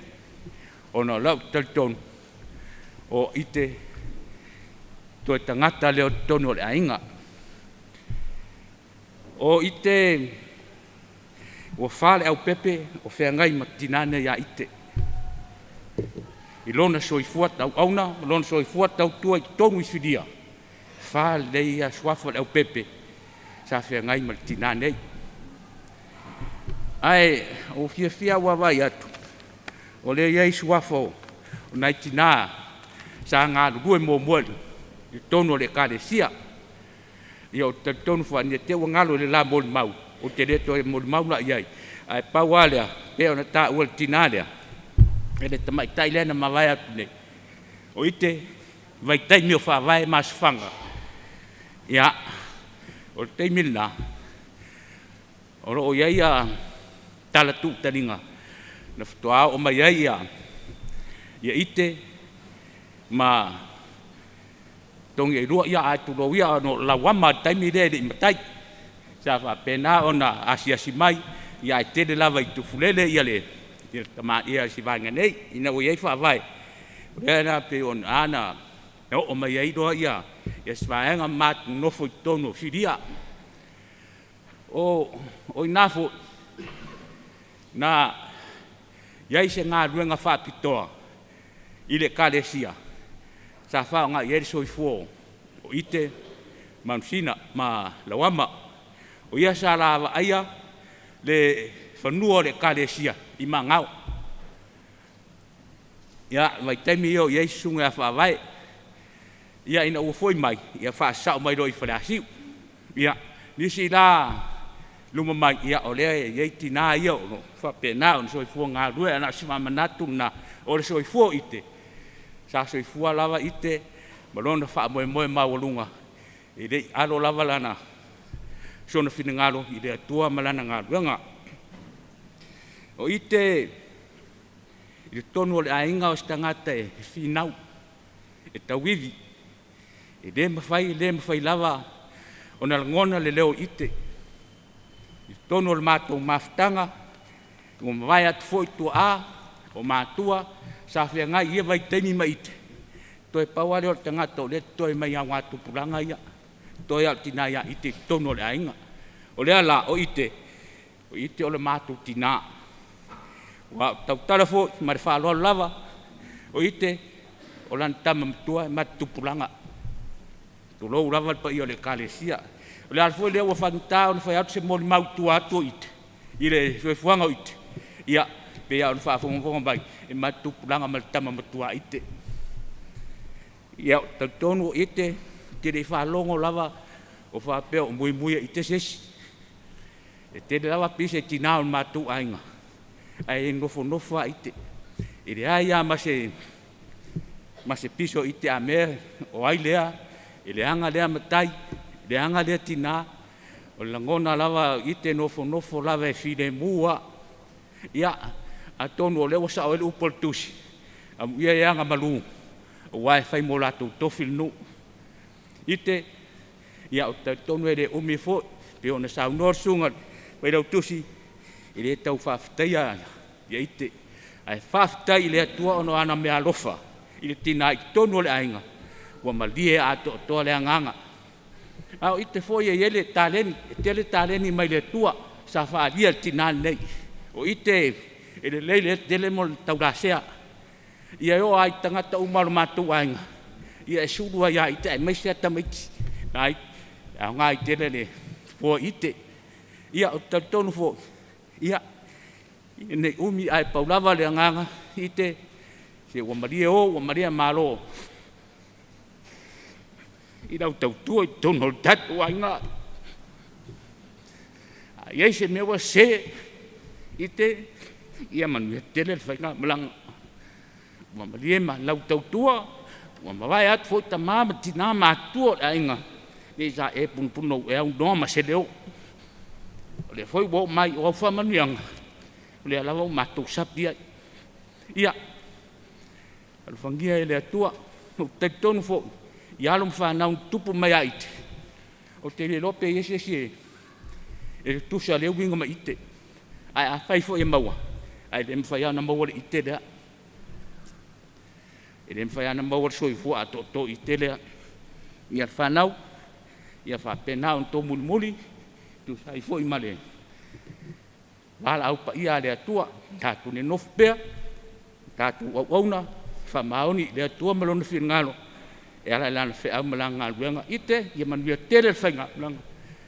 ona o lea ou te talitonu, o ite toe tagata lea o totonu o le aiga. O ite ua fa le aupepe o feagai ma tinã nei ia ite. I lona soifua tauauna ma lona soifua tautua i totonu i Sinia, fa lelei ia suafa o le aupepe sa feagai ma le tinã nei. Ae ua fiafia lava vaavaai atu, o lea e i ai suafa o nai tinã sa galulue muamua i totonu o le Ekalesia. Ia ou te talitonu foi ne i te i ua galo i le la molimau, ou te le toe molimau la i ai, ae pau lava lea, pei ona taua e le tinã lea, e le tamaitai lea na mavae atu nei, o ite vaitaimi o faavae ma asofaga, ia, o le taimi lena, o lo o i ai tala tuutaliga na faatoa oo mai ai ia ite ma togi e lua, ia ae tulou ia, ona o lauama i le taimi lea e le i matai. Sa faapena ona asiasi mai, ia ae tele lava i Tufulele le tama si vaega nei, ina ua i ai faavae, o lea la pei ona oo mai ai loa Ia se vaega ma matou nonofo i totonu o Filia. O i ina foi, na i ai se galuega faapitoa i le Ekalesia sa faaaoga i ai le soifua o Ite Manusina ma Lauama. O ia sa la vaaia le fanua o le Ekalesia i Magao. Ia, vaitaimi ia o i ai susuga ia Faavae. Ia, ina ua foi mai, ia faasasao mai loa i Faleasiu. Ia, nisi la luma mai, ia, o lea e i ai tinā ia o lo o faapena ona soifua galulue, ae na o se faamanatu lena o le soifua o Ite, sa soifua lava Ite ma lona faamoemoe maualuga, e le i alo lava lana sona finagalo i le Atua ma lana galuega. O Ite i totonu o le aiga o se tagata e finau, e tauivi, e le mafai lava ona lagona le leo o Ite. I totonu o le matou mafutaga, ua mavae atu foi tuaa o matua sa feagai i ia vaitaimi ma Ite, toe pau lava lea o le tagata o lea e totoe mai augatupulaga ia, toe lava o le tina ia Ite i totonu o le aiga. O lea la, o Ite, o Ite o le matou tina. Ua tautala foi ma le faaaloalo lava, o Ite, o lana tama matua e matetupulaga. Tulou lava le paia o le Ekalesia. O le ala foi lea ua faigata ona fai atu se molimau i tua atu o Ite, i le soifuaga o Ite, ia, pei lava ona faafogafoga mai, e matetupulaga ma le tama matua a Ite. Ia, talitonu o Ite, te le i faalogo lava o faapea o muimui e Ite se isi. E tele lava pise i tinā o le matou aiga, ae nofonofo lava Ite. E leai lava ma se piso Ite a mea o ai lea, e leaga lea matai, leaga lea tinā, o le lagona lava o Ite nofonofo lava e filemu lava. Ia, atonu o lea ua sao ai le upu a le Tusi, amuia e agamalu, aua e fai mo latou tofi le nuu. Ite, ia ou te talitonu e le umi foi, pei ona saunoa le susuga i le Failautusi, e le tau faafetaia ia Ite, ae faafetai i le Atua ona o ana meaalofa i le tina i totonu o le aiga, ua malie atoatoa le agaga. A o Ite foi e i ai le taleni, e tele taleni mai le Atua sa faaalia e le tina lenei. O Ite e lelei le tele mo le taulasea. Ia e oo lava i tagata uma o le matou aiga, ia e sulu lava ia Ite aemaise lava tamaiti. E aoga tele le fofoa o Ite. Ia, ou te talitonu foi, ia, ne i umi ae pau lava le agaga, Ite, se ua malie o ua malie malo i lau tautua i totonu o le tatou aiga. A i ai se mea ua sese, Ite, ia manuia tele le faigamalaga. Ua malie ma lau tautua, ua mavae atu foi tama ma tina ma atua o le aiga, ne i sa e punupunou e aunoa ma se leo. O lea foi ua oo mai o au faamanuiaga, o lea lava ua matou sapi ai. Ia, alofagia e le Atua, ou te talitonu foi, i alo ma fanau na tutupu mai ia Ite, ou te le iloa pe i ai se isi e tutusa lea uiga ma Ite. Ae afai foi e maua, ae le mafai lava ona maua le Ite lea. E le mafai lava ona maua le soifua atoatoa o Ite lea. Ia le fanau, ia faapena ona outou mulimuli, tusa ai foi ma le valaau paia a le Atua. Tatou nonofo pea, tatou auauna, faamaoni i le Atua ma Lona finagalo, e ala i Lana feau ma Lana galuega. Ite, ia manuia tele le faigamalaga,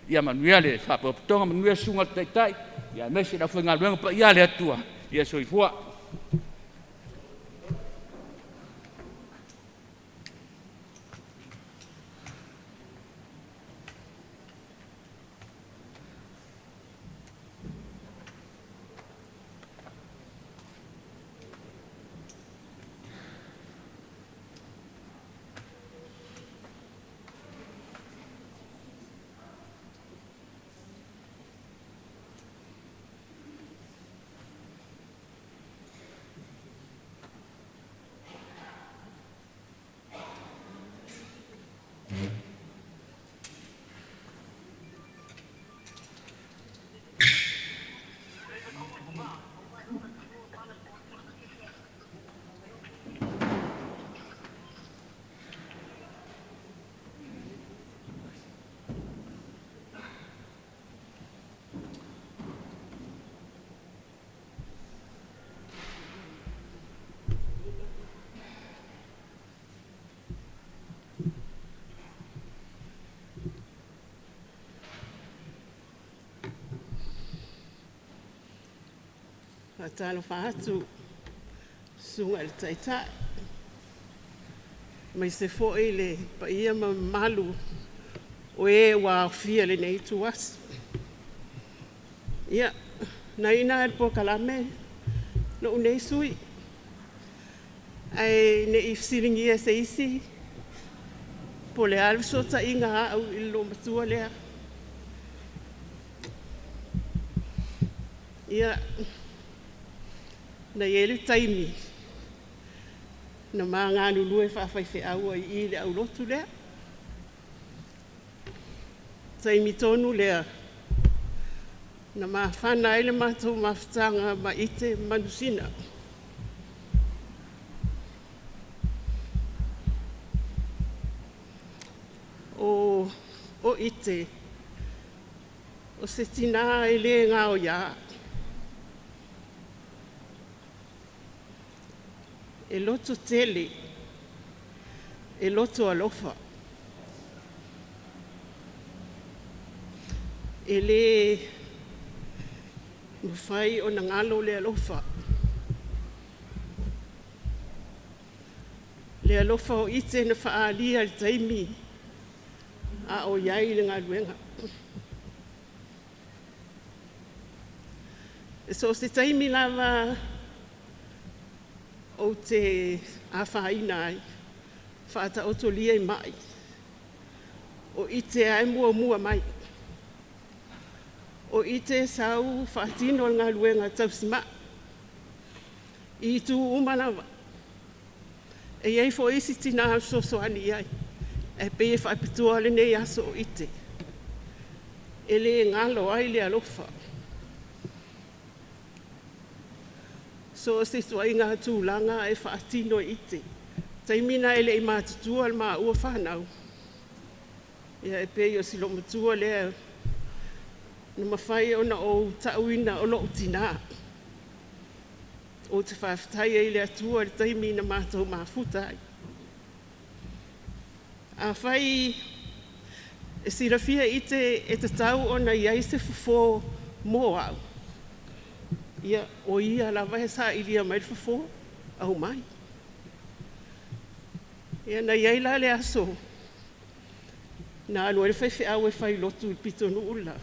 ia manuia le faapotopotoga, manuia le susuga i le Taitai, ia aemaise le aufaigaluega paia a le Atua. Ia soifua. Faatalofa atu susuga i le Taitai, aemaise foi le paia ma mamalu o e ua aofia i lenei ituaso. Ia, na iina lava i le polokalame lou nei sui usufono, ae ne i fesiligia e se isi po o le a le fesootaiga a au i le loomatua lea. Ia, na i ai le taimi na ma galulue faafaifeau ai i i le aulotu lea. Taimi tonu lea na mafana ai le matou mafutaga ma Ite Manusina. O Ite, o se tinā e le gaoiā. E loto tele, e loto alofa. E le mafai ona galo le alofa. Le alofa o Ite na faaalia i le taimi a o i ai i le galuega. E so o se taimi lava ou te afaina ai, faataotolia i mai, o Ite lava e muamua mai. O Ite e sau faatino le galuega tausimai i itu uma lava. E i ai foi isi tinã e fesoasoani i ai, ae pei e faapitoa lenei aso o Ite. E le galo ai le alofa. So o se ituaiga tulaga e faatino e Ite. Taimi na e le i matutua le maua whanau. Ia e pei o si loomatua lea na mafai ona ou ta'uina o lo'u tinā. Ou te faafetai ai i le Atua i le taimi na matou mafuta ai. Afai e silafia Ite e tatau ona i ai se fofo mo au, ia o ia lava e sailia mai le fofo, aumai. Ia na i ai la le aso na alu ai le faifeau e fai lotu i le pitonuu la.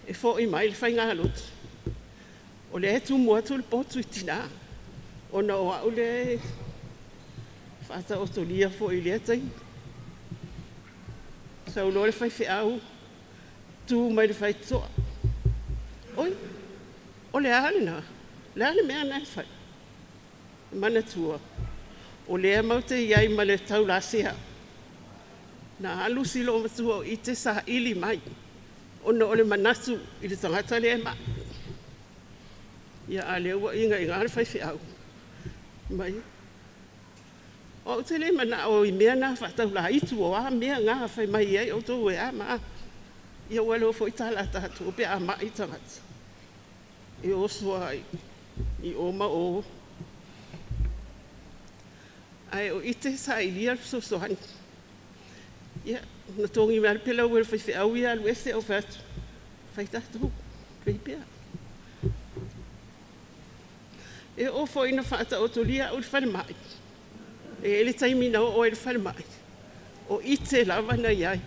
E fo'i mai le faigalotu, o lea e tumu atu le potu i tinā, ona o au lea e faataotolia foi i lea taimi. Sau loa le faifeau, tu mai le faitotoa. Oi, o le a lena? Le a le mea na e fai? Manatua, o lea matou te i ai ma le taulasea. Na alu si loomatua o Ite saili mai, ona o le manatu i le tagata lea e mai. Ia a o lea ua igaiga le faifeau mai. O au te le manao i mea na faataulaitu o a mea na fai mai ai outou e a ma a. Ia ua iloa foi tala a tatou pe a mai tagata. E oso lava i o ma o. Ae o Ite e sailia le fesoasoani. Ia, na togi mai lava le pelau e le faifeau ia alu ese, ou fai atu, fai tatou, lelei pea. E oo foi ina faataotolia au i le falemai, e i ai le taimi na oo ai i le falemai, o Ite lava na i ai.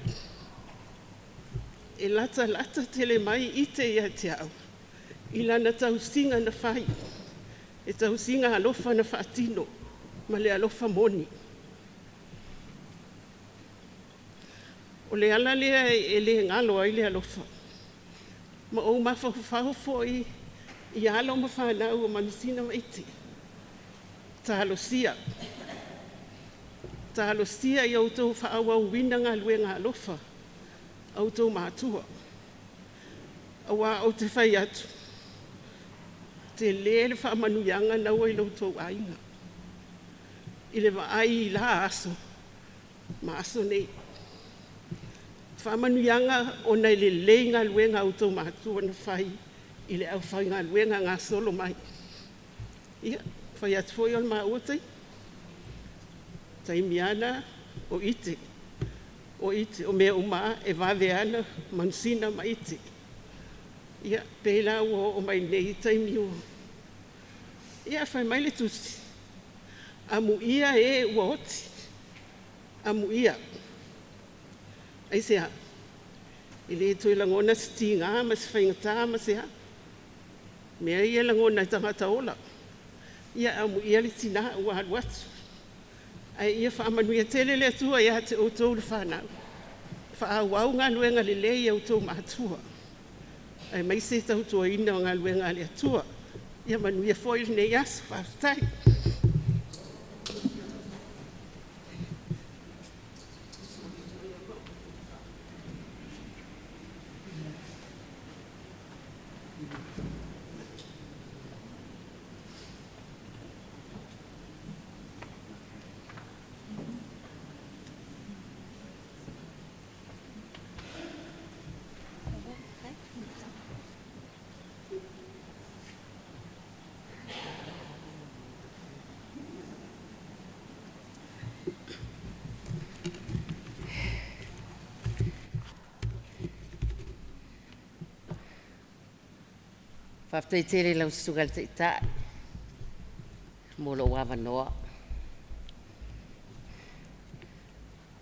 E latalata tele mai Ite ia te au i lana tausiga na fai, e tausiga alofa na faatino ma le alofa moni. O le ala lea e le galo ai le alofa. Ma ou mafaufau foi i alo ma fanau o Manusina ma Ite. Talosia. Talosia ia outou faaauauina galuega alofa a outou matua. Aua ou te fai atu, tele le faamanuiaga naua i lo outou aiga. I le vaai i la aso ma aso nei. Faamanuiaga ona e lelei galuega a outou matua na fai i le aufaigaluega gasolo mai. Ia, fai atu foi o le maua taimi. Taimi lava na o Ite. O Ite, o mea uma lava e vave lava ona manusina ma Ite. Ia, pei la ua oo mai lenei taimi ua. Ia, fai mai le tusi, amuia e ua oti, amuia. Aisea? E le toe lagona se tiga ma se faigata ma se a. Mea ia e lagona e tagata ola. Ia amuia le tina ua alu atu. Ae ia faamanuia tele le Atua ia te outou le fanau. Faaauau galuega lelei a outou matua, aemaise le tautuaina o galuega a le Atua. Ia manuia foi lenei aso. Faafetai. Faafetai tele i lau Susuga i le Taitai mo lou avanoa.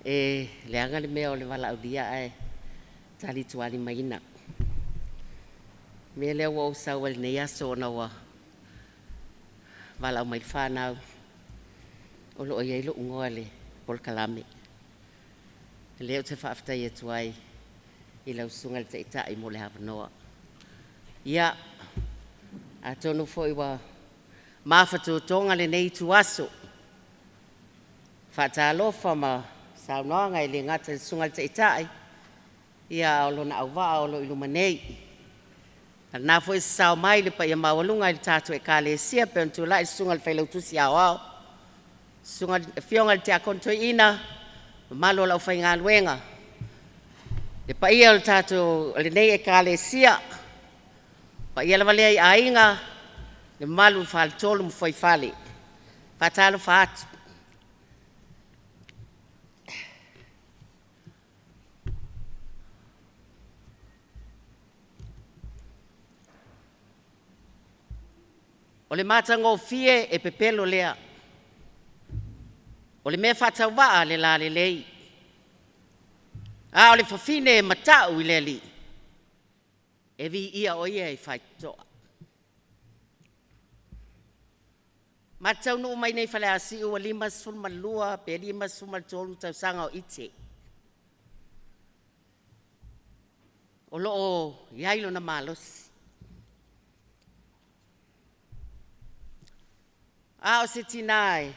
E leaga le mea o le valaaulia ae talitualimaina. O le mea lea ua ou sau ai i lenei aso ona ua valaau mai le fanau o lo o i ai lou igoa i le polokalame. O lea ou te faafetai atu ai i lau Susuga i le Taitai mo le avanoa. Ia, atonu foi ua mafatotoga lenei ituaso, faatalofa ma saunoaga e le gata i le Susuga i le Taitai, ia a o lona auvaa o lo o i luma nei. A o lena foi e sasao mai le paia maualuga i le tatou Ekalesia pei ona tulai le Susuga i le Failautusi Aoao, Susuga Afioga i le Tiakono Toeaina, mamalu o le aufaigaluega, le paia o le tatou o lenei Ekalesia, paia lava lea i aiga, le mamalu i le faletolu ma fuaifale. Faatalofa atu. O le matagofie e pepelo lea. O le mea faatauvaa le lalelei. A o le fafine e matau i le alii, e viia o ia e faitotoa. Ma te taunuu mai nei Faleasiu ua 52 pe 53 tausaga o ite. O lo o i ai lona malosi. A o se tinā e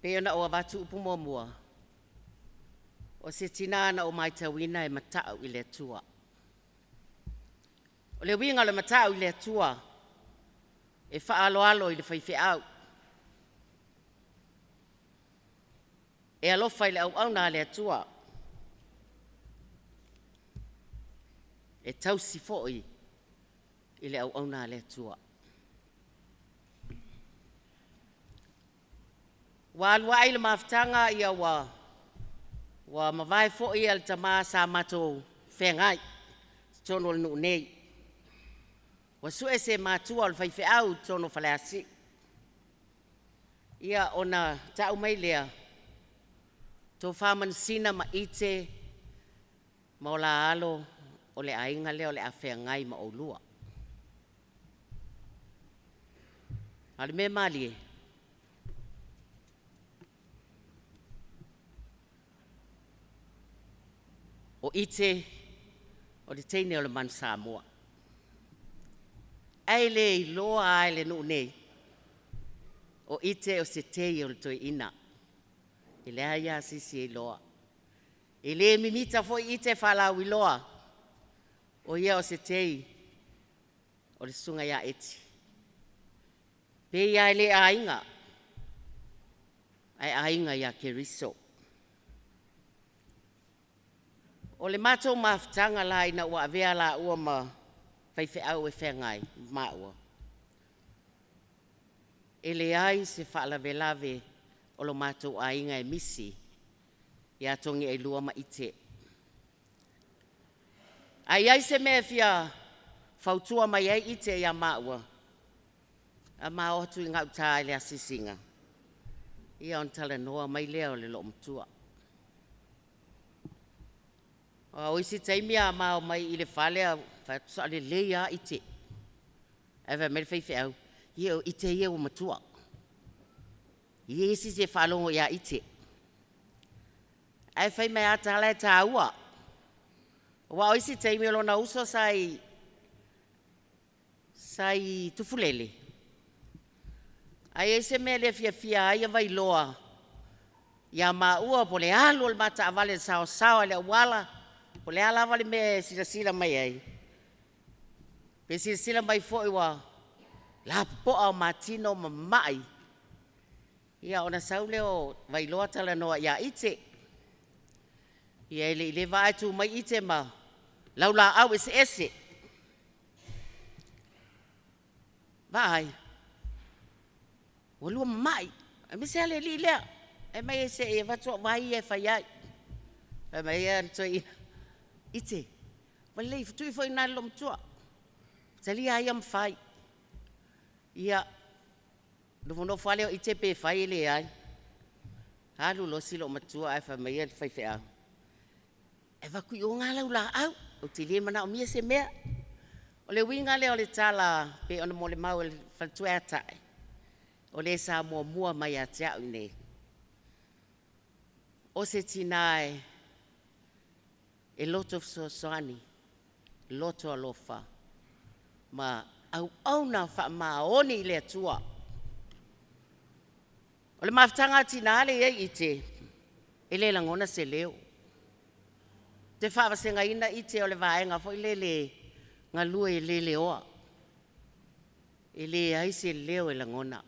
pei ona ou avatu upu muamua, o se tinā na ou matauina e matau i le Atua. O le uiga o le matau i le Atua, e faaaloalo i le faifeau, e alofa i le auauna a le Atua, e tausi foi i le auauna a le Atua. Ua alu ai le mafutaga ia ua ua mavae foi le tama sa matou feagai totonu o le nuu nei. Ua sue se matua o le faifeau i totonu o Faleasiu. Ia ona tau mai lea, Tofa Manusina ma Ite ma o la alo o le aiga lea o le a feagai ma oulua. A o le mea malie, o Ite o le teine o le Manu Samoa. Ae le iloa lava e le nuu nei, o Ite o se tei o le toeaina. E leai lava se isi e iloa. E le mimita foi Ite faalauiloa, o ia o se tei o le susuga ia Eti. Pei lava e le aiga, ae aiga ia Keriso. O le matou mafutaga la ina ua avea laua ma faifeau e feagai ma maua, e leai se faalavelave o lo matou aiga e misi ia Togiailua ma Ite. A i ai se mea e fia fautua mai ai ite iā maua, a ma o atu i gauta i le asiasiga, ia ona talanoa mai lea o le loomatua. A o isi taimi a ma omai i le fale a fai atu, saolelei lava ite. Ae fai mai le faifeau, ia o ite ia ua matua. E leai se isi e faalogo ia ite. Ae fai mai lava tala e taua. Aua o isi taimi o lona uso sa i sa i Tufulele, a i ai se mea e le fiafia ai Vailoa ia maua po o le alu o le ma taavale i le saoasaoa i le auala, po o le a lava le mea e silasila mai ai, pe silasila mai foi ua lapopoa o matino ma mamai, ia ona sau lea o Vailoa talanoa ia ite. Ia e le i leva ae tu mai ite ma laulaau eseese. Vaai, ua lua mamai, aemaise lava le alii lea. Fai mai se i avatu au vai ia e fai ai. Fai mai le toeaina, ite, ua lelei, tuu ifo i ina i le loomatua. Talia lava ia ma fai. Ia, nofonofo lava lea o ite pe fai e leai. Alu loa si loomatua ae fai mai le faifeau, e avatu i o nga laulaau, ou te le manaomia se mea. O le uiga lea o le tala pei ona molimau e le faletua ia Tae, o le sa muamua mai ia te au i inei. O se tinā e loto fesoasoani, loto alofa ma auauna faamaoni i le Atua. O le mafutaga a tinā lea e i ai ite, e le lagona se leo. Ou te faavasegaina ite o le vaega foi lele galue e le leoa. E leai se leo e lagona.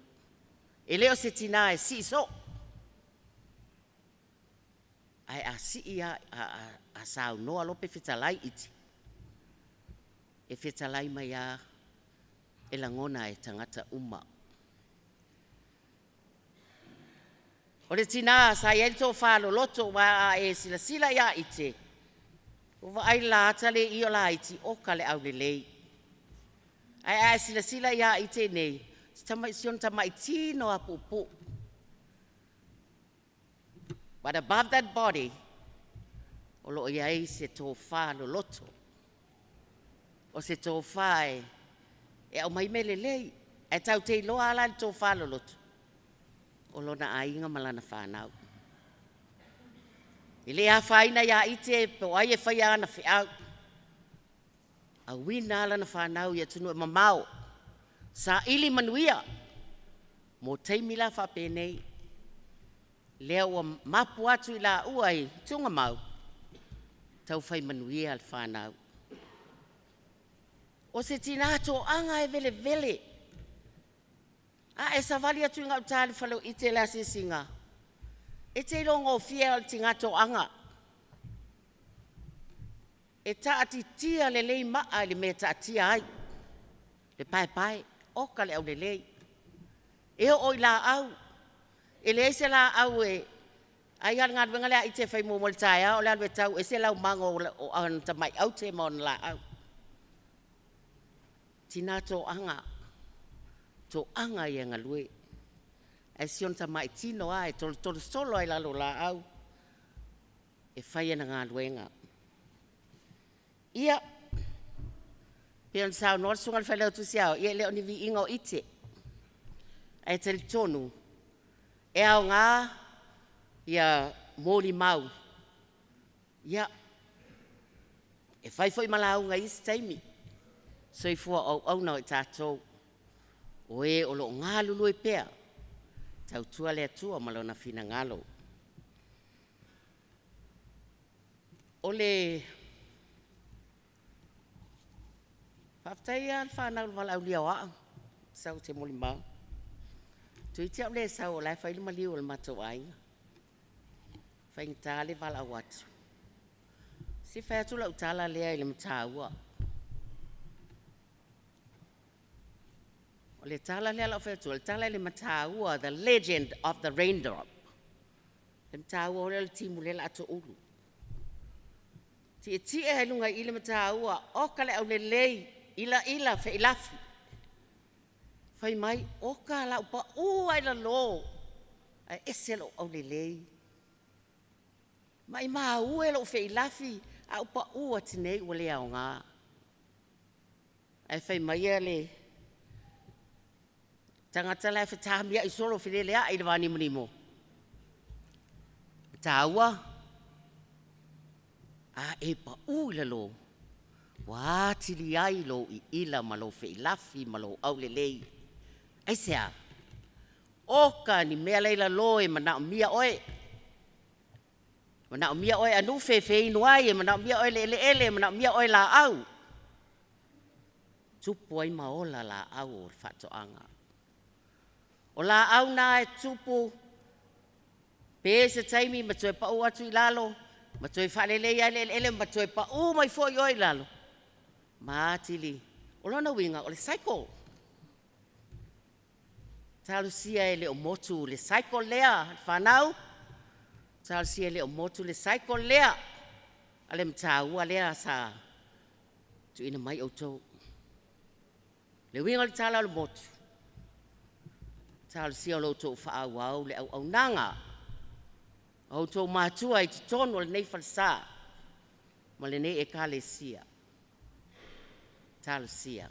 E le o se tinā e sii soo. Ae a sii a, a saunoa loa pe fetalai ite, e fetalai mai lava e lagona e tagata uma. O le tinā sa i ai le tofa loloto, aua a e silasila ia ite, ua vaai le lata le i o laiti, oka le aulelei. Ae a e silasila ia ite nei, si ona tamai tino lava puupuu. But above that body, o lo o i ai se tofa loloto. O se tofa e aumai mea lelei. Ae tatou te iloa lava la le tofa loloto, o lona aiga ma lana fanau. E le afaina ia ite po o ai e faia ana feau. Auina lava lana fanau i atunuu e mamao, saili manuia mo taimi la faapenei. Lea ua mapu atu i laua i Tugamau, taufai manuia le fanau. O se tinā toaga e velevele. A e savali atu i gauta i le fale o ite i le asiasiga, e te iloa gofie lava o le tinā toaga. E taatitia lelei maa i le mea e taatia ai, le paepae, oka le aulelei. E oo i laau, e leai se laau e ai lava o le galuega lea a ite e fai muamua i le taeao o le alu e tau ese laumago o ana tamai aute ma ona laau. Tina toaga, toaga ia e galue. Ae si ona tamai tino lava e tolotolo solo lava i lalo o laau e fai ana galuega. Ia, pei ona saunoa le Susuga i le Failautusi Aoao, ia e le o ni viiga o ite, ae talitonu e aoga ia molimau, ia, e fai foi ma lauga i isi taimi. Soifua auauna o i tatou, o e o lo o galulue pea, tautua le Atua ma Lona finagalo. O le faafetai lava le fanau i le valaaulia o au, sau ou te molimau. Toeitiiti lava ou le sau o la e fai le maliu o le matou aiga. Faigata le valaau atu. Se i fai atu lau tala lea i le Mataua. O le tala lea o le a ou fai atua, o le tala i le Mataua, the legend of the raindrop. Le Mataua o lea o le timu lea o le a toulu. Tietie ai luga i le mataua, oka le aulelei, ilaila feilafi. Fai mai, oka lau paʻu ai lalo, ae ese lou aulelei. Maimau e lou feilafi, a ou paʻu atu nei ua le aoga. Ae fai mai ia le tagata la e fetamiai solo feleleai i le vanimonimo. Taua, a e paʻu i lalo, ua atili ai lou iila ma lou feilafi ma lou aulelei. Aisea? Oka ni mea lai lalo e manaomia oe. Manaomia oe anufe e feinu ai, e manaomia oe leeleele, e manaomia oe laau. Tupu ai ma ola laau o le faatoaga. O laau na e tupu pe se taimi ma toe paʻu atu i lalo, ma toe faalelei ai le eleele ma toe paʻu mai foi oe i lalo. Ma atili, o lona uiga o le cycle. Talosia e le o motu le cycle lea, le whanau. Talosia e le o motu le cycle lea. A le mataua lea sa tuuina mai outou. Le uiga o le tala o le motu. Talosia o lo outou faaauau le auaunaga. A outou matua i totonu o lenei falesa ma lenei ekalesia. Talosia.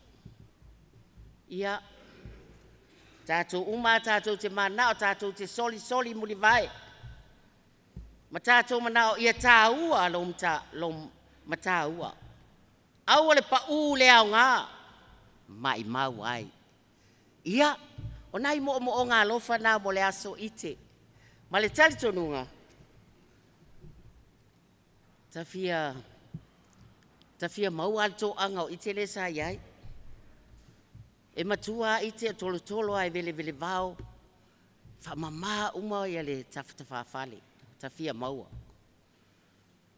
Ia, tatou uma a tatou te manao, tatou te solisoli mulivae. Ma tatou manao ia tāua lou, lou mataua. Aua le paʻu le aoga, maimau ai. Ia, o nai moomooga alofa na mo le aso ite. Ma le talitonuga, ta fia maua a le toaga o ite le sa iai. E matua a ite o tolotolo a e velevele vao, faamama uma ia le tafatafafale, ta fia maua.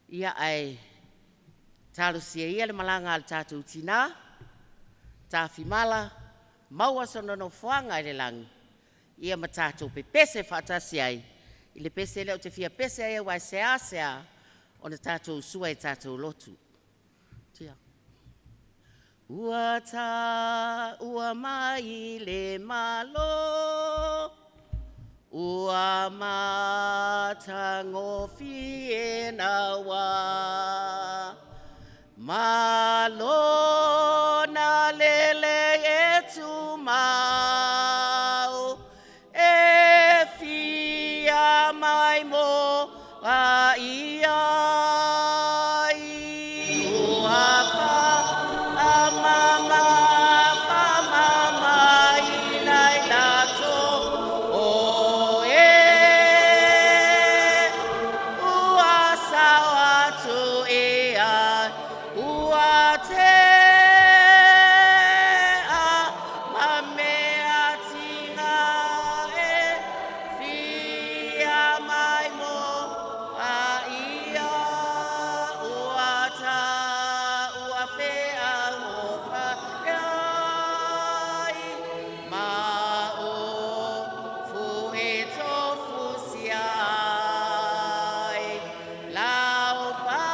Ia ae talosia ia le malaga a le tatou tinā, tafimala, maua sona nofoaga i le lagi, ia ma tatou pepese faatasi ai, i le pese lea ou te fia pese ai aua e seasea ona tatou sua i tatou lotu. Tia. Ua taua mai le Malo, ua matagofie naua. Malo na lelei e tumau, e fia mai mo a ia i ua faamama faamama ina i latou o e ua sao atu ia ua tea ma mea tiga e fia mai mo a ia ua taua fealofa ai ma o fu e tofu siai lau pa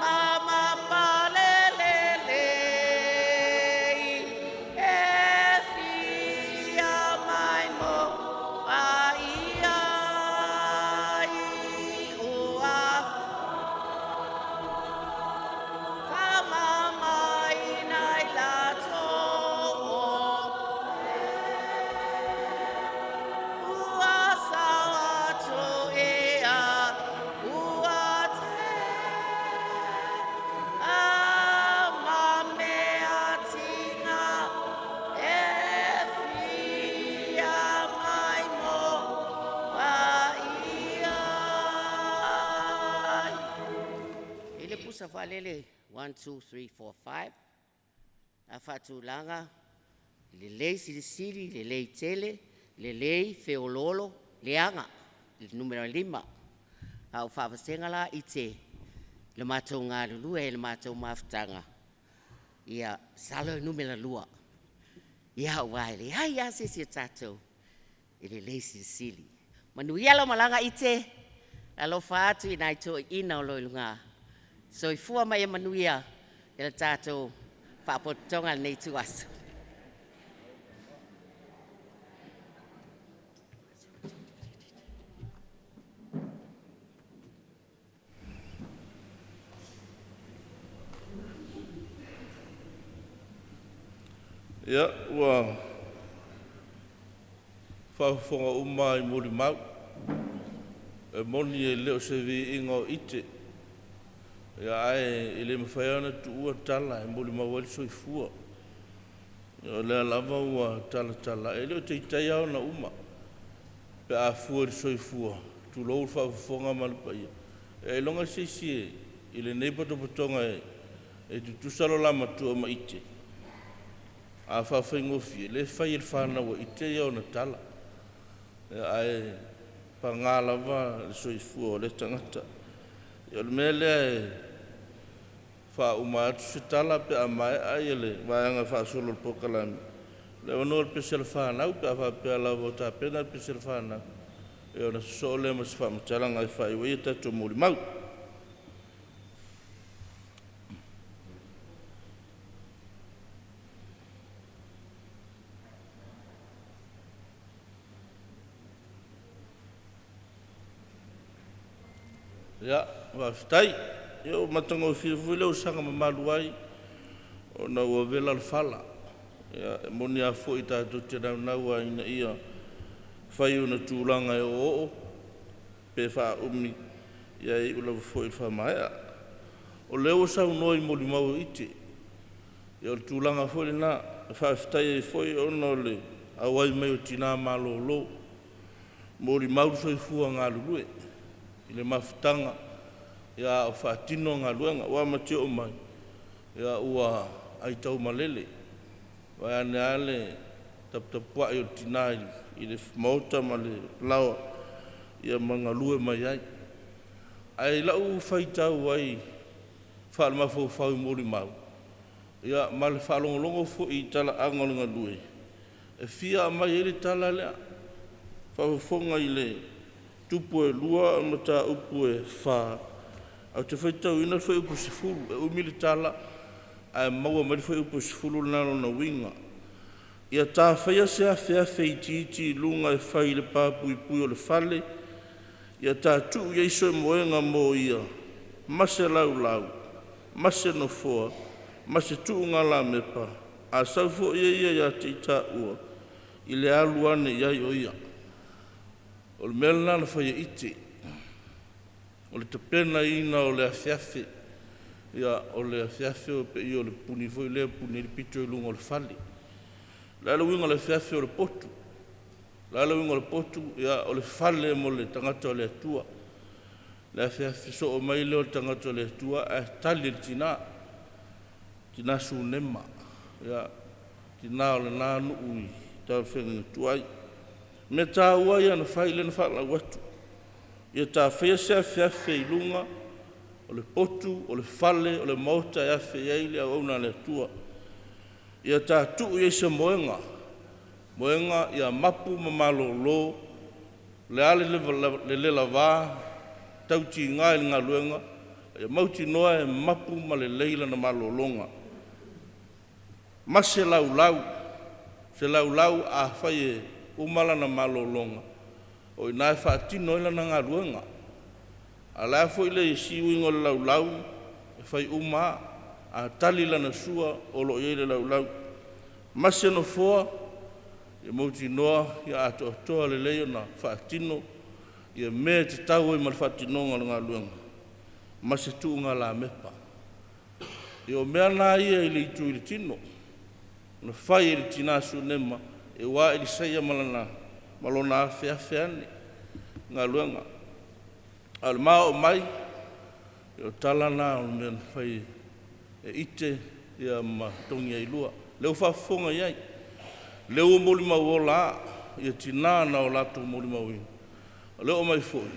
mama palelelei e fia mai mo a ia i ua faamamaina i latou ua sao atu ia ua tea ma mea tiga e fia mai mo a ia. I le pusa faalele 1, 2, 3, 4, 5 a faatulaga lelei silisili, lelei tele, lelei feololo, leaga le numera 5. A o faavasega la i te le matou galulue le matou mafutaga, ia salo e numera 2. Ia aua e leai lava se isi o tatou e lelei silisili. Manuia lau malaga ite, alofa atu i nai toeaiina o lo o i luga. Soifua ma ia manuia i le tatou faapotopotoga lenei ituaso. Ia, ua faafofoga uma i molimau, e moni e le o se viiga o ite, ia ae e le mafai lava ona tuua tala e molimau ai le soifua. Ia o lea lava ua talatala, e le o taitai lava ona uma pe a fua i le soifua, tulou le faafofoga ma le paia, ailoga se isi i lenei potopotoga e tutusa lo la matua ma ite. A faafaigofie, lea e fai e le fanau a ite ia ona tala. Ae paga lava le soifua o lea tagata. Ia o le mea lea e faauma atu se tala pe a maea ia le vaega faasolo o le polokalame, le avanoa o le pese a le fanau pe a faapea lava o tapena le pese a le fanau, ia ona sosoo lea ma se faamatalaga e faaiu ai a tatou molimau. Ia, faafetai. Ia ua matagofie foi le osaga mamalu ai ona ua vela le fala. Ia, e moni lava foi tatou te naunau lava ina ia fai ona tulaga e oooo pe faaumi, ia e iu lava foi i le faamaea. O lea ua saunoa i molimau a ite, ia o le tulaga foi lena e faafetai ai foi ona o le auai mai o tina malolo, molimau le soifua galulue i le mafutaga a o faatino galuega. Aua ma te oo mai, ia ua aitaumalele, vaeane lava le taputapuai o le tina i le maota ma le laoa ia ma galue mai ai. Ae i lau faitau ai faalemafaufau i molimau, ia ma le faalogologo foi i talaaga o le galue, e fia aumai ai le tala lea, faafofoga i le Tupu e 2 mataupu e 4, ae ou te faitauina le fuaiupu 10. E umi le tala ae maua mai le fuaiupu 10 lena lona uiga. Ia ta faia se afeafe itiiti i luga e fai i le papuipui o le fale, ia ta tuu i ai se moega mo ia, ma se laulau, ma se nofoa, ma se tuugalamepa, a sau foi e ia ia te i taua, i le alu ane i ai o ia. O le mea lena na fai e ite, o le tapenaina o le afeafe. Ia, o le afeafe e pei o le puni foi lea e puni ai le pito i luga o le fale. O le a le uiga o le afeafe o le potu? O le a le uiga o le potu? Ia, o le fale mo le tagata o le Atua. Le afeafe soo mai lea o le tagata o le Atua ae tali e le tina, tina Sunema, ia, tina o lena nuu i talafeagaiga tuai. Mea taua ia na fai lea na faalau atu. Ia ta faia se afeafe i luga o le potu, o le fale, o le maota e afe i ai le auauna a le Atua. Ia ta tuu i ai se moega, moega ia mapu ma malolo, le a le lelavā, tautiga i le galuega, ia mautinoa e mapu ma lelei lana malologa. Ma se laulau, se laulau afai e uma lana malologa, o i ina e faatino ai lana galuega. A o le a foi le isi uiga o le laulau, e fai uma lava, a tali lana sua o lo o i ai le laulau. Ma se nofoa, ia mautinoa ia atoatoa lelei ona faatino ia mea e tatau ai ma le faatinoga o le galuega, ma se tuugalamepa. Ia o mea na ia i le itu i le tino, na fai e le tina Sunema e ua Elisaia ma lana ma lona afeafe ane galuega. A o le ma oo mai, o tala na o le mea na fai e ite ia ma togi ai lua. Lea ua faafofoga i ai, lea ua molimau ola ia tina na o latou molimauina. O lea ua aumai foi,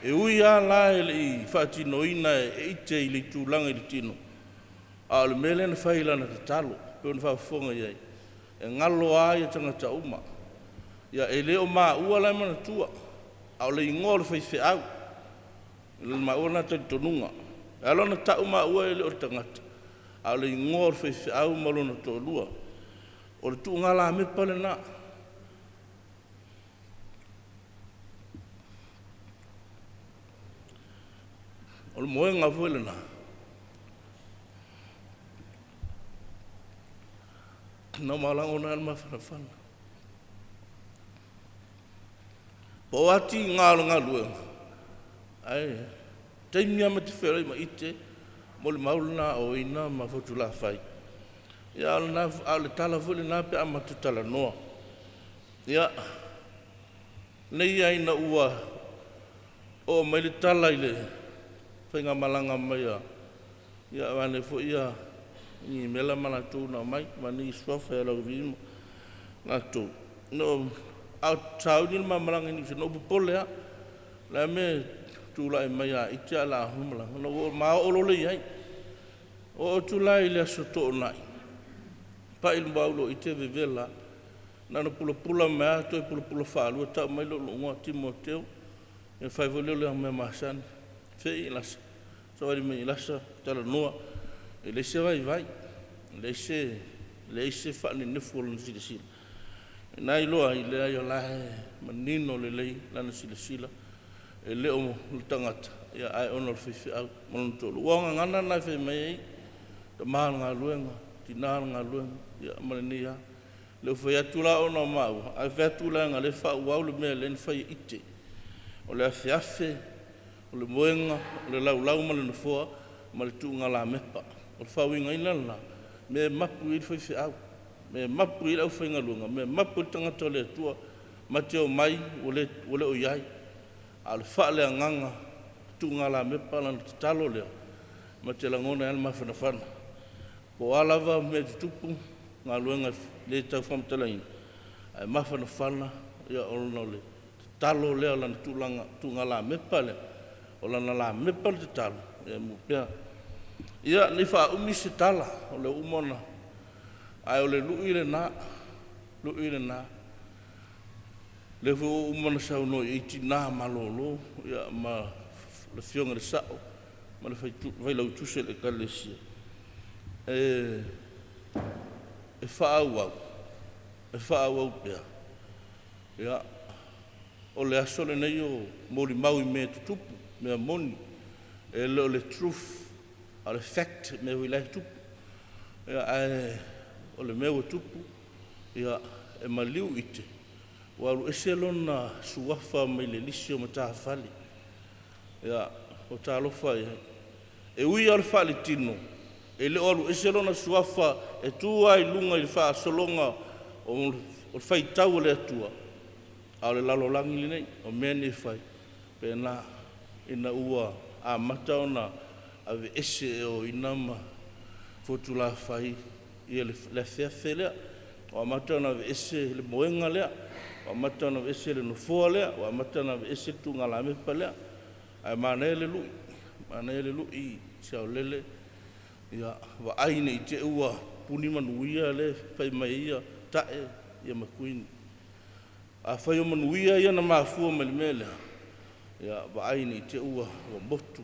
e ui lava la e le i faatinoina e ite i le tulaga i le tino, a o le mea lea na fai i lana tatalo, pei ona faafofoga i ai, e galo lava ia tagata uma. Ia e le o maua la e manatua, a o le igoa o le faifeau, o le maua lena talitonuga. E ala ona ta'u maua e le o le tagata, a o le igoa o le faifeau ma lona toalua. O le tuugalamepa lenā. O le moega foi lenā. Na malagona ai le mafanafana. Po o ati ngā o le galuega, ae taimi lava ma te feoai ma ite mo le mau lenā o ina ma Fotulafai. Ia, a o lena, a o le tala foi lenā pe a matou talanoa. Ia, nei ai ina ua oo mai le tala i le faigamalaga mai a ia avane foi ia gimela ma latou na aumai mani suafa e lau ma latou no a o sauni le ma malaga i Niu Sila. Na ou popole lava, o le a le mea e tulai mai ia ite ae o le a malaga na ou ma oo loa lea i ai. Oo atu la i le aso Toonai, pai le maua loa ite vevela na ona pulapula mai lava, toe pulapula faalua, tau mai lou igoa Timoteo. Ia fai foi lea o le mea masani, fei lasa savali mai lasa talanoa, e leai se vaivai, e leai se faanenefu o lona silasila na iloa ai, leai o la e manino lelei lana silasila, e le o le tagata ia ae ona o le faifeau ma lona toalua. Ua gagana lena e fai mai ai tama o le galuega, tina o le galuega, ia ma lenei lava. Le fai atu la ona o maua, ae fai atu leaga o lea e faaauau le mea lea na fai e ite. O le afeafe, o le moega, o le laulau ma le nofoa ma le tuugalamepa. O le faauigaina lena, mea e mapu i ai le faifeau, mea e mapu i ai le aufaigaluega, mea e mapu i ai le tagata o le Atua, ma te omai ua le o i ai. A o le faaleagaga tuugalamepa lana tatalo lea, ma te lagona ai le mafanafana. Po o a lava mea e tutupu, galuega le tau faamatalaina, ae mafanafana ia ona o le tatalo lea o lana tulaga tuugalamepa lea, o lana lamepa le tatalo, ia mu pea. Ia, nei faaumi se tala, o le uma ona, ae o le lui lenā, lui lenā. Lea foi ua uma ona saunoa i ai tinā malōlō, ia ma le afioga i le Sa'o ma le Failautusi o le Ekalesia, e faaauau, e faaauau pea. Ia, o le aso lenei o molimau i mea e tutupu, mea moni, e le o le truth, a o le fact, mea foi la e tupu. Ia, ae o le mea ua tupu, ia, e maliu ite, ua alu ese lona suafa mai le lisi o matafale. Ia, o talofa i ai. E ui lava o le faaletino, e le o alu ese lona suafa e tu lava i luga i le faasologa o le faitau a le Atua, a o le lalolagi lenei, o mea nei e fai, pena ina ua amata ona aveese e o ina ma Fotulafai ia le afeafe lea, ua amata ona aveese le moega lea, ua amata ona aveese le nofoa lea, ua amata ona aveese le tuugalamepa lea. Ae manaia le lui, manaia le lui saolele, ia vaai nei te ua puni manuia le fai mai ia ta'e ia makuini. Afai o manuia ia na mafua mai le mea lea, ia vaai nei te ua motu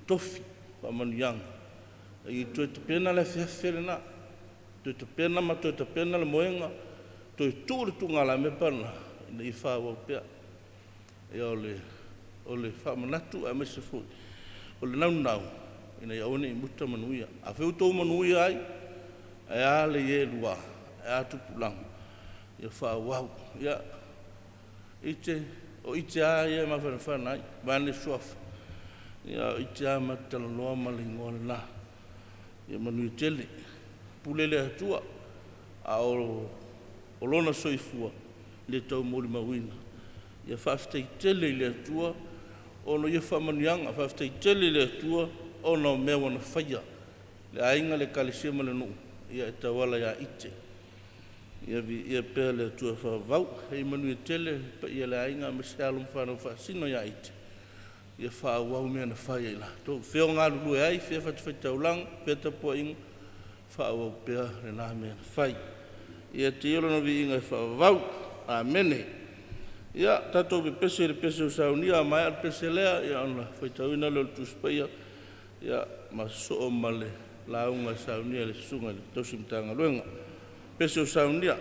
tofi faamanuiaga. Ia toe tapena le afeafe lenā, toe tapena ma toe tapena le moega, toe tuu le tuugalamepa lenā ina ia faaauau pea. Ia o le faamanatu aemaise foi o le naunau ina ia aua ne i muta manuia. Afai ua outou manuia ai, ae a le ie lua, ae a tupulaga, ia faaauau. Ia, ite, o ite lava ia e mafanafana ai, vaeane suafa. Ia, o ite lava ma te talanoa ma le igoa lenā. Ia manuia tele, pule le Atua, a o lona soifua le tau molimauina. Ia faafetai tele i le Atua ona o ia faamanuiaga, faafetai tele i le Atua ona o mea ua na faia, le aiga, le ekalesia ma le nuu, ia e tauala ia ite. Ia viia pea le Atua faavavau. Hei manuia tele paia le aiga aemaise alo ma fanau faasino ia ite. Ia faaauau mea na fai e i latou. Fea o galulue ai, fea fatafaitaulaga, fea tapuaiga, faaauau pea lenā mea na fai. Ia te ia lona viiga e faavavau. Amene. Ia, tatou pepese i le pese ua saunia, a maea le pese lea, ia ona faitauina lea o le Tusi Paia. Ia ma soo ma le lauga saunia le susuga i le tausi Matagaluega. Pese o saunia.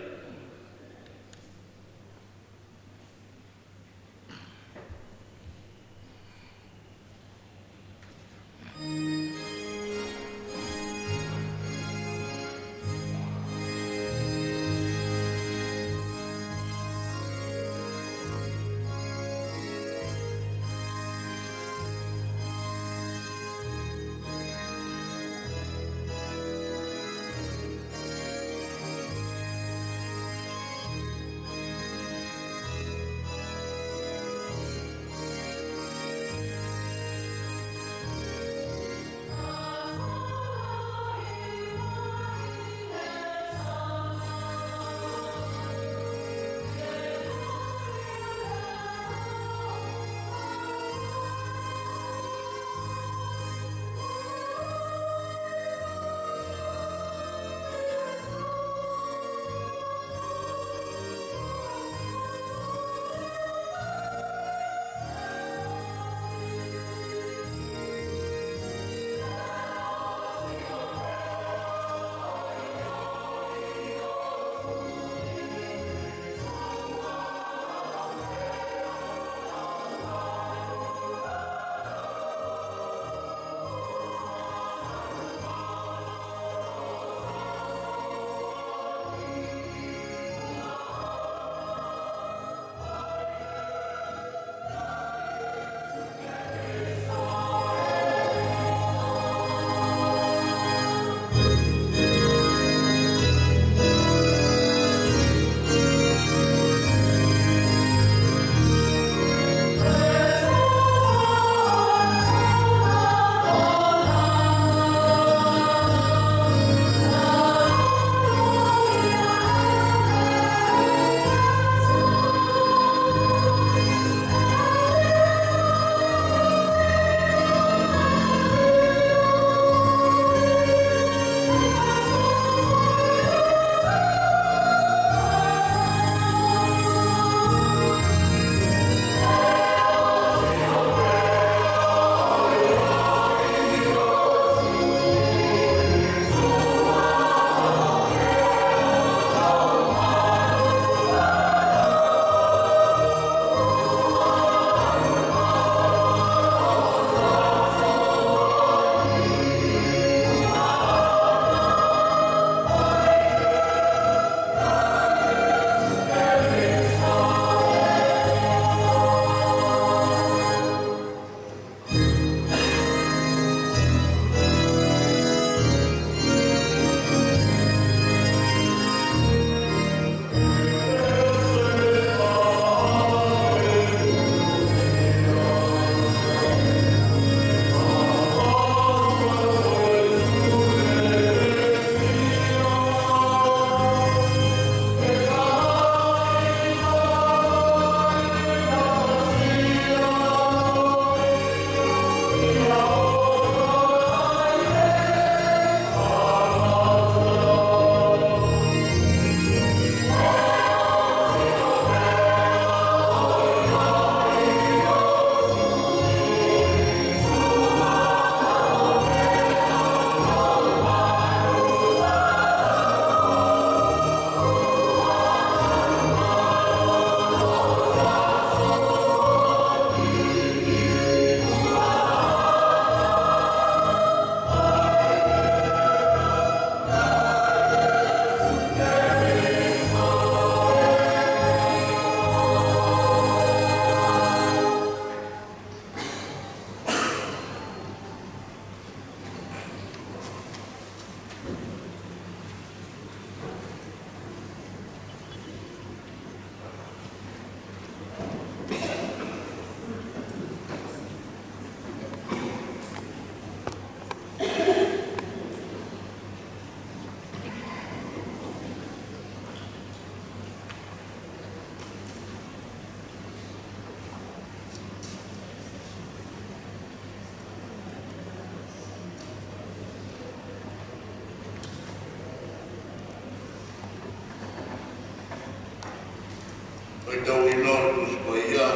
Faitauina o le Tusi Paia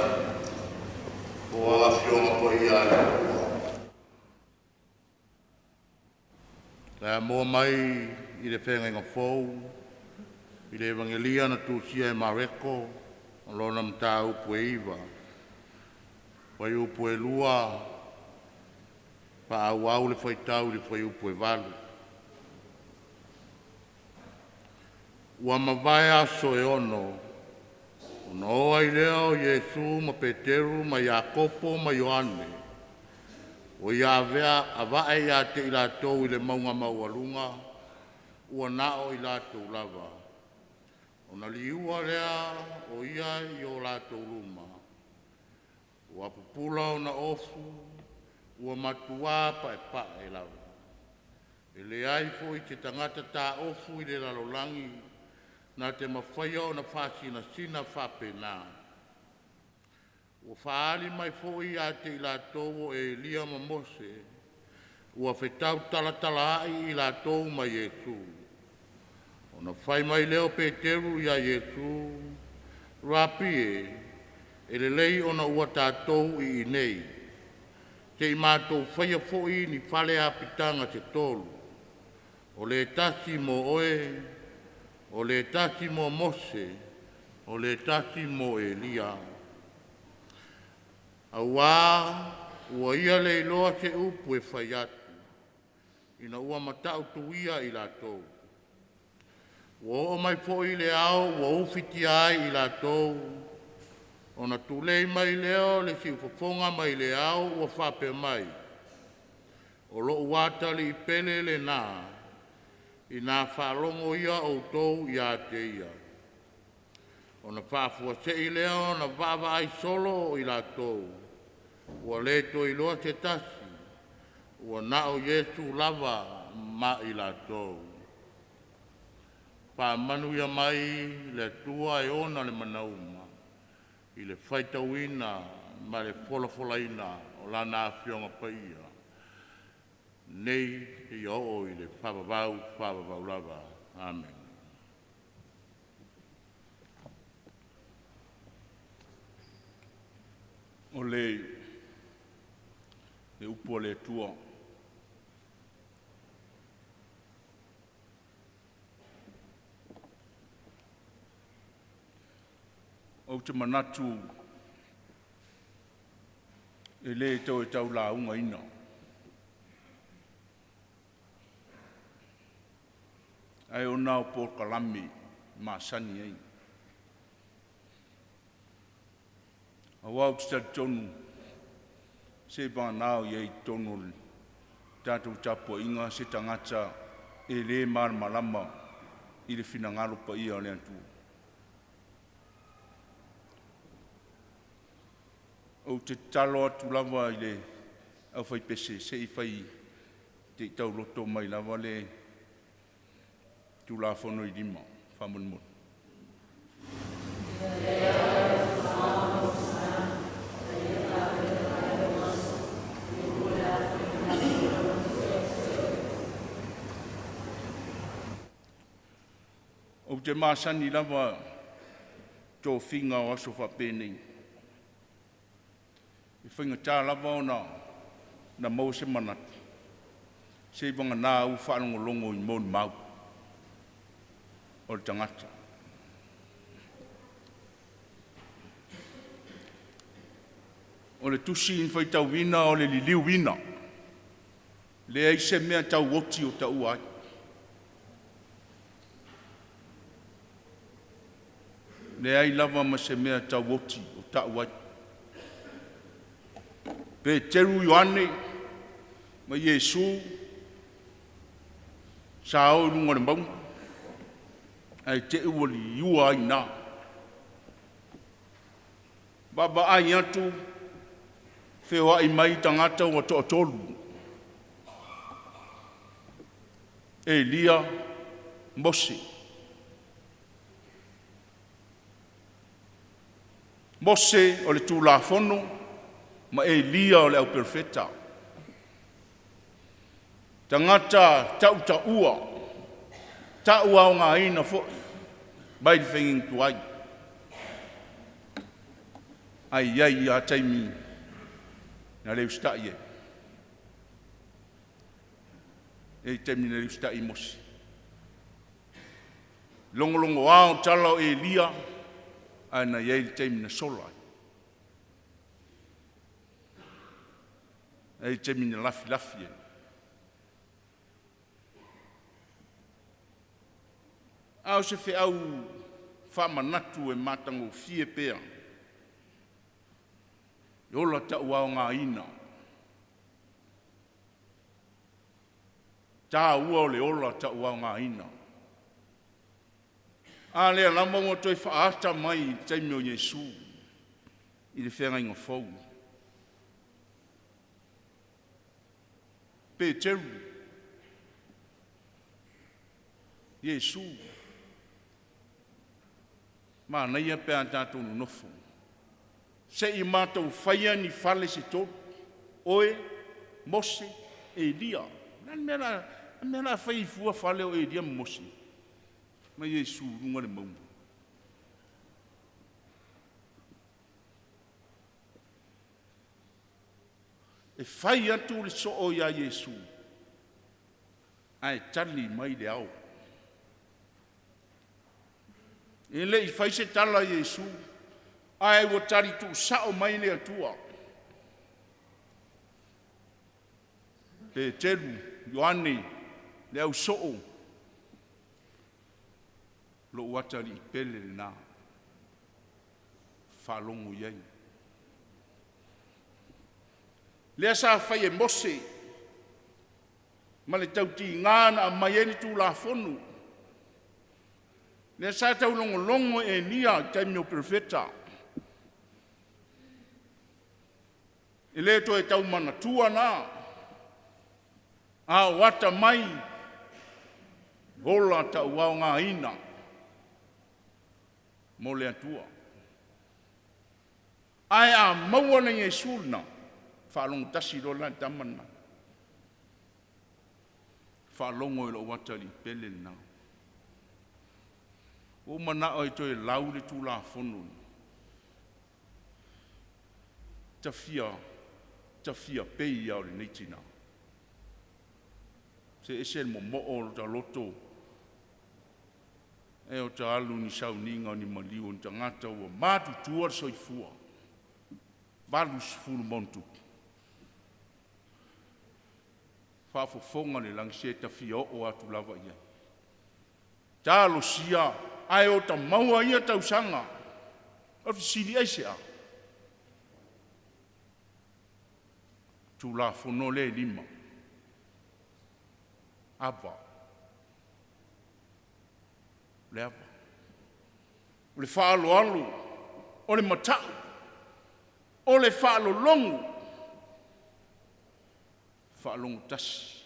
o Afioga Paia a le Atua. Le a moa mai i le feagaiga fou, i le Evagelia na tusia e Mareko, o lona mataupu e 9, fuaiupu e 2, faaauau le faitau i le fuaiupu e 8. Ua mavae aso e 6, ona o ai lea o Iesu ma Peteru ma Iakopo ma Ioane, o ia avea avae ia te i latou i le mauga maualuga, ua na o i latou lava. Ona liua lea o ia i o latou luma, ua pupula ona ofu, ua matuā paepae lava. E leai foi se tagata taofu i le lalolagi na te mafaia ona faasinasina faapena. Ua faaali mai foi ia te i latou o Elia ma Mose, ua fetautalatalaai i latou ma Iesu. Ona fai mai lea o Peteru ia Iesu, “Rapi e, e lelei ona ua tatou i inei. Se i matou faia foi ni fale apitaga se tolu, o le tasi mo oe, o le tasi mo Mose, o le tasi mo Elia.” Auā ua ia le iloa se upu e fai atu, ina ua matautuia i latou. Ua oo mai foi le ao ua ufitia ai i latou, ona tulei mai lea o le siufofoga mai le ao ua faapea mai, “O lou atalii pele lena, ina faalogo ia outou ia te ia.” Ona faafuasei lea ona vaavaai solo o i latou, ua le toe iloa se tasi, ua na o Iesu lava ma i latou. Faamanuia mai le Atua e ona le mana uma, i le faitauina ma le folafolaina o Lana Afioga Paia, nei seia oo i le faavavau faavavau lava. Amene. O le upu a le Atua. Ou te manatu e le toe tau laugaina. Ae ona o polokalame masani ai. Aua ou te talitonu seiavagana o i ai i totonu o le tatou tapuaiga se tagata e le malamalama i le finagalo paia o le Atua. Ou te tatalo atu lava i le aufaipese se i fai te i tauloto mai lava le Tulafono i lima faamolemole. Ou te masani lava i tofiga o aso faapenei. E faigata lava ona maua se manatu, seiavagana ai ua faalogologo i molimau o le tagata. O le tusi na faitauina o le liliuina, leai se mea tauoti o taua ai. Leai lava ma se mea tauoti o tau ai. Peteru, Ioane ma Iesu sa o i luga o le mauga ae te i ua liua ai i ina. Vaavaai atu feoai mai tagata ua toatolu, Elia, Mose. Mose o le Tulafono ma Elia o le auperofeta. Tagata tautaua, tauaogaina foi mai le faiga tuai, ae i ai lava taimi na le usitai ai. E i taimi na usitai i Mose. Logologoa o tala o Elia, ae na i ai le taimi na sola ai. E i ai le taimi na lafilafi ai. A o se feau faamanatu e matagofie pea, e ola tauaogaina, taua o le ola tauaogaina. A lea lava ua toe faaata mai i le taimi o Iesu i le Feagaiga Fou. Peteru, Iesu, manaia pe a tatou nonofo se i matou faia ni fale se tolu, oe, Mose, Elia. O le a le mea o le a, le mea o le a fai ai fua fale o Elia ma Mose ma Iesu i luga o le mauga? E fai atu le soo ia Iesu ae tali mai le ao. E le i fai se tala a Iesu ae ua tali tuusao mai le Atua. Peteru, Ioane, le ausoo, lou atalii pele lena, faalogo i ai. Lea sa fai e Mose ma le tautiga na aumai ai le Tulafono, lea sa taulogologo Eliya i taimi o perofeta, e le toe tau manatua la, a o atamai, ola tauaogaina mo le Atua. Ae a maua le Iesu lena, faalogo tasi loa la le tama lena. Faalogo i lou atalii pele lena. Ua ou manao e toe lau le Tulafono, ta fia pei lava o lenei tina. Se ese le momoo o lo ta loto e o ta alu i ni sauniga o ni maliu o ni tagata ua matutua le soifua, 80 ma ono tupu, faafofoga le lagi, se ta fia oo atu lava i ai. Talosia ae o ta maua ia tausaga. O le fesili, aisea? Tulafono lea e 5, ava, le ava, o le faaaloalo, o le matau, o le faalologo, faalogo tasi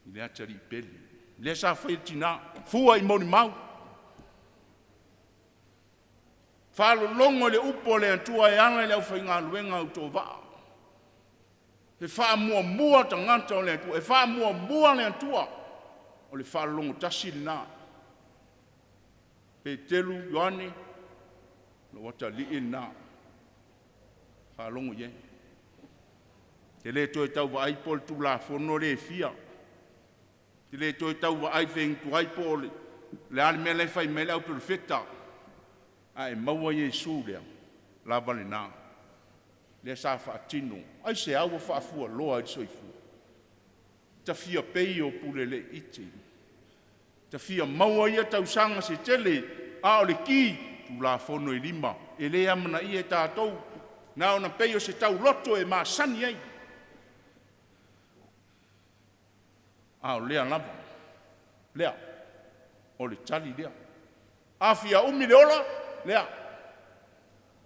i le atalii pele. Lea sa fai e le tina, fua i molimau, faalologo i le upu a le Atua e ala i le aufaigaluega autovaa. E faamuamua tagata o le Atua, e faamuamua le Atua. O le faalologo tasi lena. Peteru, Ioane, lou atalii lena, faalogo i ai. E le toe tau vaai po o le Tulafono lea e fia, e le toe tau vaai fegutuai po o le a le mea la e fai mai ai le au perofeta, a e maua Iesu lea, lava lena. Lea sa faatino. Aisea ua faafualoa ai le soifua? Ta fia pei o Puleleiite, ta fia maua ia tausaga se tele, a o le ki, Tulafono e 5, e le amanaia e tatou, na ona pei o se tauloto e masani ai, a o lea lava, lea, o le tali lea. A fia umi le ola, lea,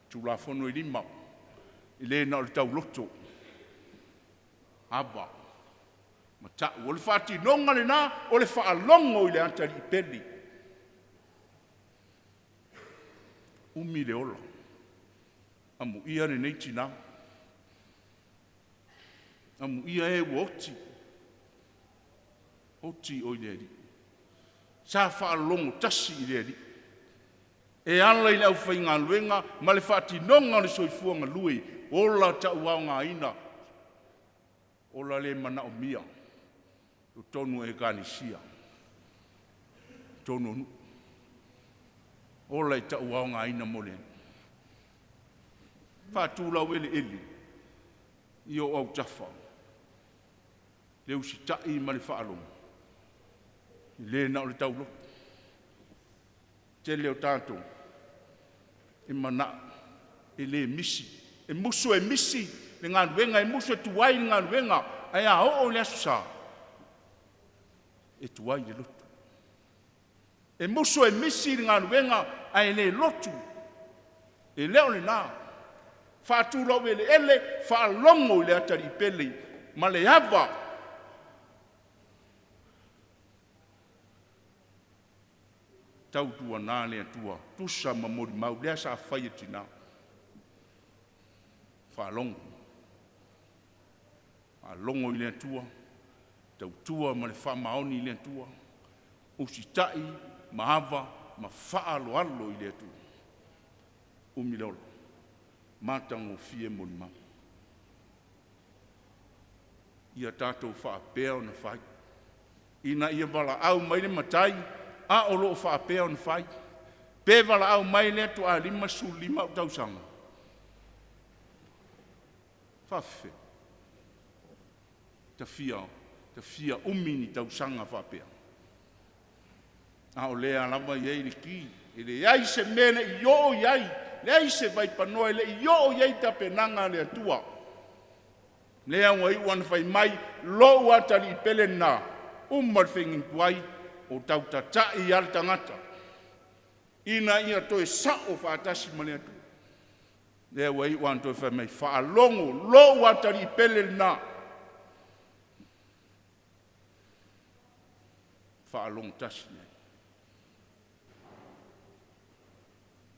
Tulafono e 5, e le na o le tauloto, ava, matau. O le faatinoga lena o le faalogo i le atalii pele. Umi le ola, amuia lenei tina, amuia e ua oti, oti oe i le Alii. Sa faalogo tasi i le Alii e ala i le aufaigaluega ma le faatinoga o le soifua galue, ola tauaogaina, ola le manaomia. totonu o ekalesia, totonu o nuu. Ola i tauaogaina mo le faatu laueleele i ou autafa le usitai ma le faalogo, e le na o le tauloto. Tele o tatou e manao e le misi, e musu e misi le galuega, e musu e tuai le galuega, ae a oo i le aso Sa, e tuai le lotu. E musu e misi le galuega ae le lotu. E le o lena. Faatu lou eleele, faalogo i le atalii pele ma le ava tautuana le Atua tusa ma molimau lea sa fai e tina. Faalogo, faalogo i le Atua, tautua ma le faamaoni i le Atua, usitai ma ava ma faaaloalo i le Atua. Umi le ola, matagofie molimau. Ia tatou faapea ona fai, ina ia valaau mai le Matai a o lo o faapea ona fai. Pe valaau mai lea faatoa 55 ou tausaga, e faafefea? Ta fia umi ni tausaga faapea, a o lea lava e i ai le ki, e leai se mea e le i oo i ai, leai se vaipanoa e le i oo i ai tapenaga a le Atua. Lea ua iu ina fai mai, lou atalii pele lena, uma le faigatuai o tautatai lava le tagata ina ia toe sao faatasi ma le Atua. Lea ua iu lava ina toe fai mai, faalogo, lou atalii pele lena, faalogo tasi i ai.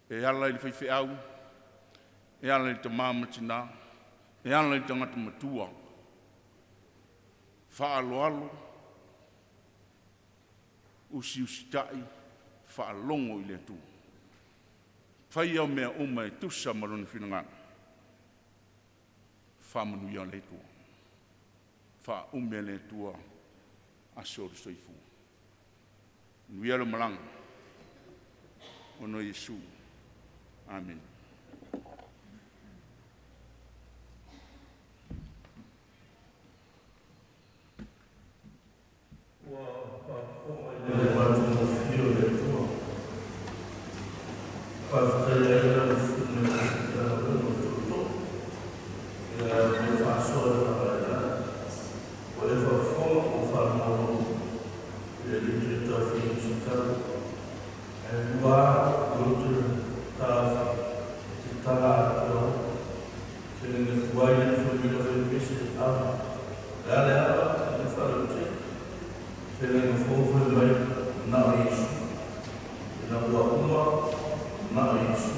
E ala i le faifeau, e ala i tama ma tina, e ala i tagata matua, faaaloalo, usiusitai, faalogo i le Atua. Faia mea uma e tusa ma Lona finagalo, faamanuia le Atua. Faaumi e le Atua aso o le soifua. Manuia lau malaga, ona o Iesu. Amene. Ua faafofoga i le matagofie a le Atua, faafetaia ai lau Susuga i le Faifaigaluega o Tootoo ia le faasoa e faalaelai. Ua e faafofoga ua faalogologo e le toe tau faia se tala. Ae lua lava ou te taofi e te tala atoa ai. Felega tuai le famila fai pese ava. Le a le ava i le faleute. Felega fou fai mai na o Iesu. Ina ua uma na o Iesu.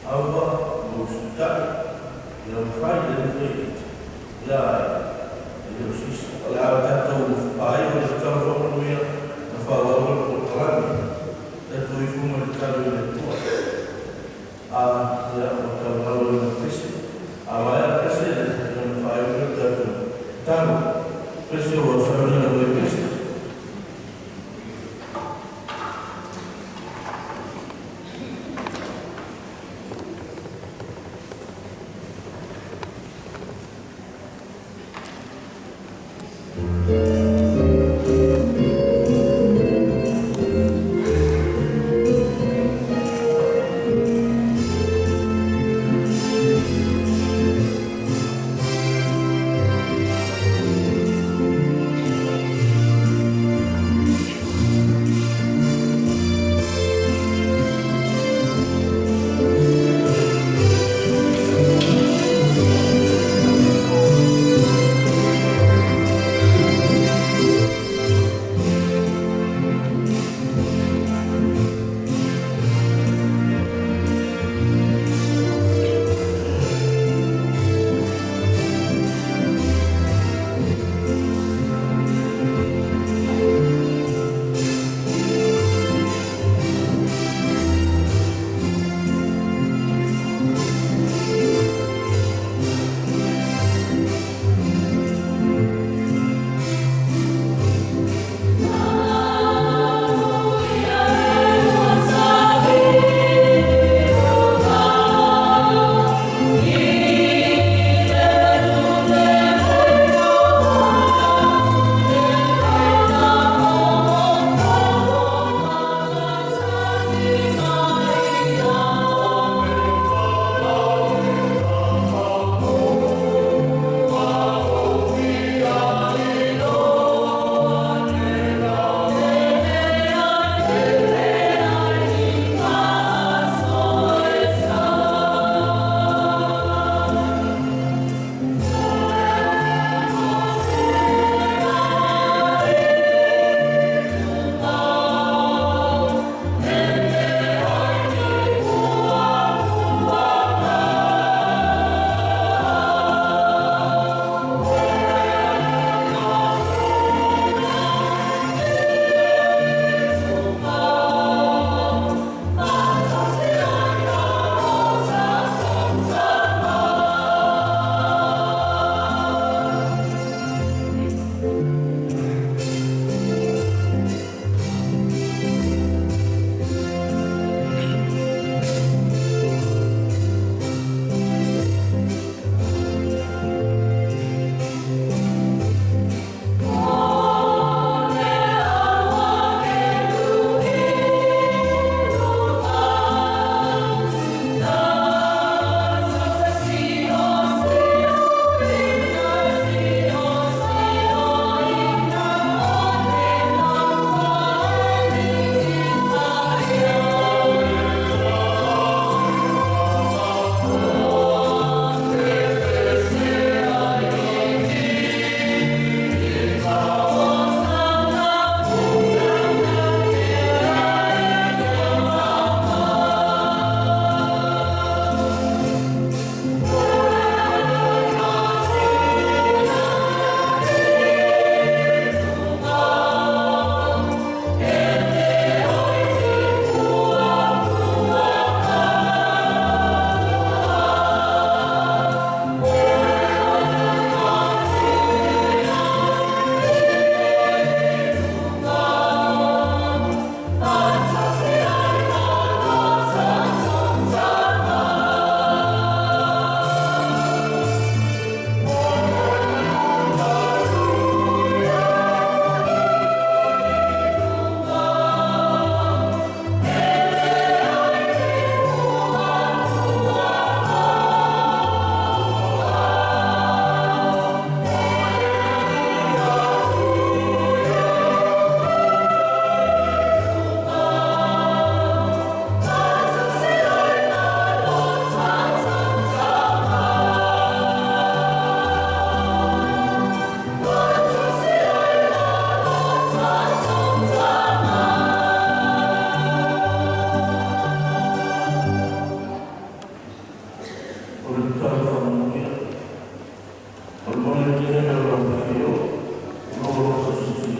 Ava mo usitai ia mafai le fai ia e le o sisi. O le a tatou ai o le tau faamanuia na faaauau le polokalame. Tatou ifo ma le talo i le Atua. A ia o tau alo i le pese. A maea pese ia na faaiu le tatou talo. Pese o saunia le pese. mai tele o lau fio,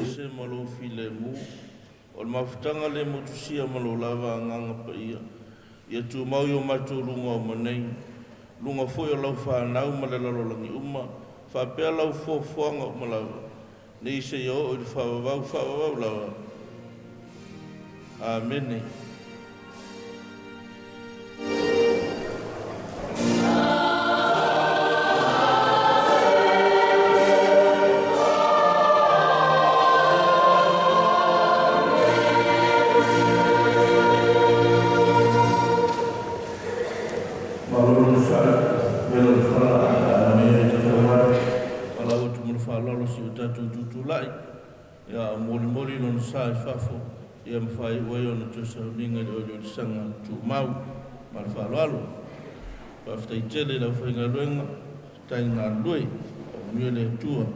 o se ma lou filemu, o le mafutaga le motusia ma lou lava agaga paia, ia tumau i o matou luga o manei, luga foi o lau whanau ma le lalolagi uma, faapea lau fuafuaga uma lava, nei seia oo i le faavavau faavavau lava. Amene. Ia molimoli lona sa i fafo, ia mawhai ua ona toe sauniga i le oliolisaga tumau ma le faaaloalo. Faafetai tele i lau faigaluega, faafetai galulue, faamanuia le Atua.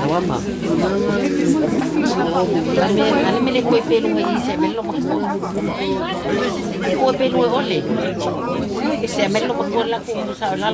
Wama. Ale mele koe pelu i se mele mo ko. Koe pelu ole. Se mele mo ko la ko sa la.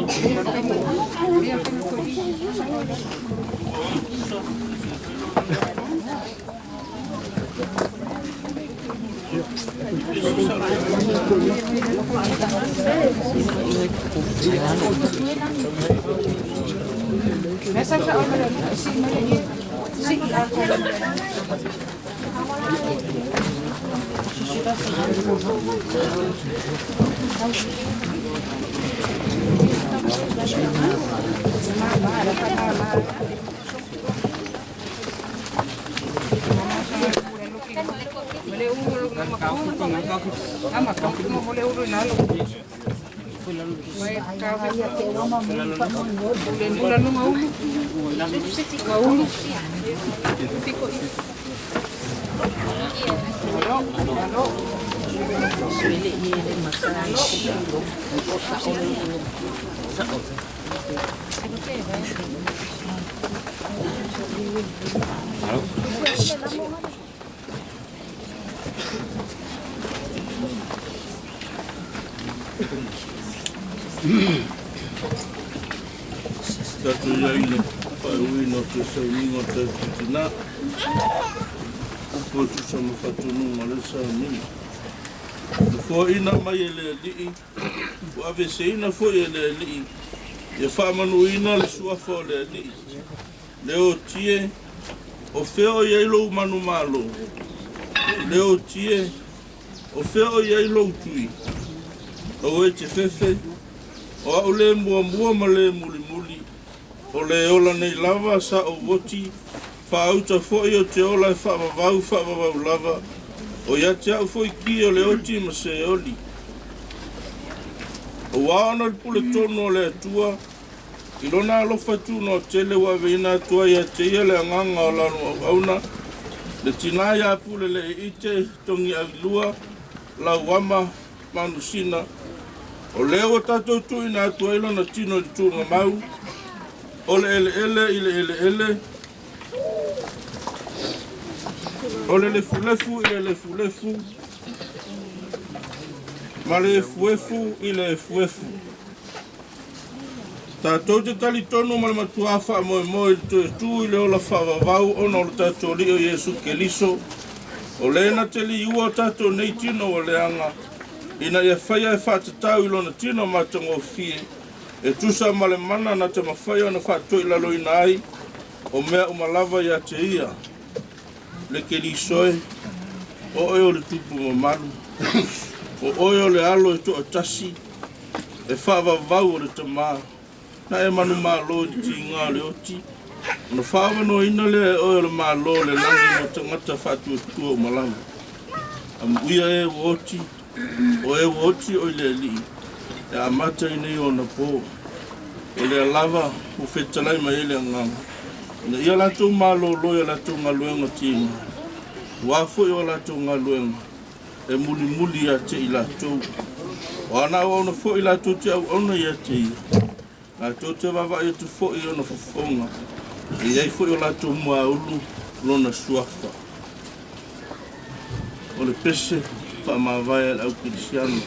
Tatou iai le faauina o te sauniga o tatou tinā. Upu o tusa ma faatonuga o le sauniga. Na foaina mai e le Alii, ua aveseina foi e le Alii, ia faamanuina le suafa o le Alii. Le otie, o fea o iai lou manumalo. Le otie, o fea o iai lou tui. O e te fefe, o au le muamua ma le mulimuli, o le ola nei lava sa o oti, whaauta foi o te ola e whaavavau, whaavavau lava, o ia te au foi ki o le oti ma se oli. O waona le pule tonu o le atua, i lona alofa tūna o tele wa veina atua ia te ia le anganga o lanu au auna, le tina ia pule le ite tongi avilua, lau ama manusina, o lea ua tātou tuina atua i lona tino i tūnga mau, o le ele ele i le ele ele, o le lefulefu i le lefulefu, ma le efuefu i le efuefu. Tātou te talitonu ma le matua whaamoemoe i le toe tū i le ola whaavavau ona o le tātou alii o Iesu Keliso, o lena te liua o tātou nei tino o leanga, ina ia whaia e whaatatau i lona tino matagofie, e tusa ma le mana na te mawhai ona whaatoi lalo ina ai, o mea umalava ia te ia. Le Keliso e, o oe o le tupu mamalu, o oe o le alo e toa tasi, e whaavavau o le tamā, na e manu malo i te ngā le oti, na whaavano ina le e oe o le malo le langi mo tangata whaatuatua o malama. Amuia e o oti, o e o oti o i le alii, e amata i nei o na pō, o le alava o whetalai mai ele anganga. Ina ia lātou malolo ia lātou ngaluenga tīnga, ua foi o lātou ngaluenga, e muli muli ia te i lātou. O ana au ona foi lātou te au ona ia te ia. Lātou te vavai atu foi ona fofonga, e iai foi o lātou muaulu lona suafa. O le pese whaamavae al au Kirisiano.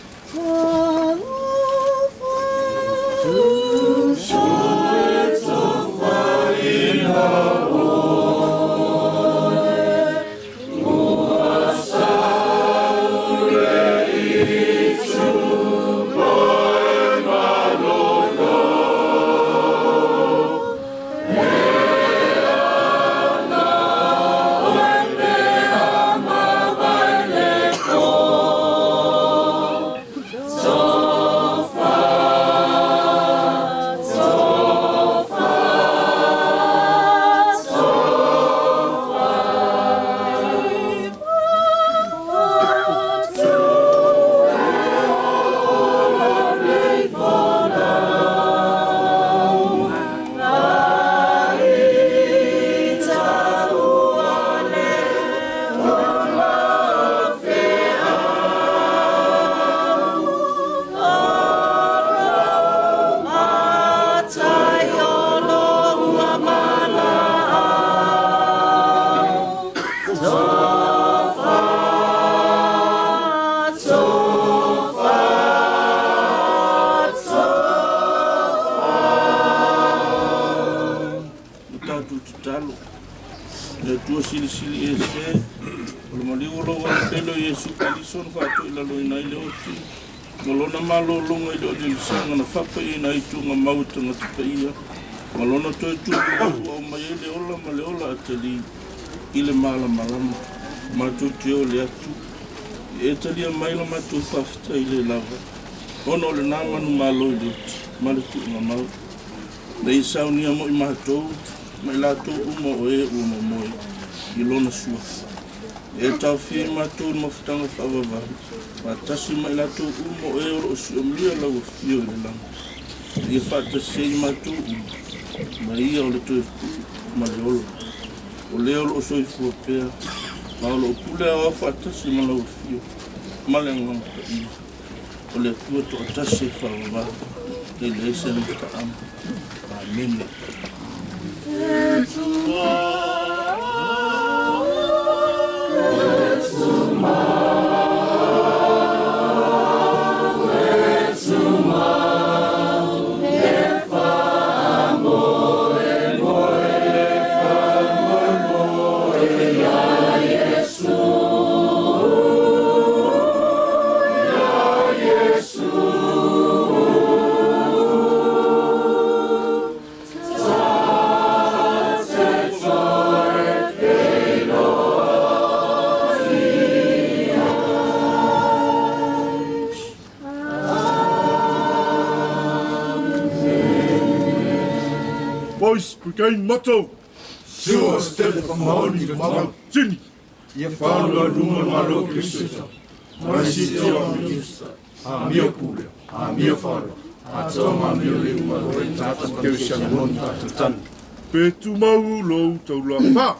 Atua silisili ese, o le maliu o lou Alo pele o Iesu Keriso na faatoilaloina ai le oti, ma lona malōlōga i le oliolisaga na faapaiina ai tuugamau e tagata paia, ma lona toe tuumau ua aumai ai le ola ma le ola atalī i le malamalama. Matou te o le atu, e talia mai la matou faafetai le lava, ona o lenā manumalo i le oti ma le tuugamau. Na ia saunia mo i matou, ma i latou uma o e ua momoe i lona suafa. E taofia i matou le mafutaga faavavau, faatasi ma i latou uma o e o loo siomia lau afio i le lagi. Ia faatasi ai matou uma, ma ia o le toe ma le ola. O lea o loo soifua pea, ma o loo pule aoao faatasi ma lau afio, ma le Agaga Paia. O le Atua toatasi e faavavau, e leai se gataaga. Amene. Boys, brigade motto. Sua stele whamaoni ka tau. Tini. Ia whālua lunga malo Krisita. Mara si te o Minista. A mia pule, a mia whālua. A toa ma mia le uma roi tata teu siana moni tata tanu. Pe tu mau lou taula pa.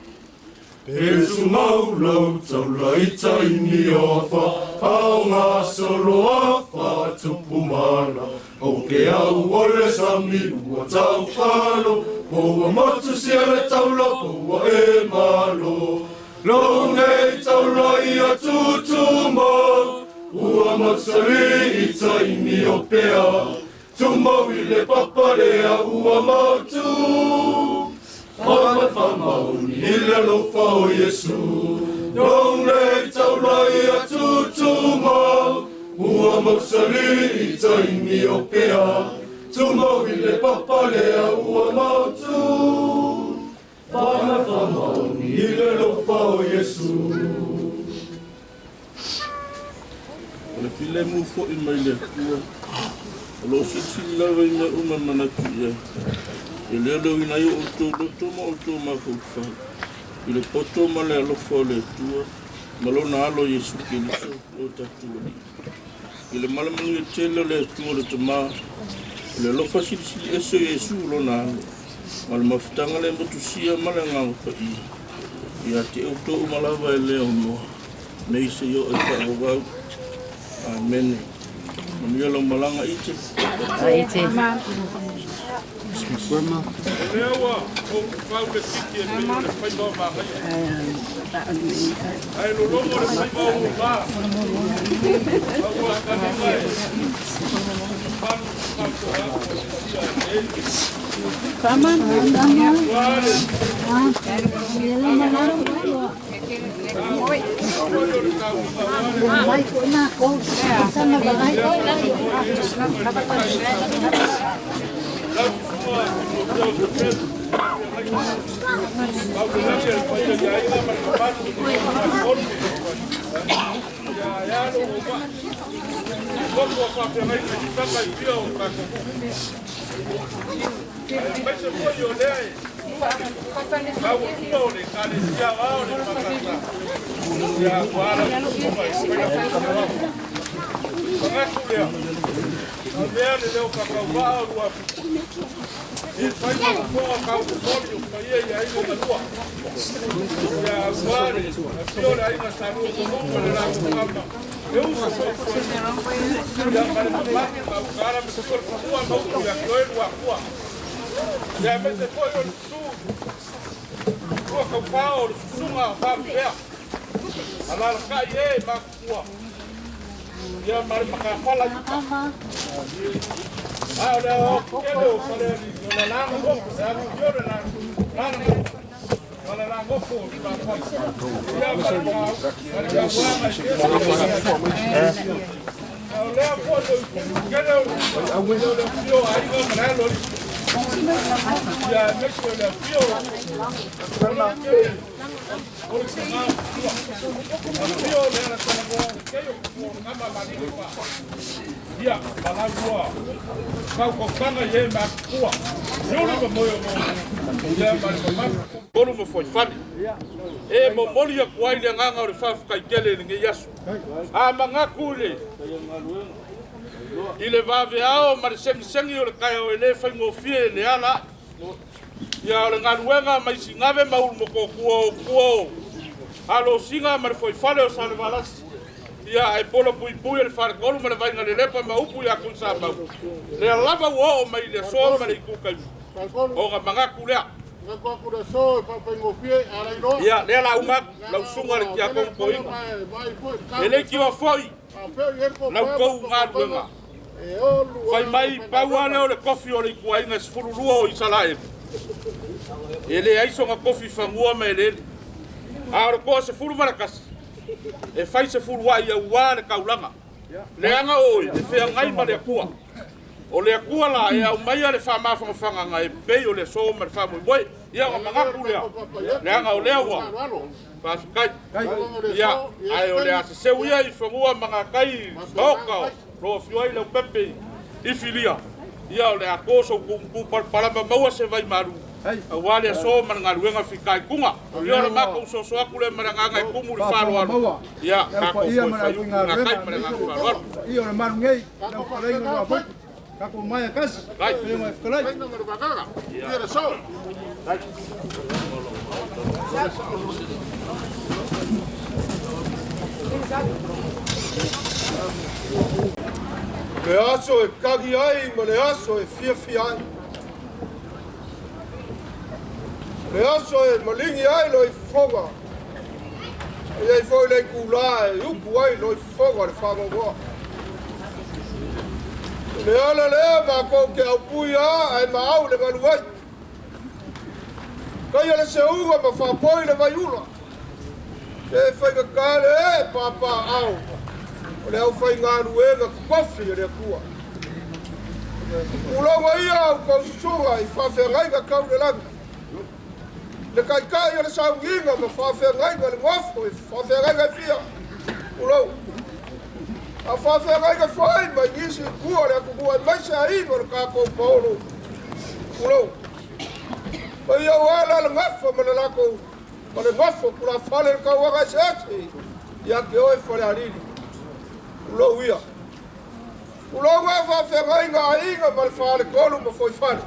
Pe tu mau lou taula i taimi o afa. Au ngā solo afa tupu mana. O ke au o le sami ua tau whalo. Poua motu sia le taula poua e malo. Lou nei taula ia tutumau. Ua mausali i taimi o pea. Tumau i le papalea ua mautu. Whama whamauni i le alofa o Iesu. Lou nei taula ia tutumau. Ua mausali i taimi o pea. Tumau i le papalea ua mautu. Whama whamauni i le alofa o Iesu. O le filemu fo'i mai le Atua, o loo silisili lava i mea uma e manatu i ai. E leoleuina ai o outou loto ma outou mafaufau, i le poto ma le alofa o le Atua, ma lona alo Iesu Keriso lo tatou Alii. I le malamanuia tele o le Atua o le Tamā, o le alofa silisili ese o Iesu lona alo, ma le mafutaga le motusia ma le Agaga Paia. Ia te outou uma lava e le aunoa, nei se i oo e faavavau. Amene. Manuia lau malaga ite. Ite. O lea ua ou pau le titi e pei o le faiva o magaia. Ae lologo le faiva o uvā. Ma ua kalima e manu faatoaga o le sia e nei. Ua le Mai ko na ko sama bagai. Ia mete foi o le su ua kaupao o le susuga faapea alalakai e makua ia ma le makafala i uta a o le aoao kele o faleali o lalaga moku le afifio le lalaga Ia, malau kau kokanga ye ma kua. Yulu ma moyo mo. Ia ma ma kolu mo foi fani. E mo moli ya kuai le nganga o le faafetai tele i lenei aso. A magaku le i le vaveao ma le segisegi o le taeao e lē faigofie le ala ia o le galuega mai sigave ma ulumokokua o kua o alosiga ma le foifale o Salevalasi. Ia ae polo puipui e le faletolu ma le vaiga lelepa ma upu ia Tuisamau. Lea lava ua oo mai i le aso ma le itu taimi. Ona magaku lea. Ia, lea la uma atu, lau susuga le tiakono toeaina. E le itiwa foi lau tou galuega. Fai mai pau lava lea o le tofi o le ituaiga e 12 o Isaraelu. E leai sona tofi fanua ma eleele. A o le toa 11, e fai sefuluai auā le taulaga. Leaga oe e feagai ma le Atua. O le Atua la e aumaia le faamafagafagaga e pei o le aso ma le faamoemoe. Ia ona manatu lea, leaga o lea ua faafetai. Ia, ae o le a seseu ia i fanua ma gatai maota o lo afio ai Leaupepe i Filia. Ia o le a to sou tuumutu palapala ma maua se vai malu aua le aso ma le galuega fitaituga. Ia o le matou soso atu lea ma le agaga e tumu i le faaaloalo. Ia tatou toe faiupu i gatai ma le agaga faaaloalo. Ia o le malu nei, lau fetalaiga o Afotu, tatou mai e tasi, fetalaiga e fetalai. Le aso e kagi ai ma le aso e fiafia ai. Le aso e maligi ai loi fofoga. E iai foi le itulā e upu ai loi fofoga le fagogoa. O le ala lea makou ke aupui a ae maau le galu ai. Kaia le seuga ma faapoi le vaiula. E faigata le e pāpāao o le aufaigaluega totofi a le Atua. Tulaga ia au kou susuga i faafeagaiga tau le lagi. Le taitai o le sauniga ma faafeagaiga le nofo i faafeagaiga e fia. Tulou. A faafeagaiga foi mai nisi i tua o le atunuu aemaise aiga o le tatou paolo. Tulou. Paia ua ala le gafa ma le latou ma le nofo tulafale le tauaga eseese ia te oe Falealili. Tulou ia. Tulou ngā faafeagaiga aiga ma le faletolu ma Foifale.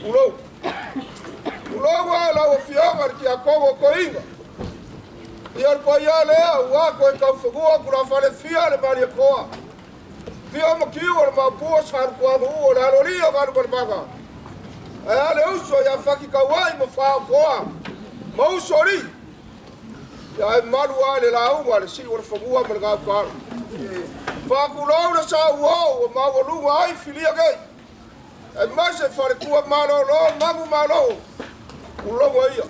Tulou. Tulou ngā lau afioga le tiakono o Toeaina. Ia le paia lea ua koe taufanua tulafale fia le Malietoa. Fia makiu o le maopua Salutuanu'u o le aloalia o Galumalemana. Ae a le uso ia Fati Kauai ma Faaotoa ma uso alii. Ia ae malu a le lauga le si'u o le fanua ma le gautaalo. Faatulou le sauo ua maualuga ai filia nei. Aemaise faletua malōlō magu malo ulogo ia.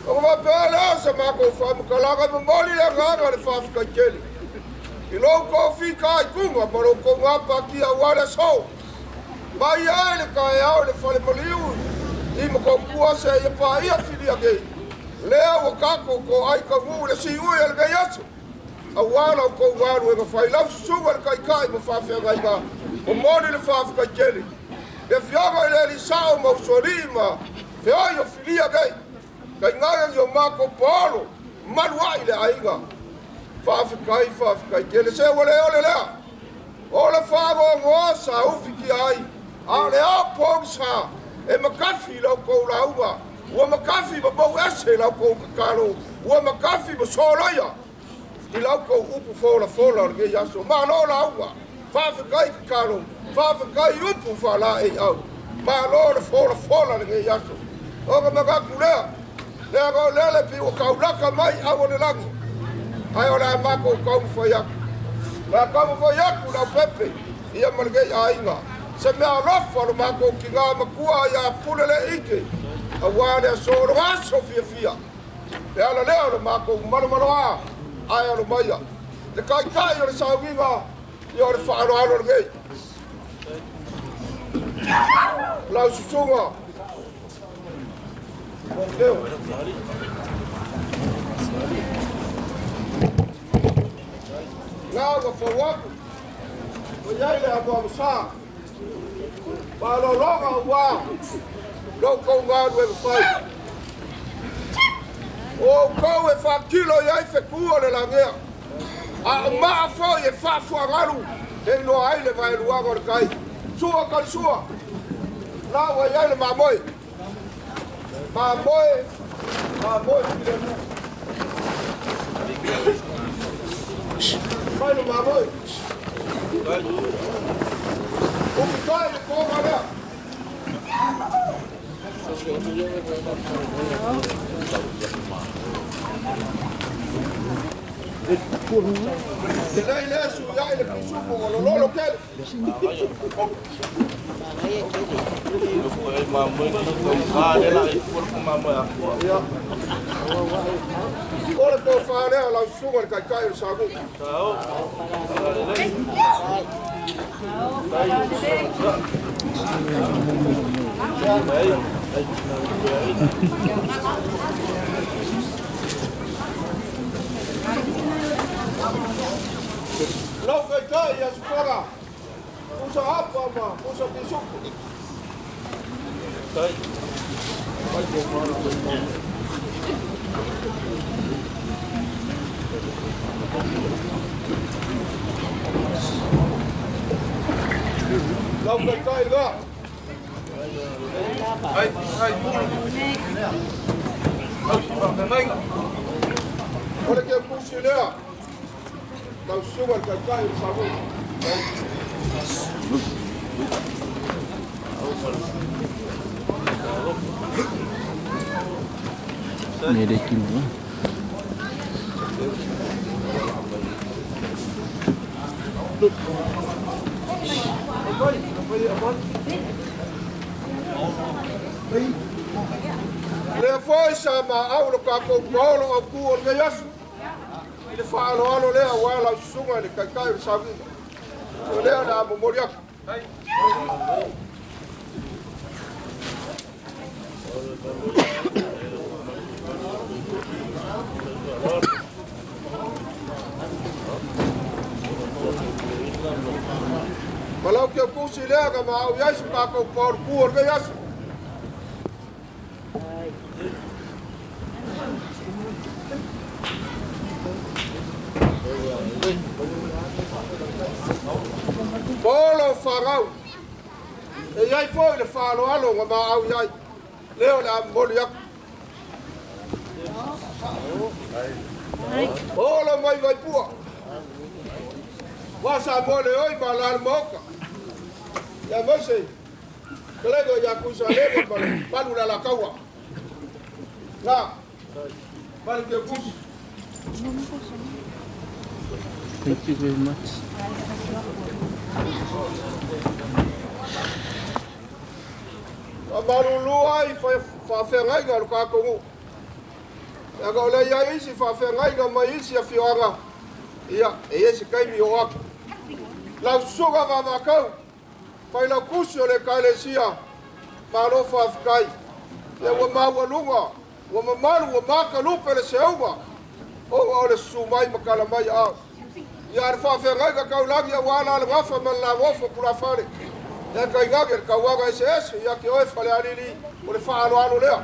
Ona faapea lea o sa matou faamatalaga e momoli le agaga le faafetai tele. I lou fitaituga ma lou tou gapatia auā le aso. Mai ai le taeao i le fale maliu i Matautua seia paia filia nei. Lea ua tatou toai taunuu i le siui o lenei aso. Auā la outou galuega fai lau susuga le taitai ma faafeagaiga momoli le faafetai tele. Le afioga i le Alii Sao ma usoalii ma feoi o filia nei. Tainane ni o matou paolo malu ai le aiga. Faafetai, faafetai tele. Se ua le ole lea. O le faanoanoa sa ufitia ai, a o le ao pogisa e makafi i la outou lauga, ua makafi ma mou ese i la outou tatalo, ua makafi ma soloia i la outou upu folafola o lenei aso. Malo lauga, faafetai tatalo, faafetai upu faalaeiau. Malo le folafola lenei aso. Ona manatu lea, leaga o lele pei ua taulaka mai au o le lagi, ae o le a matou taumafai atu. O le a taumafai atu Leaupepe ia ma lenei aiga. Se mea alofa lo matou tinā matua ia Pule le ike. Auā le aso o logo aso fiafia. Le ala lea o le makou malomaloā ae alo maia. Le taitai o le sauiga ia o le faaaloalo lenei. Lau susuga. Leo. La ua fou atu. Ua iai le amuamusā. Malologa ua lou kou galuega fai. O outou e faatilo i ai fetu o le lagea. A o maa foi e faafuagalu e iloa ai le vaeluaga o le tai. Sua kalisua. La ua iai le mamoe. Mamoe, mamoe filemu. Mai le mamoe. Upitai le koga lea. Te lei le su iai le pisupo o lo lolo kele. O le tofā lea o lau susuga le taitai o le sagu. Lau taitai ia sufoga. Pusa apa ma, pusa pisupo. Lau taitai la. Ai, ai, Au si whakangainga. O le ke pusi lea. Lau susuga le taitai o le sagu. Mere ki mo. Lea foi sa maau lo kakou paolo au ku o lenei aso. I le faaaloalo lea auā lau susuga i le taitai o le sauniga. O lea o le a momoli atu. Ma lau ke pusi lea ka maau iai so kakou paolo ku o lenei aso. Polo wharau. E iai foi le whaaloalo nga maau iai. Leo le a momoli atu. Polo mai vaipua. Wa sa mo le oi ma la le maoka. Ia maise. Kelego ia kusa lego ma le palu la la kaua. La. Mali ke pusi. Thank you very much. A malulu ai faafeagaiga o le kakou. Ia o le iai isi faafeagaiga mai isi afioaga. Ia, e ia se kaimi o atu. Lau susuga vavakau. Fai lau kusi o le ekalesia. Malo faafetai. Ia ua maualuga, ua mamalu, ua makalupe le seuga. Ona o le susu mai ma kala mai ao. Ia le faafeagaiga kaulagi auā la le gafa ma le lagofa pulafale. Ia kaigage le kauaga eseese ia ke oe falealili o le faaaloalo lea.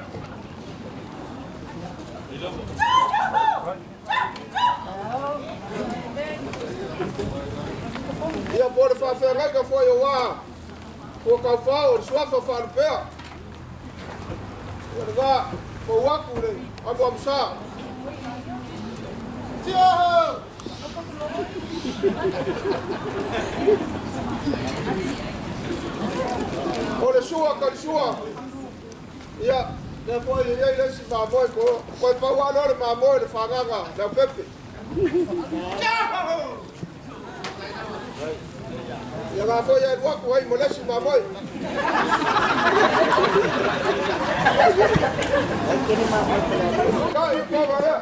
Ia po le faafeagaiga foi auā ua kaufao o le suafa faalupea. Ia le va pou atu le amuamusā. Tiaho! O le sua ka le sua. Ia, lea foi e iai le isi mamoe ko. Koe pau alo le mamoe le fagaga, le aupepe. Ia ngā foi ai luaku ai mo lesi mamoe. Kai, kova lea.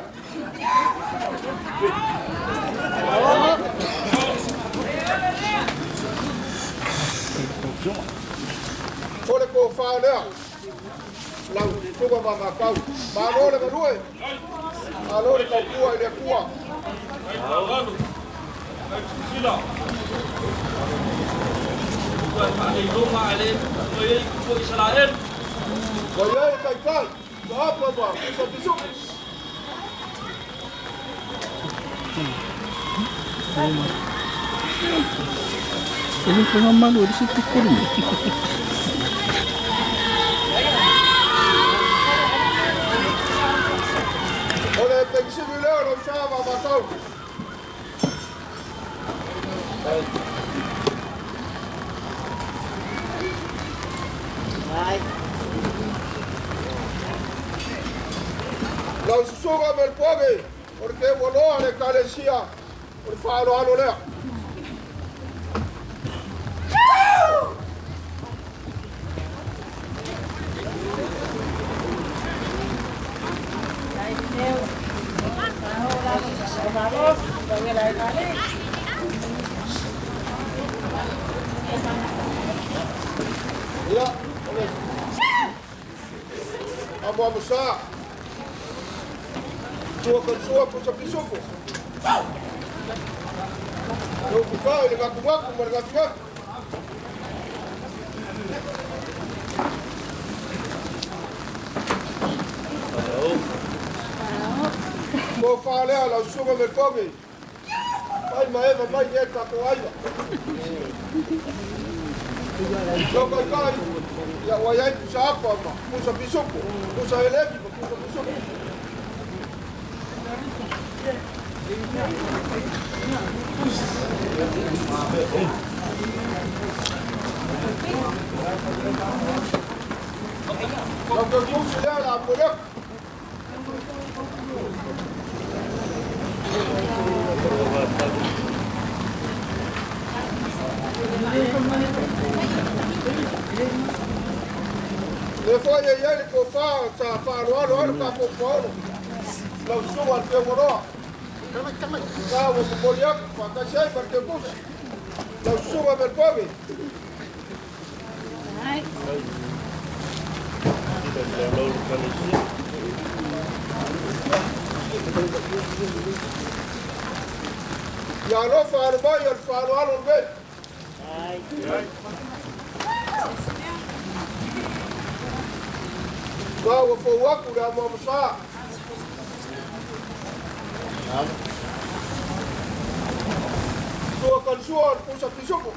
O le kōwhā lea. Lau susuga ma makau. Malo le galue. Malo le taukua i le Atua. Ua i ai le taitai, ua apa ma pusa pisuku. E le whangamalu o le se pikuru. O le pengisili lea o lau sa ma makau. Lau susuga me le poge, o le te waloa le kalesia, o le whaaloalo lea. Ia, o le amo amo sa. Tua kansua pusa pisuku. Lau kuka i le ngaku ngaku ma le ngaku ngaku. Ko whaalea lau susuga me koge. Mai ma eva mai e tātou aiga. Lau kai kai, ia ua iai pusa apa ma pusa pisuku, pusa elegi ma pusa pisuku. Lau kai kusi lea la amolek. Le foi e iai le kōwhā sa whaaloalo alo ka pōpō Lau susuga le teualoa. Ka ua momoli aku whakasi ai ma le teukusi. Lau susuga me le poge. Ia alofa alo mai o le whaaloalo le mei. Ka ua fou aku le amo amo sa. Tua kansua o le pusa pisuku.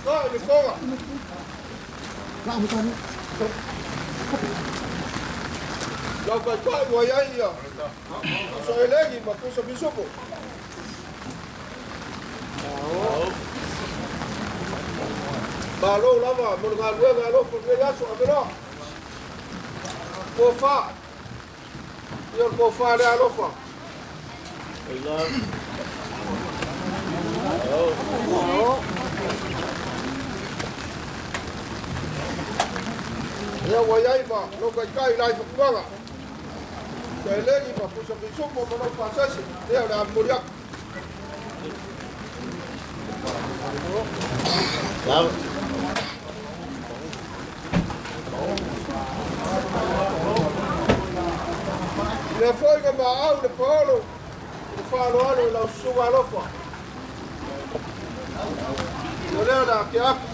Ka i le konga. Lau kai kai ua iai ia. Pusa elegi ma pusa pisuku. Malo lava mo le galuega alofa lenei aso aveloa. Kōwhā. Ia o le kōwhā lea alofa. Ia ua iai ma lau kaikai lai whakuaga. Sa elegi ma pusa pisuku ma lau whasasi. Lea o le amomoli aku. Le foi ka maau le paolo, le whaaloalo i lau susuga alofa. O lea la ke aku.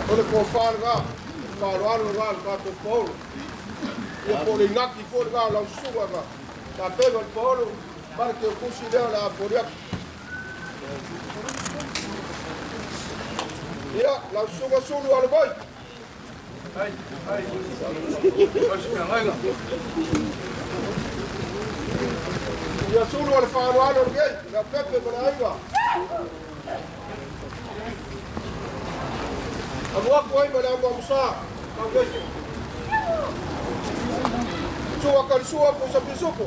O le kōwhā le ngā, whaaloalo le ngā le tātou paolo. Ia po le ngaki fo le ngā o lau susuga ngā. Tā pega le paolo, mara ke o kusi lea o le apori aku. Ia, lau susuga sulu alo mai. Ia sulu o le whaaloalo le ngei, le pepe ma le aiga. Aluaku ai ma le amuamusa taulese. Sua kalisua pusa pisupo.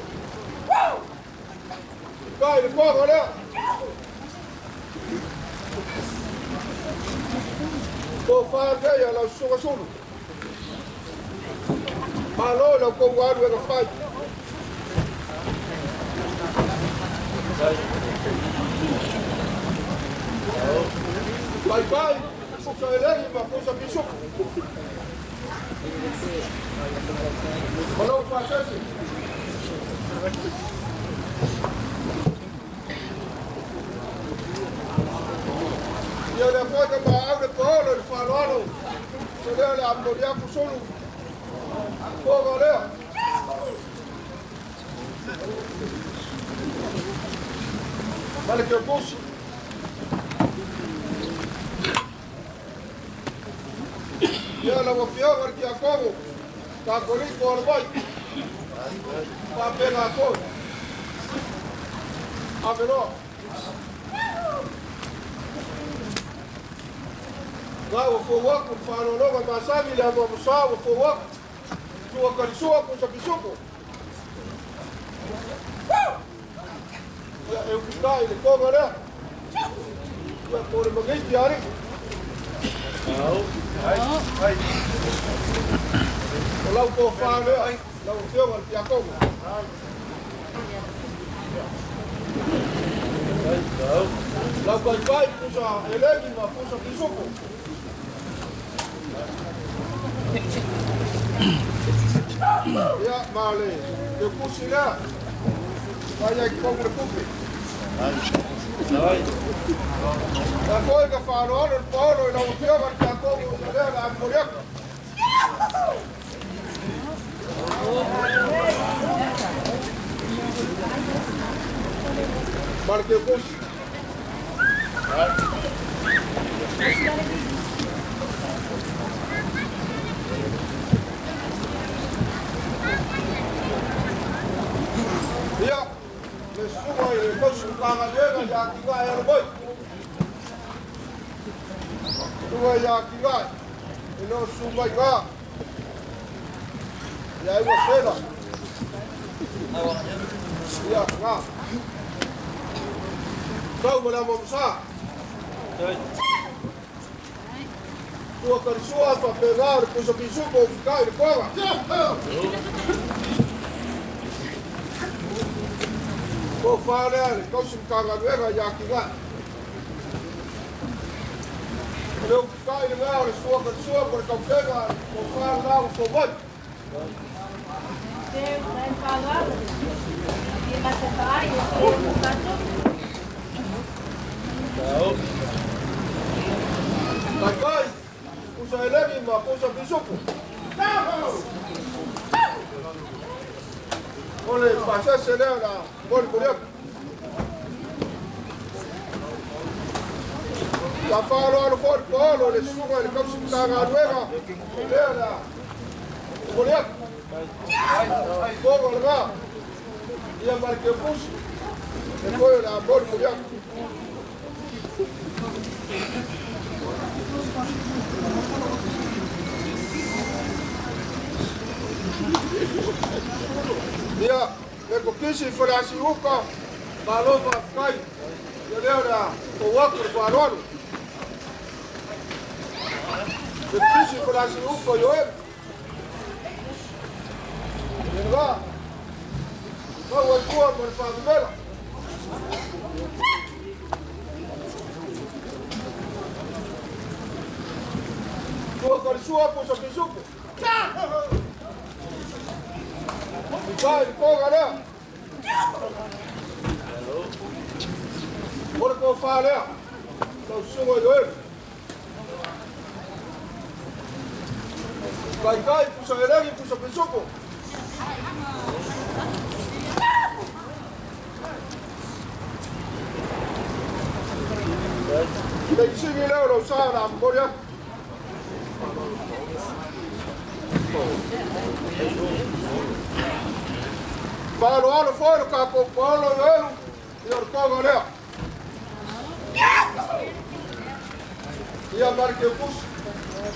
Kai le koga lea. Ko wha nei a lau susuga sulu. Malo lau kou alu e ka whai. Pai pai, pusa elegi ma pusa pisupo. Malo whasesi. Ia le afoe ka maau le paolo le whaloalo. Se lea le amoria kusulu. Koga lea. Male ke kusi. Ia la wafioga le kia kongo. Ka koliko ala mai. Pāpena a koi. Ave loa. Ngā ua fōwaku le whaalologa masani le amuamusa ua fōwaku. Sua kalisua pusa pisupo. Ia e ukitai le konga lea. Ia po le magiti ari. O lau tō whā lea, lau whionga le piakongo. Lau kaikai pusa elegi ma pusa pisupo. Ia ma le te kusi lea. Vai ai kongo le kupe. La foi ka whaloalo le paolo i lau whionga le piakongo ia lea la amoriaka. Mara ke kusi. Ia, le suga i le kausi kanga luega ia ki ngai ala moi. Suga ia ki ngai, e leo suga i ngā. Ia iwa whela. Ia, ngā. Kau ma le amuamusa. Tua karisua whapena o le pusa pisupo o whikai le koga. Ko whārea le kausi mkanga luega ia ki ngai. O leo whikai le ngā o le sua karisua po le kaupega ko whārea ngā o fōmai. Kai kai, pusa elegi ma pusa pisupo. O le pasese lea la moli moliaka. La whaloalo fo le paolo le suga le kausi mkanga luega lea la moliaka. Kogo le ngā. Ia mare ke pusi. E koe la moli moliaka. Ia, le kokisi i whalasi uka, malo whawhikai, ia lea la o waku le whaloalo. Le kokisi i whalasi uka i oe. Ia ngā, mau ai kua ma le whawhimela. Tua karisua pusa pisupo. Vai, koga lea. Ora ko wha lea. Lau suga i oe. Kai kai, pusa elegi, pusa pisupo. Lei singi leo lau saa la moria. Whaloalo foi le kākou paolo i elu i o le koga lea. Ia mare ke pusi. Lau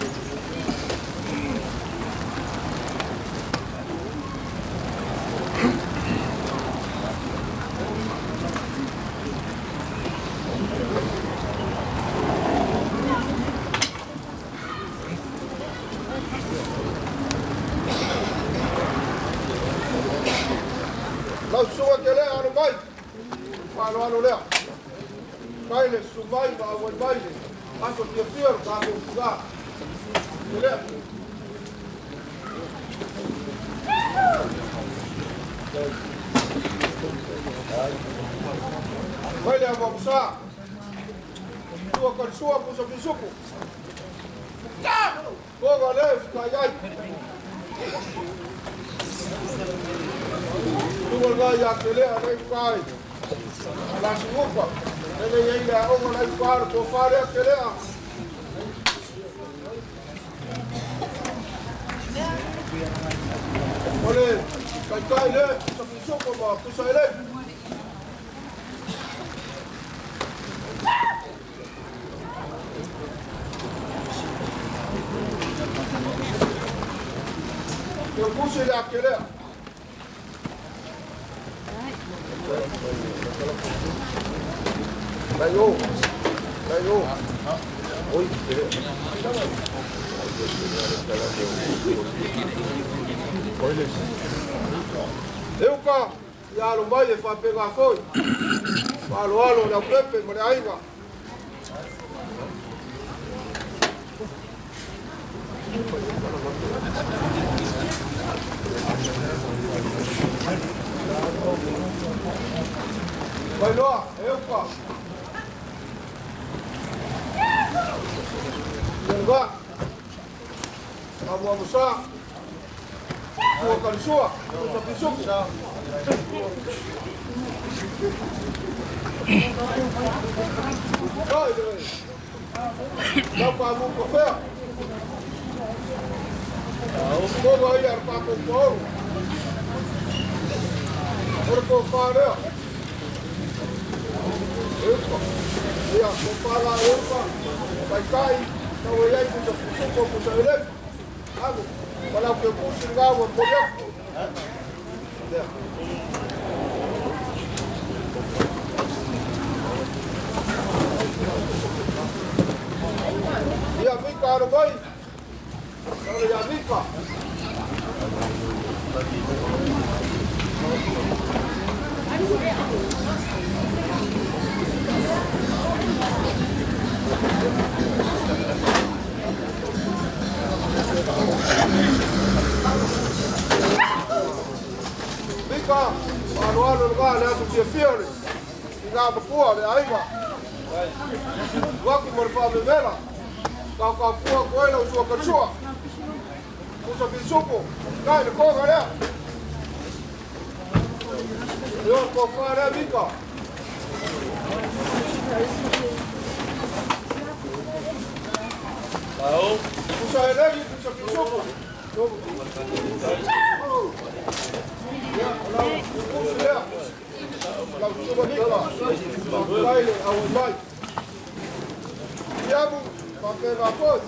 susuga ke lea alo mai, faaaloalo lea. Mai le susu mai ma auai mai le aso fiafia o le tatou tina. Ke lea. Mai le amuamusa. Tua kalisua pusa pisuku. Toga le fitai ai. Tunga le ia te lea nei kai. La suupa. Le ia le aoga nei kai ko fare te lea. Ole, kai kai le, sa pisuku ma pusa ele. Te pusi le akelea. Dai o. Dai o. Oi. Euka, ia alo mai e whapenga foi. Alo alo le pepe ma le aiga. Vai loa, euka. Lerga. Amuamusa. Tua kalisua, tua pisuku. Vai, vai. Lau pa mu ko fea. Ko vai ar pa ko ko. Ora ko fa rea. Euka. Ia, ko fa la euka. Vai kai, tau e ai pusa pusuko pusa ele. Ago, wala ke pusi ngawa ko ya. Ia mika aro mai. Ia mika. Mika, alo alo le le aso fiafia le. I ngā mapua le aiga. Waki mo le whamemela. Kau kau pua koe lau sua katsua. Pusa pisuku. Kai le konga lea. Leo ko wharea Mika. Pusa elegi, pusa pisuku. Ia, lau pusi lea. Lau suba Mika. Kai le au mai. Iamu, whapenga foi.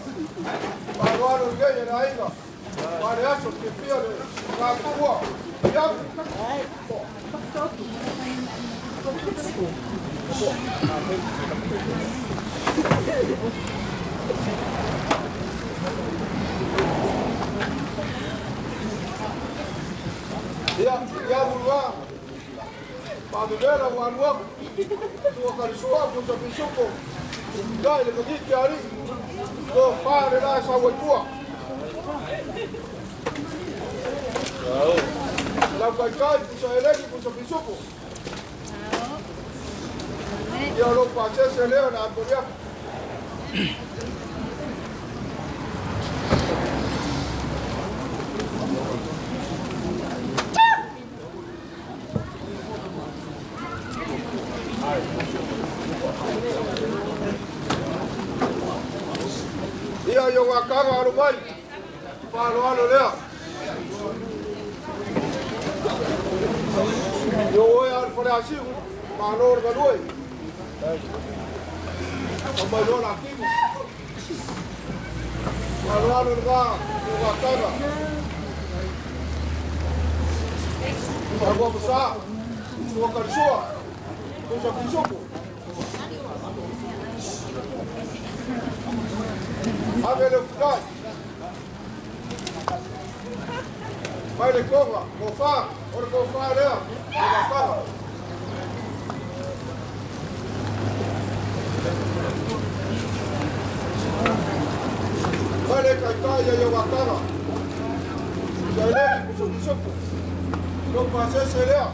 Wharoaro ngei e le aiga. Whare aso te pia le ngā pua. Iamu. Ia, iamu lua. Whamemela waruaku. Tua karisua pusa pisuku. Dai le magiki ari. Ko whare la sa waitua. Lau kai kai pusa elegi pusa pisuku. Ia lo pasese leo na antoria. Ia yo wakanga alo mai. Palo alo lea. Yo oe al fale asiu. Palo le galue. O mai loa la kimu. Aloalo le va, o vataga. Ua masa, ua kalisua, ua pisuku. Ave le futai. Mai le konga, kofa, o le kofa lea, o vataga. Mai le kaikai ia i vataga. Ia eleki puso pisuku. Lo pasese lea.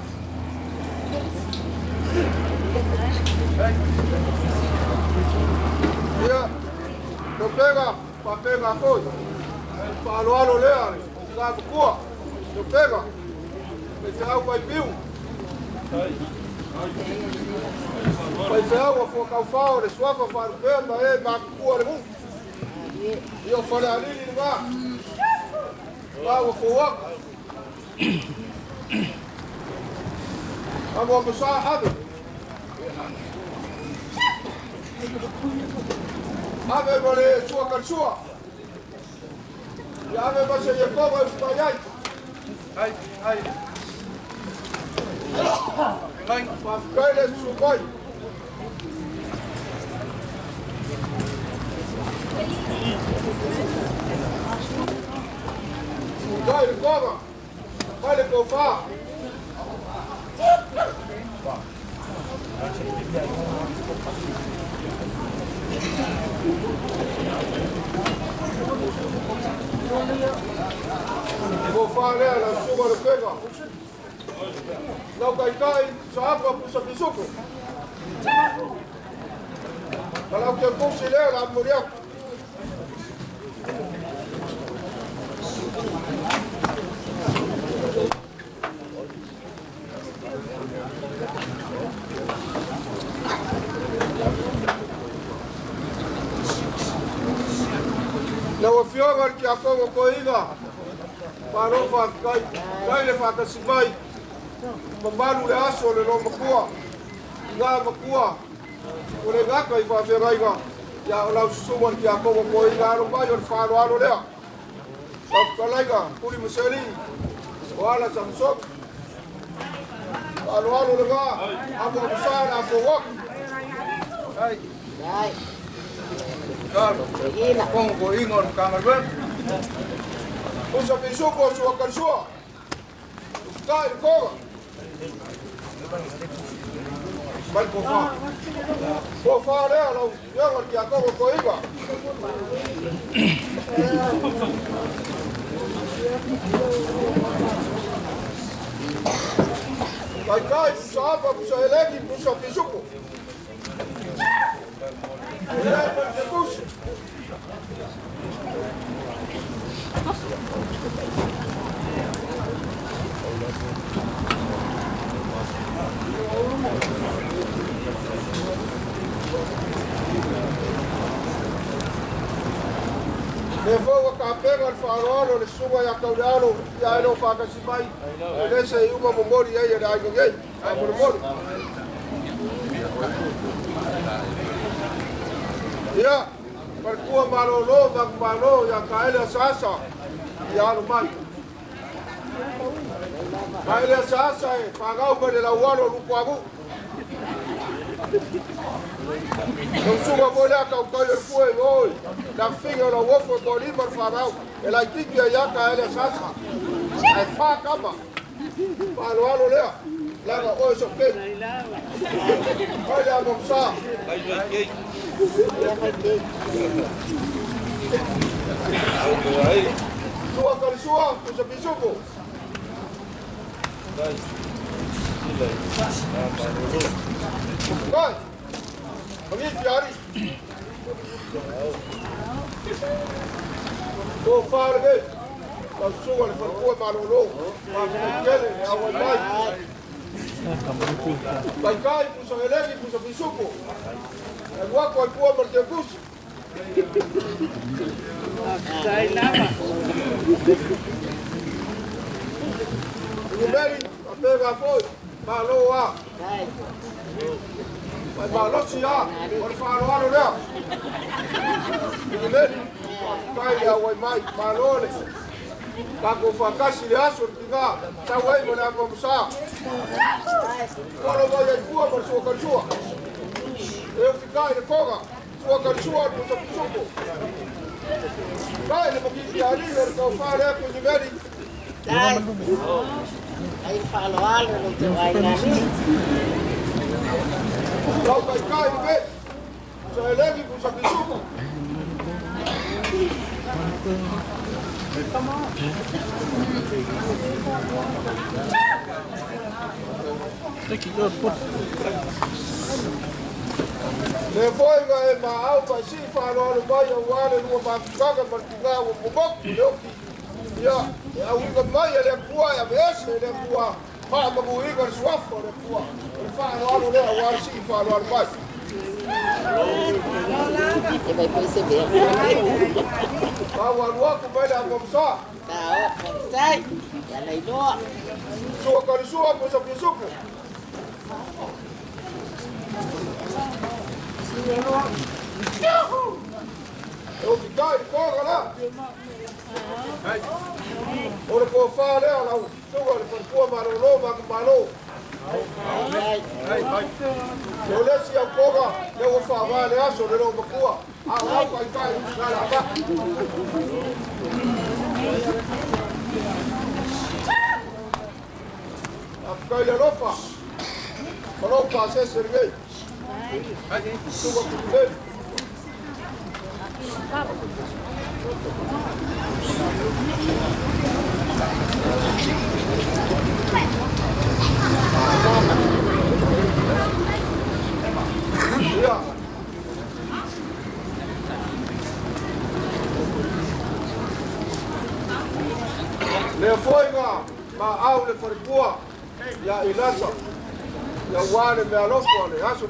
Ia, lo pega, papega foi. Paaloalo lea, la kukua. Lo pega. Me te au pai piu. Pai feau a fuakaufao le suafa faalupea ma e makukua le mu. Ia o falealili le va. La ua fouaku. Amo masa ave. Ave mo le sua kalsua. Ia ave ma se Iekova e futai ai. Ai, ai. Faafetai le susu mai. Futai le kova. Mai le kofa. Kofa lea la suga le pega. Lau kaikai saapa pusa pisuku. Lau kia kusi lea la muriaku. Lau afioga le tiakogo koiga, palo faafetai, tai le faatasi mai, mamalu le aso le lomakua, ngā makua, o le gaka i faafeagaiga, ia o lau susuga le tiakogo koiga alo mai o le faaaloalo lea. Lau fetalaiga, Puli Maseli, o ala Samson, faaaloalo le gā, amo amusa le afouaku. Ai. Kalo, kongo ko ingo no kangalwen. Usa pisuko sua kalsua. Kai koga. Mai kofa. Kofa lea lau yoga kia kogo ko iga. Kai kai pusa apa pusa eleki pusa pisuko. Le fau ka pega le faaaloalo le suga ia kaulealo ia e leo faatasi mai e le se i uma momoli ai e le aiga nei faamolemole. Ia, palekua malōlō magumalō ia kaele asaasa ia alo mai. Kaele asaasa e fagau ma le laualo lupuagu'u. Lau suga foi lea kaukau le fue oi, la figa o lau ofo e kolima le fagau, e laitiki ai ia kaele asaasa. Ae fā kama, faaloalo lea, laga oe so kei. Ai le amomsa. Sua kalisua, pusa pisuku. Kai, mangi tiari. Ko whārege, lau suga le wharapua malolo, mawhakele le awai mai. Kai kai, pusa eleki, pusa pisuku. E wako ai pua mar te kusi. Numeri, a pega foi, malo a. Mai malosi a, o le faaloalo lea. Numeri. Faafetai le auai mai, malo le tatou faatasi le aso le tigā, sau ai ma le amamasā. Tolo mai ai pua ma le suakalisua. E ufikai le koga, suakalisua le pusapisupu. Kai le makisi alii o le taufā lea kuisimeli. Dai. Ai fa'aloalo lo te aiga ni. Lau kaikai le mei, sa elegi pusapisupu. Le foiga e maau ma si fa'aloalo mai auā le lua mafutaga ma le tigā ua momoku le oki. Ia, e auiga mai e le Atua e aveese e le Atua, fa'amanuiga le suafa o le Atua, o le fa'aloalo lea auā le si'i fa'aloalo mai. E vai perceber. Pau alu atu mai le amamasa. Sao, sai. Ia lailoa. Sua kalisua pusa pisupu. E ufikai le koga la. O le kofā lea lau suga le falepua malōlō ma ka malo. O le isi au koga lea ua fa'avae le aso le loo makua. A o au kaikai na le avaki. Afukai le alofa. Ma lou pasese lenei. Suga kukuleli. Ia. Le foiga ma au le falepua ia Ilasa. Ia ua le mealofa le aso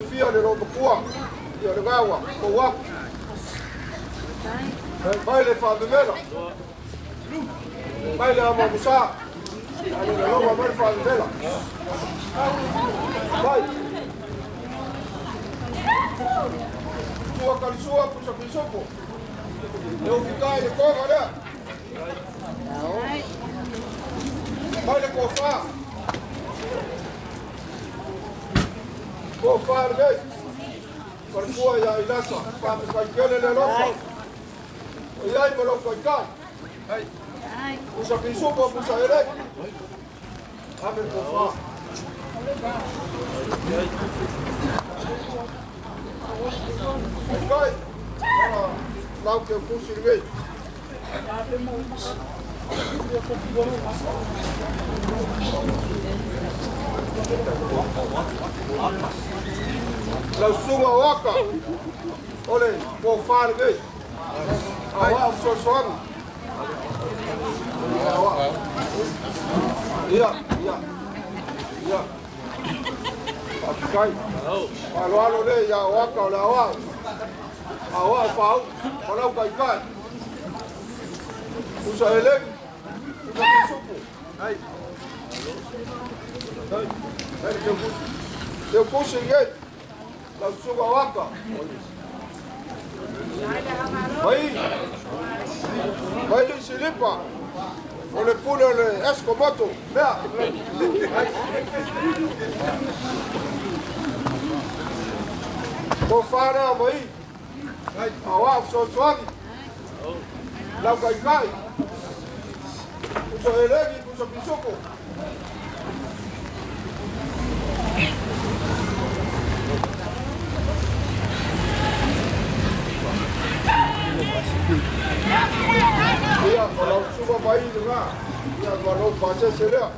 fiafia le loo makua. Ia le gaua kou aku. Mai le fa'amemela. Mai le amamusā. Ale le loa mai le fa'amemela. Mai. Sua kalisua pusa pisupu. E ufikai le koga lea. Mai le kofā. Kofā lenei. Falepua ia Ilasa. Fa'afefaikele le alofa. O iai ma lou kaikai. Pusa pisupu pusa elegi. Ave le kofā. Kaikai. Ala lau ke pusi lenei. Lau suga o aka. O le kofā lenei. Aua o fesoasoani. Aua. Ia, ia. Ia. Faafetai. Fa'aloalo le ia o aka o le aoao. Aoao fa'au ma lau kaikai. Pusa elegi. Pusa pisupu. Ai. Ai le teukusi. Teukusi lenei. Lau suga o aka. Mai. Mai silipa. O le pule o le esko moto. Mea. Ko whārea mai. Awa fesoasoani. Lau kaikai. Pusa elegi, pusa pisupu. Ia, o lau suga mai lagā. Ia, ma lou pasese lea.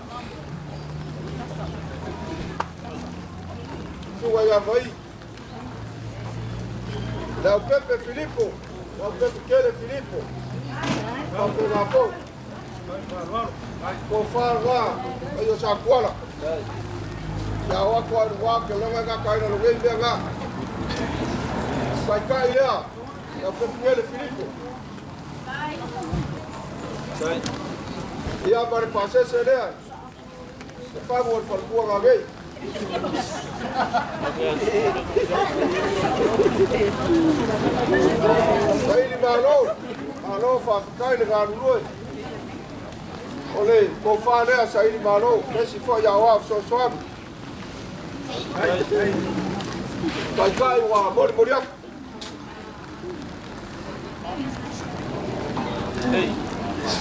Suga ia mai. Lau Pepe Filipo. Lau Pepe Kele Filipo. Lau Pau. Ko whāra, ai o sa kuala. Ia o ako ai wā ke longa ngā kaina lo ngei mea ngā. Kaikai lea, lau Pepe Kele Filipo. Ia ma le pasese lea. Se whangu o le whalapua ngā ngei. Saili malo, malo faafetai le galulue. O le tofā lea saili malo, lesi foi aoao fesoasoani. Taitai ua molimoli atu.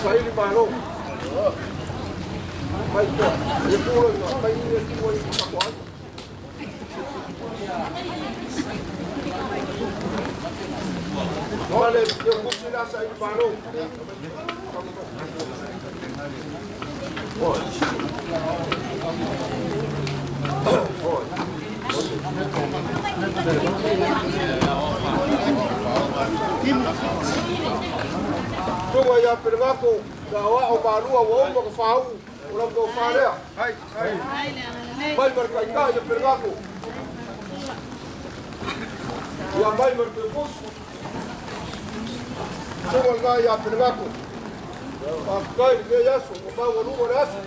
Saili malo. Mai toa, e pulo i mai e tua i kako ai. Male, e kusi la saili malo. Suga ia Pelegako, na oa o malua ua uma ka fāu o lau tofā lea. Mai ma le taitai ia Pelegako. Ia mai ma le Teukusi. Suga lena ia Pelegako. Faafetai lenei aso, ua maualuga le aso.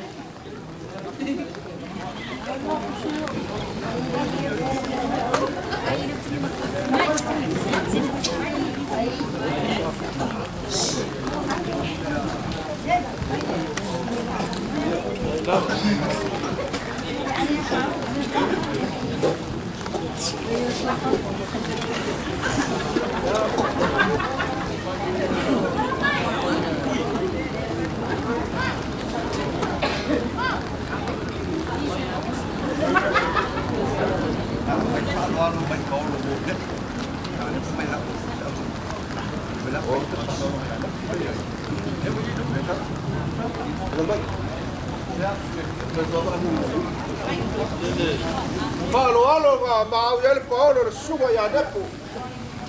Faaloalo ga maau ia le paolo le susuga ia Nepo.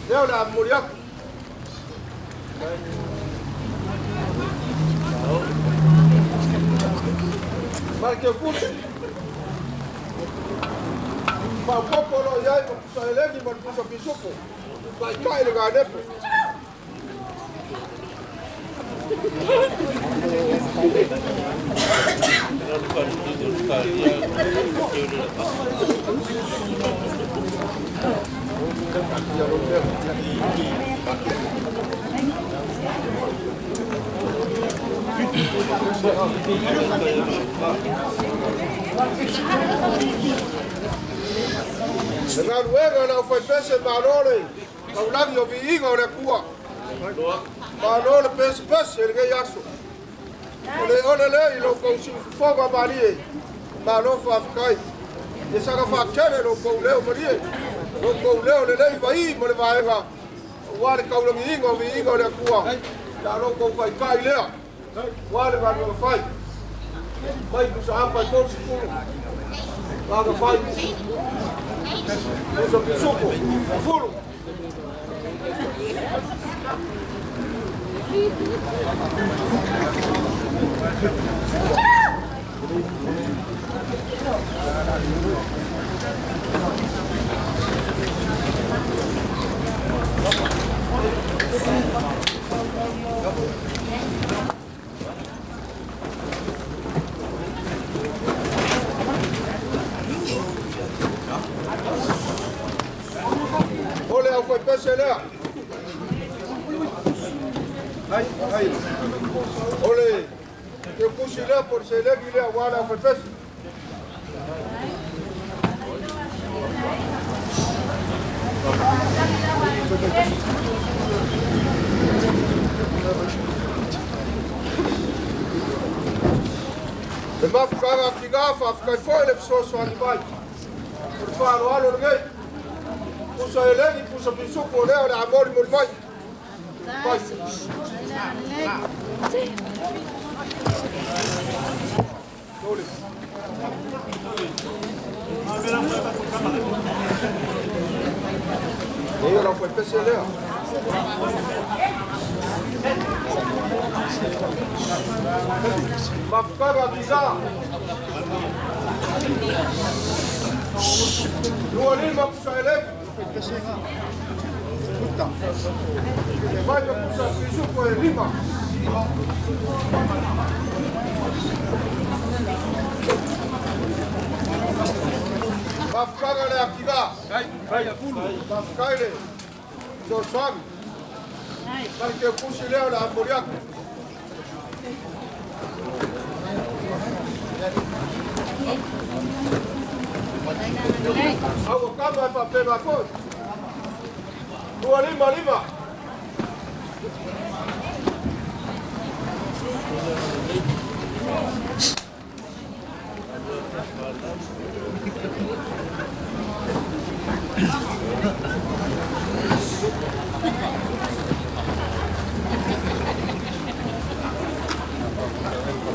Lea o le a momoli atu. Ma le Teukusi. Faaopoopo o loo iai ma pusa elegi ma le pusa pisupo. Taitai le ganepo. Le galuega na aufaipese malo le taulagi o viiga o le Atua. Malo le pesepese i lenei aso. O le ole lea i lo kou siufofoga malie. Malo faafetai. Ia saga faatele lo kou leo malie. Lo kou leo lelei vaī ma le vaega. Aua le taulagiiga o viiga o le Atua. La lo kou taitai lea. Aua le galuega fai. Mai pusa apa e 30. Vaga fai. Pusa pisupo. Fulu. O le aufaipese lea. O le Teukusi lea po o le selegi lea aua le aufaipese. Le mafukaga atiga faafetai foi le fesoasoani mai. O le faaloalo lenei. Pusa elegi, pusa pisupo o lea o le a molimoli mai. Mai. Ia lau faipese lea. Mafukaga atiga. 25 pusa elegi. Mai ma pusa pisupo e 5. Mafukaga le akiga. Mafukai le sosoagi. Mali ke pusi leo le amoliaku. Au kama e whapena foi. 255.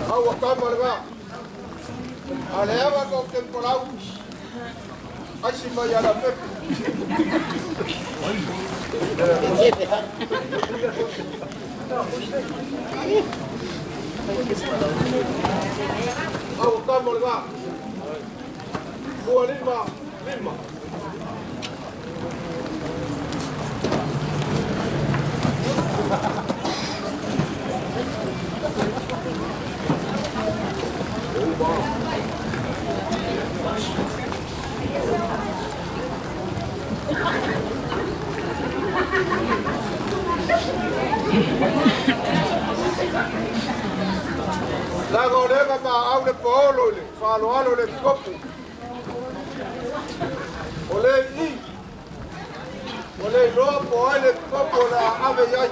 Au kama le va. Ale ava ko tempolau. Ai mai ala pepe. Au kama le va. 255. Lago lega ma au le paolo le falo alo le kopu. Ole i. Ole loa po ai le kopu la ave iai.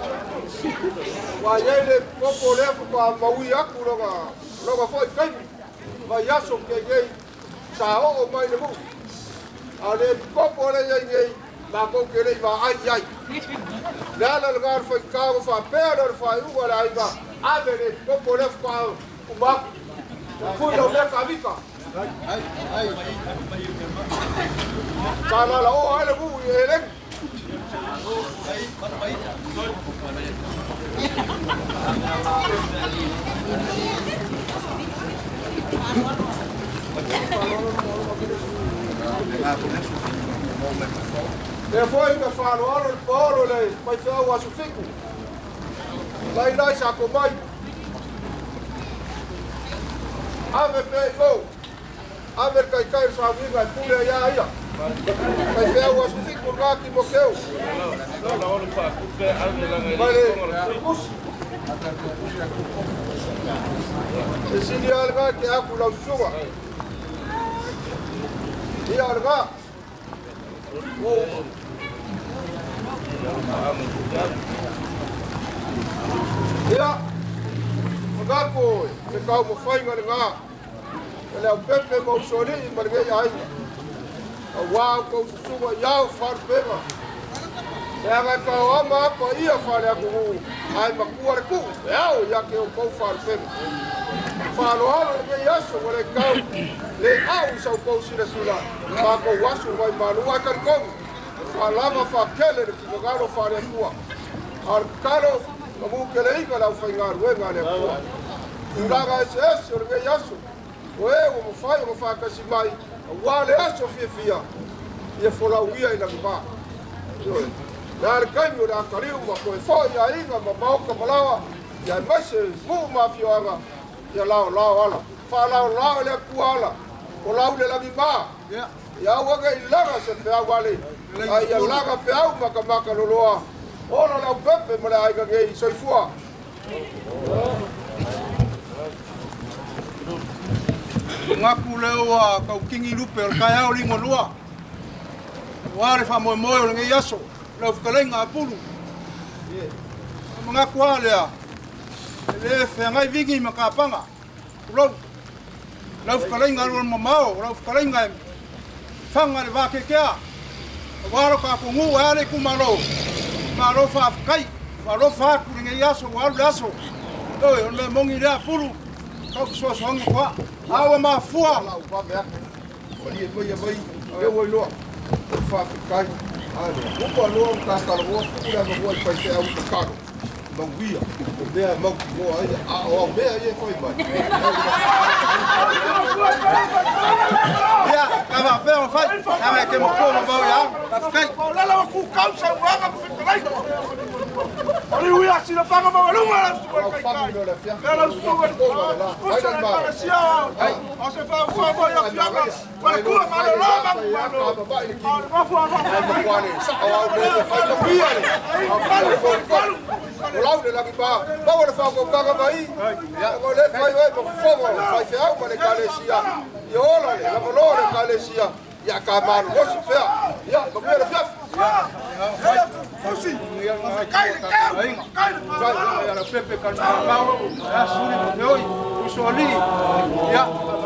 Wa iai le kopu le fa maui aku loga loga foi kaimi. Vai aso ke nei sa o mai le mu. A le kopu le iai nei ma ko ke le va ai ai. Le ala le gar foi ka fa pe le fa u la ai va. Ave le kopu le fa uma. Fui lo me kavika. Sa la la o ai le mu e le. Le foi ka falo alo le paolo le pai fea o aso fiku. Lai lai sa ko mai. Ave pe go. Ave kai kai sa viga e pule ia ia. Pai fea o aso fiku ngā ki mo keu. Mai le kusi. E sini ale ngā ke aku lau susuga. Ia ale ngā. Ia, whakako te kau mawhainga le ngā. E leo pepe mau sori i marangei ainga. A wau kau susuga iau wharupenga. E anga kau ama apa ia whare aku hu. Ai makua le kuu, e au ia ke o kau wharupenga. Wharohalo le ngei aso wa le kau. Le au i sau kau sila sila. Mā kau wasu vai malua karikongu. E whalama whakele le whingagalo whare akua. A le kalo, ka mūkele ika lau whaingaruenga le akua. Tulaga ese ese o le ngei aso. O e o mawhai o mawhakasi mai. A wā le aso fia fia. Ia folau ia i langi mā. Le ale kaimi o le akariu ma koe foi ia inga ma maoka malawa. Ia maise muu mawhioanga. Ia lao lao ala. Wha lao lao le akua ala. O lau le langi mā. Ia auanga i laga se pe au ale. Ai ia laga pe au makamaka loloa. Ola lau pepe ma le aiga ngei soifua. Ngaku leo a kau kingi lupe o le kai au lingo lua. Ua le whamoemoe o le ngei aso. Lau whakalenga a pulu. Ngaku a lea. E le whangai vingi ma ka panga. Ulau. Lau whakalenga rua mamao. Lau whakalenga e whanga le wākekea. Waro ka kongu e ale ku malo. Malo whawhakai. Malo whaku le ngei aso. Ua alu le aso. Oi, o le mongi lea pulu. Kau kusuasoangi koa. Awa mafua. Lau wame aku. Wali e mai e mai. E oi loa. Whawhakai. Ale. Upa loa o kākala hoa. Kule ama hoa i pai te au kakaro. Mauia. O mea mau ki moa ai. A o au mea i e whai mai. Ia, ka whapea o whai. Ka whai ke mokua ma mau ia. Whawhakai. Lala wa kukau sa uanga ma whitalai. Ori ui a sina whanga mawa lunga lau suga kai kai. Lea lau suga ni kusa le kalasia. O se fa fa fa ya fianga. Wa ku ma lo lo ma ma lo. A le ma fa fa fa. Wa le sa o le fa le pia le. A fa fa. O lau le lagi ba. Ba wa le fa ko ka ka mai. Ya ko le fa yo ko fo ko fa fe au ma le kalesia. Yo la le la lo le kalesia. Ya ka ma lo si fe. Ya ko me le fe. Ya. Fusi. Kai le kai. Kai le. Kai le pepe ka ma ya suri mo feoi. Usoli. Ya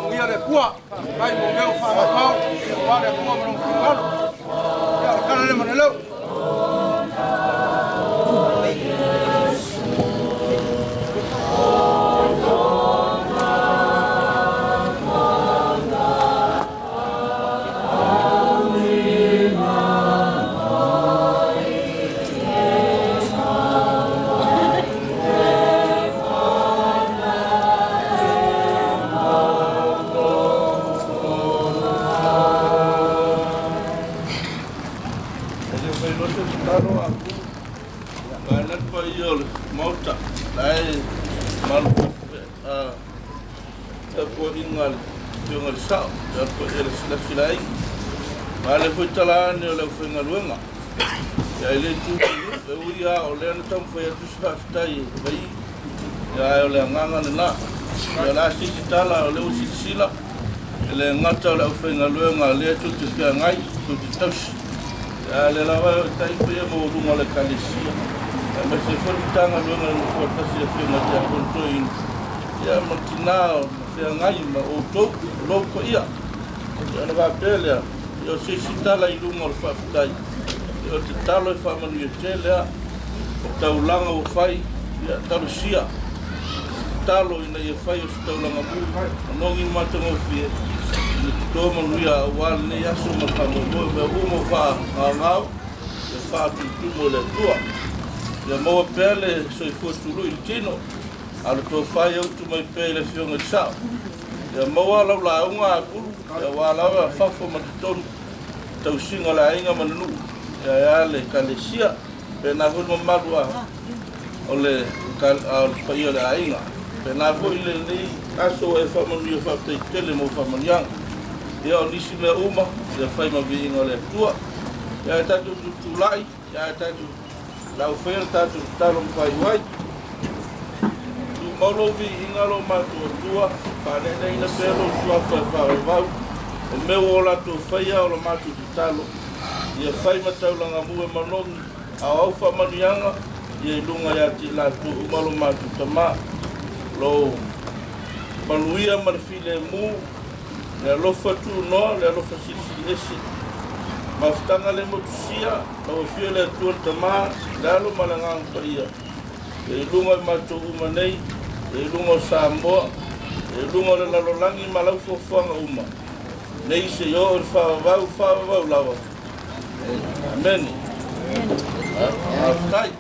ia le pua. Kai mo meu fa ma pau. Wa le pua mo no. Ya le kana le mo le. Ma le foi tala ane o le whaingaluenga. Ia i le tū e ui a o lea na taumafai atu se faafetai e vai. Ia o le agaga lenā. Ia la sisi tala o le ua silasila e le gata o le aufaigaluega lea tou te feagai, tou te tausi. Ia le lava e tai paia maualuga o le ekalesia. Ia ma se foi matagaluega le nofoa tasi afioga tiakono toeaina. Ia ma tinā o feagai ma outou o lou paia. Ia ona faapea lea. Ia o se isi tala i luga o le faafetai. Ia o te talo e faamanuia tele a. O taulaga ua fai, ia talosia. Talo ina ia fai o se taulaga mu. Manogi ma matagofie. Ina toto manuia auā lenei aso ma le faamoemoe mea uma o faagaogao. Ia faatutumu e le Atua. Ia maua pea le soifua tului i le tino. A le tofai e utu mai pea i le afioga i le sao. Ia maua lau lauga a pulu. Ia wā lawa fafo ma totonu. Tausiga o le aiga ma le nuu. Ia ea le ekalesia. Pe nā foi mamalu a o le paia o le aiga. Pe nā foi lenei aso e faamanuia faafetai tele mo faamanuiaga. Ia o nisi mea uma ia fai ma viiga o le Atua. Ia e tatou tutulai, ia e tatou laufaia le tatou tatalo ma faaiuai. Tumau lou viiga lo matou Atua, faalealeina pea lou suafa e faavaivau. O mea ua o latou faia o le matou tatalo. Ia fai ma taulaga mu e manogi, a o au faamanuiaga, ia i luga ia te i latou uma lo matou tamā. Lo manuia ma le filemu, le alofa tunoa, le alofa silisili ese. Mafutaga le motusia, lau afio le Atua le Tamā, le alo ma le agaga paia. Ia i luga i matou uma nei, ia i luga o Samoa, ia i luga o le lalolagi ma lau fuafuaga uma. Nei se i oo i le faavavau, faavavau lava. Amene. Faafetai.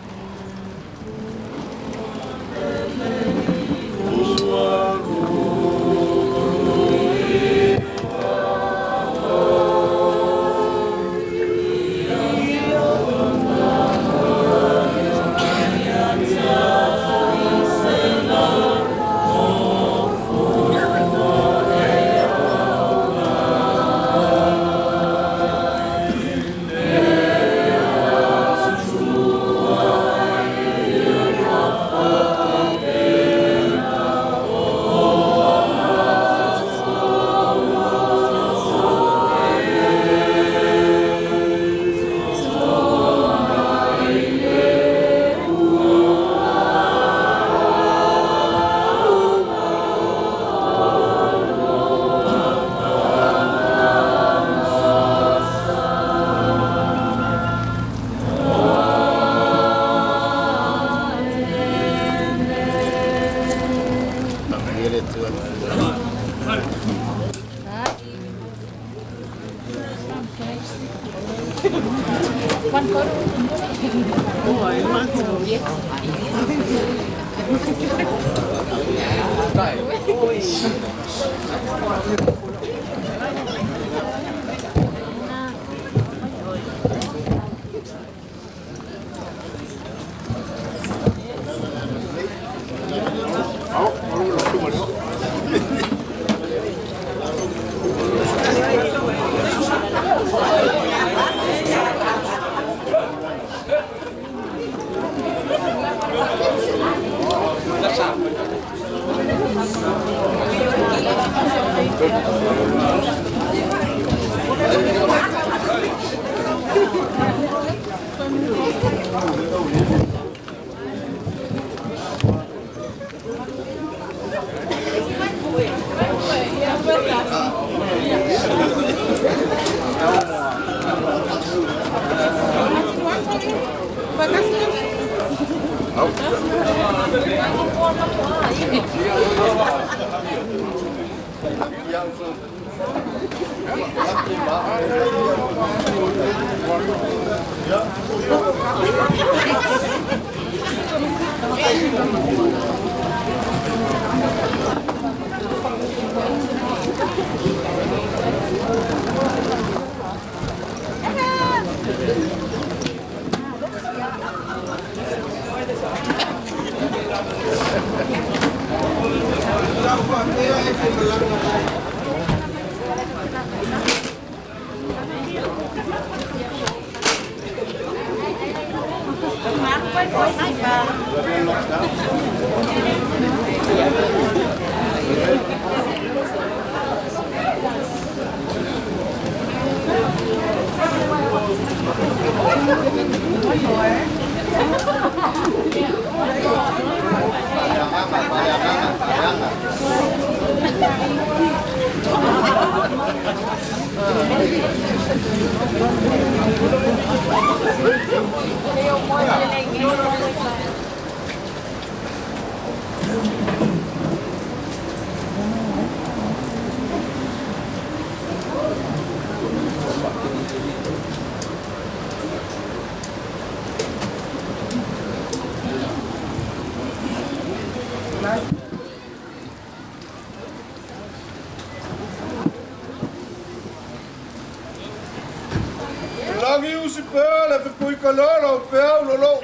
Lagi usi pea le fekui kalala o pea ulolo.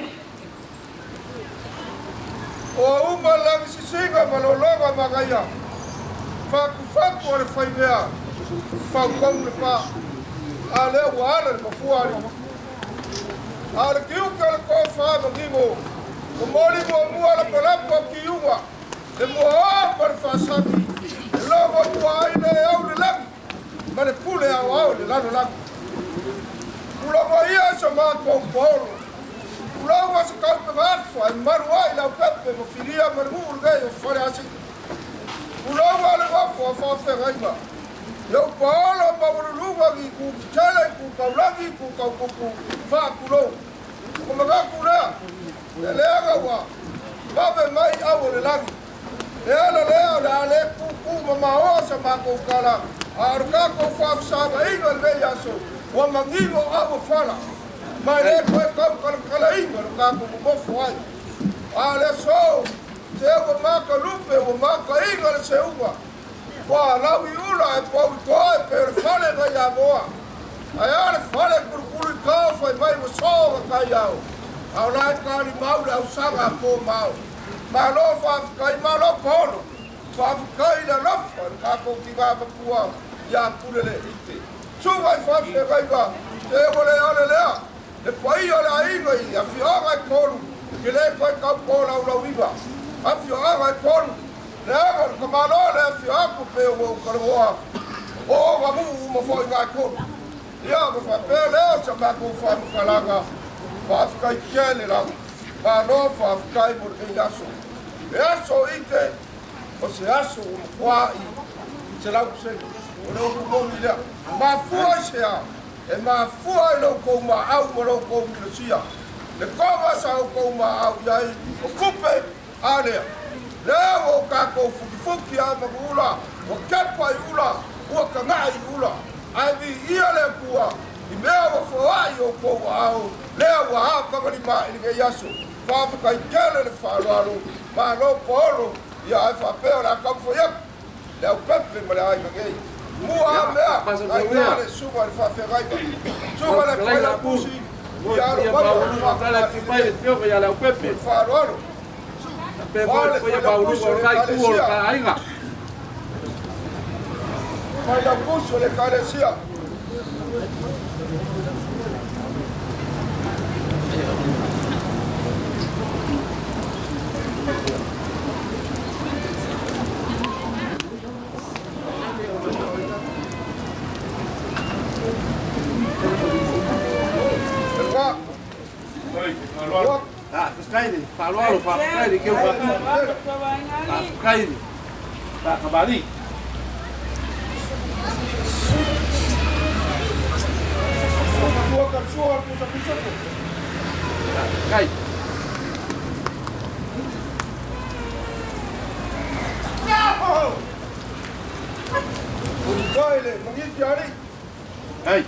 O uma lagi sisiga malologa magaia. Faku faku o le faimea. Faukau le pa. A lea ua ala le mafua ali. A le kiuka le kofa mangigo. O moli mua mua la palapo o kiuga. Le mua oa pa le faasaki. Le logo tua ai le au le lagi. Ma le pule au au le lalo lagi. Ulogo ia sa mākou paolo. Ulogo sa kaupe gafa e maru ai lau pepe ma filia ma le uu le o fale asi. Ulogo le gafo a whawhengaima. Leu paolo ma ululuga ki ku kitele, ku kaulagi, ku kaukuku, whaakulou. Ko magaku lea, le leaga ua, wawe mai au o le lagi. Le ala lea o le ale kuku ma maoa sa mākou kala. A o kākou whawhasama inga le vei aso. Ua mangigo au o whala. Mai le koe kau kalakala inga lo kākou momofo ai. A le so, te ua maka lupe, ua maka inga le se unga. Ua lau i ula e pau i toa e pe o le fale ngai a moa. Ai a le fale kulukulu i kao whai mai wa soga kai au. Au lai kāli mau le au sanga a pō mau. Malo whawhikai, malo paolo. Whawhikai le alofa le kākou ki ngā mapua ia pule le ite. Suga i whawhengaima, te ewa le ale lea. Le paia le ainga i awhioga e kolu, ki le koe kau pō lau lau iwa. Awhioga e kolu, le anga le kamalo le awhioaku pe o wau kalahoa. O o ngā muu uma fo i ngā kolu. Ia ma whapea lea sa mākou whamukalanga, whawhikai kele lau. Malo whawhikai mo le aso. E aso i te, o se aso o mkwa i se lau kuseni. O le oku momi lea. Mafua i se a. E mafua i lau kou ma au ma lau kou milosia. Le konga sa au kou ma au iai o kupe a lea. Lea o kākou fukifuki a maku ula. Ua kepa i ula. Ua kangai i ula. Ai vi ia le kua. I mea ua foai o kou au. Lea ua haa whangarima i le aso. Whawhakai kele le whaloalo. Malo paolo. Ia ai whapea o le akau whaiaku. Le au pepe ma le ai ngei. Mua mea, ai ngā le suga le whawhengaima. Suga le whaila pusi, i aro mai o le whaloalo. Wale whaila pusi o le kalesia. Whaila pusi o le kalesia. Faaloalo, faafetai ke ua faafetai. Faakabali. Kai. Oi le Magiti ali. Ai.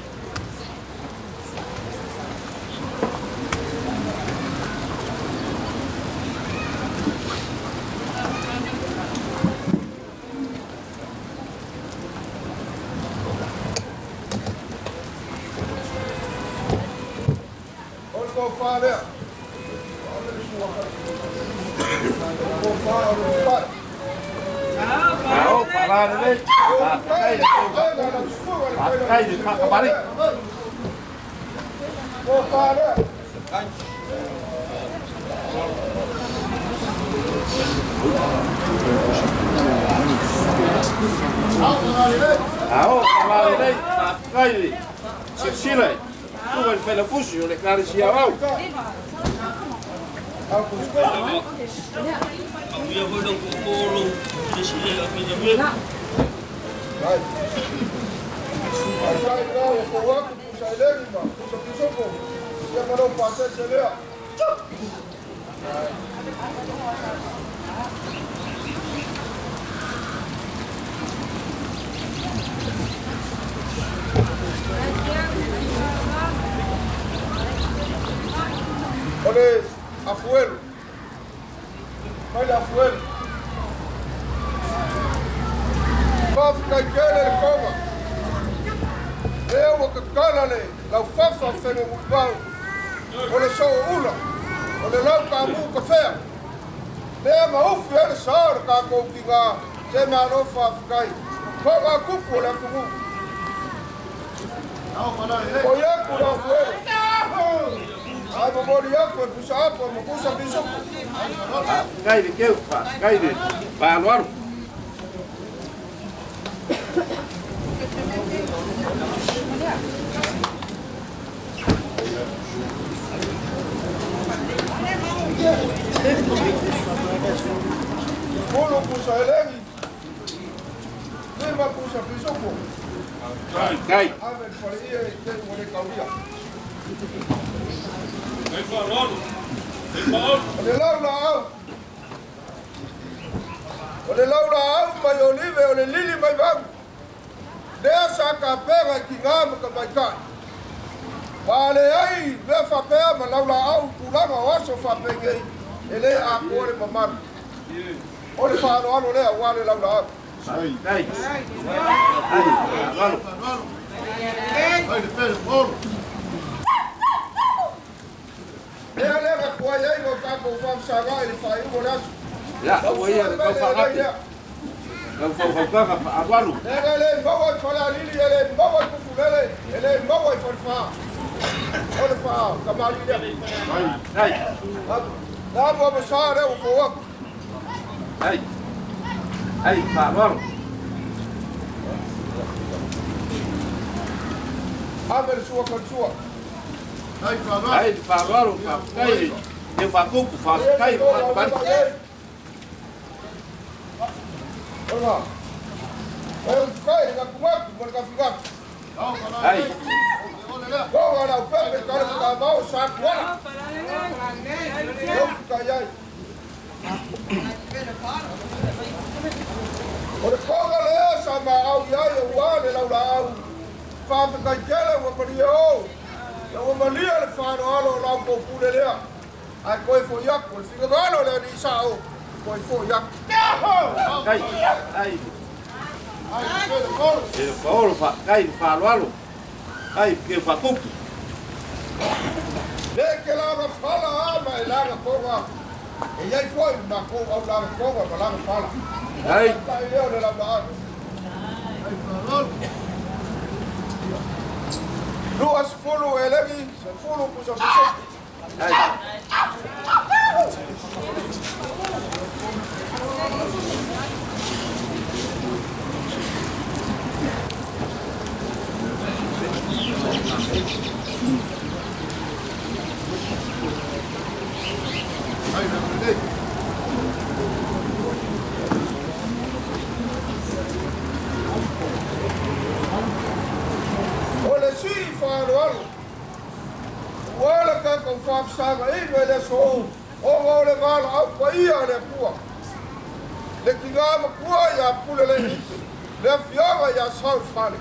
Le kinga makua ia pule le hipi. Le fioga ia sau fale.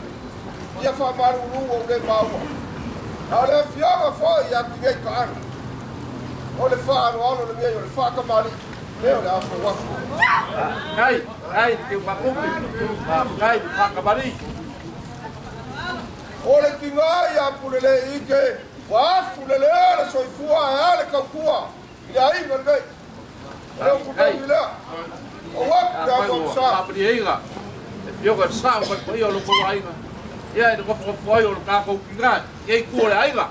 Ia faamalulu ua ou lē maua. A o le afioga foʻi ia tinei taʻano. O le faaaloalo lenei o le faakamaliʻi le o le a fou atu. Ai, ai, te makupi. Ai, whakamari. O le tigā ia pulelē ike, ua afu lelea le soifua ae a le tautua i le aiga lenei. O le upu taui lea. O atu le amuamusa. Whaparieiga. E fioga sa o mai paia o lo kou aiga. Ia e ngofo ngofo ai o lo kākou kinga. Ia i ku o le aiga.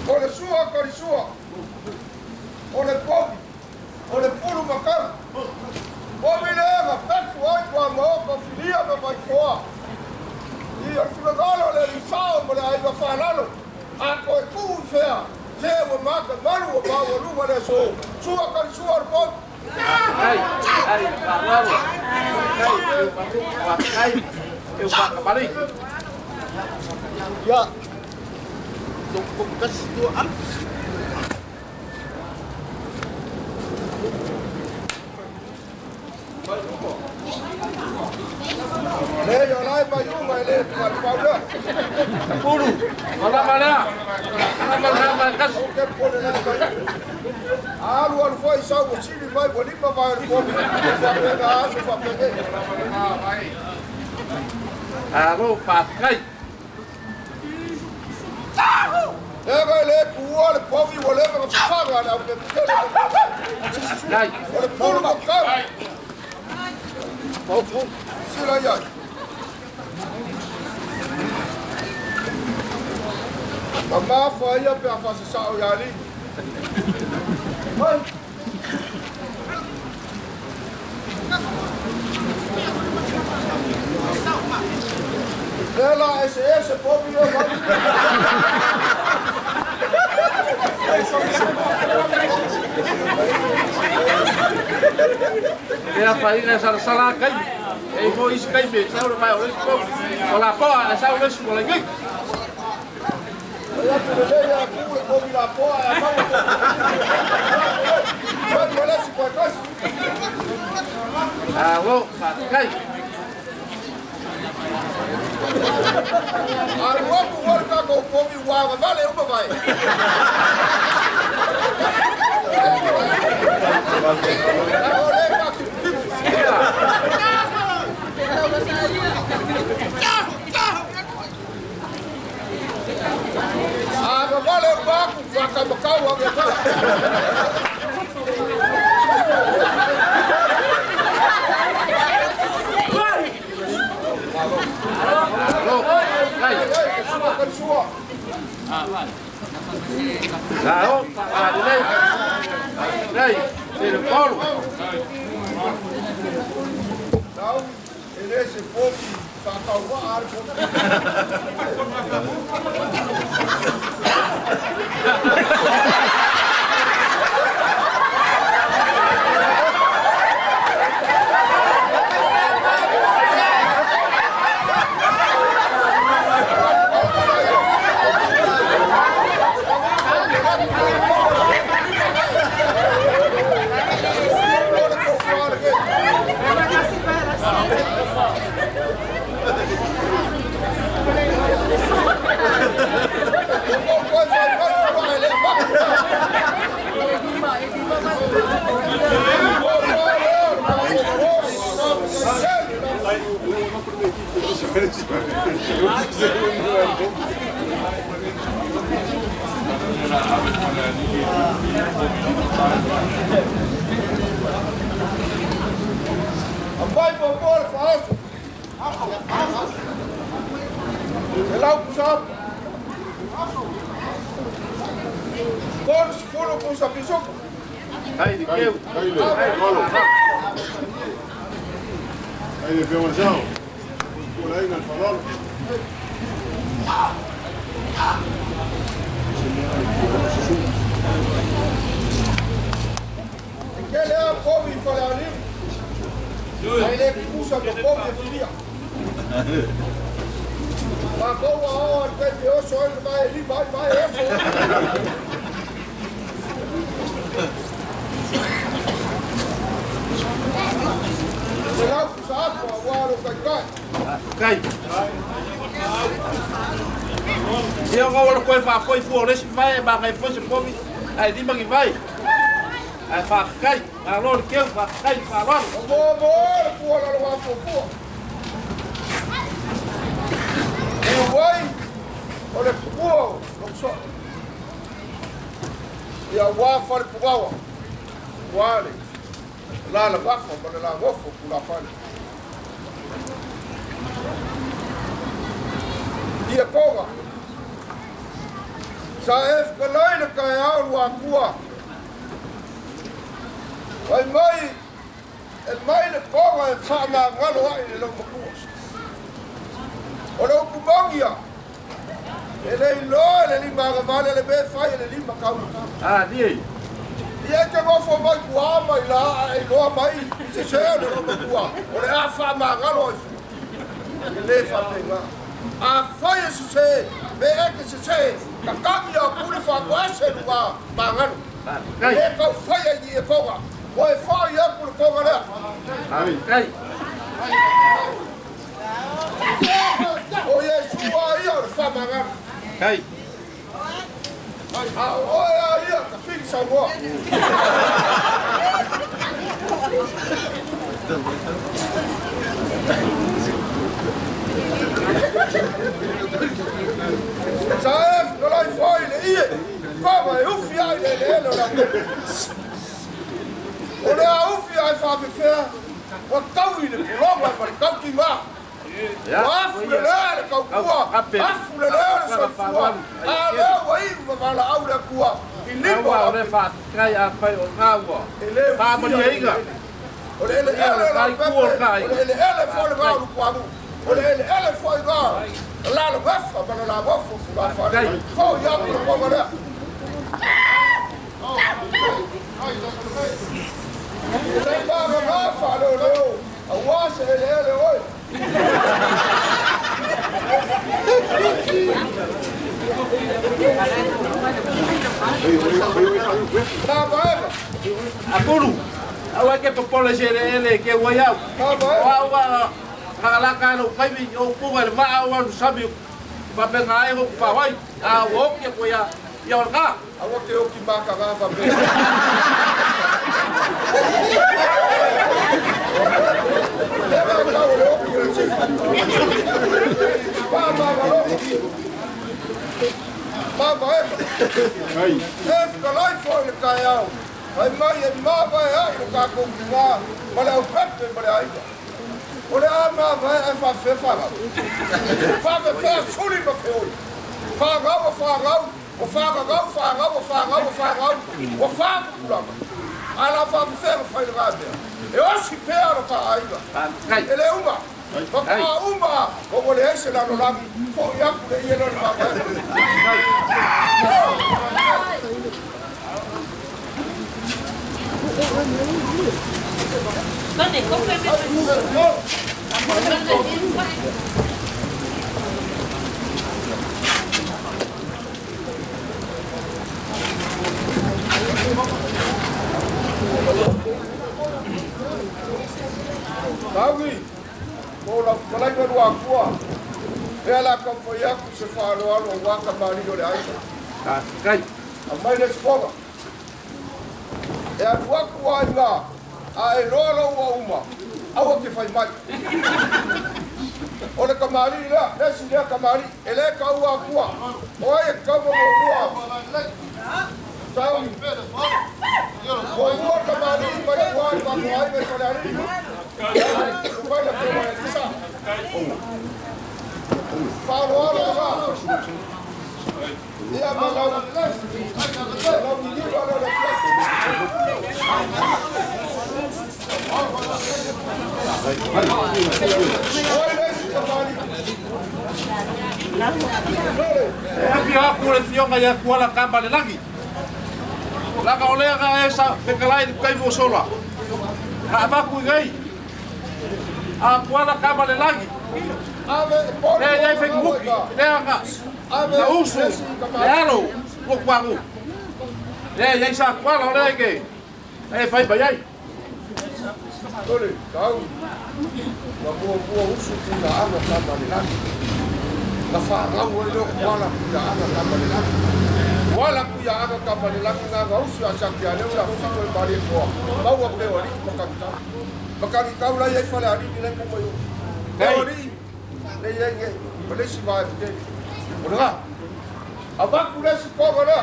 O le sua kalisua. O le povi. O le pulu makalu. Povi lea ma pefu ai kua maoka filia ma maifoa. I o le finagalo le lisao ma le aiga faalalo. A koe tuu i fea. Se ua maka malu ua maualuga le aso. Sua kalisua o le povi. Ai, ai, whaalalo. Ai, e whakupi. Ai, e whakamari. Ia. Tō tua alu. Le yo lai mai uma e le tuali pau lea. Puru, wala malea. Wala malea kasi. O ke pole lai mai. Alu alu foi sau ua sili mai ua lima vai o le povi. Faapena aso faapene. Alo, whākai. Lega e le puua le povi ua leva na fafaga le au pepukele. O le pulu makau. Sila iai. Ma mafa ia pe a fasasao ia alii. Mai. Lea la ese ese povi lea mai. Ea whainga sala kai. E mo isi kai me sau le mai o le ko. O la poa sau le su le ngi. Ia pule le ia ku le povi la poa e mau. Mai mo le si ko kasi. Alo, kai. Alu atu ua le tatou povi ua agavale uma vai. O le faakiputipu. Agavale uma aku faakamakau age pala. Alo, ai. Sua kalisua. Alo, lei. Lei, te le polu. Lau, e le se povi faakauvaa le povi. O le tofa lenei. O koe fai mai fua e le maku. Apai mo le faaso. E lau pusa. 30 pusa pisuku. Ai, de keu. Ai, Polo. Ai, de Fiomansao. Pula aí, al falolo. E ke lea povi falealimu. Ai le pusa ma povi e filia. Makou a o le taimi oso ai le mai e lima ai mai e oso. taitai. Kai. Ia ngā wala koe whaafoi fua o lesi vai, e māngai foi se pomi, ai lima ki vai. Ai whaakai, ngā loa le keu, whaakai, whaaloalo. O mō mō le pua la le wā fua. E wai, o le pua o lok. Ia wā whare pugawa, wā le, la la wafa, ma le la wofo ku la whare. Ia konga, sa e whakalai le kai au lua kua. Wai mai, e mai le konga e wha ngalo ai le lau makua. O le upumangia, e le iloa le lima agavale le mea fai e le lima kaulakau. Ah, ni. Ia te gofo mai kua mai la e iloa mai i se se o le lau makua. O le a wha ngalo ai fu. E le whapenga. A fai e se se, me e ke se se, ka kangi a kule wha koe se lunga mangalo. E kau fai ai ni e konga. O e whai aku le konga lea. Kai. O Iesu a ia o le whamangalo. Kai. A oe a ia ka whiri Samoa. Sa e whakalai whai le ie, kama e ufi ai le le ele o la pepe. O le a ufi ai whawhewhea, wa tau i le pulonga ma le kauti mā. Wa afu le lea le kaukua, afu le lea le soifua, a lea wa iu ma mala au le akua, i lima o le whaakai a whai o ngā ua. Whaamani aiga. O le ele ele la pepe, o le ele ele fo le ngā lukuamu. O le ele ele fo i ngā, la le wafa, ma le la wafo, la whare. Fo i aku le konga lea. Le maga ngā wha leo leo, a wase ele ele oi. Nā maeva. Apuru, au ke popole se ele ele ke wai au. O au a Kalaka no kaiwi o punga le maa o anu sami papenga ai o whawai a o oki ko ia ia o ka. Awa ke oki maka ngā pape. Leva kau le oki o le sifa. Pā maga loko. Mama ema. E whakalai foi le kai au. Hai mai e mama e ai le kākou ki ngā ma le au pepe ma le aiga. O le a mama e whawhewhanga. Whawhewhea suli ma wheoi. Whangau o whangau, o whangau, whangau, o whangau, o whangau, o whangau. A la whawhewhea whai le ngā mea. E osi pea ro ka aiga. E le uma. Whaka uma o o le ese la rolangi. Fo i aku le ie le mama e. Taui, mo la kalai lua kua. Pea la ka foi aku se whaaloalo o waka mari o le aisa. Kai. A mai le skoga. E atu aku ai ngā, a e loa lau ua uma, aua ke whai mai. O le kamari lea, lesi lea kamari, e le ka ua kua. O ai e kama mo ua. Taui. Mo ua kamari, mai le ua i wako ai me whare ari. Mai le pua e lisa. Whaaloalo ngā. Ia ma lau. Lau niliwa leo le pua. Oi lesi kamari. E api aku le fionga ia kuala kamba le langi. Laka o lea ka esa fekalai le kai sola. Ka abaku i gai. A kuala kamba le langi. Le ia fe muki. Le anga. Na usu. Le alo. O kuangu. Le ia isa kuala o lea ke. E fai bai ai. Tole, tau. Na mua mua usu ku na aga ka ma le lagi. Na whaangau ai leo kuala ku ia aga ka ma le lagi. Kuala ku ia aga ka ma le lagi ngā ngā usu a sa kia leo la fito e mari e koa. Maua pe o alii makakitau. Makakitau lai ai whale alii ni lai kuma i o. Pe o alii, nei ai ngei, o le isi vae puteli. O le ngā. Avaku le isi koga lea.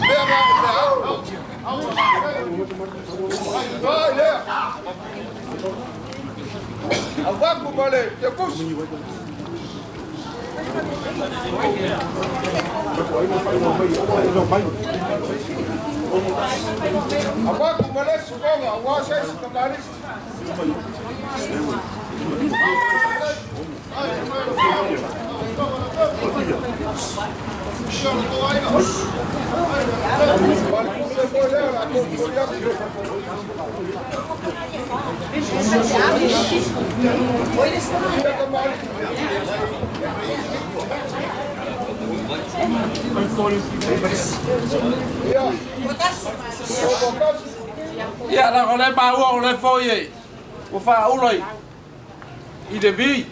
Mea ngā o mea au. Vai lea. Avaku ma le te kusi. Avaku ma le isi koga, ua se isi kamalisi. Ia la o le maua o le foi e ua faaula i le vi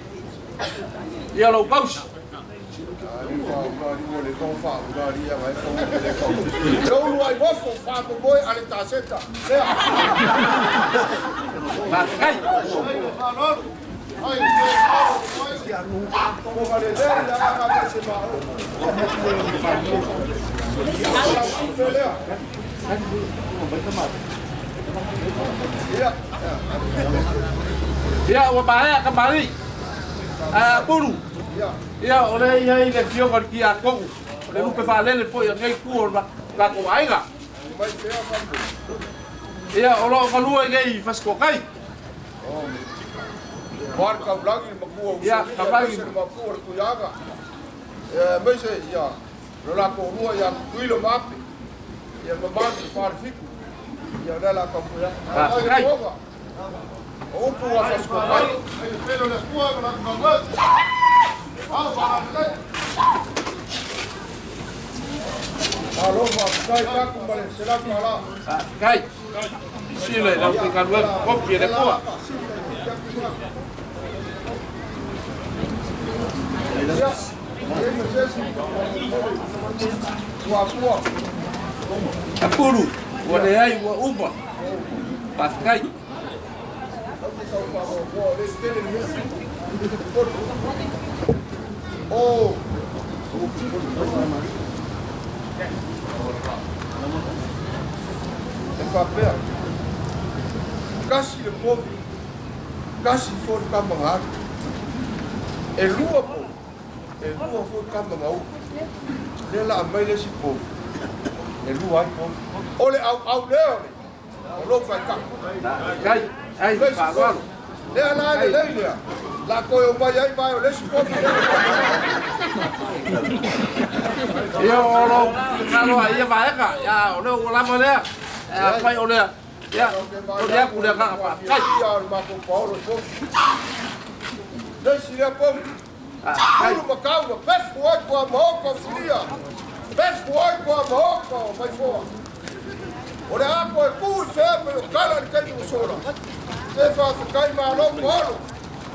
ia lou kausi. Leulu ai mofo whaamomoe a le taseta. Lea. Faafetai. Ia ua maea kamali a pulu. Ia o le ia i le fioga ki a kogu. O le lupe whaalele foi o nei ku o la ko aiga. Ia o lo kalua i nei fasikokai. War kaulagi makua Ia, kaulagi. Makua le kuiaga. Ia meise ia lo la ko rua ia kuilo mape. Ia mamani wharefiku. Ia le la ka kuia. Faafetai. O upu wa fasikokai. Alo faafetai taku ma le selaku ala. Faafetai. Sile lau te kalua kopi e le kua. Apuru, ua leai ua uma. Faafetai. O e faapea kasi le povi kasi foi le kamagalu e lua povi e lua foi kamagau lea la amai le isi povi e lua ai povi o le auau lea o le o lou faitaʻu Ai, ai, faaaloalo. Lea la lelei lea la koe o mai ai vae o le isi povi. Ia o lou finagalo a ia vaega, ia o lea ua lava lea. A fai o lea. Ia, o le aku lea kaka faafetai. Ia o le matou paolo e povi. Le isi lea povi. Ulu makau na pefu ai kua maoko filia. Pefu ai kua maoko mai foa. O le ako e ku i fea me o kala le kaimi o sola. Se faafetai malo paolo.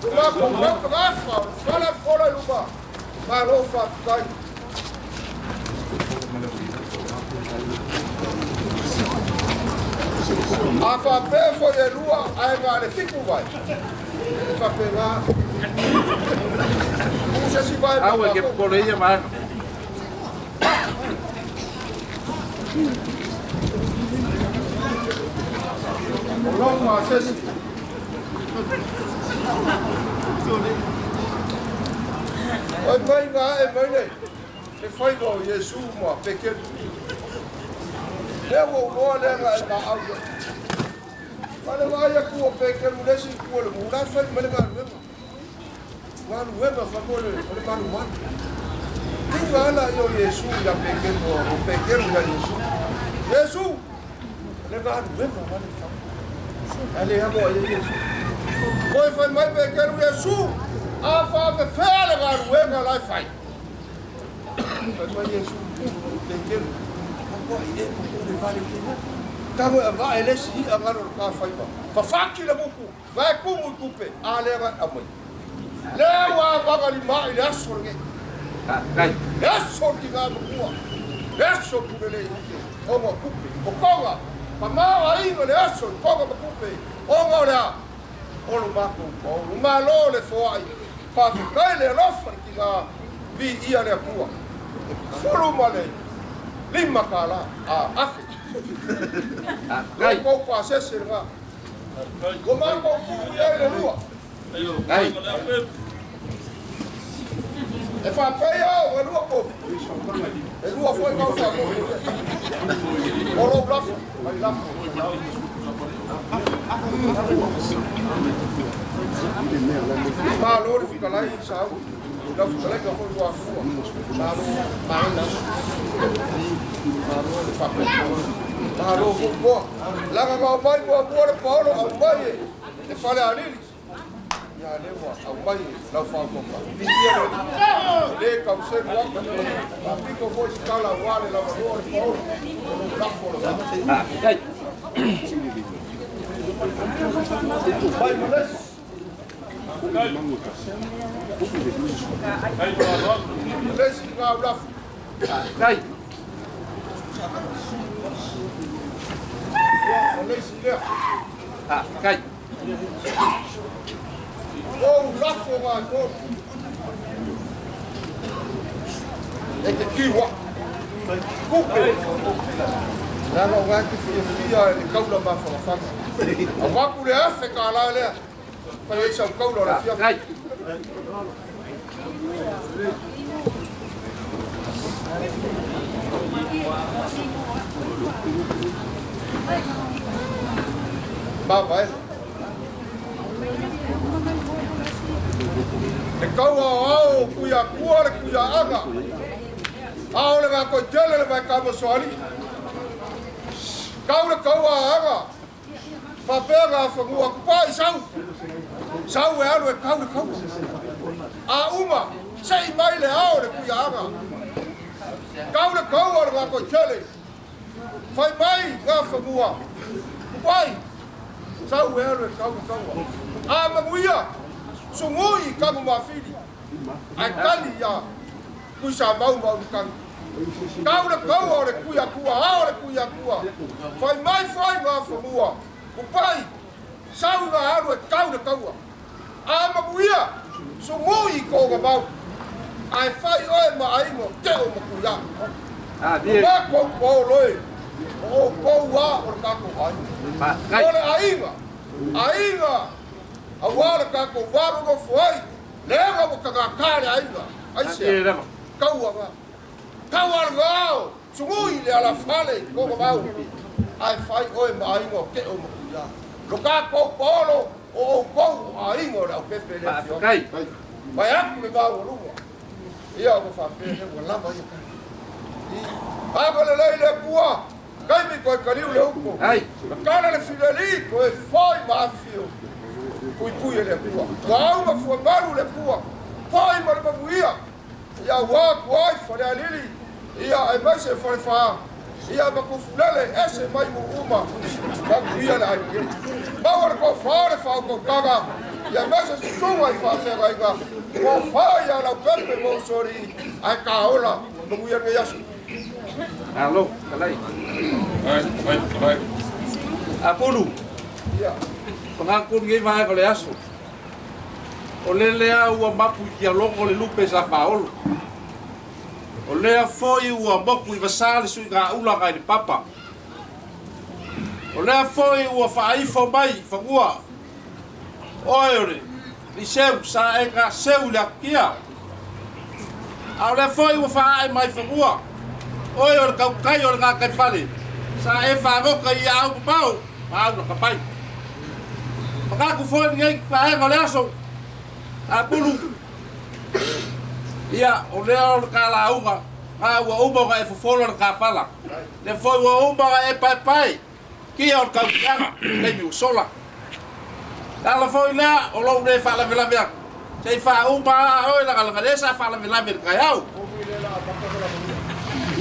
Luma ko mau ka gafa, o le fala fola i luma. Malo faafetai. A faapea foi e lua ae ga le fiku vai. E faapea ngā. Ku se si vai. Aua ke pole ia vaega. O longa a sesi. Oi mai ngā e mai nei. Le whaiva o Iesu ma pekelu. Lea ua uloa lea nga e maau ia. Male vaai aku o pekelu le isi ku o le mula whai mai le galuega. Galuega wha mo le o le malumalu. Tinga ala i o Iesu ia pekelu o pekelu ia Iesu. Iesu! Le galuega ma le wha. Ale hamo a Iesu. Koe whai mai pekelu Iesu! A whaafewhea le galuega lai whai. Whai mai Iesu pekelu. Akoa i e po le vale ke mo. Tago e avae le isi i'a galo o le tafaiva. Fafati le gutu, vae tumu i tupe, a lea na aumai. Lea ua avaga lima'i le aso lenei. Le aso o le tinā matua, le aso o le pulelei ike, ona o tupe. O toga, tamaoaiga le aso i toga ma tupe, ona o le a? O lo matou paolo. Malo le foai, faafetai le alofa i le tinā, viia le Atua. E 15 kālā, a afe. Lo tou pasese lena. Ua matou tuu i ai le lua. E faapei ao e lua kopi. E lua foi kau faakopi. O lou lafo, mai lafo. Malo le fetalai i Saui. Lau fetalaiga foi ua afua. Malo maena. Malo le faapea. Malo foi moa. Laga na aumai muamua le paolo aumai e Falealili. Ia lea ua aumai lau faaopoka. Viia le Alii. E le tauselu atu. Faapito foi se tala aua le lavaloa o le paolo. O lou lafo lena. Mai ma le isi. Le isi lena au lafo. Ia, o le isi lea. O ou lafo ga e tolu. E te kiwa. Kupe. Leaga o ga e te fiafia e le kaula mafagafaga. Avatu le afe kālā lea. Fai ai sau kaula o le afiafi. Mavae. Le kaua o ao o Kuiakua le Kuiaaga. Ao le gakoitele le vaekamosoalii. Kau le kaua a aga. Faapea gafanua kupa'i sau. Sau e alu e kau le kaua. A uma, se'i mai le ao le Kuiaaga. Kau le kaua o le gakoitele. Fai mai gafanua. Kupa'i. Sau e alu e kau le kaua. A manuia, sugui i Kamumafili. Ae tali iā Tuisamau ma Ulutagi. Kau le kaua o le Kuiakua, ao le Kuiakua. Fai mai fai gafanua. Kupa'i, sau ga alu e kau le kaua. A manuia, sugui i Kogamau. Ae fai oe ma aiga o Teo ma Kuia. O matou paolo e, o outou a o le tatou aiga. O le aiga, aiga, auā le tatou va nonofo ai, leaga ua tagata le aiga. Aisea? Kaua ga. Kaua le gao, sugui le alafale i Kogamau. Ae fai oe ma aiga o Teo ma Kuia. Lo tatou paolo, o outou o aiga o le aupepe le afioaga. Vaeatu le maualuga. Ia ua faapea lea ua lava ia tala. I agalelei le Atua, taimi toe taliu le uto. Na tala le fileli toe foi ma afifio. Puipui e le Atua. Ua au ma fuamalu le Atua. Foi ma le manuia. Ia ua atu ai Falealili. Ia aemaise Falefa. Ia ma Tufulele ese mai nuu uma. Manuia le aiga nei. Maua le tofa o le faautautaga. Ia aemaise susuga i faafeagaiga. Tofa ia Laupepe ma Usoalii ae taola manuia lenei aso. Malo, talai. Apulu. Ia. Pagaku lenei vaega o le aso. O le lea ua mapu i tialogo le lupe sa faaolo. O lea foi ua moku i vasā le suigaula ga i le papa. O lea foi ua faaifo mai i fanua. Oe o le Liseu sa e ga seu i le atutia. A o lea foi ua faaa'e mai fanua. Oe o le tautai o le gataifale sa e faagoka i aau mamao ma au laka mai. Manatu foi lenei vaega o le aso, Apulu, ia, o lea o le ta lauga, a ua uma ona e fofola le ta pala. Lea foi ua uma ona e paepae kia o le tautiaga i le taimi ua sola. Le ala foi lea o lou le faalavelave atu, se i faauma a oe lagalaga lea sa faalavelave i le taeao.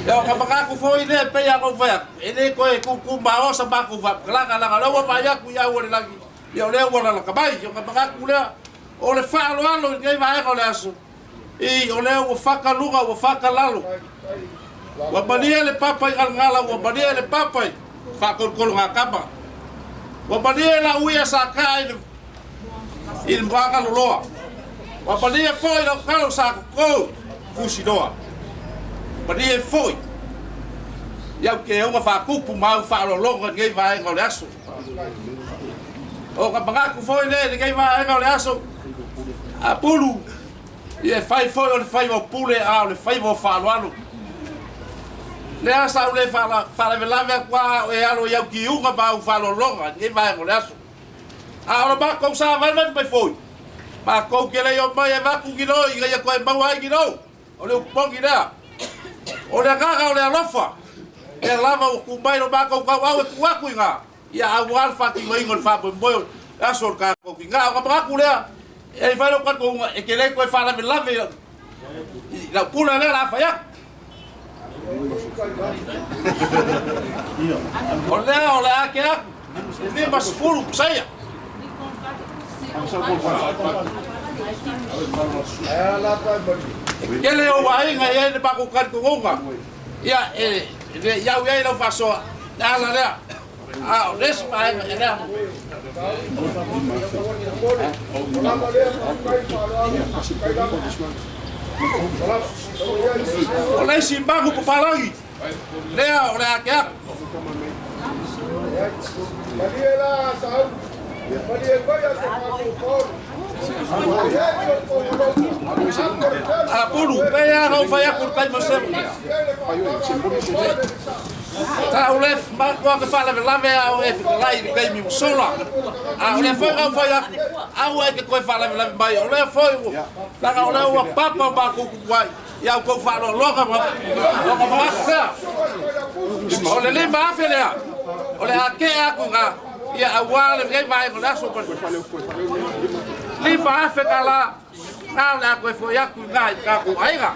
Ia o ka makaku foi lea pei a kou fai atu, e lē toe tūtū maoa sa matou faamatalaga laga o lea ua vaai atu i au o le lagi, ia o lea ua lalata mai. O ka manatu lea o le faaaloalo i lenei vaega o le aso, i o lea ua fata luga ua fata lalo. Ua malie le papa i galagala, ua malie le papa i faatolotologatama. Ua malie lau ia sa taa i le i le magaloloa. Ua malie foi lau talo sa totō fusinoa. Malie foi i au ke auga faatupu ma au faaaloaloga i lenei vaega o le aso. O ka manatu foi lea i lenei vaega o le aso, a pulu, ia e fai foi o le faiva o pule a o le faiva o faaaloalo. Lea sa ou le faalavelave atu a o e alo i au kiuga ma au faaaloaloga i lenei vaega o le aso. A o le matou sa vaivai mai foi, matou te le i omai e avatu ni loi ina ia toe maua ai ni lou. O le upu moni lea. O le agaga o le alofa, lea lava ua tu mai lo matou tauau e tuu atu i ina, ia aua le faatinoina o le faamoemoe o le aso o le tatou tiga. O ka manatu lea, e fai lou talitonuga, e te le toe faalavelave i lau pule lea o le a fai atu. O lea o le a tea atu, e 50 pasaia. E tele ou aiga e i ai le matou talitonuga, ia e le i au i ai lau faasoa, le ala lea. A o le isi vaega e lea. O le isi magu papalagi, lea o le a tea atu. A pulu, pe a na fai atu le taimi o se Ta o le matua ke faalavelave a o e fetalai i le taimi ua sola. A o lea foi na ou fai atu, aua e te toe faalavelave mai. O lea foi ua, leaga o lea ua papa o matou tutuai i a outou faaaloaloga ma o ka manatu lea. O le 5,000 lea, o le a tea atu i ina, ia aua lenei vaega o le aso ma le 5,000 tala, na o le a toe foi atu i ina i tatou aiga.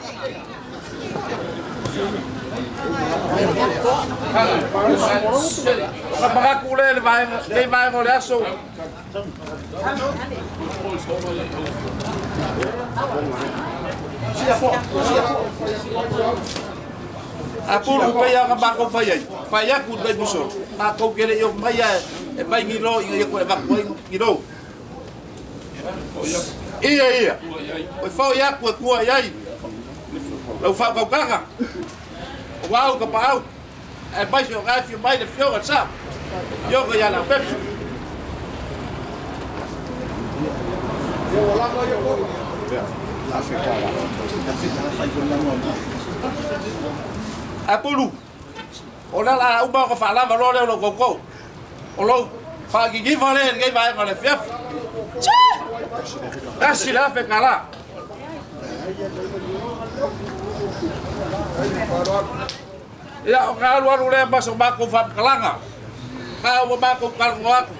O ka manatu lea i le vaega, lenei vaega o le aso. A pulu pei a ka matou fai ai, fai atu i le vaimusolo, matou te le i omai a e mai ni lo ina ia toe avatu ai ni lo. Ia ia, oi foi atu e tua i ai lau faautautaga, o au ka paau, ae maise o nga e fia mai le fioga le sa, fioga ia Leaupepe. A pulu, o le ala a uma o ka faalava loa lea o lou koukou. O lou faagigiva lea i lenei vaega o le afiafi. 1,000 tala. Ia, o ka alualu lea ma so matou faamatalaga. Ma ua matou talanoa atu.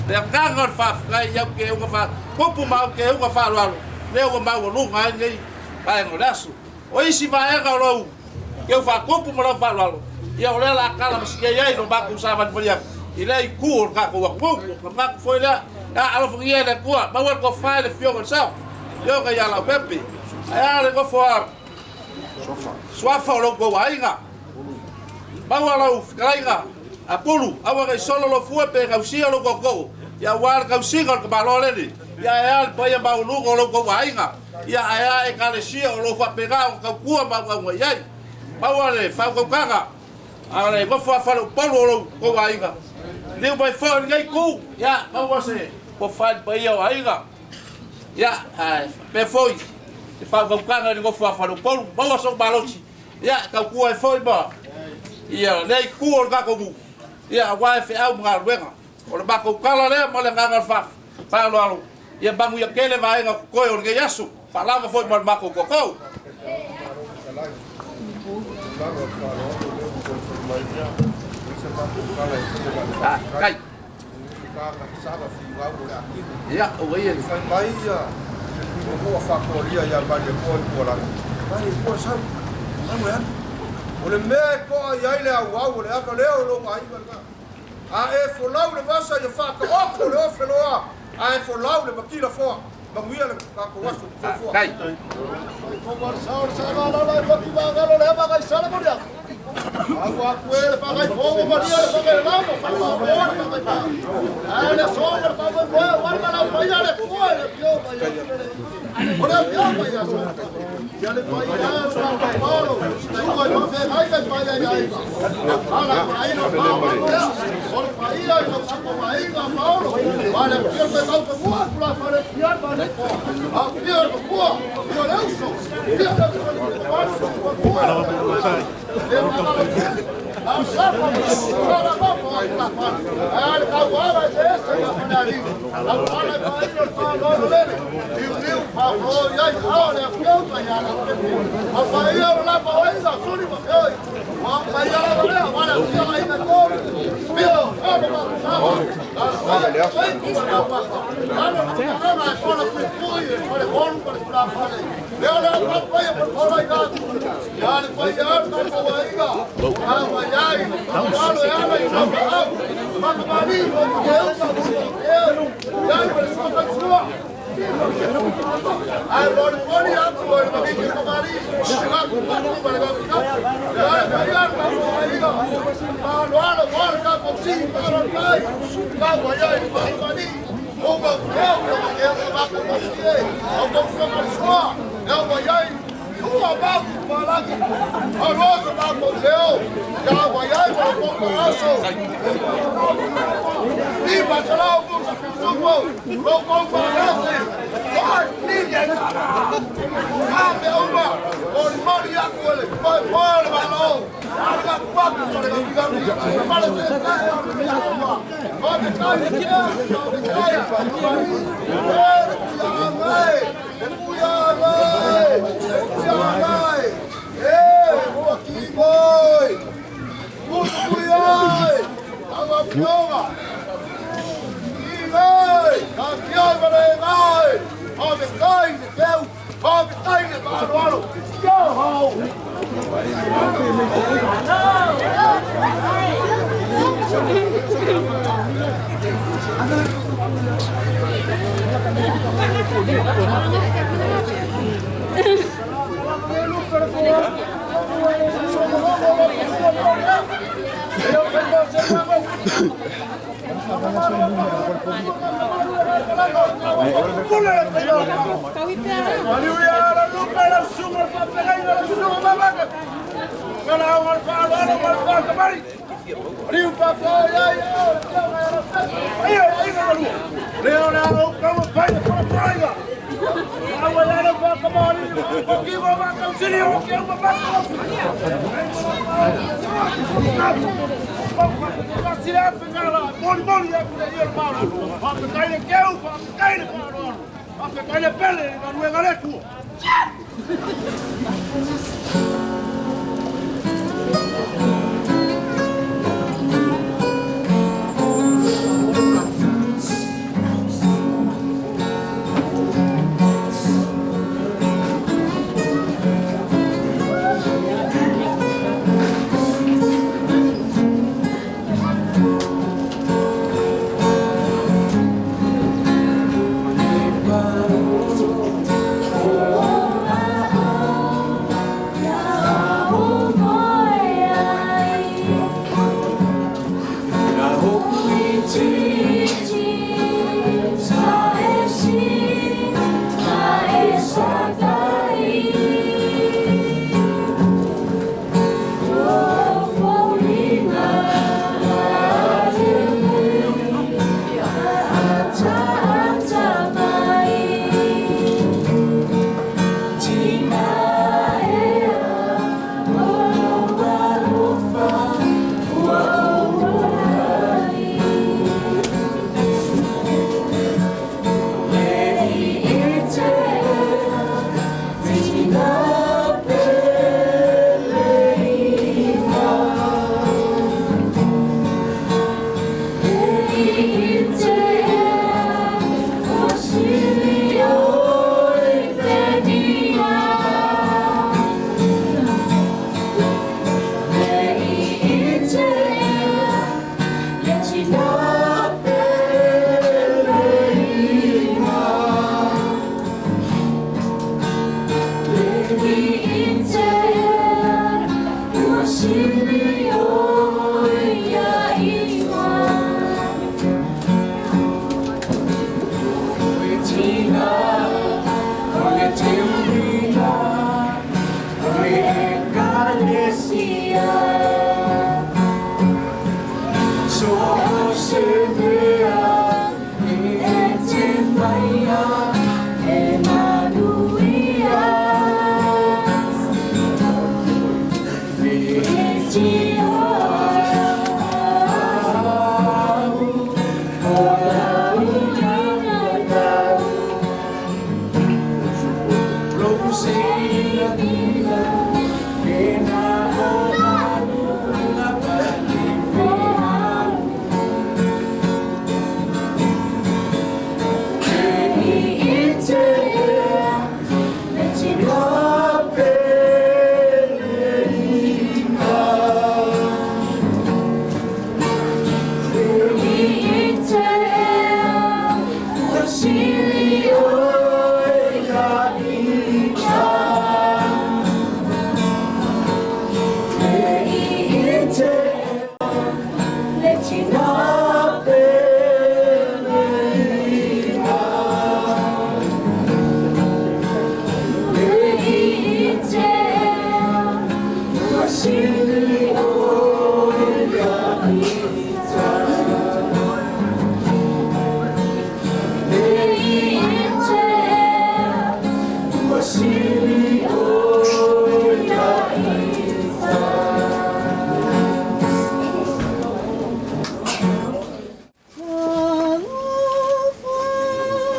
Le agaga o le faafetai i au keuga faatupu ma au keuga faaaloalo, lea ua maualuga ai lenei vaega o le aso. O isi vaega o lou keu faatupu ma lau faaaloalo, ia o lea o le a tala masinei ai lo matou savalivali atu i lea itu o le tatou atunuu. O ka manatu foi lea, ia alofagia e le Atua, maua le tofa i le Afioga i le Sao, Afioga ia Leaupepe. Ae a le nofo a suafa o lo outou aiga. Maua lau fetalaiga a Pulu, aua ne i solo lou fue pe gausia lou tootoo, ia aua le gausiga o le tamaloa leni, ia ae a le paia maualuga o lo outou aiga, ia ae a Ekalesia o lo o faapena ona tautua ma auauna i ai. Maua le faautautaga a le nofo a faleupolu o lo outou aiga, liliu mai foi i lenei itu, ia maua se tofa i le paia o aiga. Ia, ae faapea foi le faautautaga i le nofo a faleupolu, maua sou malosi, ia, e tautua ai foi ma ia lea itu o le tatou nuu, ia, aua e feau ma galuega. O le matou tala lea ma le agaga o le faaaloalo, ia manuia tele vaega o totoe o lenei aso, faalava foi ma le matou tootoo. Kai. Ia, ua ia. Fai mai ia ua faakolia ia Malietoa i Tualagi. Malietoa sau, sau e alu. O le mea e to'a i ai le auau o le ava lea o loga aiga lena. A e folau le vasa ia whaakaoko le ofe loa, a e folau le makila foa. Manuia le tatou aso. Soifua. Oh,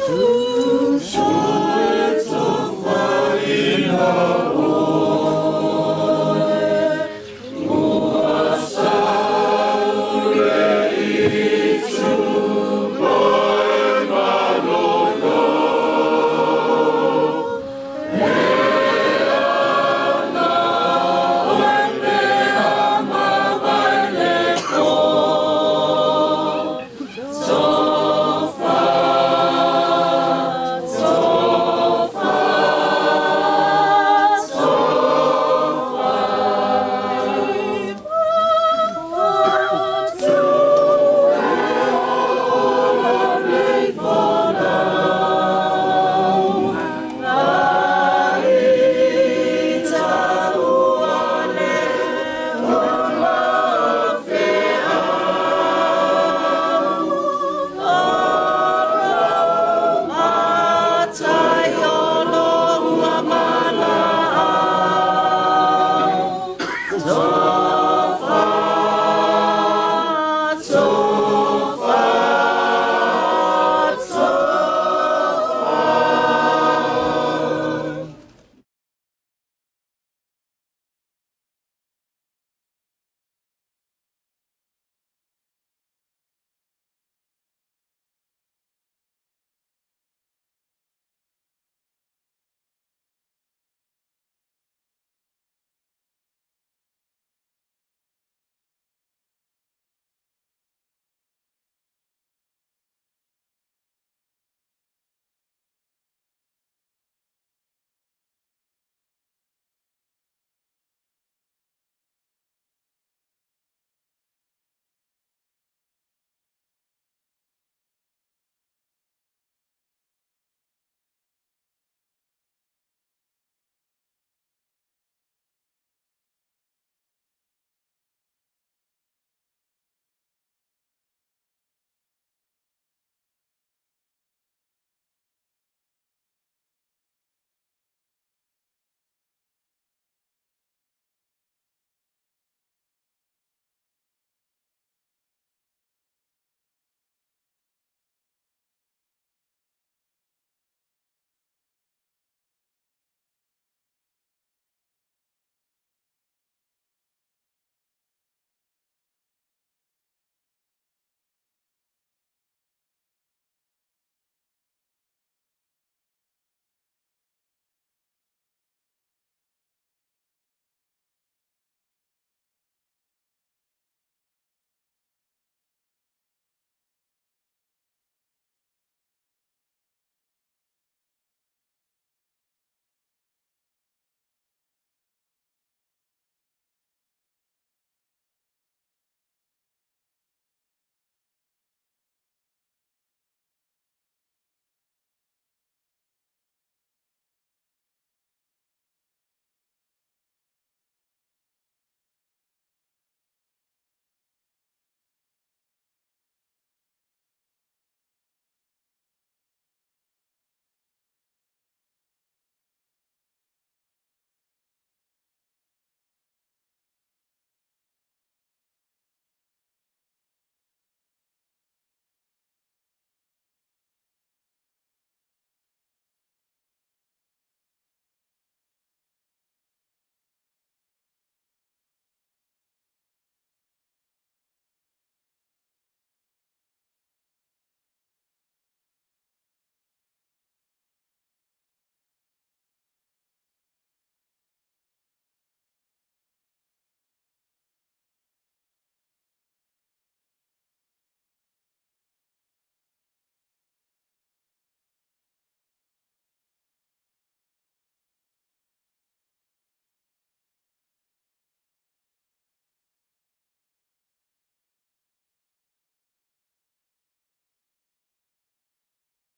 Thank